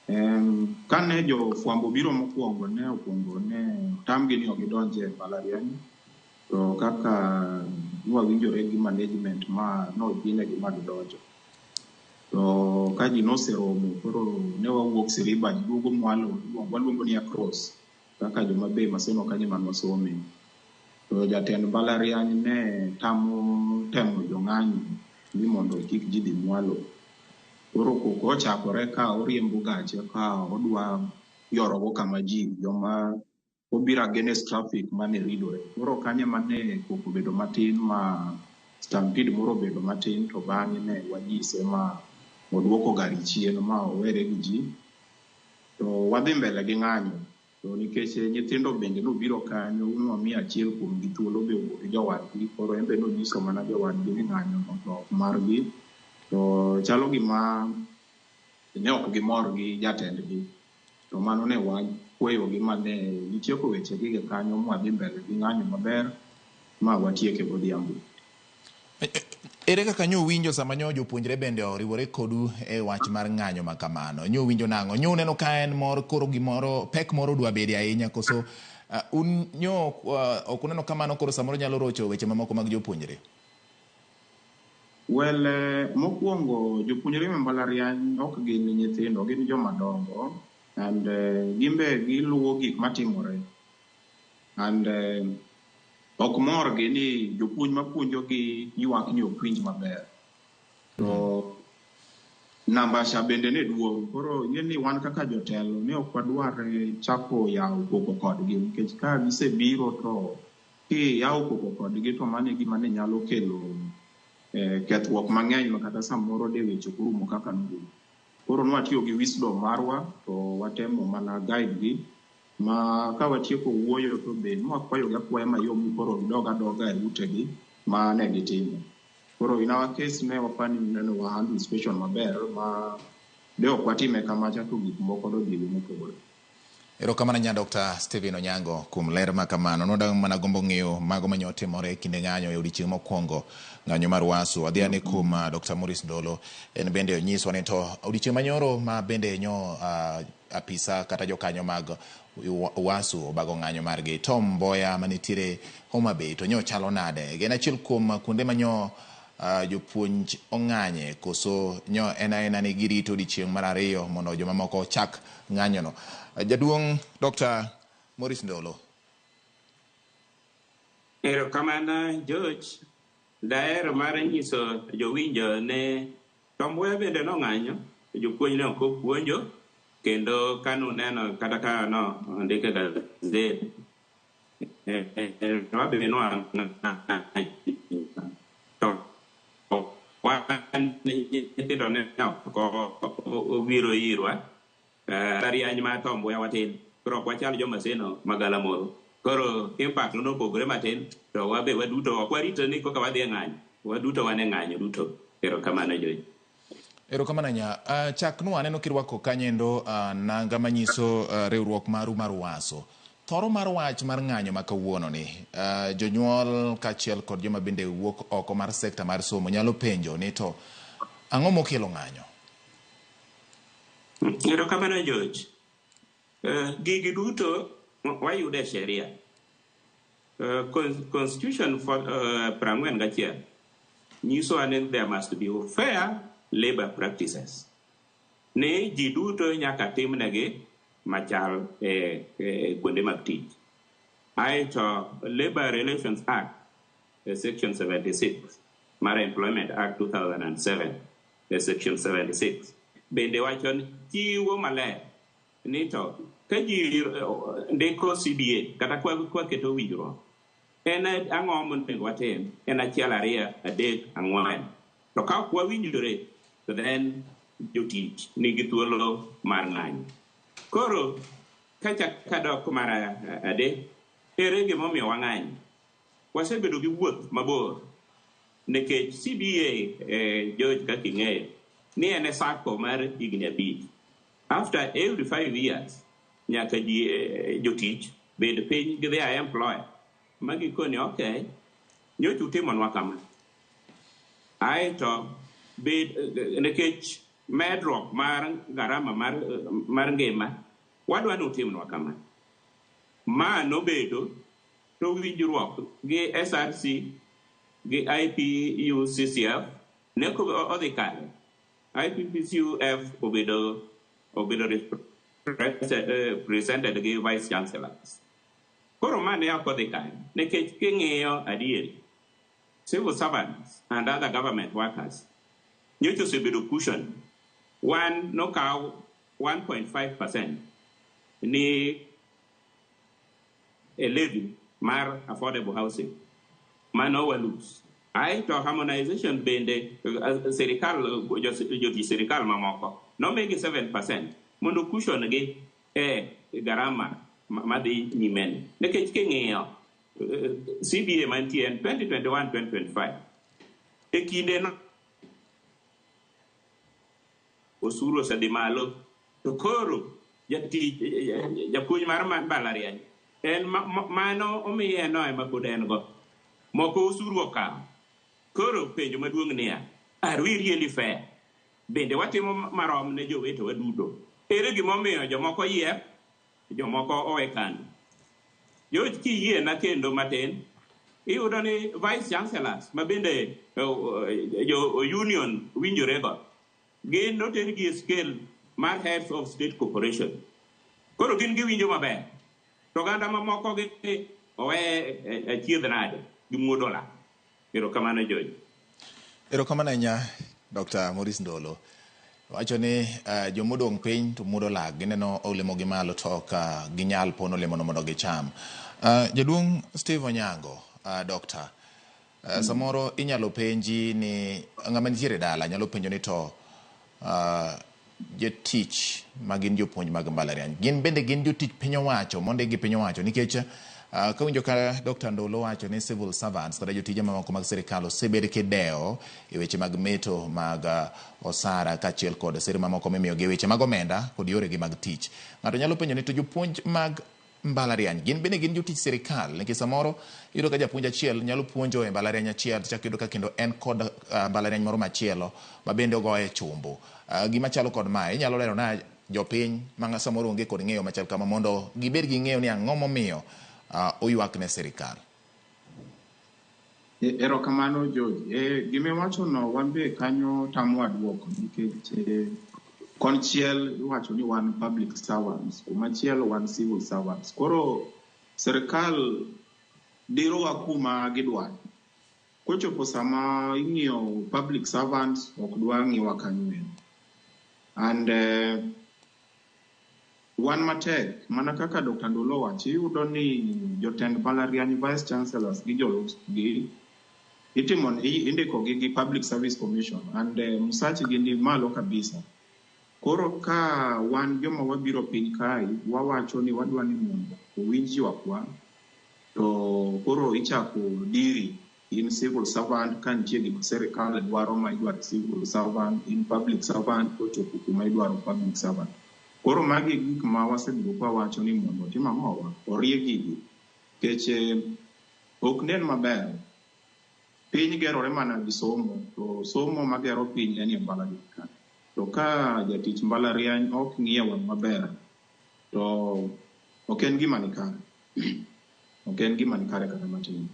Kane jofwambo biro mokwongo ne okwongo ne otamgi ni ok gidonj e mbalariany, to kaka nwawinjore gi management ma nodhinegi ma gidonjo. To ka ji noseromo koro ne wawuok Siriba ji duogo mwalo waluongo ni across kaka joma be Maseno kanyo ema nwasome. To jatend mbalariany ne tamo temo jong'anyo ni mondo kik ji dhi mwalo. Koro koko ochakore ka oriembo gache ka odwa yorogo kama ji joma obiro against traffic mane ridore. Koro kanyo ema ne koko obedo matin ma stampede moro obedo matin to bang'e ne wanyise ma oduoko gari chien ma owere gi ji. To wadhi mbele gi ng'anyo. To nikech nyithindo bende nobiro kanyo nwamiyo achiel kuomgi thuolo be owuo gi jowadgi. Koro en be nonyiso mana jowadgi ni ng'anyo no to ok margi. To chalo gima ne ok gimor gi jatendgi. To mano ne wakweyogi ma ne gitieko wechegi gi kanyo mwadhi mbele gi ng'anyo maber ma watieke godhiambo. Ere kaka nyo uwinjo sama nyo jopuonjre bende oriwore kodu e wach mar ng'anyo ma kamano? Nyo uwinjo nang'o? Nyo uneno ka en mor koro gimoro pek moro dwa bede ahinya koso un nyo ok uneno kamano koro samoro nyalo rocho weche mamoko mag jopuonjre? Well, mokwongo jopuonjre e mbalariany ok gin nyithindo, gin joma dongo and gimbe giluwo gik matimore and ok morgi ni jopuonj mapuonjogi ywak ni ok winj maber. To namba cha bende ne duong'. Koro ing'e ni wan kaka jotelo ne ok wadwar chako yawo koko kodgi nikech ka gisebiro to kiyawo koko kodgi to mano e gima ne nyalo kelo kethruok mang'eny ma kata samoro de weche ok orumo kaka norumo. Koro nwatiyo gi wisdom marwa to watemo mana guide gi ma ka watieko wuoyo to be nwakwayogi akwaya mayom ni koro gidog adoga e utegi ma ne gitimo. Koro in our case ne wapani neno wa handle situation maber ma de ok watime kamacha to gik moko dodhi e yo mopogore. Erokamano ahinya Dr. Steven Onyango kuom ler ma kamano. Nodang' mana gombo ng'eyo mago manyo timore e kinde ng'anyo e odiochieng' mokwongo ng'anyo mar WASU. Adhi ane kuom Dr. Maurice Ndolo, en bende onyiswa ni to odiochieng' manyoro ma bende nyo apisa kata jokanyo mag WASU obago ng'anyo margi. Tom Mboya manitiere Homa Bay to nyo chalo nade? En achiel kuom kuonde manyo jopuonj ong'anye koso nyo en aena ni girito odiochieng' mar ariyo mondo jomamoko ochak ng'anyono. Jaduong' Dr. Maurice Ndolo. Erokamano George. Daher mar nyiso jowinjo ne Tom Mboya bende nong'anyo, jopuonj ne ok opuonjo, kendo kanuneno kata ka no ondike gazet, wabe nwang'anyo. Wan nyithindo ne ok obiro irwa. Mbalariany ma Tom Mboya watin. Koro ok wachal jo Maseno magalamoro. Koro impact nopogore matin to wabe waduto ok warito ni koka wadhi e ng'anyo. Waduto wan e ng'anyo duto. Erokamano Joy. Erokamano ahinya. Chaknwa aneno kirwako kanyendo nanga manyiso riwruok maru mar UASO. Thoro mar wach mar ng'anyo ma kawuono ni jonyuol kaachiel kod joma bende wuok oko mar sekta mar somo nyalo penjo ni to ang'o mokelo ng'anyo? Erokamano George. Gigi duto wayudo e sheria. Constitution for 41 nyisowa ni there must be fair labor practices. Ni ji duto nyaka timnegi machal e kuonde mag tich. Aeto Labor Relations Act, section 76 mar Employment Act 2007, section 76 bende wacho ni chiwo maler ni to ka ji ndiko CBA kata kwa keto winjruok en ang'o monego watim en achiel ariyo adek ang'wen to ka ok wawinjore to then jotich nigi thuolo mar ng'anyo. Koro kachak kadok mar adek, ere gimomiyo wang'anyo? Wasebedo gi wuoth mabor nikech CBA, George, kaka ing'eyo ni en e sako mar higni 5. After every 5 years nyaka ji jotich bed piny gi their employer ma gikoni okay nyocha utimonwa kama aeto bed nikech medruok mar garama mar ngima wadwa ni utimnwa kama. Ma nobedo to winjruok gi SRC gi IPUCCF ne ok odhi kare. IPUCCF obedo presented gi vice chancellors. Koro ma ne ok odhi kare nikech king'iyo adieri civil servants and other government workers nyocha osebedo cushion. Wan nokaw 1.5% ni e levy mar affordable housing mano walose. Aeto harmonization bende sirikal jotich sirikal mamoko nomigi 7% mondo cushion gi e garama madhi nyime ni. Nikech king'iyo CBA mantie en 2021-2025 e kinde no osuru osedhi malo to koro jatich japuonj mar mbalariany en mano omiye no ema pod en go moko osuru okawo. Koro penjo maduong' niya, are we really fair? Bende watimo marom ne jowetewa duto? Ere gimomiyo jomoko yier, jomoko owe kando? George, kiyiena kendo matin, iyudo ni vice chancellors ma bende jo union winjore go, gin notergi e scale mar heads of state corporation. Koro gin giwinjo maber. To oganda mamoko gi owe achiedh nade gi muodo lak. Erokamano George. Erokamano ahinya Dr. Maurice Ndolo. Wacho ni jomodong' piny to muodo lak gineno olemo gi malo to ok ginyal pono olemono mondo gicham. Jaduong' Steve Onyango, Doctor, samoro inyalo penji ni ng'ama nitiere dala nyalo penjo ni to jotich ma gin jopuonj mag mbalariany gin bende gin jotich piny owacho mondik gi piny owacho nikech kawinjo ka Dr. Ndolo wacho ni civil servants kata jotije mamoko mag sirikal osebed kidewo e weche mag meto mag osara kaachiel kod sir mamoko mimiyogi e weche mag omenda kod yoregi mag tich. Ng'ato nyalo penjo ni to jopuonj mag mbalariany gin bende gin jotich sirikal nikech samoro iyudo ka japuonj achiel nyalo puonjo e mbalariany achiel tichako iyudo ka kendo en kod mbalariany moro machielo ma bende ogoye chumbo. Gima chalo kod mae inyalo lero na jopiny ma samoro onge kod ng'eyo machal kama mondo gibed gi ng'eyo ni ang'o momiyo oywak ne sirikal. Erokamano George. Gimiwacho no wan be kanyo tamowa duoko nikech konchiel iwacho ni wan public servants, kumachielo wan civil servants. Koro sirikal dirowa kuma gidwaro. Kochopo sama ing'iyo public servants, ok dwa ng'iwa kanyo endo. And wan matek mana kaka Dr. Ndolo owacho, iyudo ni jotend mbalariany, vice chancellors gi jolupgi Itimo indiko gi gi Public Service Commission and msach gi ni malo kabisa. Koro ka wan joma wabiro piny kae, wawacho ni wadwa ni mondo owinj ywakwa, to koro ichako diri in civil servant ka nitie gima sirikal dwaro ma idwaro civil servant, in public servant kochopo kuma idwaro public servant. Koro magi e gik ma wasebedo ka wawacho ni mondo otim ang'owa, orie gigi. Nikech ok nen maber. Piny gerore mana gi somo, to somo magero piny en e mbalariany ka. To ka jatich mbalariany ok ng'iye wang' maber, to ok en gima nikare. Ok en gima nikare kata matin.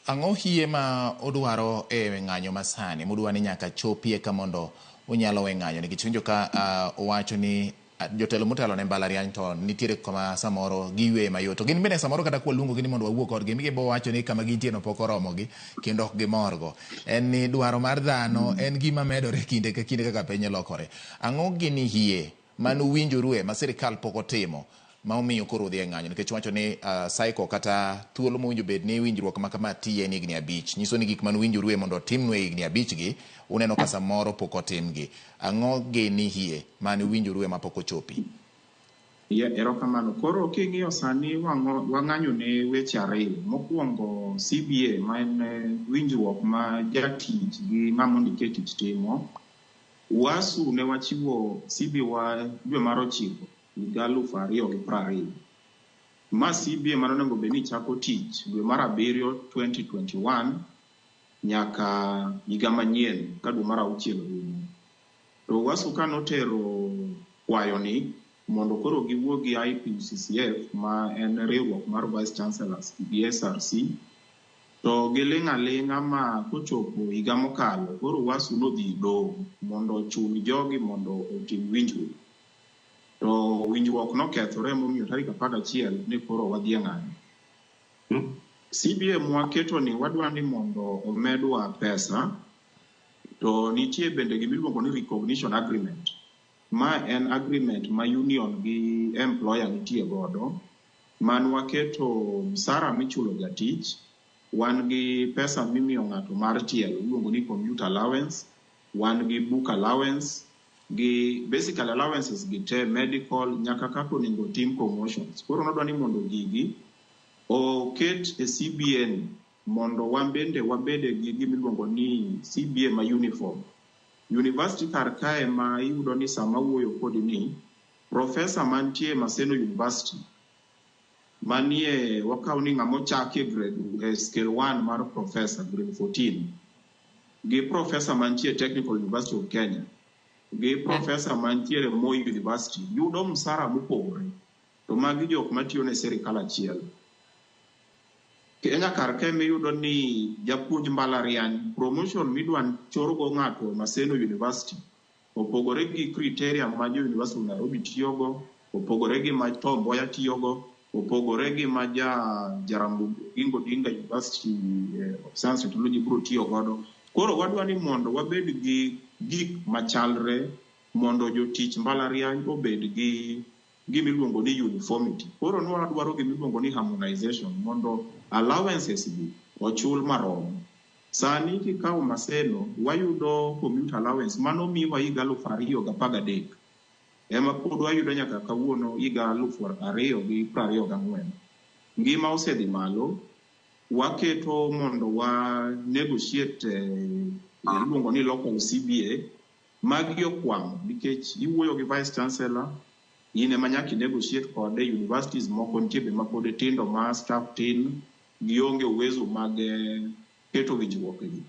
Ang'o hie ma udwaro e ng'anyo masani mudwa ni nyaka chopi eka mondo unyalo we ng'anyo nikech winjo ka uwacho ni jotelo motelo ne mbalariany to nitiere kama samoro giyueye mayot to gin bende samoro kata kwaluongogi ni mondo wawuo kodgi gibo wacho ni kama gintie no pok oromogi kendo ok gimorgo en ni dwaro mar dhano en gima medore kinde ka kinde kaka piny lokore ang'o gini hie manuwinjorue ma sirikal pok otimo ma omiyo koro udhi e ng'anyo nikech wacho ni cycle kata thuolo mowinjo bed ni winjruok ma kama tiye en higni 5 nyiso ni gik manuwinjorue mondo otimnu e higni 5 gi uneno ka samoro pok otimgi ang'o gini hie mane uwinjorue ma pok ochopi? Yeah, erokamano. Koro king'iyo sani wang'anyo ne weche ariyo. Mokwongo CBA ma en winjruok ma jatich gi ng'ama ondike tich timo. UASU ne wachiwo CBA wa dwe mar 9 higa 2020. Ma CBA mane onego bed ni chako tich dwe mar 7 2021 nyaka higa manyien ka dwe mar 6 orumo. To UASU ka notero kwayoni mondo koro giwuo gi IPUCCF ma en riwruok mar Vice Chancellors gi SRC, to giling' aling'a ma kochopo higa mokalo koro UASU nodhi doho mondo ochun jogi mondo otim winjruok. To winjruok nokethore momiyo tarik 11 ne koro wadhi e ng'anyo. CBA mwaketo ni wadwa ni mondo omedwa pesa, to nitie bende gimiluongo ni recognition agreement. Ma en agreement ma union gi employer nitie godo, man waketo msara michulo jatich, wan gi pesa mimiyo ng'ato mar tielo iluongo ni commute allowance, wan gi book allowance, gi basically allowances gi te, medical, nyaka kaka onego tim promotions. Koro nwadwa ni mondo gigi oket e CBA ni mondo wan bende wabede gi gimiluongo ni CBA ma uniform. University kar kae ma iyudo ni sama wuoyo kodi ni professor mantie Maseno University manie wakaw ni ng'ama ochakie grade scale 1 mar professor grade 14 gi professor mantie Technical University of Kenya gi professor mantiere Moi University yudo msara mopogore, to magi jok matiyo ne sirikal achiel. Kenya kar kae miyudo ni japuonj mbalariany promotion midwa chorgo ng'ato Maseno University opogore gi criteria ma jo University of Nairobi tiyogo, opogore gi ma Tom Mboya tiyogo, opogore gi ma ja Jaramogi Oginga Odinga University of Science and Technology biro tiyo godo. Koro wadwa ni mondo wabed gi gik machalre mondo jotich mbalariany obed gi gimiluongo ni uniformity. Koro nwadwaro gimiluongo ni harmonization mondo allowances gi ochul marom. Sani kikawo Maseno, wayudo commute allowance mano miwa higa 2013. Ema pod wayudo nyaka kawuono higa 2024. Ngima osedhi malo, waketo mondo wa negotiate iluongo ni local CBA, magi okwamo nikech iwuoyo gi Vice Chancellor, in ema nyaka i negotiate kode. Universities moko nitie be mapod tindo ma staff tin, gionge uwezo mag keto winjruok gi.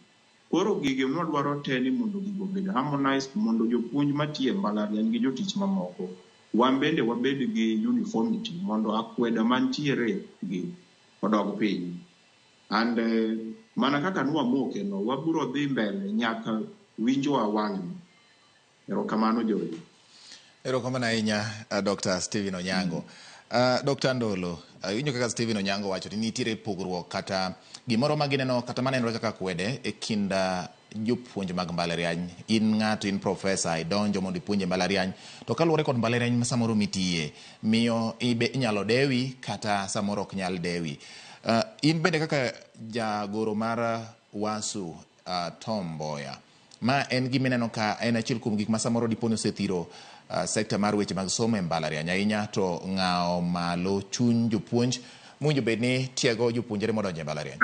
Koro gigi nwadwaro te ni mondo gigo obed harmonized mondo jopuonj matiyo e mbalariany gi jotich mamoko wan bende wabed gi uniformity mondo akweda mantiere gi odog piny. And mana kaka nwamoke no, wabiro dhi mbele nyaka winjwa wang'ni. Erokamano Joey. Erokamano ahinya Dr. Stephen Onyango. Dr. Ndolo, iwinjo kaka Stephen Onyango wacho ni nitiere pogruok kata gimoro ma gineno kata manenore kaka kwede e kind jopuonj mag mbalariany. In ng'ato, in profesa, idonjo mondo ipuonj e mbalariany, to kaluwore kod mbalariany ma samoro mitiye, miyo ibe inyalo dewi kata samoro ok nyal dewi. In bende kaka jagoro mar Wasu Tom Mboya. Ma en gima ineno ka en achiel kuom gik ma samoro dipo ni osethiro sekta mar weche mag somo e mbalariany ahinya to ng'awo malo chuny jopuonj mowinjo bed ni tiego jopuonjre modonjo e mbalariany.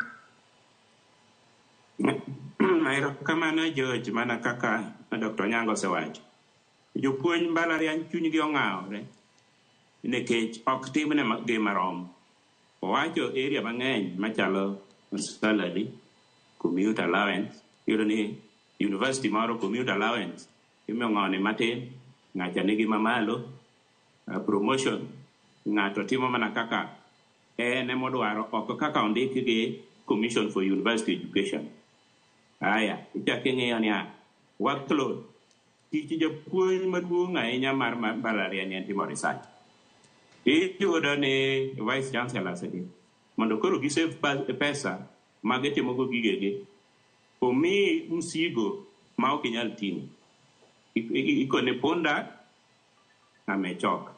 Erokamano George, mana kaka Dr. Onyango osewacho. Jopuonj mbalariany chunygi ong'awore nikech ok timne gi marom. Owacho area mang'eny machalo salary, commute allowance, iyudo ni university moro commute allowance imiyo ng'oni matin, ng'acha nigi mamalo, promotion ng'ato timo mana kaka en emodwaro ok kaka ondik gi Commission for University Education. Aya, ichak ing'iyo niya, workload tich japuonj maduong' ahinya mar mbalariany en timo research. Iyudo ni vice chancellors gi mondo koro gisave pesa ma gitimogo gigegi, omiyi msigo ma ok inyal ting'o. Ikone punda amechoka.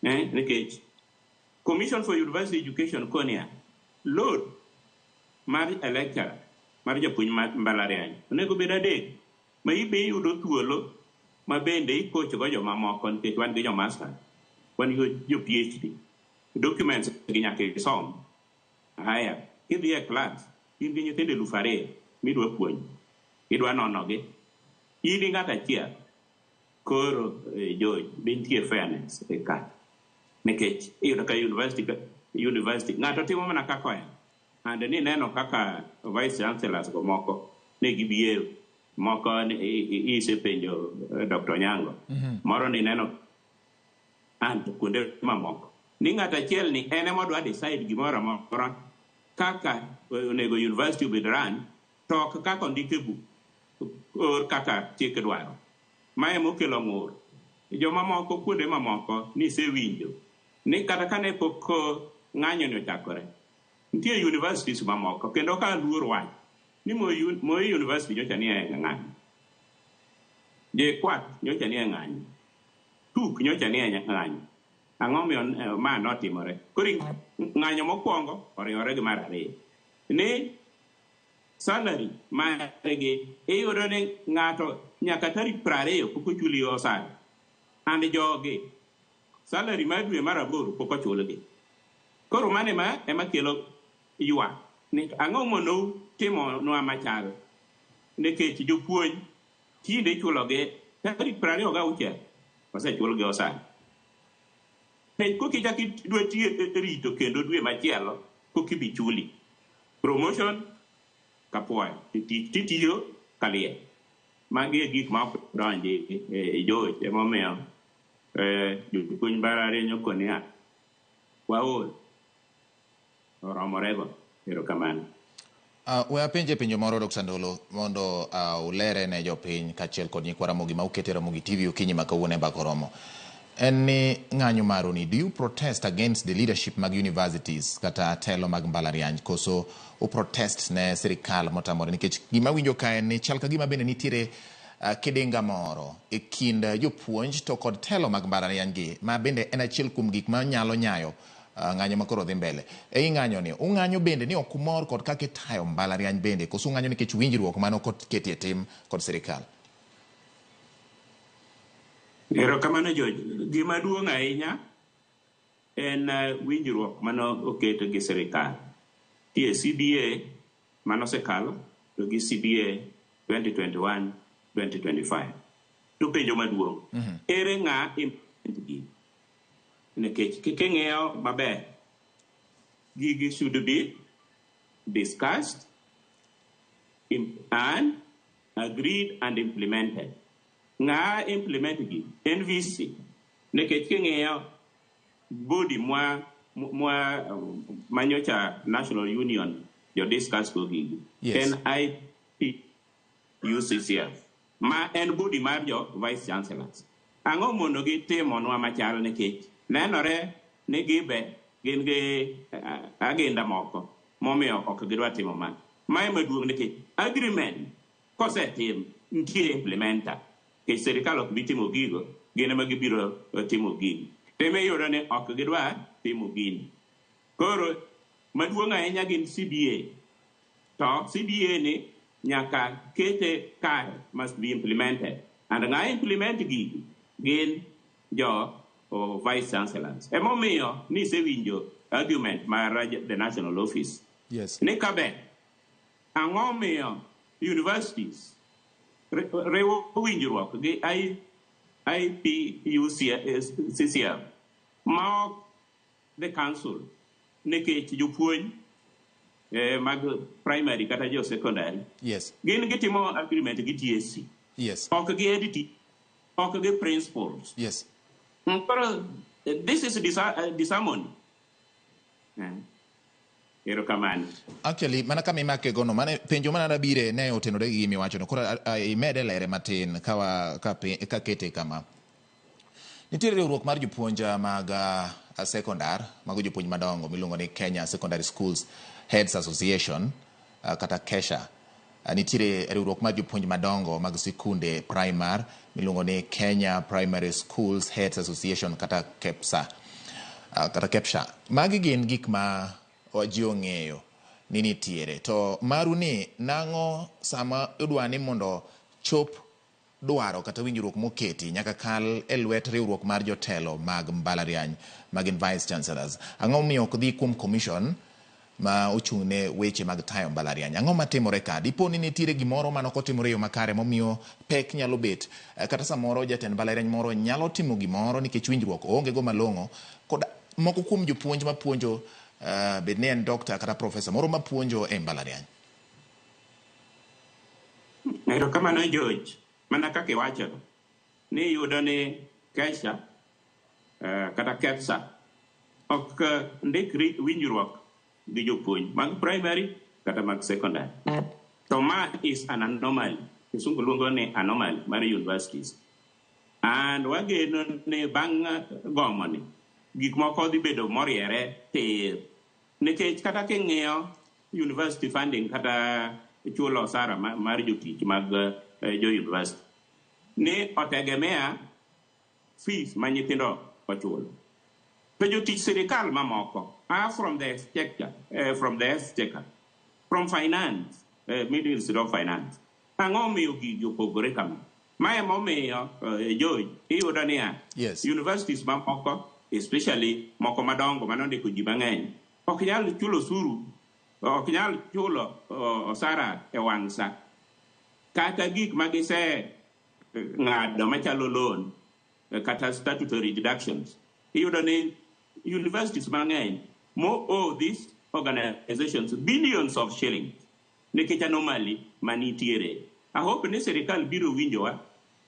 Nikech Commission for University Education konia load mar a lecturer mar japuonj mar mbalariany onego bed 3 ma ibe iyudo thuolo ma bende ikocho go jomamoko nikech wan gi jo master, wan gi jo PhD, documents gi nyaka isom. Haya, kidhi e class in gi nyithindo 2000 midwa puonjo, idwa nonogi in gi ng'ato achiel. Koro George, be nitie fairness e ka? Nikech iyudo ka university ng'ato timo mana kaka ohero. And ni neno kaka vice chancellors go moko ne gibehave, moko isepenjo Dr. Onyango moro ni neno and kuonde mamoko ni ng'ato achiel ni en ema odwa decide gimoro amora kaka onego university obed run, to ok kaka ondik e buk or kaka chik dwaro. Ma emokelo ng'ur. Jomamoko kuonde mamoko nisewinjo ni kata kane pok ng'anyo ni ochakore, nitie universities mamoko kendo ka luor wach ni Moi University nyocha nie ng'anyo, JKUAT nyocha nie ng'anyo, TUK nyocha nie ng'anyo. Ang'o miyo ma notimore? Koro ng'anyo mokwongo oriwore gi mar ariyo ni salary margi. Iyudo ni ng'ato nyaka tarik 20 pok ochuli osara, and jogi salary mar dwe mar 8 pok ochulgi. Koro mano ema kelo ywak ni ang'o monou timonwa machal, nikech jopuonj tinde ichulogi tarik 26 osechulgi osara. Koka ichak idwa rito kendo dwe machielo koka ibi chuli. Promotion kapuoyo, tich titiyo kaliel. Magi e gik ma ok donji e George. Emomiyo jopuonj mbalariany okoniya waol oromorego. Erokamano. We apenje penjo moro, Dr. Ndolo, mondo ulere ne jopiny kaachiel kod nyikwa Ramogi ma ukete Ramogi TV okinyi ma kawuono e mbaka oromo. En ni ng'anyo maruni, do you protest against the leadership mag universities kata telo mag mbalariany, koso u protest ne sirikal motamore? Nikech gima winjo ka en ni chal ka gima bende nitiere kidinga moro e kind jopuonj to kod telo mag mbalariany gi, ma bende en achiel kuom gik ma nyalo nyayo ng'anyo makoro dhi mbele. Ei ng'anyo ni, ung'anyo bende ni ok umor kod kaka itayo mbalariany bende, koso ung'anyo nikech winjruok mane ok oketie tim kod sirikal? Erokamano George. Gima duong' ahinya en winjruok mane oket gi sirikal. Nitie CBA manosekalo to gi CBA 2021-2025. To penjo maduong', ere ng'a implement gigi? Nikech king'iyo maber, gigi should be discussed and agreed and implemented. Ng'a implement gi? NVC. Nikech king'iyo body mwa manyocha National Union jo discuss go gigi. En IPUCCF ma en body mar jo vice chancellors. Ang'o mondo gitimonwa machal? Nikech nenore ni gibe gin gi agenda moko momiyo ok gidwa timo ma. Mae maduong' nikech agreement kosetim, nitie implementer. Nikech sirikal ok bi timo gigo, gin ema gibiro timo gini. To ema ni ok gidwa timo gini. Koro maduong' ahinya gin CBA. To CBA ni nyaka kete kare, must be implemented. And ng'a implement gigi gin jo vice chancellors. Emomiyo ni isewinjo argument mar the national office. Ni kabe ang'o miyo universities riwo winjruok gi IPUCCF ma ok the council, nikech jopuonj mag primary kata jo secondary gin gitimo agreement gi TSC, ok gi head, ok gi principals. Koro this is disharmony. Erokamano. Actually, mana kama imake gono, mane penjo mana nabire ne otenore gi gima iwachono. Koro imede lere matin ka ka, ka kete kama. Nitiere riwruok mar jopuonj mag sekondar, mago jopuonj madongo miluongo ni Kenya Secondary Schools Heads Association, kata KESHA. Nitiere riwruok mar jopuonj madongo mag sikunde primar miluongo ni Kenya Primary Schools Heads Association kata KEPSA. Kata KEPSHA. Magi gin gik ma ji ong'eyo ni nitiere. To maru ni nang'o sama idwa ni mondo chop dwaro kata winjruok moketi nyaka kal e lwet riwruok mar jotelo mag mbalariany magin vice chancellors. Ang'o miyo ok dhi kuom commission ma ochung' ne weche mag tayo mbalariany? Ang'o matimore ka? Dipo ni nitiere gimoro mane ok otimore e yo makare momiyo pek nyalo bet. Kata samoro jatend mbalariany moro nyalo timo gimoro nikech winjruok oonge go malong'o kod moko kuom jopuonj mapuonjo, bed ni en doctor kata professor moro mapuonjo e mbalariany. Erokamano, George. Mana kaka iwacho ni iyudo ni KESHA, kata KEPSA ok ndik winjruok gi jopuonj mag primary kata mag secondary. To ma is an anomaly. Kisungu luongo ni anomaly mar universities. And wageno ni bang' gomo ni gik moko dhi bedo moriere tir. Nikech kata king'iyo university funding kata chulo osara mar jotich mag jo university ni otegemea fees ma nyithindo ochulo. To jotich sirikal mamoko are from the exchequer, from finance, Ministry of Finance. Ang'o miyo gigi opogore kama? Ma emomiyo, George, iyudo niya, universities mamoko, especially moko madongo manondiko ji mang'eny, ok nyal chulo osuru, ok nyal chulo osara e wang' sa. Kata gik ma gise ng'ado machalo loan, kata statutory deductions. Iyudo ni universities mang'eny mo owe these organizations billions of shillings nikech anomaly manitiere. I hope ni sirikal biro winjowa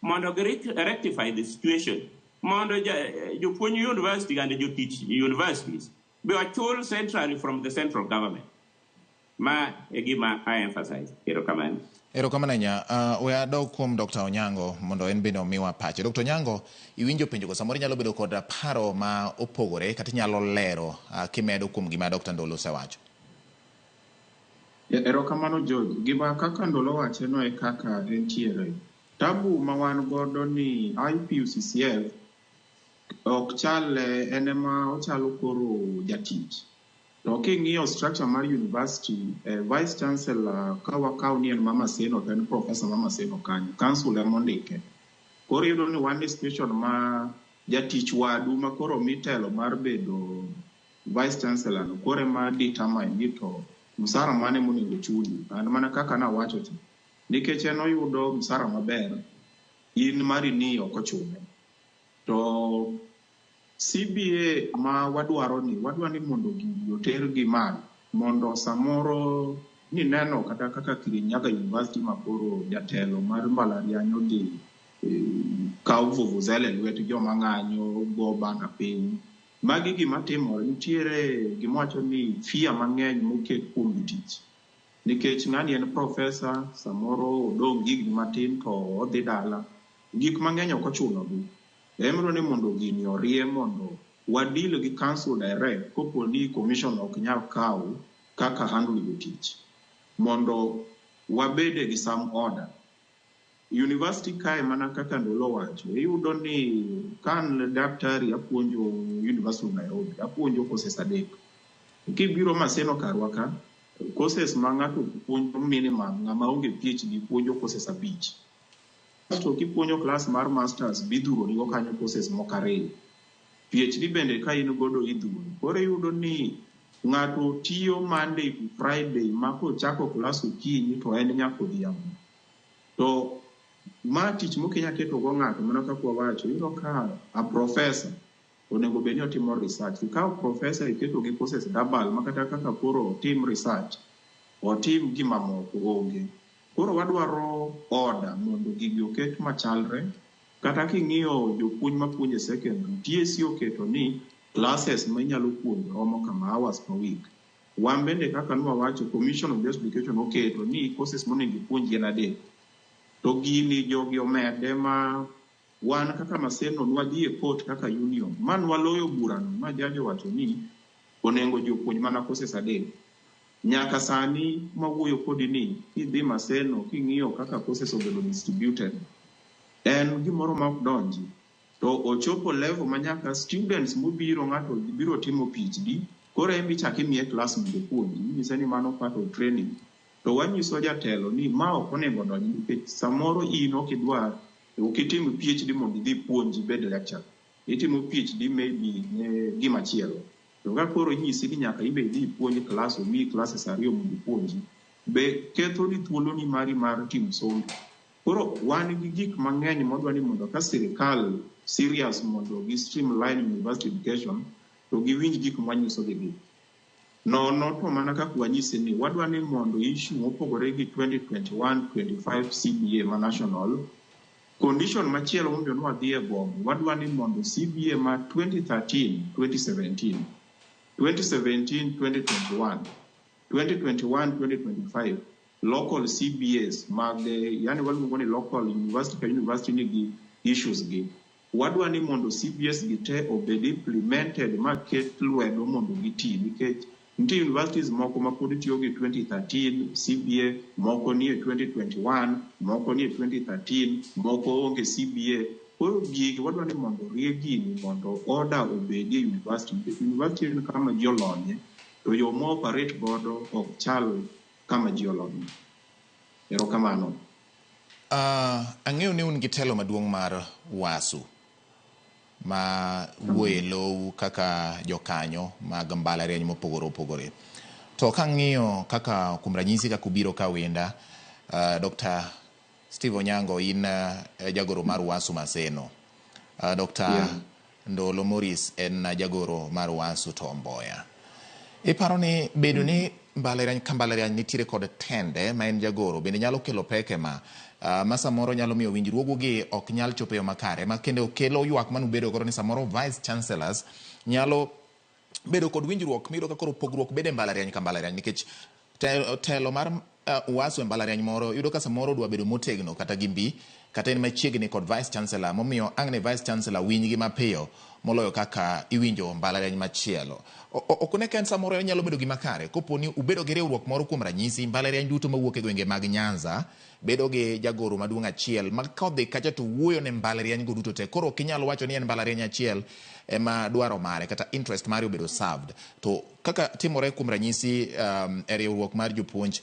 mondo gi rectify the situation mondo jopuonj university and jotich universities be ochul centrally from the central government. Ma e gima I emphasize. Erokamano. Erokamano ahinya. We adog kuom Dr. Onyango mondo en bende omiwa pache. Dr. Onyango, iwinjo penjogo, samoro inyalo bedo kod paro ma opogore kata inyalo lero kimedo kuom gima Dr. Ndolo osewacho. Erokamano, George. Gima kaka Ndolo wache no e kaka entiere. Tabu ma wan godo ni IPUCCF ok chal en ema ochalo koro jatich. To king'iyo structure mar university, vice chancellor ka wakaw ni en Mama Seno to en professor Mama Seno kanyo, council ema ondike. Koro iyudo ni wan e situation ma jatich wadu ma koro mi telo mar bedo vice chancellor no koro ema determine ni to msara mane monego chuli. An mana kaka nawacho cha, nikech en oyudo msara maber, in mari ni ok ochune. To CBA ma wadwaro ni, wadwa ni mondo gigi oter gi malo, mondo samoro ni neno kata kaka Kirinyaga University ma koro jatelo mar mbalariany odhi kaw vuvuzela e lwet joma ng'anyo go bana piny. Magi gima timore, nitiere gima wacho ni fear mang'eny moket kuom jotich. Nikech ng'ani en professor, samoro odong' higni matin to odhi dala. Gik mang'eny ok ochunogi. Emro ni mondo gini orie mondo wadil gi council direct kopo ni commission ok nyal kaw kaka handle jotich. Mondo wabede gi some order. University kae mana kaka Ndolo wacho, iyudo ni ka an daktari apuonjo University of Nairobi, apuonjo courses 3. Kibiro Maseno karwa ka, Courses ma ng'ato puonjo minimum, ng'ama onge PhD puonjo courses 5. Kasto kipuonjo class mar masters, bidhuro nigo kanyo courses moko 2. PhD bende ka in godo idhuro. Koro iyudo ni ng'ato tiyo Monday to Friday ma kochako klas okinyi to en nyaka odhiambo. To ma tich mokinya keto go ng'ato mana kaka wawacho, iyudo ka a professor onego bed ni otimo research. Ikawo professor iketo gi courses double ma kata kaka koro otim research, otim gima moko onge. Koro wadwaro order mondo gigi oket machalre. Kata king'iyo jopuonj mapuonjo e secondary, TSC oketo ni classes ma inyalo puonjo romo kama hours per week. Wan bende kaka nwawacho, Commission of Basic Education oketo ni courses monego ipuonj gin 3. To gini jogi omede ma wan kaka Maseno nwadhi e court kaka union ma nwaloyo burano ma judge owacho ni onego jopuonj mana courses 3. Nyaka sani mawuoyo kodi ni kidhi Maseno king'iyo kaka courses obedo distributed, en gimoro ma ok donji. To ochopo level ma nyaka students mobiro ng'ato biro timo PhD, koro en ichako imiye class mondo opuonji, inyise ni mano part of training. To wanyiso jatelo ni ma ok onego odonji nikech samoro in ok idwar, ok itim PhD mondo idhi puonji ibed lecturer. Itimo PhD maybe ne gima chielo. To ka koro inyisi ni nyaka ibe idhi ipuonj class, omiyi classes 2 mondo ipuonji, be ketho ni thuoloni mari mar timo somo. Koro wan gi gik mang'eny modwa ni mondo ka sirikal serious mondo gi streamline university education to giwinj gik mwanyisogi gi. Nono to mana kaka wanyisi ni wadwa ni mondo issue mopogore gi 2021-25 CBA ma national, condition machielo momiyo nwadhi e gomo, wadwa ni mondo CBA ma 2013-2017, 2017-2021, 2021-2025 local CBAs mag, yani waluongo ni local university ka university nigi issues gi. Wadwa ni mondo CBAs gi te obed implemented ma ket lwedo mondo giti, nikech nitie universities moko ma pod tiyo gi 2013 CBA, moko nie 2021, moko nie 2013, moko onge CBA. Koro gigi wadwa ni mondo rie gini mondo order obedi e university, nikech university en kama ji olonye, to yo ma operate godo ok chal kama ji olonye. Erokamano. Ang'eyo ni un gi telo maduong' mar UASU ma wuoye lowu kaka jokanyo mag mbalariany mopogore opogore. To kang'iyo kaka kuom ranyisi kaka ubiro ka Winda, Dr. Steve Onyango in jagoro mar UASU Maseno. Dr. Ndolo Morris en jagoro mar UASU Tom Mboya. Iparo ni bedo ni mbalariany ka mbalariany nitiere kod tende ma en jagoro bende nyalo kelo pek ma ma samoro nyalo miyo winjruogu gi ok nyal chopo e yo makare, ma kendo kelo ywak manubedo godo ni samoro vice chancellors nyalo bedo kod winjruok miyudo ka koro pogruok bedo e mbalariany ka mbalariany nikech telo mar UASU e mbalariany moro yudo ka samoro dwa bedo motegno kata gi mbi kata en machiegni kod vice chancellor, momiyo ang' ne vice chancellor winjgi mapiyo moloyo kaka iwinjo mbalariany machielo. Ok une ka en samoro nyalo bedo gima kare kopo ni ubedo gi riwruok moro, kuom ranyisi mbalariany duto mawuok e gwenge mag Nyanza bedo gi jagoro maduong' achiel ma kodhi kacha to wuoyo ne mbalariany go duto te. Koro ok inyal wacho ni en mbalariany achiel ema dwaro mare kata interest mare obedo served. To kaka timore kuom ranyisi e riwruok mar jopuonj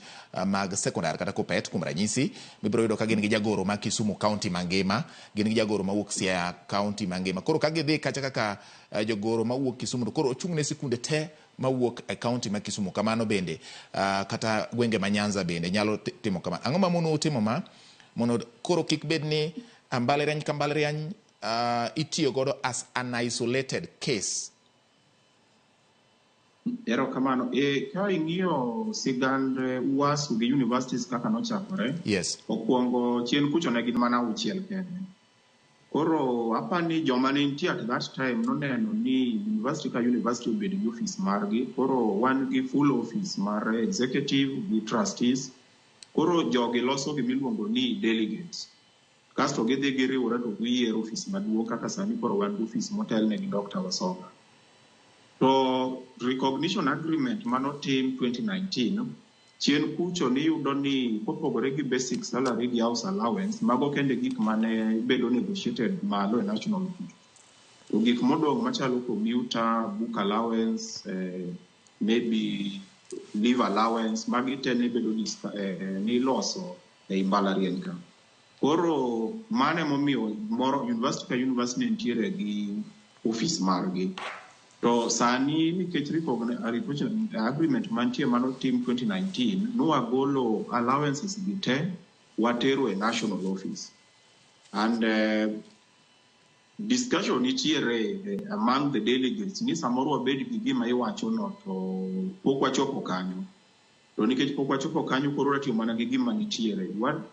mag sekondar kata KUPPET kuom ranyisi, mibiro yudo ka gin gi jagoro ma Kisumu County mangima, gin gi jagoro mawuok Siaya County mangima. Koro ka gidhi kacha kaka jogoro mawuok Kisumu to koro ochung' ne sikunde te mawuok e county ma Kisumu. Kamano bende kata gwenge ma Nyanza bende nyalo timo kamano. Ang'o ma monou timo ma mondo koro kik bed ni mbalariany ka mbalariany itiyo godo as an isolated case? Erokamano. Ka ing'iyo sigand UASU gi universities kaka nochakore, okwongo chien kucho ne gin mana 6 kende. Koro apani joma ne nitie at that time noneno ni university ka university obed gi office margi. Koro wan gi full office mar executive gi trustees. Koro jogi loso gimiluongo ni delegates. Kasto gidhi giriwore to giyiero office maduong' kaka sani koro wan gi office motelne gi Dr. Wasonga. To recognition agreement manotim 2019, chien kucho niyudo ni kopogore gi basic salary gi house allowance, mago kende gik mane bedo negotiated malo e national kucho. To gik modong' machalo commuter, book allowance, maybe Leave allowance, magi te ne bedo niloso ei mbalariany ka. Koro mano emomiyo moro university ka university ne nitiere gi ofis margi. To sani nikech agreement mantie manotim 2019, nwagolo allowances gi te watero e national office. And discussion nitiere among the delegates ni samoro wabed gi gima iwacho no, to pok wachopo kanyo. To nikech pok wachopo kanyo, koro watiyo mana gi gima nitiere.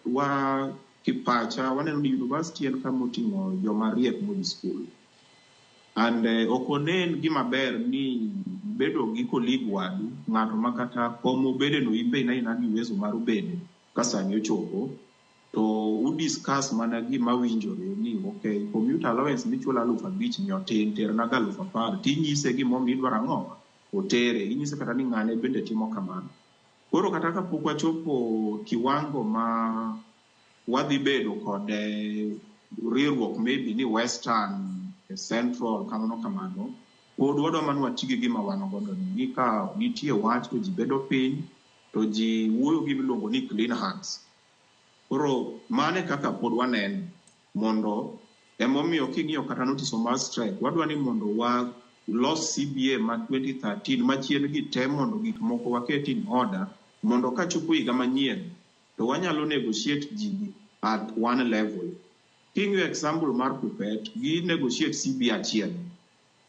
Wa kipacha waneno ni university en kama oting'o joma riek modhi school. And ok onen gima ber ni bedo gi colleague wadu, ng'ato ma kata kom obede no in be ina gi uwezo mar bede ka sani ochopo, to udiscuss mana gima winjore ni okay, commuter allowance michulo 5,000 ni otin, terna ga 10,000, tinyise gimomiyo idwaro ang'o otere, inyise kata ni ng'ane bende timo kamano. Koro kata kapok wachopo kiwango ma wadhi bedo kod riwruok maybe ni Western, Central, kamano kamano, pod wadwa mana wati gi gima wan godo ni ka nitie wach to ji bedo piny to ji wuoyo gi miluongo ni clean hands. Koro mano e kaka pod waneno mondo emomiyo king'iyo kata notice mar strike, wadwa ni mondo wa los CBA ma 2013 machien gi te mondo gik moko waket in order mondo kachopo higa manyien to wanyalo negotiate ji at one level. King'iyo example mar Kuppet, gi negotiate CBA achiel.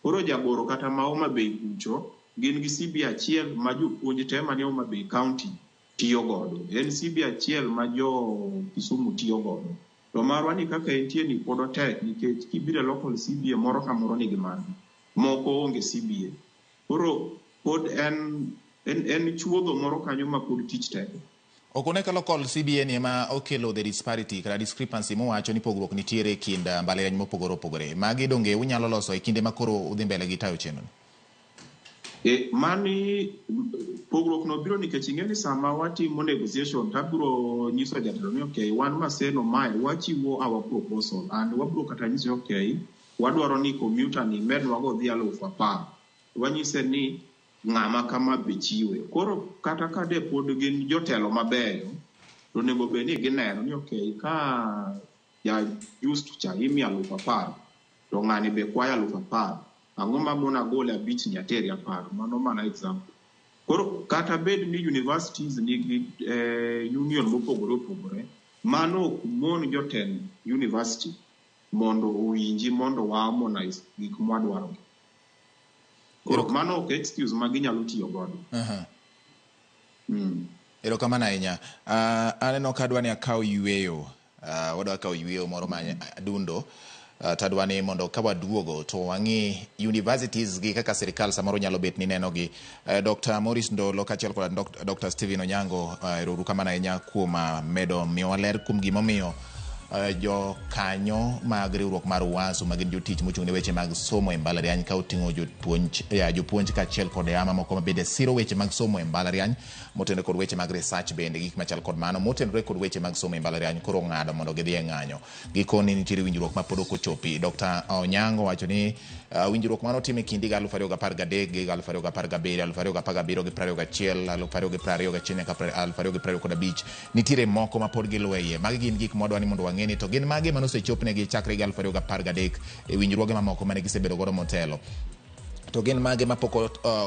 Koro jagoro kata ma Homa Bay kucho gin gi CBA achiel ma jopuonj te manie Homa Bay County tiyo godo. En CBA achiel ma jo Kisumu tiyo godo. To marwa ni kaka entie ni pod otek nikech kibiro e local CBA moro ka moro nigi margi. Moko onge CBA. Koro pod en chuodho moro kanyo ma pod tich tek. Ok one ka local CBA ni ema okelo the disparity kata discrepancy mowacho ni pogruok nitiere e kind mbalariany mopogore opogore. Magi donge unyalo loso e kinde ma koro udhi mbele gi tayo chenro ni? Mani pogruok no biro nikech ing'e ni sama watimo negotiation tabiro nyiso jatelo ni okay, wan Maseno mae wachiwo our proposal and wabiro kata nyise okay, wadwaro ni commuter ni mednwa go dhi 10,000. Wanyise ni ng'ama kama be chiwe. Koro kata ka de pod gin jotelo mabeyo, to onego bed ni gineno ni okay, ka ja just cha imiyo 10,000, to ng'ani be kwayo 10,000. Ang'o ma mona gole 5 ni atere 10? Mano mana example. Koro kata bed ni universities nigi union mopogore opogore, mano ok mon jotend university mondo owinji mondo wa harmonize gik mwadwaro. Koro mano ok excuse ma ginyalo tiyo godo. Erokamano ahinya. Aneno ka adwa ni akaw yweyo. Wadwa kawo yweyo moro ma adundo. Tadwa ni mondo ka waduogo to wang'i universities gi kaka sirikal samoro nyalo bet ni neno gi. Dr. Maurice Ndolo kaachiel kod Dr. Stephen Onyango, ero kamano ahinya kuom medo miyowa ler kuom gimomiyo jokanyo mag riwruok mar UASU ma gin jotich mochung' ne weche mag somo e mbalariany ka oting'o jopuonj kaachiel kod mamoko ma bende siro weche mag somo e mbalariany motenore kod weche mag research bende gik machal kod mano motenore kod weche mag somo e mbalariany koro ng'ado mondo gidhi e ng'anyo. Gikoni nitiere winjruok ma pod ok ochopi. Dr. Onyango wacho ni winjruok mane otim e kind higa 2013 gi 2017, 2017 gi 21, 2021 nyaka 2025 nitiere moko ma pod giluwo e iye. Magi gin gik mwadwa ni mondo wang'e ni to gin mage mane osechopnegi chakre higa 2013 e winjruoge mamoko mane gisebedo godo motelo. To gin mage mapok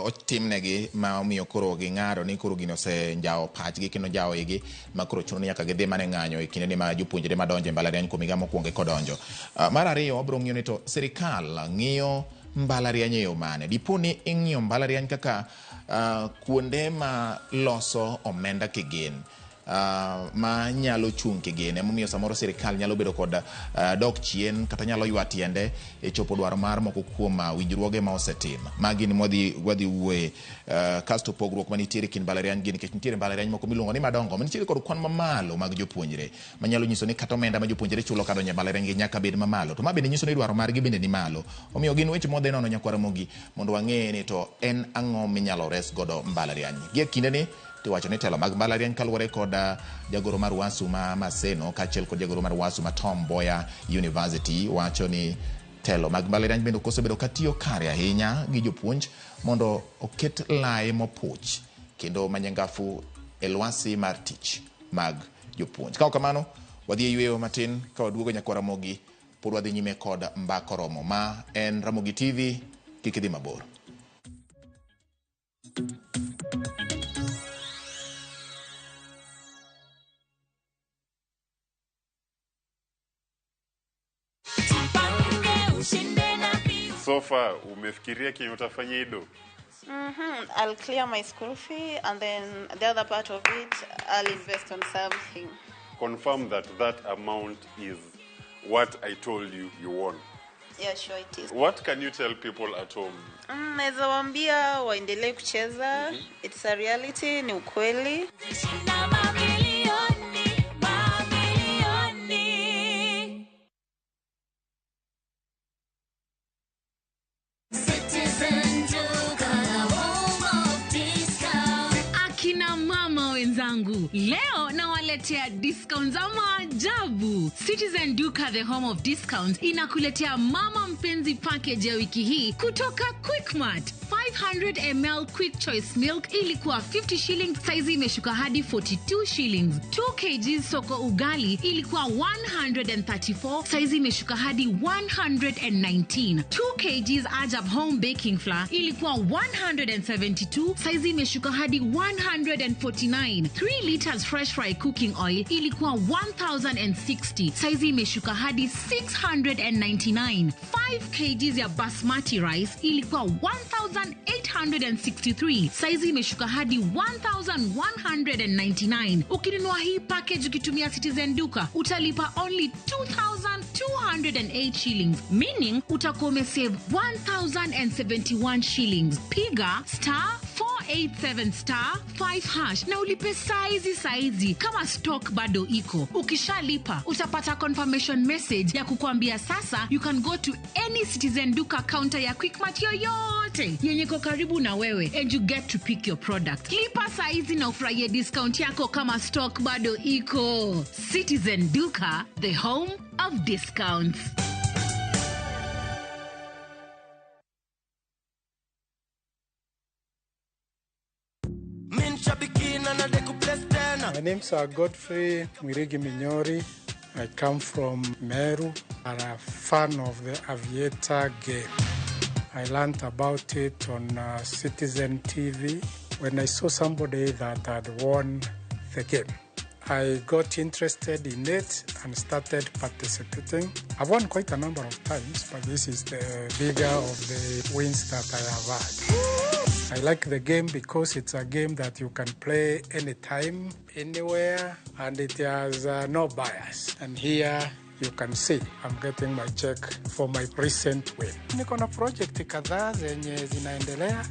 otimnegi ma omiyo koro ging'ado ni koro gino osenjawo pachgi kendo njawo igi ma koro chuno ni nyaka gidhi mana e ng'anyo e kindeni ma jopuonjre madonjo e mbalariany kuom higa mokwongo kodonjo. Mar ariyo wabiro ng'iyo ni to sirikal ng'iyo mbalariany e yo mane. Dipo ni ing'iyo mbalariany kaka kuonde ma loso omenda kigin. Ma nyalo chung' kigin emomiyo samoro sirikal nyalo bedo kod dok chien kata nyalo ywa tiende e chopo dwaro mar moko kuom winjruoge ma osetim. Magi ni wadhi wuoye. Kasto pogruok manitiere kind mbalariany gi nikech nitiere mbalariany moko miluongo ni madongo manitiere kod kwan mamalo mag jopuonjre manyalo nyiso ni kata omenda ma jopuonjre chulo kadonjo e mbalariany gi nyaka bed mamalo to ma bende nyiso ni dwaro margi bende ni malo. Omiyo gin weche mwadhi nono nyakwar Ramogi mondo wang'e ni to en ang'o minyalo res godo mbalariany. Gi e kindeni tiwacho ni telo mag mbalariany kaluwore kod jagoro mar UASU ma Maseno kaachiel kod jagoro mar UASU ma Tom Mboya University wacho ni telo mag mbalariany bende ok osebedo katiyo kare ahinya gi jopuonj mondo oket lai mopuch kendo manyangafu e lwasi mar tich mag jopuonj. Ka ok kamano, wadhi e yweyo matin ka waduogo nyakwa Ramogi, pod wadhi nyime kod mbaka oromo. Ma en Ramogi TV, kik idhi mabor. So far umefikiria kenye utafanya ido? I'll clear my school fee and then the other part of it I'll invest on something. Confirm that that amount is what I told you you won. Yeah, sure it is. What can you tell people at home? Naweza waambia waendelee kucheza. It's a reality, ni ukweli. Akina mama wenzangu, leo nawaletea discount za maajabu. Citizen Duka, the home of discounts, inakuletea mama mpenzi package ya wiki hii kutoka Quickmart. 500 ml Quick Choice Milk ilikuwa 50 shillings, saizi imeshuka hadi 42 shillings. 2 kg soko ugali ilikuwa 134, saizi imeshuka hadi 119. 2 kg Ajab Home Baking Flour ilikuwa 172, saizi imeshuka hadi 149. 3 liters fresh fry cooking oil ilikuwa 1060, saizi imeshuka hadi 699. 5 kg ya basmati rice ilikuwa 1863, saizi imeshuka hadi 1199. Ukinunua hii package ukitumia Citizen Duka utalipa only 2208 shillings, meaning utakuwa umesave 1071 shillings. Piga star 487 star 5 hash na ulipe saizi saizi kama stock bado iko. Ukishalipa utapata confirmation message ya kukwambia sasa you can go to any Citizen Duka counter ya Quickmart yoyote yenye iko karibu na wewe and you get to pick your product. Lipa saizi na ufurahie discount yako kama stock bado iko. Citizen Duka, the home of discounts. My name's Godfrey Mwirigi Minyori. I come from Meru. I'm a fan of the Aviator game. I learned about it on Citizen TV when I saw somebody that had won the game. I got interested in it and started participating. I've won quite a number of times, but this is the bigger of the wins that I have had. I like the game because it's a game that you can play anytime, anywhere, and it has no bias. And here you can see I'm getting my check for my recent win. Niko na project kadhaa zenye zinaendelea,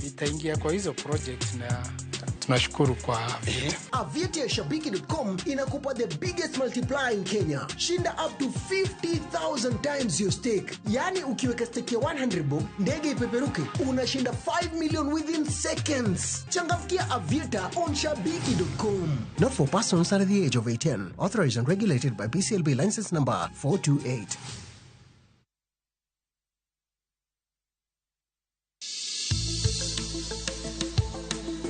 itaingia kwa hizo project na tunashukuru kwa Aviator. Aviator ya Shabiki.com inakupa the biggest multiplier in Kenya. Shinda up to 50,000 times your stake. Yani ukiweka stake ya 100 bob, ndege ipeperuke, unashinda 5 million within seconds. Changamkia Aviator on Shabiki.com. Not for persons under the age of 18. Authorized and regulated by BCLB license number 428.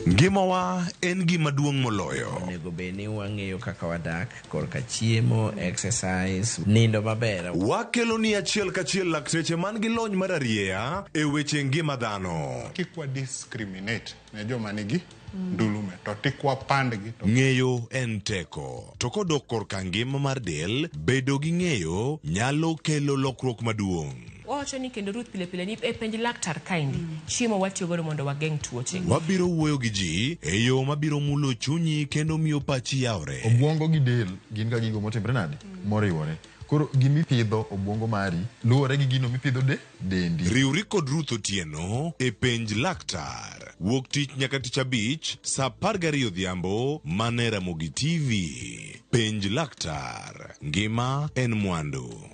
Ngimawa en gima duong' moloyo. Onego bed ni wang'eyo kaka wadak korka chiemo, exercise, nindo maber. Wakelo ni achiel kachiel lakteche man gi lony mar arieya e weche ngima dhano. Kik wa discriminate ne joma nigi ndulume to tik wapandgi. Ng'eyo en teko. To kodok korka ngima mar del, bedo gi ng'eyo nyalo kelo lokruok maduong'. Wawacho ni kendo Ruth pile pile ni e penj laktar kaendi chiemo watiyo godo mondo wageng' tuoche. Wabiro wuoyo gi ji e yo mabiro mulo chunyi kendo miyo pachi yawre. Obwongo gi del gin ga gigo motimre nade? Moriwore. Koro gimipidho obwongo mari luwore gi gino mipidho de dendi. Riwri kod Ruth Otieno e penj laktar. Wuok tich nyaka tich abich saa 12 odhiambo mana e Ramogi TV. Penj laktar. Ngima en mwandu.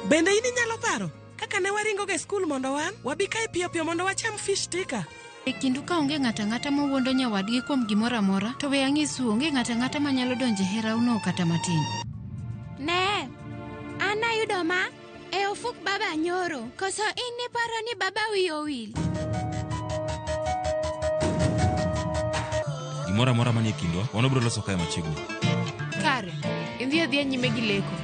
Bende in inyalo paro kaka ne waringoga e skul mondo wan wabi kae piyo piyo mondo wacham fish tika? E kindu ka onge ng'ato ang'ata mowuondo nyawadgi kuom gimoro amora, to we ang'isu, onge ng'ato ang'ata manyalo donjo e herauno kata matin. Ne, an Ma e ofuk baba nyoro, koso in niparo ni baba wiyi owil? Gimoro amora manie kindwa, wan wabiro loso kae machiegni. Kare, idhi adhiya nyime gi leko.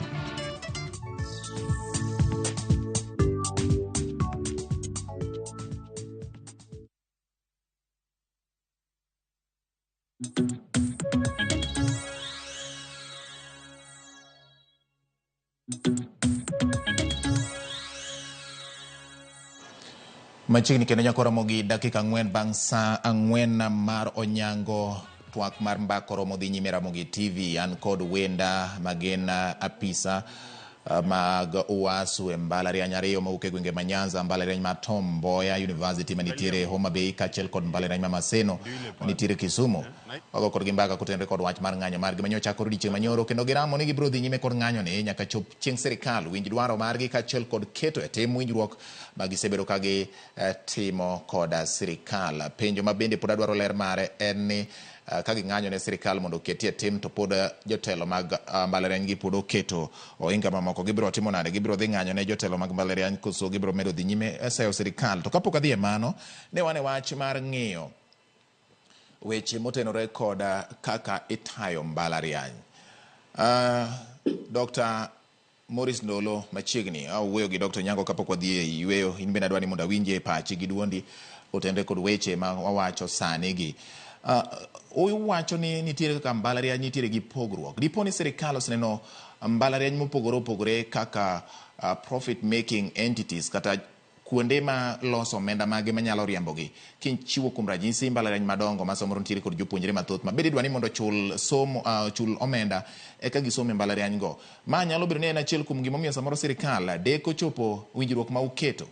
Machiegni kendo nyaka oromo gi dakika 4 bang' sa 4 mar onyango twak mar mbaka oromo dhi nyime Ramogi TV. An kod wenda magin apisa mag UASU e mbalariany ariyo mawuok e gwenge ma Nyanza, mbalariany ma Tom Mboya University manitiere Homa Bay kaachiel kod mbalariany ma Maseno manitiere Kisumu. Wago kodgi mbaka kotenore kod wach mar ng'anyo margi manyocha chakore odiechieng' manyoro kendo giramo ni gibiro dhi nyime kod ng'anyo ni nyaka chop chieng' sirikal winj dwaro margi kaachiel kod keto e tim winjruok ma gisebedo ka gitimo kod sirikal. Penjo ma bende pod adwaro ler mare en ni ka ging'anyo ne sirikal mondo oketie tim to pod jotelo mag mbalariany gi pod oketo ohinga mamoko. Gibiro timo nade? Gibiro dhi ng'anyo ne jotelo mag mbalariany koso gibiro medo dhi nyime seyo sirikal? To kapok adhi e mano, ne wan e wach mar ng'iyo weche motenore kod kaka itayo mbalariany. Dr. Maurice Ndolo machiegni awuoyo gi Dr. Nyango kapok wadhi e yweyo. In bende adwa ni mondo awinje pachi gi duondi otenre kod weche ma wawacho sani gi. Uwacho ni nitiere kaka mbalariany nitiere gi pogruok. Dipo ni sirikal oseneno mbalariany mopogore opogore kaka profit making entities kata kuonde ma loso omenda mage manyalo riembogi. Kichiwo kuom ranyisi mbalariany madongo ma samoro nitiere kod jopuonjre mathoth ma bende idwa ni mondo ochul somo, ochul omenda eka gisom e mbalariany go. Ma nyalo bedo ni en achiel kuom gimomiyo samoro sirikal deko chopo winjruok ma uketo.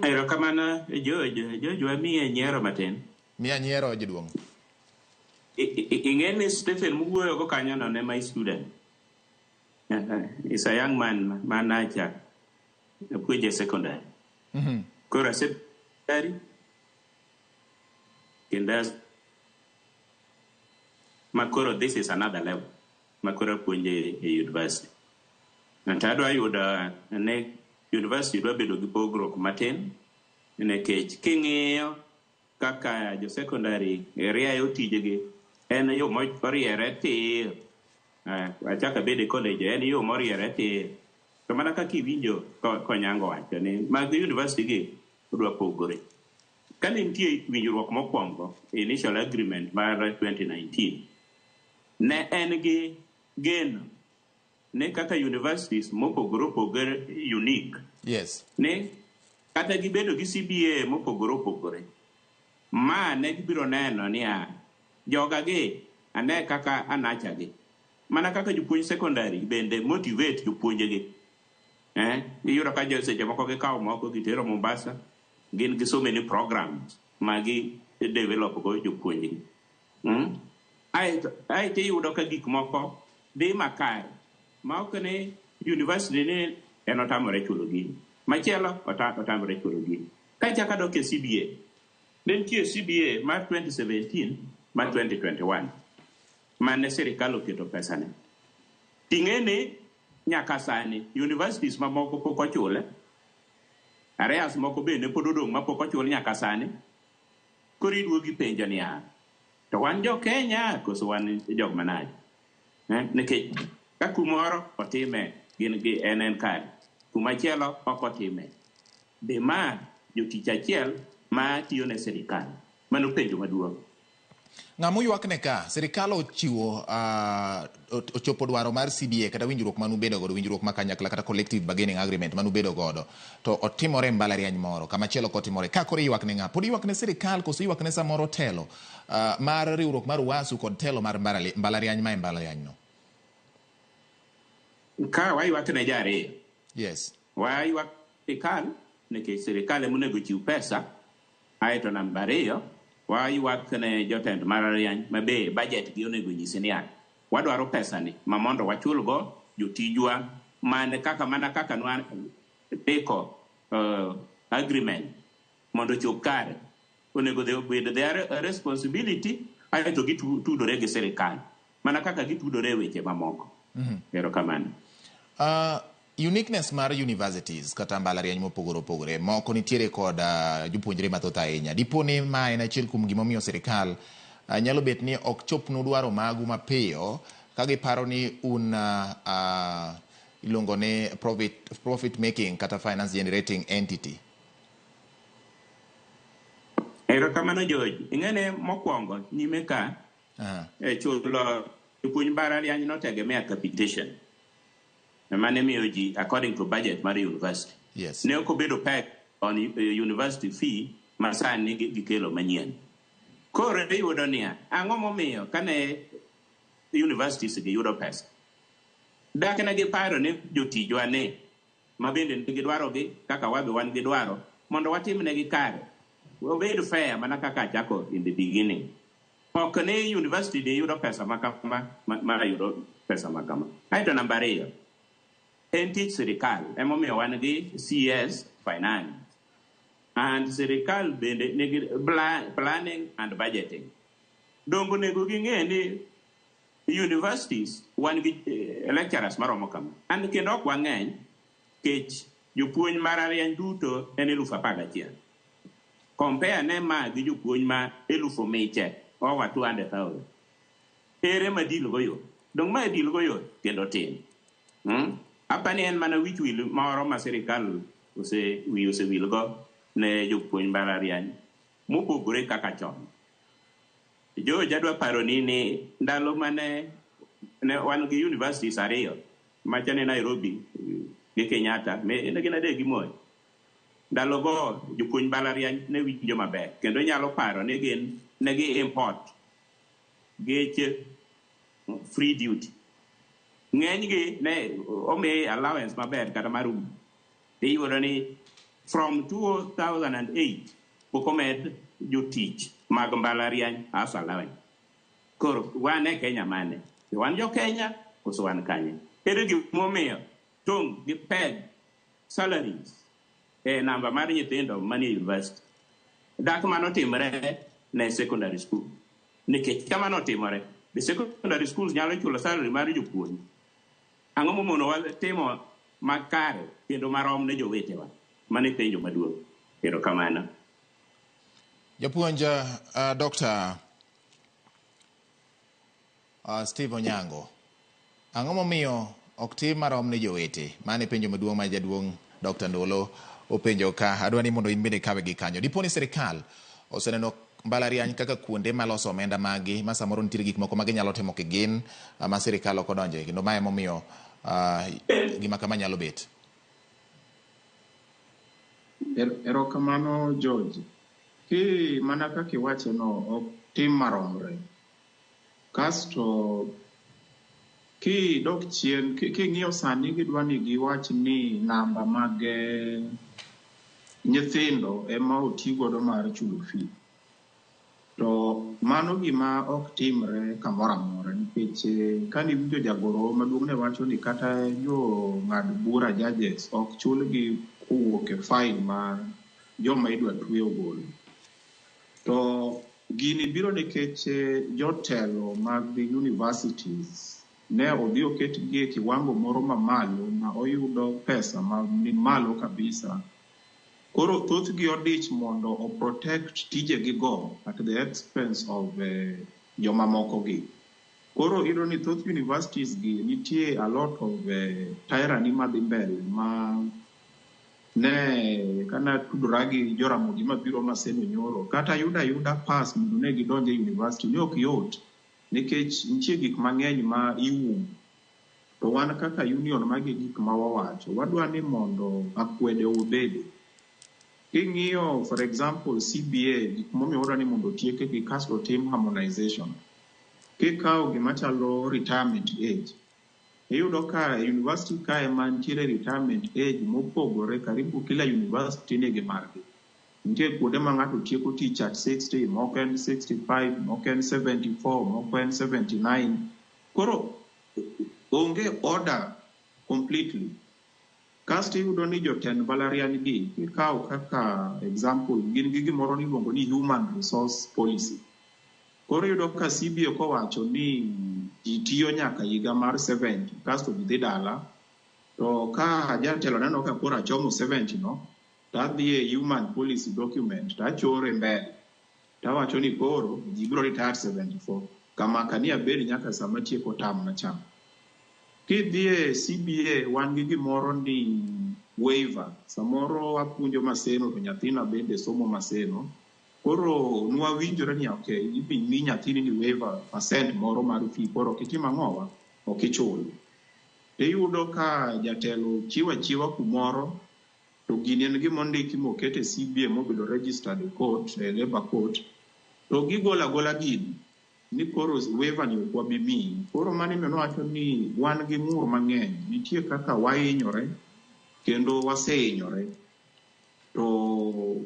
Erokamano George. George wamiye nyiero matin. Miya nyiero jaduong'. Ing'e ni Stephen muwuoyo go kanyo no ne my student. Is a young man manacha apuonje secondary. Koro secondary kendo makoro this is another level. Makoro apuonje e university. To adwa yudo ne university dwa bedo gi pogruok matin nikech king'iyo kaka jo secondary rieyo tijegi en yo moriere tir. Achako abed e college en yo moriere tir. To mana kaka iwinjo Konyango wacho ni mag university gi odwa pogore. Kane nitie winjruok mokwongo, initial agreement mar 2019, ne en gi geno ne kaka universities mopogore opogore unique. Yes. Ne kata gibedo gi CBA mopogore opogore. Ma ne gibiro neno niya, joga gi ane kaka anacha gi. Mana kaka jopuonj secondary bende motivate jopuonjegi. Iyudo ka jo seche moko gikawo moko gitero Mombasa, gin gi so many programs ma gi develop go jopuonjgi. Aeto iyudo ka gik moko dhi makare. Ma ok ni university ni en otamore chulo gini. Machielo otamore chulo gini. Kachako adok e CBA. Ne nitie CBA mar 2017 mar 2021 mane sirikal oketo pesane. Ting'e ni nyaka sani universities mamoko pok ochule. Areas moko bende pod odong' mapok ochul nyaka sani. Koro iduogo ipenjo niya, to wan jo Kenya koso wan jok manade? Nikech ka kumoro otime gin gi en kare, kumachielo ok otime. Be ma jotich achiel ma tiyo ne sirikal? Mano penjo maduong'. Ng'ama oywak ne ka sirikal ochiwo ochopo dwaro mar CBA kata winjruok manubedo godo, winjruok ma kanyakla kata collective bargaining agreement manubedo godo, to otimore e mbalariany moro kamachielo ok otimore. Ka koro iywak ne ng'a? Pod iywak ne sirikal koso iywak ne samoro telo mar riwruok mar UASU kod telo mar mbalariany ma e mbalariany no? Ka waywak ne jariyo. Yes. Waywak sirikal nikech sirikal ema onego chiw pesa. Aeto namba 2, waywak ne jotend mbalariany ma be budget gi onego nyisi niya, wadwaro pesa ni ma mondo wachulgo jotijwa mane kaka mana kaka nwa ndiko agreement mondo ochop kare. Onego bed their responsibility aeto gitudore gi sirikal mana kaka gitudore e weche mamoko. Erokamano. Uniqueness mar universities kata mbalariany mopogore opogore moko nitiere kod jopuonjre mathoth ahinya. Dipo ni ma en achiel kuom gimomiyo sirikal nyalo bet ni ok chopnu dwaro magu mapiyo ka giparo ni un iluongo ni profit making kata finance generating entity. Erokamano George. Ing'ene mokwongo nyime ka e chulo jopuonj mbalariany notegemea capitation. Mane miyo ji according to budget mar university. Ne ok obedo peg on university fee ma sani gikelo manyien. Koro iyudo niya, ang'o momiyo kane universities gi yudo pesa? Dak ne giparo ni jotijwa ni ma bende nigi dwarogi kaka wabe wan gi dwaro mondo watimnegi kare. Obed fair mana kaka achako in the beginning. Ok ni university ni yudo pesa makama ma yudo pesa makama. Aeto namba 2, en tich sirikal emomiyo wan gi CS finance. And sirikal bende nigi planning and budgeting. Dongo onego ging'e ni universities wan gi lecturers maromo kama. And kendo ok wang'eny kech jopuonj mbalariany duto en 11,000. Compare ne ma gi jopuonj ma 1,000 over 200,000. Ere ma deal go yot? Dong ma deal go yot kendo tin. Apani en mana wich wil moro ma sirikal osewil go ne jopuonj mbalariany mopogore kaka chon. George, adwa paro ni ndalo mane ne wan gi universities 2 macha ne Nairobi gi Kenyatta, ne gin 3 gi Moi. Ndalo go jopuonj mbalariany ne winjo maber kendo inyalo paro ni gin ne gi import geche free duty. Ng'enygi ne omi allowance maber kata mar udi. Iyudo ni from 2008 pok omed jotich mag mbalariany as allowance. Koro wan e Kenya mane? Wan jo Kenya koso wan kanye? Ere gimomiyo tong' gi peg salaries e namba mar nyithindo manie university? Dak mano timre ne secondary school. Nikech ka mano otimore, the secondary schools nyalo chulo salary mar jopuonj. Ang'o momono wa timo makare kendo marom ne jowetewa? Mano e penjo maduong'. Erokamano. Japuonj Dr. Steve Onyango, ang'o momiyo ok tim marom ne jowete? Mano e penjo maduong' ma jaduong' Dr. Ndolo openjo ka. Adwa ni mondo in bende ikawe gi kanyo. Dipo ni sirikal oseneno mbalariany kaka kuonde maloso omenda magi ma samoro nitiere gik moko ma ginyalo timo kigin ma sirikal ok odonje, kendo mae emomiyo gima kama nyalo bet. Erokamano George. Ki mana kaka iwache no, ok tim maromre. Kasto ki dok chien, king'iyo sani gidwa ni giwach ni namba mag nyithindo ema oti godo mar chulo fee. To mano gima ok timre kamoro amora nikech kane iwinjo jagoro maduong' ne wacho ni kata jo ng'ad bura judges ok chulgi kowuok e fine ma joma idwa twe ogolo. To gini biro nikech jotelo mag universities ne odhi oketgi e kiwango moro mamalo ma oyudo pesa ma ni malo kabisa. Koro thothgi odich mondo o protect tijegi go at the expense of jomamoko gi. Koro iyudo ni thoth universities gi nitie a lot of tyranny madhi mbele ma ne kana tudora gi Joramogi mabiro Maseno nyoro kata yuda ayuda pass mondo ne gidonj e university ne ok yot nikech nitie gik mang'eny ma iumo. To wan kaka union magi gik ma wawacho, wadwa ni mondo akwede obede. King'iyo for example CBA, gik momiyo wadwa ni mondo otieke gi kasto tim harmonization. Kikawo gima chalo retirement age, iyudo ka e university kae ma nitiere retirement age mopogore karibu kila university nigi margi. Nitie kuonde ma ng'ato tieko tich at 60, moko en 65, moko en 74, moko en 79. Koro onge order completely. Kasto iyudo ni jotend mbalariany gi kikawo kaka example gin gi gimoro miluongo ni human resource policy. Koro iyudo ka CBA kowacho ni ji tiyo nyaka higa mar 70 kasto ji dhi dala, to ka jatelo neno ka koro achomo 70 no, to adhi e human policy document to achore mbele. Tawacho ni koro ji biro retire at 74. Kama kani abed nyaka sama atieko term na cha. Kidhi e CBA wan gi gimoro ni waiver. Samoro apuonjo Maseno to nyathina bende somo Maseno. Koro nwawinjore ni okay, idhi mi nyathini ni waiver percent moro mar fee koro ok itim ang'owa, ok ichul. Iyudo ka jatelo chiwo achiwa kumoro to gini en gima ondiki moket e CBA mobedo registered e court, e labour court, to gigolo agola gini ni koro waiver ni ok wabi miyi. Koro mano emomiyo nawacho ni wan gi ng'ur mang'eny. Nitie kaka wahinyore kendo wasehinyore. To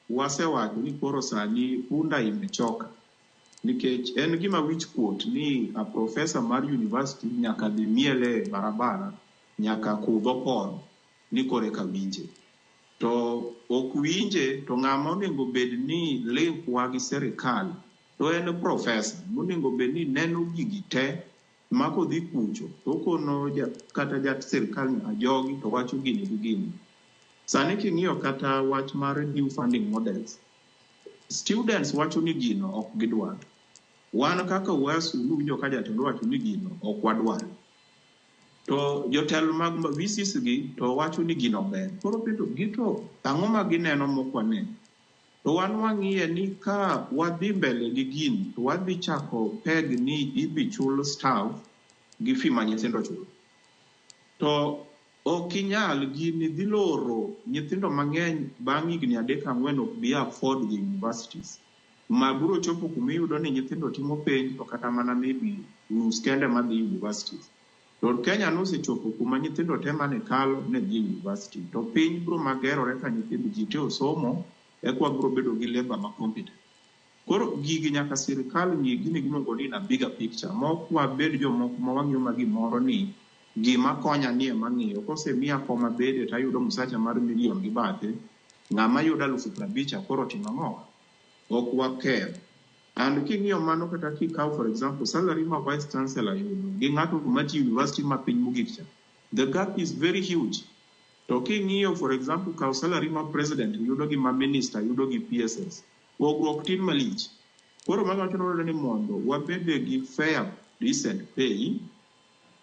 wasewacho ni koro sani punda imechoka. Nikech en gima wich kuot ni a professor mar university nyaka dhi miel e barabara, nyaka kudh opon ni koro eka winje. To ok winje to ng'ama onego bed ni link wa gi sirikal to en professor monego bed ni neno gigi te ma kodhi kucho to okono kata jat sirikal ni ajogi to wacho gini gi gini. Sani king'iyo kata wach mar new funding models, students wacho ni gino ok gidwar. Wan kaka UASU nuwinjo ka jatelo wacho ni gino ok wadwar. To jotelo mag VCs gi to wacho ni gino ber. Koro penjo gito ang'o ma gineno mok wane? To wan wang'iye ni ka wadhi mbele gi gini to wadhi chako peg ni idhi chul staff gi fee ma nyithindo chulo. To ok inyal gini dhi loro nyithindo mang'eny bang' higni 3 4 ok bi afford the universities. Ma biro chopo kuma iyudo ni nyithindo timo penj to kata mana maybe nus kende madhi universities. To Kenya nosechopo kuma nyithindo te mane kalo ne dhi university. To piny biro magerore ka nyithindo ji te osomo eka wabiro bedo gi labour ma competent. Koro gigi nyaka sirikal ng'i gini giluongo ni in a bigger picture. Mok wabed jomoko ma wang'iyo ma gimoro ni gima konya ni ema ng'iyo. Kosemiya koma bede to ayudo msacha mar milion gi bathe, ng'ama yudo 50,000 koro timo ang'o? Ok waker. And king'iyo mano kata kikawo for example salary ma vice chancellor yudo gi ng'ato matiyo university ma piny mogik cha, the gap is very huge. To king'iyo for example kaw salary ma president yudo gi ma minister yudo gi PSS, pogruok tin malich. Koro mago wacho ni mondo wabede gi fair decent pay.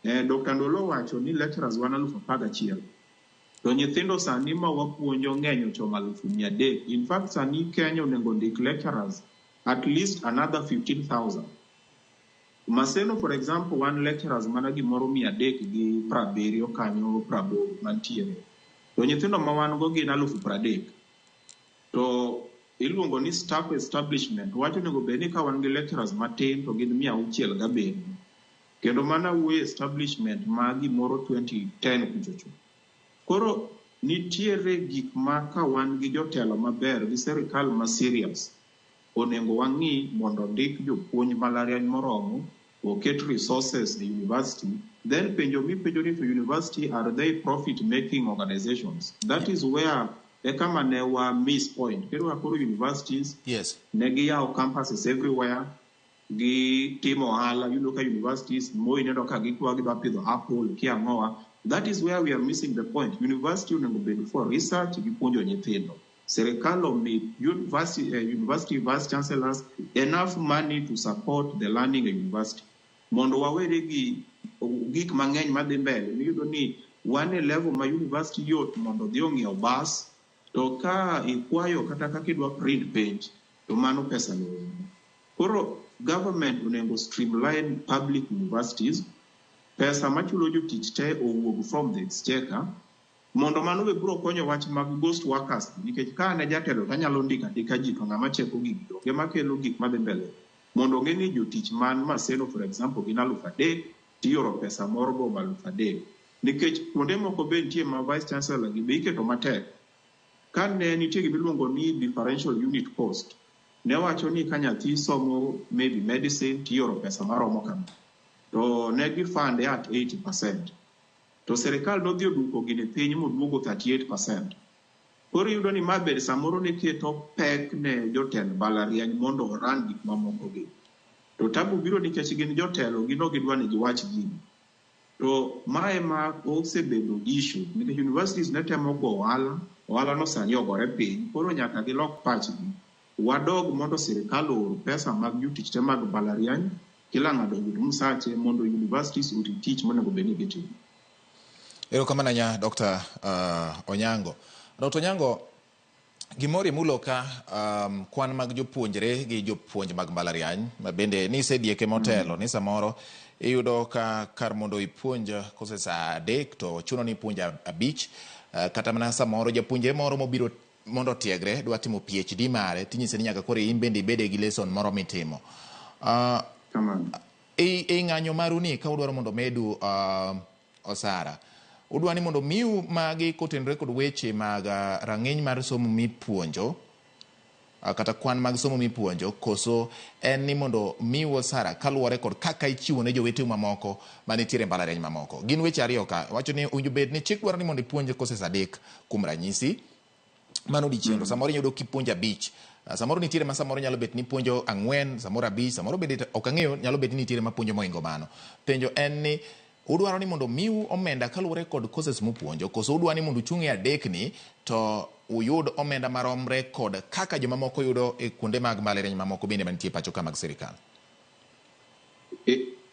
Dr. Ndolo wacho ni lecturers wan 11,000. To nyithindo sani ma wapuonjo ng'eny ochomo 300,000. In fact sani Kenya onego ndik lecturers at least another 15,000. Maseno for example wan lecturers mana gimoro 370 kanyo 80 mantiere. To nyithindo ma wan go gin 30,000. To iluongo ni staff establishment wacho onego bed ni ka wan gi lecturers matin to gin 607. Kendo mana wuoyo establishment ma gimoro 2010 kuchocho. Koro nitiere gik ma ka wan gi jotelo maber gi sirikal ma serious, onego wang'i mondo ndik jopuonj mbalariany moromo, oket resources e university. Then penjo mipenjo ni to university are they profit making organizations? That is where e kama ne wa miss point. Kendo koro universities ne giyawo campuses everywhere, gi timo ohala, iyudo ka universities Moi neno ka gikwa gidwa pidho apple kia ang'owa. That is where we are missing the point. University onego bed for research gi puonjo nyithindo. Sirikal omi university vice chancellors enough money to support the learning e university. Mondo wawere gi gik mang'eny madhi mbele. Iyudo ni wan e level ma university yot mondo odhi ong'iew bus, to ka ikwayo kata kaka idwa print penj, to mano pesa no. Koro government onego streamline public universities, pesa machulo jotich te owuog from the exchequer, mondo mano be biro konyo wach mag ghost workers, nikech ka an e jatelo to anyalo ndiko andika ji to ng'ama cheko gigi onge makelo gik madhi mbele. Mondo ong'e ni jotich man Maseno for example gin 3,000, tioro pesa moro bomo 3,000. Nikech kuonde moko be nitie ma vice chancellor gi be iketo matek. Ka ne nitie gima iluongo ni differential unit cost, ne wacho ni ka nyathi somo maybe medicine tioro pesa maromo kama. To ne gifande at 80%. To sirikal nodhi oduoko gini piny moduogo 38%. Koro iyudo ni ma bed samoro ne keto pek ne jotend mbalariany mondo oran gik mamoko gi. To tabu biro nikech gin jotelo, gin ok gidwa ni giwach gini. To mae ma osebedo issue nikech universities ne temo go ohala, ohala no sani ogore piny, koro nyaka gilok pachgi. Wadog mondo sirikal oor pesa mag jotich te mag mbalariany, kila ng'ato oyud msache mondo universities oti tich monego bed ni gitimo. Erokamano ahinya Dr. Onyango. Dr. Onyango, gimoro imulo ka kwan mag jopuonjre gi jopuonj mag mbalariany ma bende nisedieke motelo ni samoro iyudo ka kar mondo ipuonj kose saa 3 to chuno ni ipuonj 5, kata mana samoro japuonjre moro mobiro mondo otiegre dwa timo PhD mare tinyise ni nyaka koro in bende ibede gi lesson moro mitimo. E ng'anyo maru ni ka udwaro mondo medu osara, udwa ni mondo miu magi kotenore kod weche mag rang'iny mar somo mipuonjo, kata kwan mag somo mipuonjo, koso en ni mondo miu osara kaluwore kod kaka ichiwo ne joweteu mamoko manitiere e mbalariany mamoko. Gin weche ariyo ka wacho ni owinjo bed ni chik dwaro ni mondo ipuonj kose saa 3 kuom ranyisi mano odiechieng' to samoro inyalo yudo kipuonjo 5, samoro nitiere ma samoro nyalo bet ni puonjo 4, samoro 5, samoro bende ok ang'eyo, nyalo bet ni nitiere ma puonjo mohingo mano. Penjo en ni udwaro ni mondo miu omenda kaluwore kod courses mupuonjo, koso udwaro ni mondo uchung' e 3 ni to uyud omenda maromre kod kaka jomamoko yudo e kuonde mag mbalariany mamoko bende mantie pacho ka mag sirikal?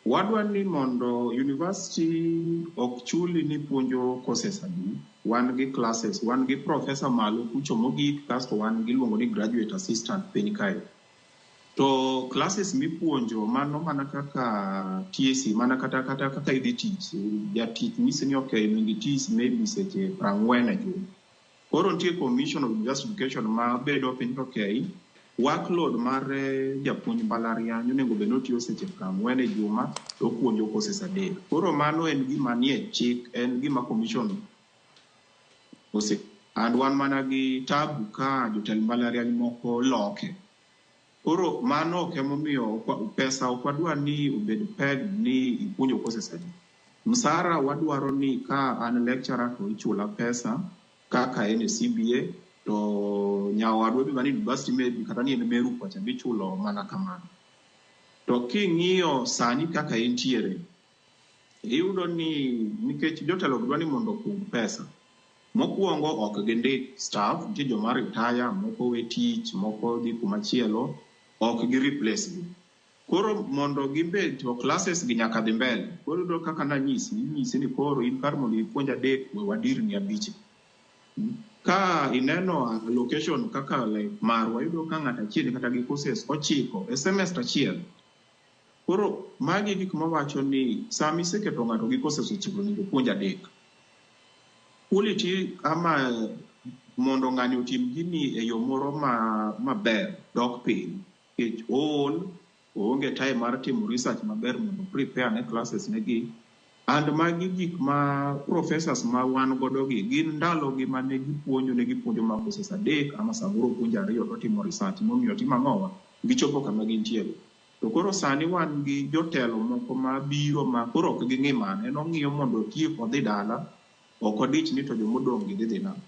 Wadwa ni mondo university ok chuli ni puonjo courses adi. Wan gi classes, wan gi professor malo kucho mogik, kasto wan gi iluongo ni graduate assistant piny kae. To classes mipuonjo mano mana kaka TSC, mana kata kata kaka idhi tich, jatich nyisi ni okay, onego iti maybe seche 40 e juma. Koro nitie Commission of University Education ma bedo piny to okay, workload mar japuonj mbalariany onego bed ni otiyo seche 40 e juma to opuonjo courses 3. Koro mano en gima nie chik, en gima commission ose. And wan mana gi tabu ka jotend mbalariany moko loke. Koro mano ok emomiyo pesa ok wadwa ni obed peg ni ipuonjo courses adi. Msara wadwaro ni ka an lecturer to ichula pesa kaka en e CBA, to nyawadwa be manie university maybe kata ni en Meru kocha bichulo mana kamano. To king'iyo sani kaka entiere, iyudo ni nikech jotelo dwa ni mondo okung pesa. Mokwongo ok gindik staff, nitie joma retire, moko we tich, moko dhi kumachielo, ok gi replace gi. Koro mondo gibed to classes gi nyaka dhi mbele. Koro iyudo kaka nanyisi, inyisi ni koro in kar mondo ipuonj 3, we wadirni 5. Ka ineno allocation kaka like marwa, iyudo ka ng'ato achiel kata gi courses 9 e semester achiel. Koro magi gik mawacho ni sama iseketo ng'ato gi courses 9 onego opuonj 3. Quality ama mondo ng'ani otim gini e yo moro maber dok piny. Nikech ool, oonge time mar timo research maber mondo prepare ne classes negi. And magi gik ma professors ma wan godo gi gin ndalo gi mane gipuonjo, ne gipuonjo ma courses 3 ama samoro puonjo 2 to timo research momiyo timo ang'owa gichopo kama gintiere. To koro sani wan gi jotelo moko ma biro ma koro ok ging'i mano, en ong'iyo mondo otiek odhi dala, ok odich ni to jomodong' gi dhi dhi nade.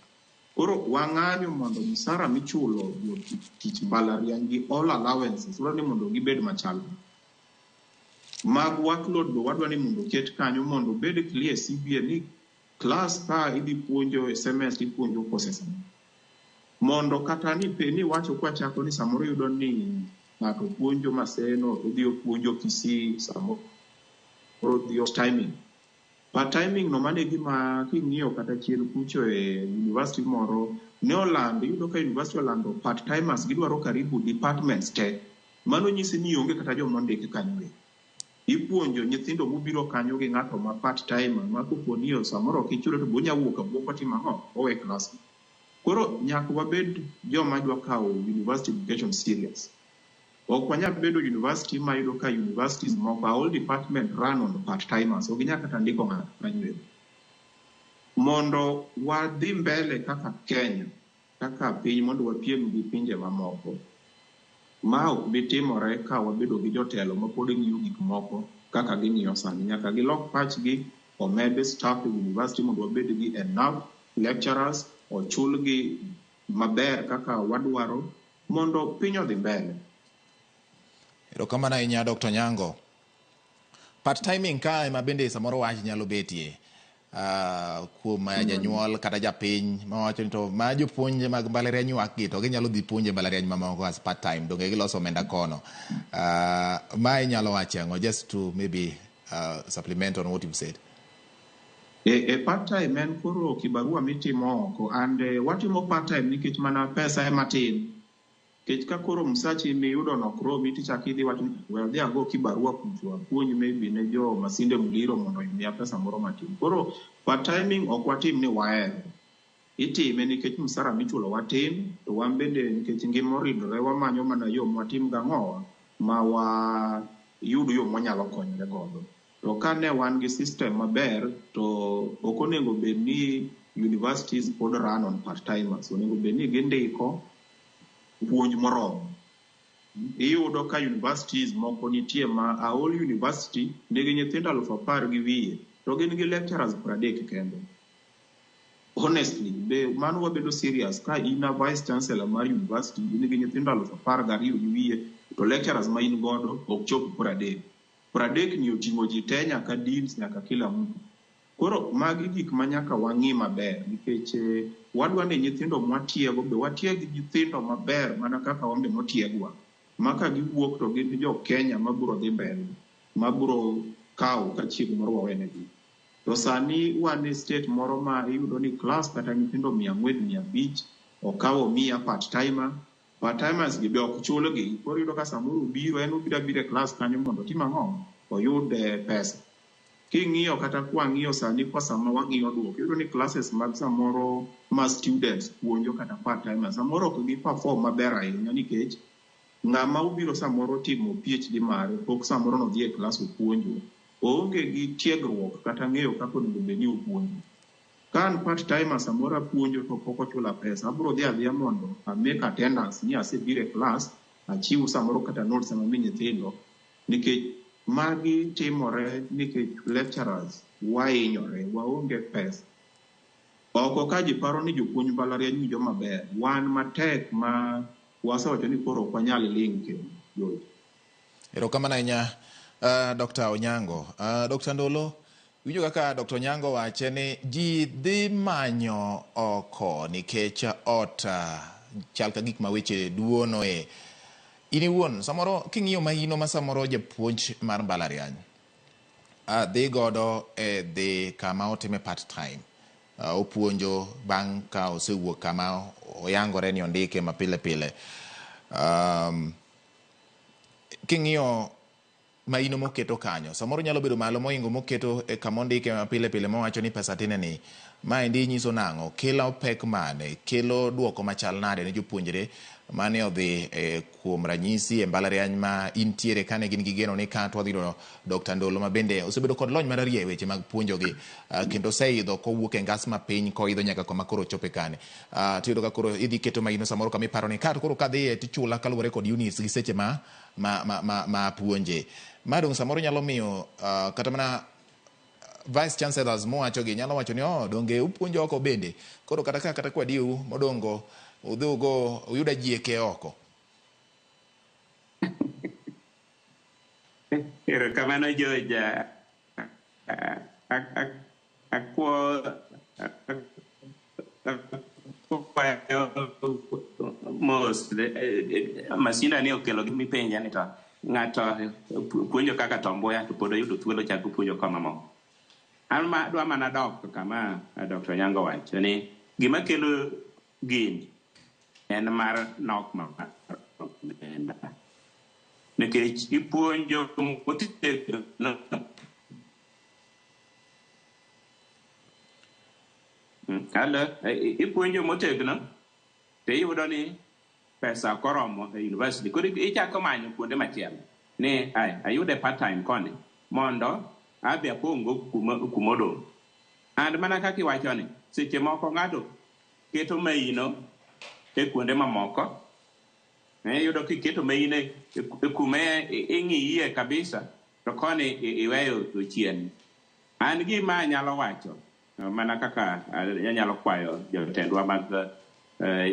Koro wang'anyo mondo msara michulo jotich mbalariany gi all allowances, wadwa ni mondo gibed machal. Mag workload be wadwa ni mondo oket kanyo mondo obed clear CBA ni class ka idhi puonjo e semester ipuonjo courses. Mondo kata ni pe ni wacho kwachako ni samoro iyudo ni ng'ato puonjo Maseno, odhi opuonjo Kisii, samoro odhi timing. But timing no mane gima king'iyo kata chien kucho e university moro ne olando, iyudo ka university olando part timers gidwaro karibu departments te. Mano nyisi ni onge kata joma ondiki kanyo. Ipuonjo nyithindo mobiro kanyo gi ng'ato ma part timer ma kopo ni samoro ok ichule to bonya wuok awuoka otimo ang'o? Owe class. Koro nyaka wabed joma dwa kawo university education serious. Ok wanyal bedo university ma iyudo ka universities moko a whole department run on part timers, ok ginyal kata ndiko ng'ato kanyo. Mondo wadhi mbele kaka Kenya, kaka piny mondo wapiem gi pinje mamoko. Ma ok bi timore ka wabedo gi jotelo ma pod ng'iyo gik moko kaka ging'iyo sani. Nyaka gilok pachgi, omed staff e university mondo wabed gi enough lecturers, ochulgi maber kaka wadwaro mondo piny odhi mbele. Erokamano ahinya Dr. Nyango. Part timing ka ema bende samoro wach nyalo betie kuom janyuol kata japiny mawacho ni to ma jopuonj mag mbalariany ywak gi to ginyalo dhi puonje mbalariany mamoko as part time, donge giloso omenda kono. Ma inyalo wacho ang'o, just to maybe supplement on what you've said? E part time en koro kibarua mitimo oko and watimo part time nikech mana pesa ema tin. Nikech ka koro msachi miyudo no ok romi, tichako idhi wacho ni we adhi ago kibarua kucho apuonj maybe ne jo Masinde Muliro mondo omiya pesa moro matin. Koro part timing ok watim ni wahero. Itime nikech msara michulo watin, to wan bende nikech ngima oridore wamanyo mana yo mwatim gang'owa ma wayud yo mwanyalo konyore godo. To ka ne wan gi system maber, to ok onego bed ni universities pod run on part timers. Onego bed ni gindiko puonj moromo. Iyudo ka universities moko nitie ma Aol University nigi nyithindo 10,000 200 to gin gi lecturers 30 kende. Honestly, be mano wabedo serious ka in a vice chancellor mar university, in gi nyithindo 12,200 to lecturers ma in godo ok chop 30. 30 ni oting'o ji te nyaka deans nyaka kila mtu. Koro magi gik ma nyaka wang'i maber nikech wadwa ni nyithindo mwatiego be watieg nyithindo maber mana kaka wan be notiegwa. Ma ka giwuok to gin jo Kenya mabiro dhi mbele, mabiro kawo ka chieng' moro wawenegi. To sani wan e state moro ma iyudo ni class kata nyithindo 400, 500 okawo 100 part timer. Part timers gi be ok chulgi. Koro iyudo ka samoro obiro, en obiro abira e class kanyo mondo otim ang'o? Oyud pesa. King'iyo kata kwang'iyo sani kwa sama wang'iyo duoko, iyudo ni classes mag samoro ma students puonjo kata part timers samoro ok gi perform maber ahinya nikech ng'ama obiro samoro timo PhD mare pok samoro nodhi e class opuonjo, oonge gi tiegruok kata ng'eyo kaka onego bed ni opuonjo. Ka an part timer samoro apuonjo to pok ochula pesa, abiro dhi adhiya mondo a make attendance ni asebiro e class, achiw samoro kata notes ema mi nyithindo, nikech magi timore nikech lecturers wahinyore, waonge pesa. Oko ka ji paro ni jopuonj mbalariany winjo maber, wan matek ma wasewacho ni koro ok wanyal ling' kendo. George. Erokamano ahinya Dr. Onyango. Dr. Ndolo, winjo kaka Dr. Onyango wache ni ji dhi manyo oko nikech ot chal ka gik ma weche duonoe. In iwuon, samoro king'iyo mahino ma samoro japuonj mar mbalariany dhi godo e dhi kama otime part time. Opuonjo bang' ka osewuok kama oyangore ni ondike mapile pile. King'iyo maino moketo kanyo, samoro nyalo bedo malo mohingo moketo e kama ondike mapile pile mowacho ni pesa tine ni. Maendi nyiso nang'o? Kelo pek mane? Kelo duoko machal nade ne jopuonjre mane odhi kuom ranyisi e mbalariany ma intiere kane gin gi geno ni ka to wadhi yudo Dr. Ndolo ma bende osebedo kod lony mararieya e weche mag puonjogi kendo oseidho kowuok e ngas mapiny koidho nyaka kama koro ochope kane. Tiyudo ka koro idhi keto maino samoro kama iparo ni ka to koro kadhiye tichula kaluwore kod units gi seche ma apuonje. Ma dong' samoro nyalo miyo kata mana vice chancellors mowacho gi nyalo wacho ni oh, donge upuonjo oko bende koro kata ka kata kwadiu modongo udhi ugo uyud ajieke oko. Erokamano George. Akwo akwayo mos, masinda ni okelo gimipenja ni to ng'ato puonjo kaka Tom Mboya to pod oyudo thuolo chako puonjo koma moko. An ma adwa mana dok kama Dr. Onyango wacho ni gima kelo gini en mar nok mar omenda. Nikech ipuonjo motegno. Hello, ipuonjo motegno to iyudo ni pesa ok oromo e university. Koro ichako manyo kuonde machielo ni ai ayude part time koni mondo adhi apong'go kuma odong'. And mana kaka iwacho ni seche moko ng'ato keto maino e kuonde mamoko. Iyudo kiketo maino e kuma ing'iye kabisa to koni iweyo chien. An gima anyalo wacho mana kaka anyalo kwayo jotendwa mag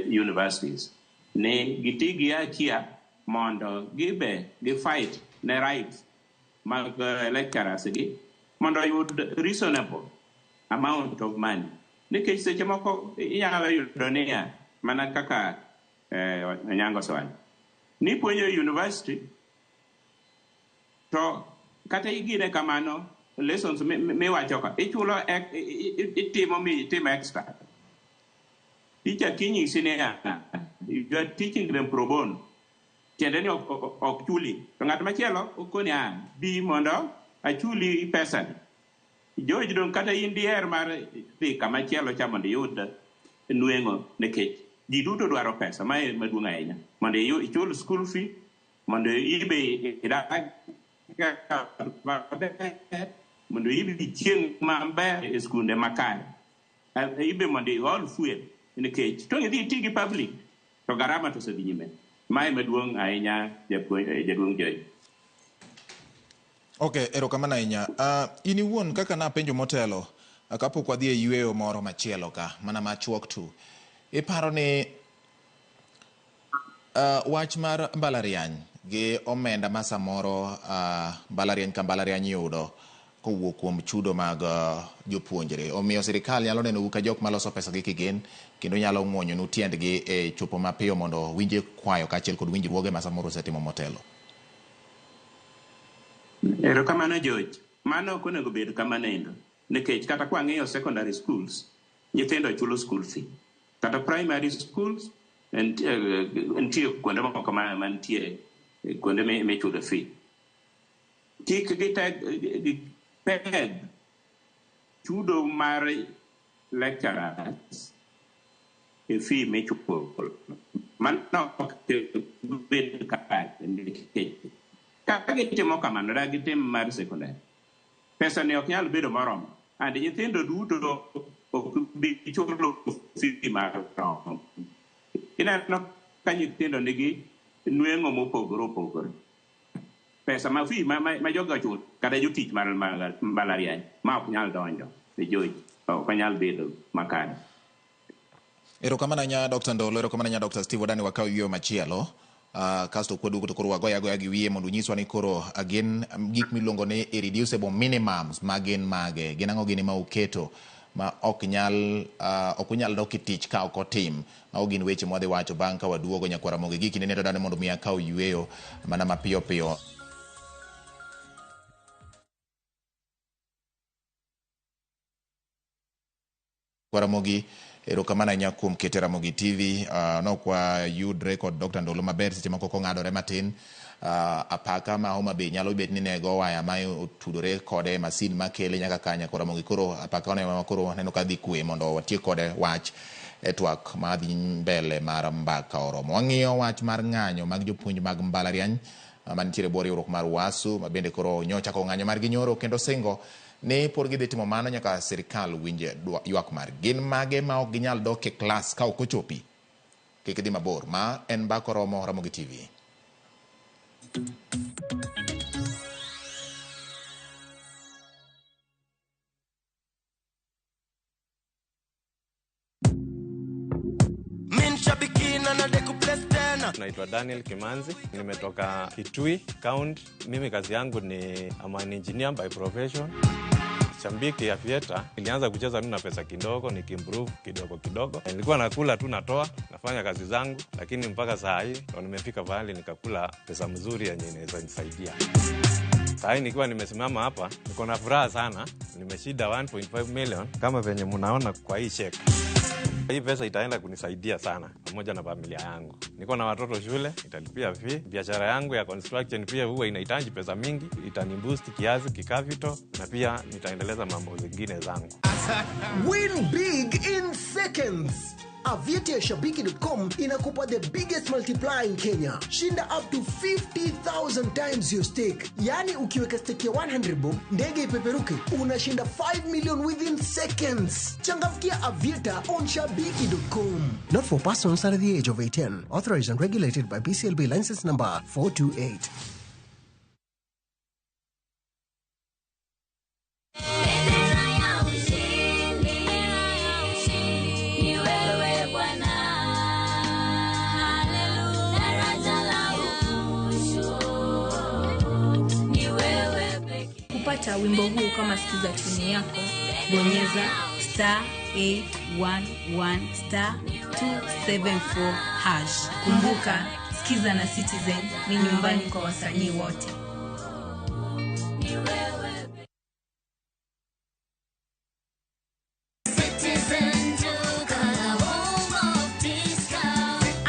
universities ni giti gi akia mondo gibe gi fight ne rights mag lecturers gi mondo oyud reasonable amount of money. Nikech seche moko inyalo yudo niya, mana kaka Onyango osewacho, ni puonjo e university to kata igine kamano lessons miwacho ka ichulo itimo mi itimo extra. Teacher kinyisi niya, you are teaching them pro bono, tiende ni ok chuli. To ng'at machielo okoni bi mondo achuli pesa ni. George dong kata in diher mar dhi kama chielo cha mondo iyud nweng'o, nikech ji duto dwaro pesa mae maduong' ahinya mondo ichul school fee, mondo ibe idag maber, mondo ibi chieng' maber e skunde makare, ibe mondo iol fuel, nikech to idhi iti gi public to garama to osedhi nyime. Mae maduong' ahinya, jaduong' George. Okay, erokamano ahinya. In iwuon kaka napenjo motelo, kapok wadhi e yweyo moro machielo ka, mana machuok tu, iparo ni wach mar mbalariany gi omenda ma samoro mbalariany ka mbalariany yudo kowuok kuom chudo mag jopuonjre, omiyo sirikal nyalo nenou ka jok maloso pesa gi kigin, kendo nyalo ng'wonyonu tiendgi e chopo mapiyo mondo winje kwayo kaachiel kod winjruoge ma samoro usetimo motelo? Erokamano George. Mano ok onego bed kamano endo. Nikech kata kwang'iyo secondary schools, nyithindo chulo school fee. Kata primary schools, nitie kuonde moko mantie kuonde michulo fee. Kik gipeg chudo mar lecturers e fee michulo. Mano ok bed kare nikech kaka gitimo kamano da gitim mar secondary. Pesa ni ok nyal bedo moromo. And nyithindo duto ok bi chulo fee marom. Ineno ka nyithindo nigi nweng'o mopogore opogore. Pesa ma fee ma jogo chulo kata jotich mar mbalariany ma ok nyal donjo e George, ok nyal bedo makare. Erokamano ahinya Dr. Ndolo, erokamano ahinya Dr. Steve Odani. Wakaw yweyo machielo. Kasto kwaduogo to koro wagoyo agoya gi wiye mondo unyiswa ni koro gin gik miluongo ni irreducible minimums ma gin mage, gin ang'o gini ma uketo ma ok nyal ok unyal dok e tich ka ok otim. Mago gin weche mwadhi wacho bang' ka waduogo. Nyakwar Ramogi gi kinde ni to mondo mi akaw yweyo mana mapiyo piyo. Ramogi, erokamano ahinya kuom kete Ramogi TV. Nok wayudre kod Dr. Ndolo maber, seche moko kong'adore matin. Apaka ma Homa Bay nyalo bet ni ne go waya ma otudore kode masin makele nyaka kanya kod Ramogi. Koro apaka one koro waneno ka dhi kwe mondo watiek kode wach e twak madhi mbele mar mbaka oromo. Wang'iyo wach mar ng'anyo mag jopuonj mag mbalariany mantiere bwo riwruok mar UASU, ma bende koro nyocha ng'anyo margi nyoro kendo singo ni pod gidhi timo mano nyaka sirikal winj ywak mar gin mage ma ok ginyal dok e klas ka ok ochopi. Kik idhi mabor, ma en Mbaka Oromo, Ramogi TV. Naitwa Daniel Kimanzi, nimetoka Kitui County. Mimi kazi yangu ni I'm an engineer by profession. Shambiki ya Aviator, nilianza kucheza tu na pesa kidogo, nikiimprove kidogo kidogo. Nilikuwa nakula tu natoa, nafanya kazi zangu, lakini mpaka saa hii ndo nimefika pahali nikakula pesa mzuri yenye inaweza nisaidia. Saa hii nikiwa nimesimama hapa, niko na furaha sana. Nimeshinda 1.5 million kama venye mnaona kwa hii check. Hii pesa itaenda kunisaidia sana pamoja na familia yangu. Niko na watoto shule, italipia fee. Biashara yangu ya construction pia huwa inahitaji pesa mingi, itaniboost kiasi kikapital na pia nitaendeleza mambo zingine zangu. Win big in seconds. Aviator Shabiki.com inakupa the biggest multiplier in Kenya. Shinda up to 50,000 times your stake. Yani ukiweka stake ya 100 bob, ndege ipeperuke, unashinda 5 million within seconds. Changamkia Aviator on Shabiki.com. Not for persons under the age of 18. Authorized and regulated by BCLB license number 428. Kupata wimbo huu kama sikiza tuni yako, bonyeza star 811 star 274 hash. Kumbuka, Sikiza na Citizen ni nyumbani kwa wasanii wote.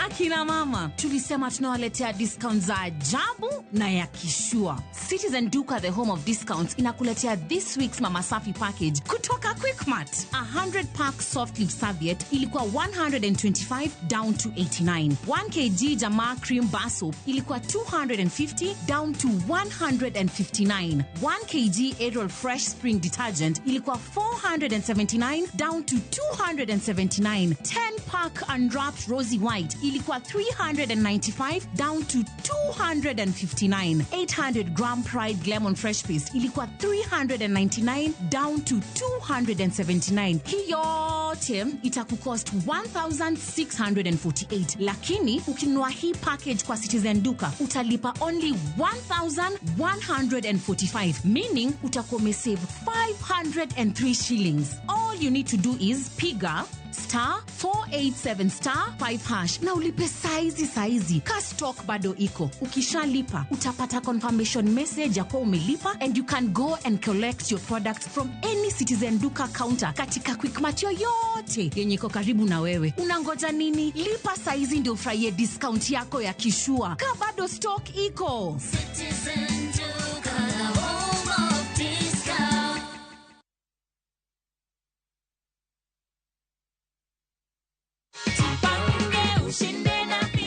Akina mama, tulisema tunawaletea discount za ajabu na ya kishua. Citizen Duka, the home of discounts, inakuletea this week's Mama Safi package kutoka Quickmart. 100 pack soft leaf serviette ilikuwa 125 down to 89. 1 kg Jamaa cream bar soap ilikuwa 250 down to 159. 1 kg Ariel Fresh Spring detergent ilikuwa 479 down to 279. 10 pack unwrapped Rosy White ilikuwa 395 down to 259. 800 gram Pride Lemon Fresh Paste ilikuwa 399 down to 279. Hii yote itakucost 1648, lakini ukinunua hii package kwa Citizen Duka utalipa only 1145, meaning utakuwa umesave 503 shillings. All you need to do is piga star 487 star 5 hash na ulipe saizi saizi. Ka stock bado iko. Ukishalipa utapata confirmation message ya kuwa umelipa, and you can go and collect your products from any Citizen Duka counter katika Quickmart yoyote yenye iko karibu na wewe. Unangoja nini? Lipa saizi ndio ufurahie discount yako ya kishua. Ka bado stock iko. Citizen Duka, the home of discount.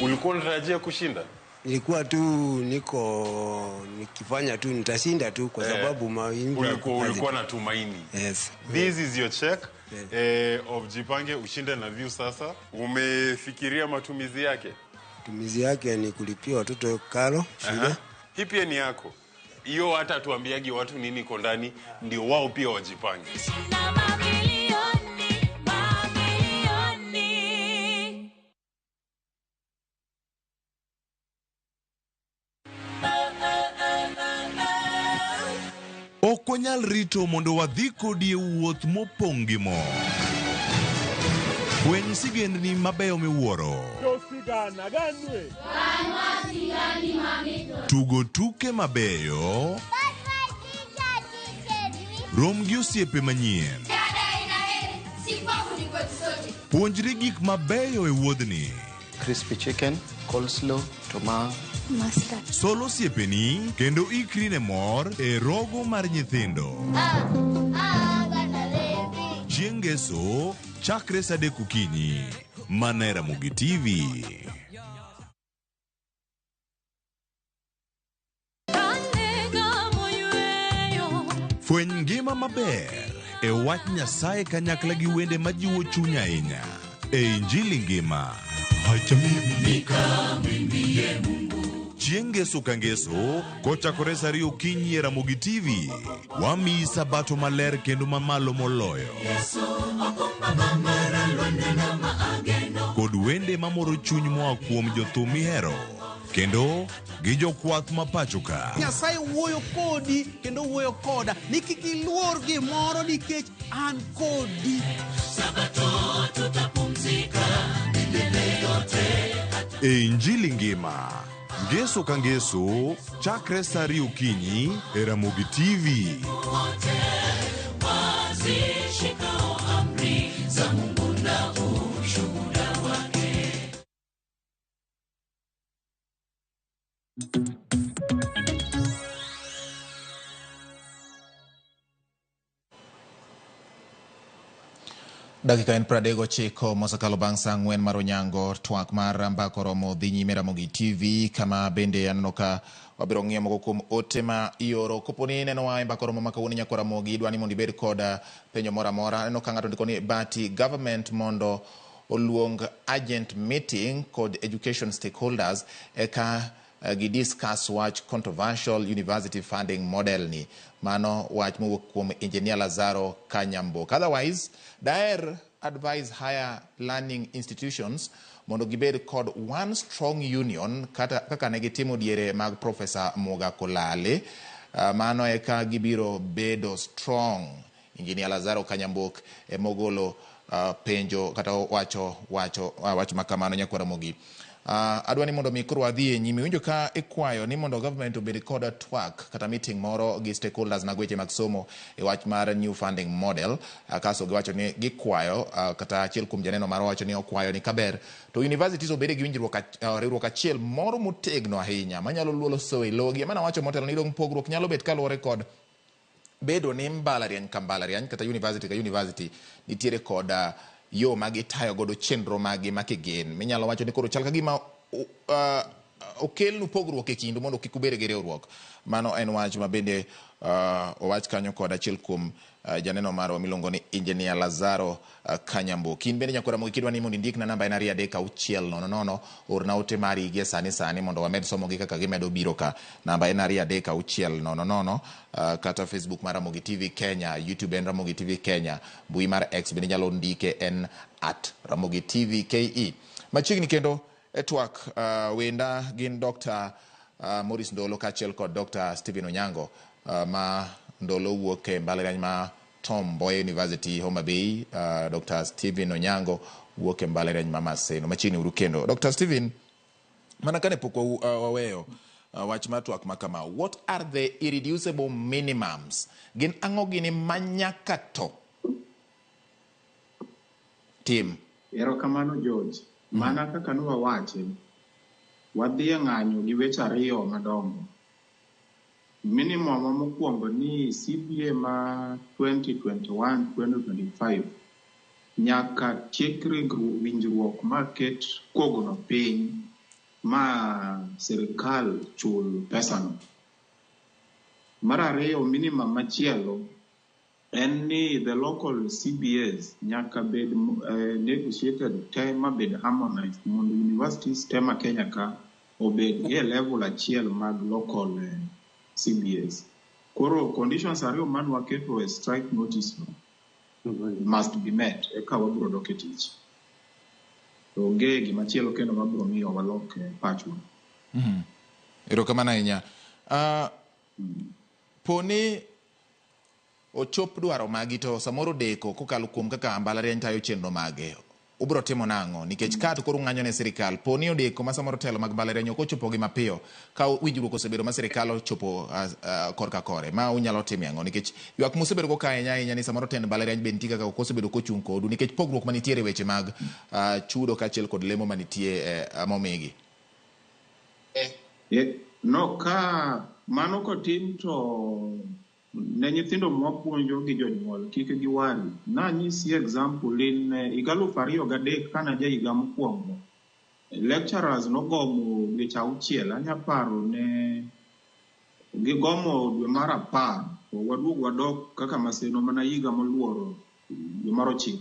Ulikuwa unatarajia kushinda? Nilikuwa tu niko nikifanya tu nitashinda tu kwa sababu mawingu Ulikuwa na tumaini. Yes. This is your check of Jipange Ushinde na View sasa. Umefikiria matumizi yake? Matumizi yake ni kulipia watoto karo shule. Hii pia ni yako. Hiyo hata tuambiagi watu nini iko ndani ndio wao pia wajipange. Ok wanyal rito mondo wadhi kodi e wuoth mopong' gi mor. Fweny sigendni mabeyo miwuoro. Tugo tuke mabeyo. Rom gi osiepe manyien. Puonjri gik mabeyo e wuodhni. Crispy chicken, coleslaw, tomato. Mustard. Sol osiepeni kendo ikri ne mor e rogo mar nyithindo. Chieng' Ngeso chakre saa 3 okinyi. Mana e Ramogi TV. Fweny ngima maber e wach Nyasaye kanyakla gi wende majiwo chuny ahinya e Injili ngima. Chieng' Ngeso ka Ngeso kochakore saa 2 okinyi e Ramogi TV. Wamiyi sabato maler kendo mamalo moloyo. Kod wende mamoro chuny moa kuom jothum mihero kendo gi jokwath ma pacho ka. Nyasaye wuoyo kodi kendo wuoyo koda ni kik iluor gimoro nikech an kodi. Sabato tutapumzika milele yote. E Injili ngima. Ngeso ka Ngeso chakre saa 2 okinyi e Ramogi TV. Wote wazishikao amri za Mungu na ushuhuda wake. Dakika en 39 mosekalo bang' saa 4 mar onyango. Twak mar mbaka oromo dhi nyime Ramogi TV, kama bende aneno ka wabiro ng'iyo moko kuom ote ma ioro. Kopo ni inenowa e mbaka oromo ma kawuono nyakwa Ramogi, idwa ni mondo ibed kod penjo moro amora. Aneno ka ng'ato ndiko ni Bati government mondo oluong urgent meeting kod education stakeholders eka gidiscuss wach controversial university funding model ni. Mano wach mowuok kuom Engineer Lazaro Kanyamboka. Otherwise, daer advise higher learning institutions mondo gibed kod one strong union kata kaka ne gitimo diere mag Professor Muga Kolale. Mano eka gibiro bedo strong. Injinia Lazaro Kanyambok emogolo penjo kata wacho wacho wach makamano nyakwar Ramogi. Adwa ni mondo mi koro wadhi e nyime. Winjo ka ikwayo ni mondo government obed kod twak kata meeting moro gi stakeholders mag weche mag somo e wach mar new funding model. Kaso giwacho ni gikwayo kata achiel kuom janeno mar wacho ni okwayo ni kaber to universities obed gi winjruok riwruok achiel moro motegno ahinya manyalo luolo e logi. Ema nawacho motelo ni dong pogruok nyalo bet kaluwore kod bedo ni mbalariany ka mbalariany kata university ka university nitiere kod yo ma gitayo godo chenro maggi ma kigin minyalo wacho ni koro chal ka gima okelnu pogruok e kindu mondo kik ubed gi riwruok. Mano en wach ma bende owach kanyo kod achiel kuom janeno marwa miluongo ni Engineer Lazaro Kanyamboki. In bende nyakwara Ramogi kidwa ni mondo indikna namba en 23600, orna ote mari gie sani sani mondo wamed somogi kaka gimedo biro ka. Namba en 23600, kata Facebook mar Ramogi TV Kenya, YouTube en Ramogi TV Kenya, mbui mar X bende inyalo ndike en @RamogiTVKE. Machiegni kendo e twak wenda gin Dr. Maurice Ndolo kaachiel kod Dr. Stephen Onyango ma Ndolo wuok e mbalariany ma Tom Mboya University Homa Bay. Dr. Stephen Onyango wuok e mbalariany ma Maseno. Machiegni uru kendo. Dr. Stephen, mana kane pok waweyo wach mar twak ma kama, what are the irreducible minimums? Gin ang'o gini manyaka to tim? Erokamano George. Mana kaka nwawache, wadhi e ng'anyo gi weche ariyo madongo. Minimum mokwongo ni CBA ma 2021-2025 nyaka tiek winjruok ma ket kogno piny ma sirikal chul pesano. Mar ariyo, minimum machielo en ni the local CBAs nyaka bed negotiated te mabed harmonized mondo universities te ma Kenya ka obed e level achiel mag local CBAs. Koro conditions ariyo mane waketo e strike notice no must be met eka wabiro dok e tich. To onge gimachielo kendo mabiro miyo walok pachwa. Erokamano ahinya. Poni ochop dwaro magi to samoro deko kokalo kuom kaka mbalariany tayo chenro mage, ubiro timo nang'o? Nikech ka to koro ng'anyo ne sirikal, poni odeko ma samoro telo mag mbalariany ok ochopo gi mapiyo ka winjruok osebedo ma sirikal ochopo korka kore, ma unyalo timo ang'o? Nikech ywak musebedo go ka ahinya ahinya ni samoro tend mbalariany be nitie kaka ok osebedo kochung' kodu nikech pogruok manitiere e weche mag chudo kaachiel kod lemo manitie momigi. No, ka mano kotim to ne nyithindo mwapuonjo gi jonyuol kik giwari. Nanyisi example in higa 2003 kana ja higa mokwongo, lecturers nogomo dweche 6, anya paro ne gigomo dwe mar 10 to waduogo wadok kaka Maseno mana higa moluoro dwe mar 9.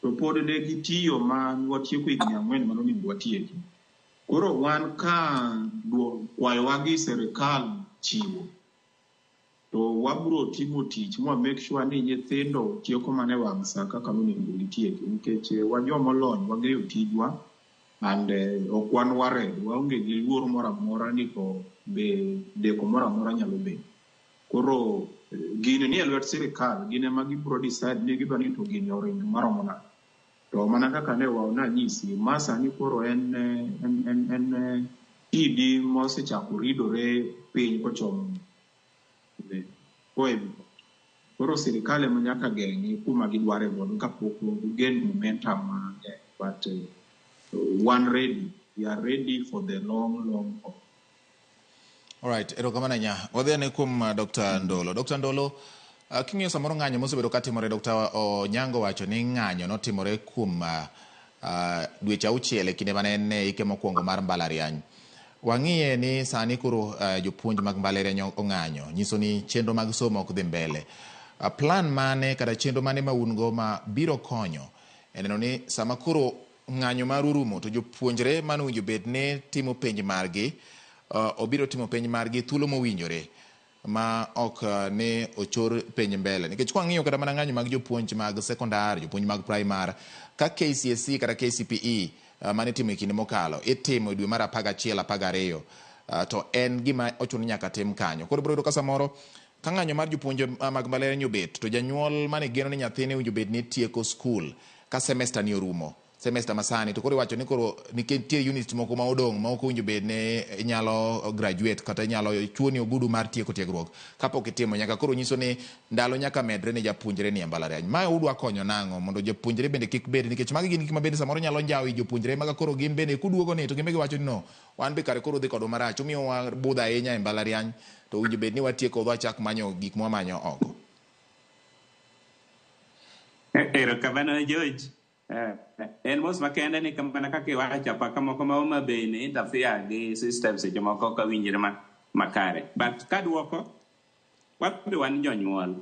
To pod ne gitiyo ma watieko higni 4 manonego watieki. Koro wan ka kwayowa gi sirikal chiwo to wabro timo tich mwa make sure ni nyithindo tieko mana e wang' sa kaka nonego gitieki, nikech wan joma olony, wang'eyo tijwa and ok wan worried, waonge gi luoro moro amora ni to be deko moro amora nyalo bedo. Koro gini ni e lwet sirikal, gin ema gibro decide ni gidwa ni to gini oring maromo nade. To mana kaka ne nanyisi, ma sani koro en kidi mosechako ridore piny kochomo koe. Koro sirikal ema nyaka geng'e kuma gidware godo kapok gain momentum mang'eny. But one ready, we are ready for the long, long haul. All right, erokamano ahinya. Wadhi ane kuom Dr. Ndolo. Dr. Ndolo, king'iyo samoro ng'anyo mosebedo katimore, Dr. Onyango wacho ni ng'anyo notimore kuom dweche 6 e kinde mane en e hike mokwongo mar mbalariany. Wang'iye ni sani koro jopuonj mag mbalariany ong'anyo, nyiso ni chenro mag somo ok dhi mbele. Plan mane kata chenro mane ma un go ma biro konyo e neno ni sama koro ng'anyo maru orumo to jopuonjre manowinjo bed ni timo penj margi obiro timo penj margi thuolo mowinjore ma ok ne ochor penj mbele. Nikech kwang'iyo kata mana ng'anyo mag jopuonj mag sekondar, jopuonj mag primar, ka KCSE kata KCPE mane itimo e kinde mokalo, itimo e dwe mar 11, 12. To en gima ochuno ni nyaka tim kanyo. Koro ibiro yudo ka samoro ka ng'anyo mar jopuonj mag mbalariany obet to janyuol mane geno ni nyathine owinjo bed ni tieko skul ka semester ni orumo, semester masani, to koro iwacho ni koro nikech nitie units moko ma odong' ma ok owinjo bed ni inyalo graduate kata inyalo chuoni ogudu mar tieko tiegruok kapok itimo, nyaka koro nyiso ni ndalo nyaka medre ne japuonjre ni e mbalariany. Mae udwa konyo nang'o mondo japuonjre bende kik bed, nikech magi gin gik ma bende samoro nyalo njawo i jopuonjre maga koro gin bende kuduogo ni to gin be giwacho ni no, wan be kare koro udhi kodwa marach, umiyowa budho ahinya e mbalariany, to owinjo bed ni watieko wachak manyo gik mwamanyo oko. Erokamano George. En mos makende ni mana kaka iwacho, apaka moko ma Homa Bay ni interfere gi system seche moko ok awinjre makare. But kaduoko, wabe wan jonyuol,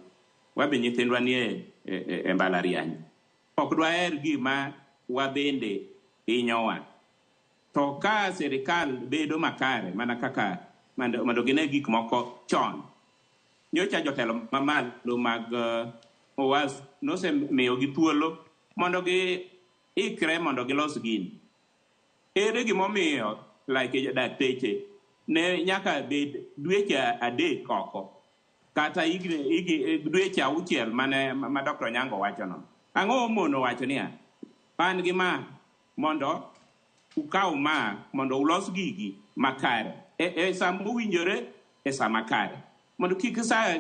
wabe nyithindwa nie e mbalariany. Ok dwaher gima wabende hinyowa. To ka sirikal bedo makare mana kaka mondo gine gik moko chon. Nyocha jotelo mamalo mag OWAS nosemiyogi thuolo mondo gi ikre mondo gilos gini. Ere gimomiyo like dakteche ne nyaka bed dweche 3 oko kata higni dweche 6 mane ma Dr. Onyango wachono. Ang'o mono wacho niya, an gi ma mondo ukaw ma mondo ulos gigi makare e sa mowinjore, e sa makare, mondo kik sa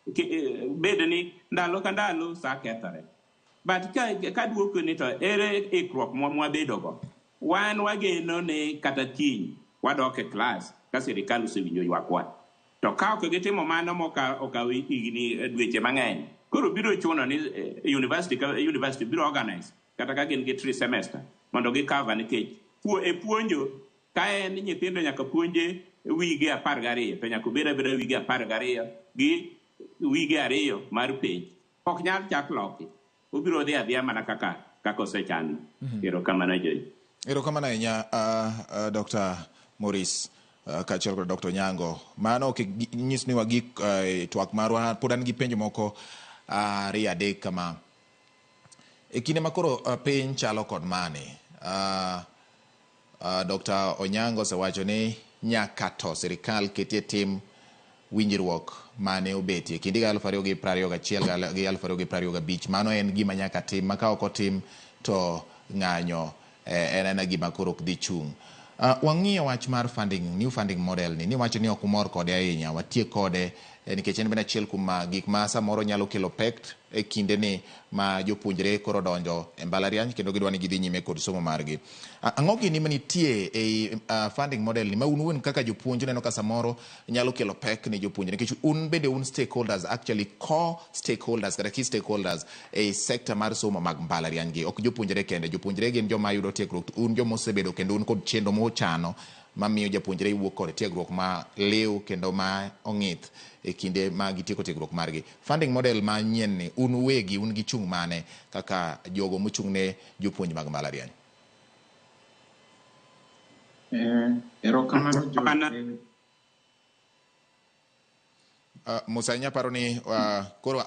bed ni ndalo ka ndalo sa kethore. But ka duoko ni to ere ikruok mwabedogo? Wan wageno ni kata kiny wadok e klas ka sirikal osewinjo ywakwa. To ka ok gitimo mano mokawo higni dweche mang'eny, koro biro chuno ni university ka university biro organize kata ka gin gi 3 semester mondo gi cover, nikech e puonjo ka en nyithindo nyaka puonje wige 12 to nyaka obed abeda wige 12 gi wige 2 mar penj. Ok nyal chak loki. Obiro dhi adhiya mana kaka osechan. Erokamano George. Erokamano ahinya Dr. Maurice kaachiel kod Dr. Onyango. Mano ok nyis ni wagik twak marwa, pod an gi penjo moko 2 3 kama. E kinde ma koro piny chalo kod mani, Dr. Onyango osewacho ni nyaka to sirikal ketie tim winjruok mane obetie kind higa 2021 gi 2025. Mano en gima nyaka tim, ma ka ok otim to ng'anyo en ena gima koro ok dhi chung'. Wang'iyo wach mar funding, new funding model ni wacho ni ok umor kode ahinya, watiek kode nikech en bende achiel kuom gik ma samoro nyalo kelo pek e kinde ni ma jopuonjre koro donjo e mbalariany kendo gidwa ni gidhi nyime kod somo margi. Ang'o gini manitie ei funding model ni ma un wuon kaka jopuonj uneno ka samoro nyalo kelo pek ne jopuonjre, nikech un bende un stakeholders, actually core stakeholders kata key stakeholders ei sector mar somo mag mbalariany gi, ok jopuonjre kende. Jopuonjre gin joma yudo tiegruok, un joma osebedo kendo un kod chenro mochano mamiyo japuonjre wuok kod tiegruok ma liw kendo ma ong'ith e kinde ma gitieko tiegruok margi. Funding model ma nyien ni un uwegi un gi chung' mane kaka jogo mochung' ne jopuonj mag mbalariany? Erokamano George. Musa, inya paro ni koro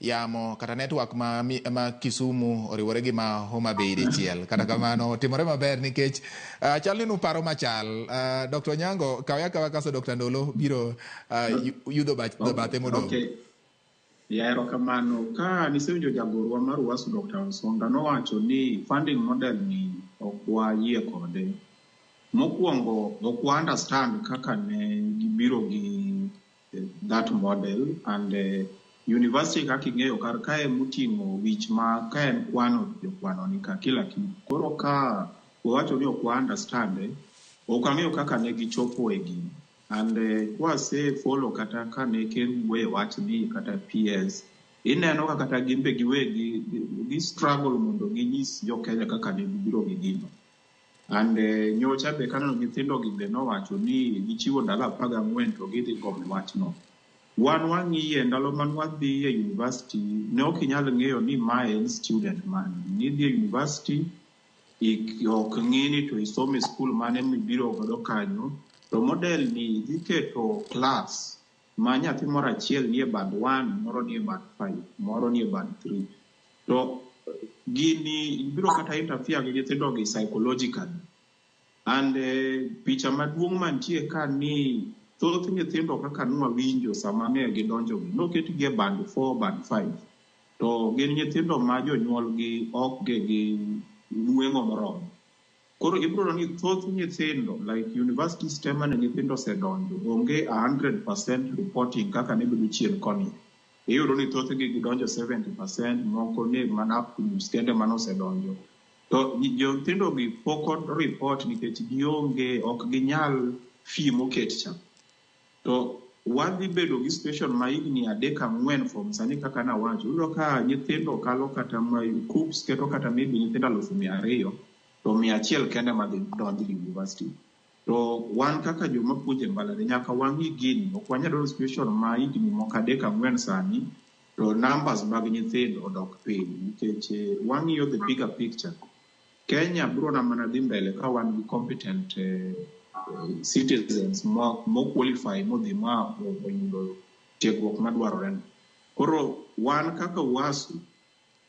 yamo kata network ma Kisumu oriwore gi ma Homa Bay dichiel. Kata kamano timore maber nikech chal ni nuparo machal. Dr. Onyango, kawe akawa kaso Dr. Ndolo biro yudho bathe modong'. Okay. Ya, erokamano. Ka nisewinjo jagorwa mar UASU Dr. Osonga nowacho ni funding model ni ok wayie kode. Mokwongo ok wa understand kaka ne gibiro gi that model and university kaka ing'eyo kar kae moting'o wich ma ka en kwano jokwano ni ka kila kitu. Koro ka wawacho ni ok wa understand, ok ang'eyo kaka ne gichopo e gini. And kwase follow kata ka ne ker wuoye wachni kata PS, ineno ka kata gin be giwegi gi struggle mondo ginyis jo Kenya kaka ne gibiro gi gino. And nyocha be kaneno nyithindo gi be nowacho ni gichiwo ndalo 14 to gidhi gomo wachno. Wan wang'iye ndalo man wadhi e university, ne ok inyal ng'eyo ni mae en student mane. Nidhi e university, ok ng'i ni to isomo e skul mane mibiro godo kanyo. To model ni dhi keto class ma nyathi moro achiel nie band 1, moro nie band 5, moro nie band 3. To gini biro kata interfere gi nyithindo gi psychologically. And picha maduong' mantie ka ni thoth nyithindo kaka nwawinjo sama ne gidonjo gi noketgi e band 4, band 5 to gin nyithindo ma jonyuolgi ok gi nweng'o moromo. Koro ibiro yudo ni thoth nyithindo like universities te mane nyithindo osedonjo onge 100% reporting kaka ne bedo chien koni. Iyudo ni thothgi gidonjo 70%, moko ne mana up to nus kende mane osedonjo. To nyithindo gi pok o report nikech gionge ok ginyal fee moket cha. To wadhi bedo gi situation ma higni 3 4 from sani kaka nawacho, iyudo ka nyithindo kalo kata ma KUCCPS keto kata maybe nyithindo 200,000 to 100 kende madhi donjo e university. To wan kaka joma puonjo e mbalariany nyaka wang'i gini, ok wanyal bedo situation ma higni moko 3 4 sani to numbers mag nyithindo odok piny nikech wang'iyo the bigger picture. Kenya biro na mana dhi mbele ka wan gi competent citizens mo qualify modhi ma oyudo tiegruok madwarore. Koro wan kaka UASU,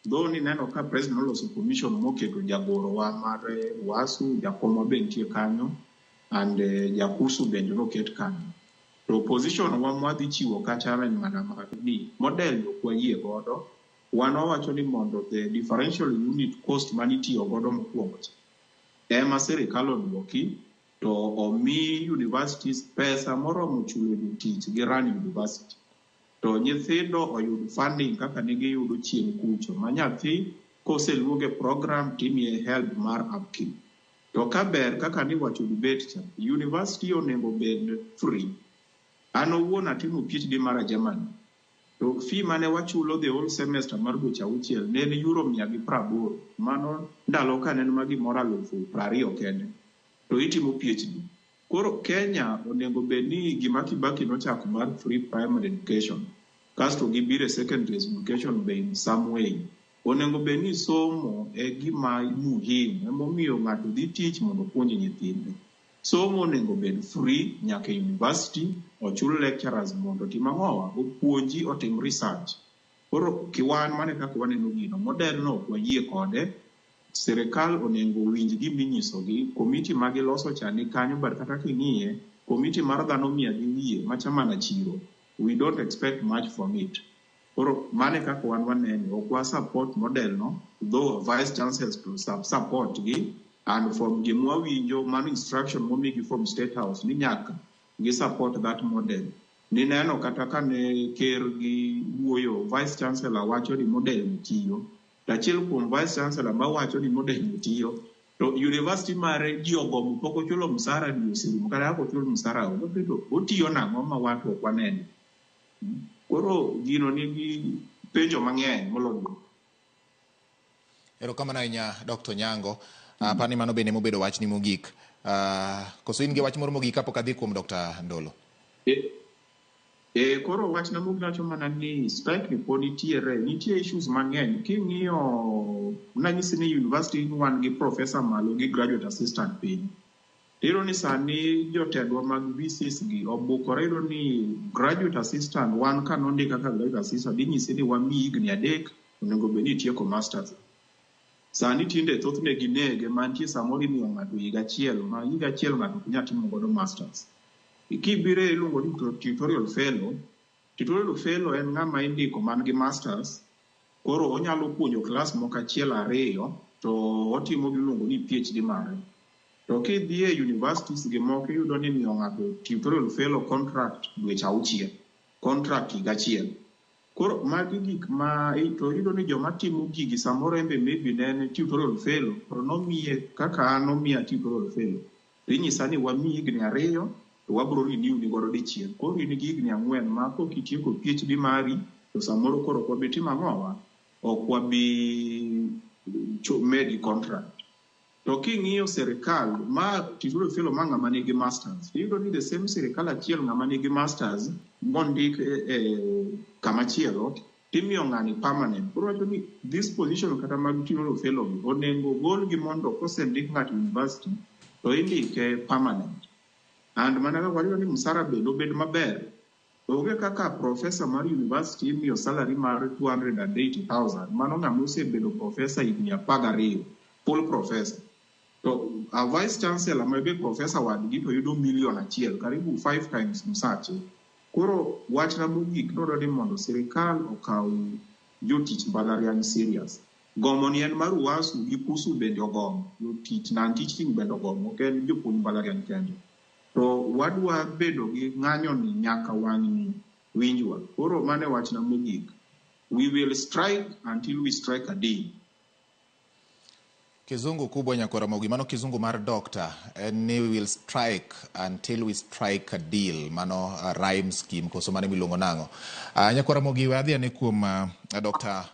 though nineno ka president oloso commission moketo jagoro wa mar UASU, jakomwa be nitie kanyo, and jakusu bende noket kanyo. To position wa mwadhi chiwo kacha en mana mar ni model ok wayie godo. Wan wawacho ni mondo the differential unit cost manitiyo godo mokwongo cha ema sirikal oduoki to omi universities pesa moromo chulo jotich gi run university. To nyithindo oyud funding kaka ne giyudo chien kucho ma nyathi koseluonge program timiye help mar upkeep. To ka ber kaka niwacho debate cha, university onego bed free. An owuon atimo PhD mara Germany. To fee mane wachulo the whole semester mar dweche 6 ne en euro 180. Mano ndalo ka ne en ma gimoro 20,000 kende. To itimo PhD. Koro Kenya onego bed ni gima Kibaki nochako mar free primary education, kasto gibiro e secondary education be in some way. Onego bed ni somo e gima muhimu, emomiyo ng'ato dhi tich mondo opuonj nyithinde. Somo onego bed free nyaka e university, ochul lecturers mondo otim ang'owa, opuonji otim research. Koro kiwan mane kaka waneno gino, model no ok wayie kode. Sirikal onego owinj giminyisogi, komiti ma giloso cha ni kanyo, but kata king'iye, komiti mar dhano 100 gi wiye macha mana chiro. We don't expect much from it. Koro mane kaka wan wanene, ok wa support model no, though vice chancellors to support gi, and from gimwawinjo, mano instruction momigi from State House ni nyaka gi support that model. Nineno kata kane ker gi wuoyo, vice chancellor wacho ni model ni tiyo. To achiel kuom vice chancellor mawacho ni model ni tiyo, to university mare ji ogomo pok ochulo msara dwe oserumo, kata kaka ochul msara onge, otiyo nang'o ma watu ok wanene. Koro gino nigi penjo mang'eny moloyo. Erokamano ahinya Dr. Nyango. Aparo ni mano bende mobedo wachni mogik. Koso in gi wach moro mogik kapok adhi kuom Dr. Ndolo? Koro wachna mogik wacho mana ni strike ni pod nitiere, nitie issues mang'eny. King'iyo, nanyisi ni university wan gi professor malo gi graduate assistant piny. Iyudo ni sani jotendwa mag VCs gi obukore, iyudo ni graduate assistant wan ka nondik kaka graduate assistant inyisi ni wamiyi higni 3 onego bed ni itieko masters. Sani tinde thothne ginege mantie samoro imiyo ng'ato higa achiel ma higa achiel ng'ato ok nyal timo godo masters. Kibiro iluongo ni tutorial fellow, tutorial fellow en ng'ama indiko man gi masters, koro onyalo puonjo klas moko 1 2 to otimo giluongo ni PhD mare. To kidhi e universities gi moko iyudo ni imiyo ng'ato tutorial fellow contract dweche 6, contract higa achiel. Koro magi gik ma to iyudo ni joma timo gigi samoro en be maybe ne en tutorial fellow to nomiye kaka an nomiya tutorial fellow. To inyisa ni wamiyi higni 2 to wabiro renew ni godo dichiel. Koro in gi higni 4 ma kok itieko PhD mari to samoro koro ok wabi timo ang'owa, ok wabi medi contract. To king'iyo sirikal ma tutorial fellow ma ng'ama nigi masters, iyudo ni the same sirikal achiel ng'ama nigi masters mondik e kama chielo timiyo ng'ani permanent. Koro wacho ni this position kata mag tutorial fellow gi onego golgi mondo kosendik ng'ato university to indike permanent. And mana kaka wayudo ni msara bende obed maber. Onge kaka professor mar university imiyo salary mar 280,000. Mano ng'ama osebedo professor higni 12, full professor. To a vice chancellor ma be professor wadgi to yudo 1 million, karibu 5 times msache. Koro wachna mogik dwaro ni mondo sirikal okaw jotich mbalariany serious. Gomo ni en mar UASU gi KUSU bende ogomo, jotich non-teaching bende ogomo, ok en jopuonj mbalariany kende. To wadwa bedo gi ng'anyo ni nyaka wang'ni winjwa. Koro mano e wachna mogik. We will strike until we strike a deal. Kizungu kubwa, Nyakwaramogi, mano kizungu mar doctor en ni we will strike until we strike a deal. Mano rhyme scheme koso mano miluongo nang'o? Nyakwaramogi, we adhi ane kuom Dr.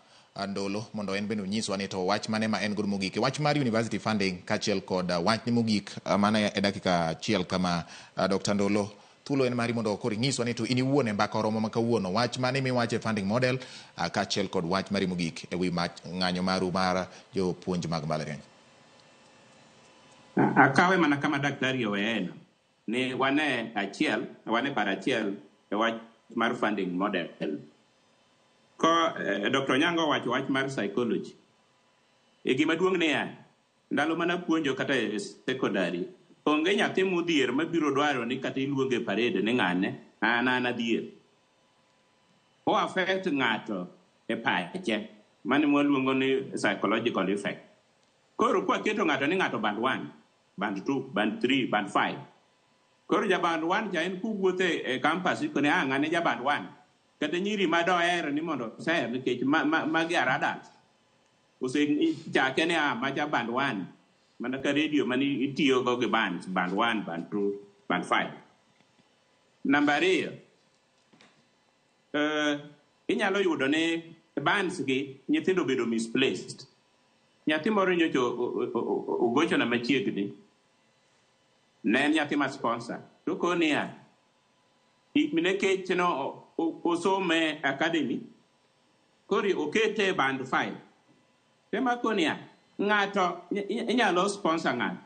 Ndolo mondo en bende onyiswa ni to wach mane ma en godo mogik e wach mar university funding kaachiel kod wachni mogik, mana e dakika achiel kama. Dr. Ndolo, thuolo en mari mondo koro inyiswa ni to in iwuon e mbaka oromo ma kawuono wach mane miwacho e funding model, kaachiel kod wach mari mogik e wi ng'anyo maru mar jopuonj mag mbalariany. Akawe mana kama daktari oweyeno ni wane achiel, wane paro achiel e wach mar funding model. Ko Dr. Onyango owacho wach mar psychology. E gima duong' niya, ndalo mana puonjo kata e secondary, onge nyathi modhier mabiro dwaro ni kata iluonge e parade ni ng'ane, an adhier. O affect ng'ato e pache, mano mwaluongo ni psychological effect. Koro kwaketo ng'ato ni ng'ato band 1, band 2, band 3, band 5. Koro ja band 1 cha en kuwuotho e campus ikone, ah, ng'ane ja band 1. Kata nyiri ma doher ni mondo oser nikech magi are adults. Osechake ni, ah, macha band 1. Mana ka radio mane itiyogo gi bands, band 1, band 2, band 5. Namba 2, inyalo yudo ni bands gi nyithindo obedo misplaced. Nyathi moro nyocha ogochona machiegni, ne en nyathi ma sponsor. To koniya, nikech no osome academy, koro okete e band 5. Tema koniya, ng'ato inyalo sponsor ng'ato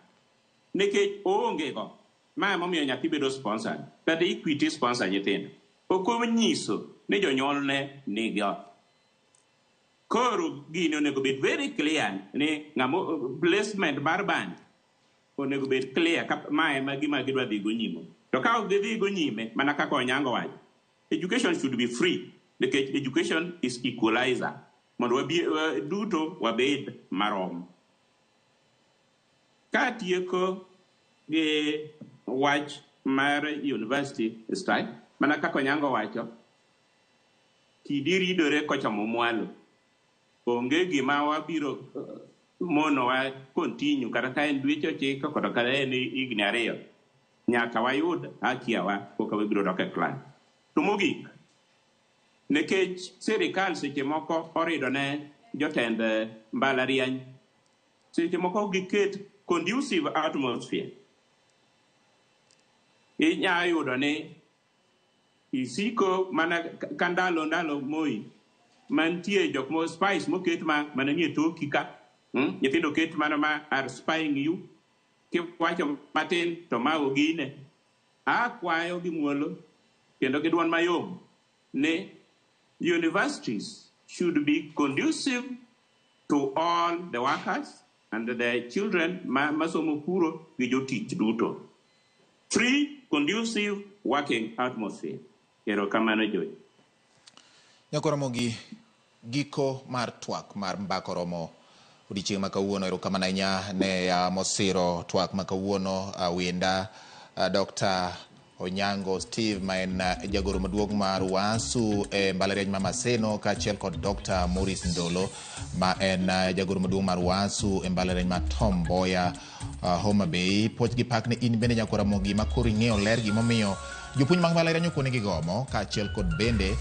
nikech oonge go. Ma emomiyo nyathi bedo sponsored. Kata Equity sponsor nyithindo. Ok onyiso ni jonyuolne nigo. Koro gini onego bed very clear ni ng'amo placement mar band onego bed clear ka ma ema gima gidwa dhi go nyime. To ka ok gidhi go nyime, mana kaka Onyango wacho, education should be free nikech education is equalizer. Mondo wabi, duto wabed marom. Katieko gi wach mar university strike, mana kaka Onyango wacho, kidi ridore kochomo mwalo. Onge gima wabiro monowa continue kata ka en dweche 9 kata ka en higni 2. Nyaka wayud hakiawa koka wabiro dok e class. To mogik, nikech sirikal seche moko orido ne jotend mbalariany, seche moko giket conducive atmosphere. Inya yudo ni isiko mana ka ndalo ndalo Moi mantie jok mo spies moket ma mana nie toki ka, Nyithindo oket mana ma are spying you. Kiwacho matin to ma ogine. Akwayo gi muolo kendo gi duol mayom ni universities should be conducive to all the workers and the children ma masomo kuro gi jotich duto. Free, conducive working atmosphere. Erokamano, Joy. Nyakoromogi giko mar twak mar mbaka oromo odiochieng' ma kawuono. Erokamano ahinya ne mosiro twak ma kawuono, wenda Dr. Onyango Steve ma en jagoro maduong' mar UASU e mbalariany ma Maseno, kaachiel kod Dr. Maurice Ndolo ma en jagoro maduong' mar UASU e mbalariany ma Tom Mboya, Homa Bay. Puoch gi pak ne in bende, Nyakwaramogi, ma koro ing'eyo ler gimomiyo jopuonj mag mbalariany okone gigomo, kaachiel kod bende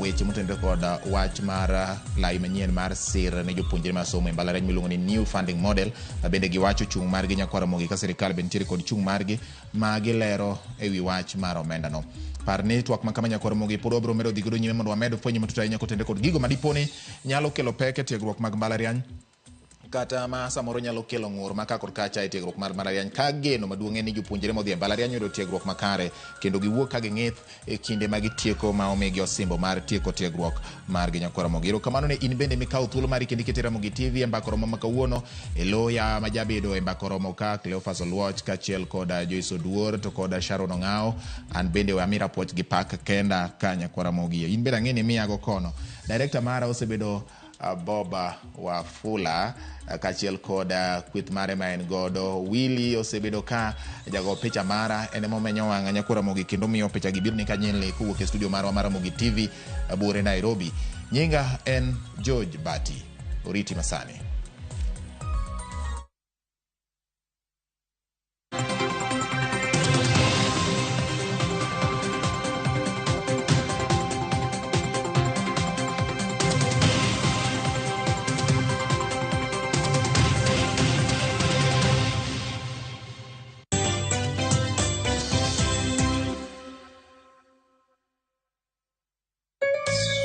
weche motenore kod wach mar lai manyien mar sir ne jopuonjre masomo e mbalariany miluongo ni new funding model, ma bende giwacho chung' margi, Nyakwaramogi, ka sirikal be nitiere kod chung' margi ma gilero e wi wach mar omenda no. Par ni twak ma kama, Nyakwaramogi, pod wabiro medo dhi godo nyime mondo wamed fwenyo matut ahinya kotenore kod gigo ma dipo ni nyalo kelo pek e tiegruok mag mbalariany. Kata ma samoro nyalo kelo ng'ur ma ka kod kacha e tiegruok mar mbalariany ka geno maduong' en ni jopuonjre modhi e mbalariany yudo tiegruok makare kendo giwuok ka ging'ith e kinde ma gitieko ma omigi osimbo mar tieko tiegruok margi nyakwar Ramogi. Erokamano ne in bende mikawo thuolo mari kendo ikete Ramogi TV e mbaka romo ma kawuono e loya ma jabedo e mbaka romo ka Cleophas Oluoch kaachiel koda Joyce Oduor to koda Sharon Ong'awo. An bende we amira puoch gi pak kenda ka nyakwar Ramogi. In bende ang'e ni imiyago kono. Director mara osebedo Bob Wafula kaachiel kod kweth mare ma en godo. Willy osebedo ka jago picha mara en ema omenyo wang'a nyakwar Ramogi kendo miyo picha gi biro ni kanyilni kowuok e studio marwa mar Ramogi TV buore Nairobi. Nyinga en George Bati. Oriti masani.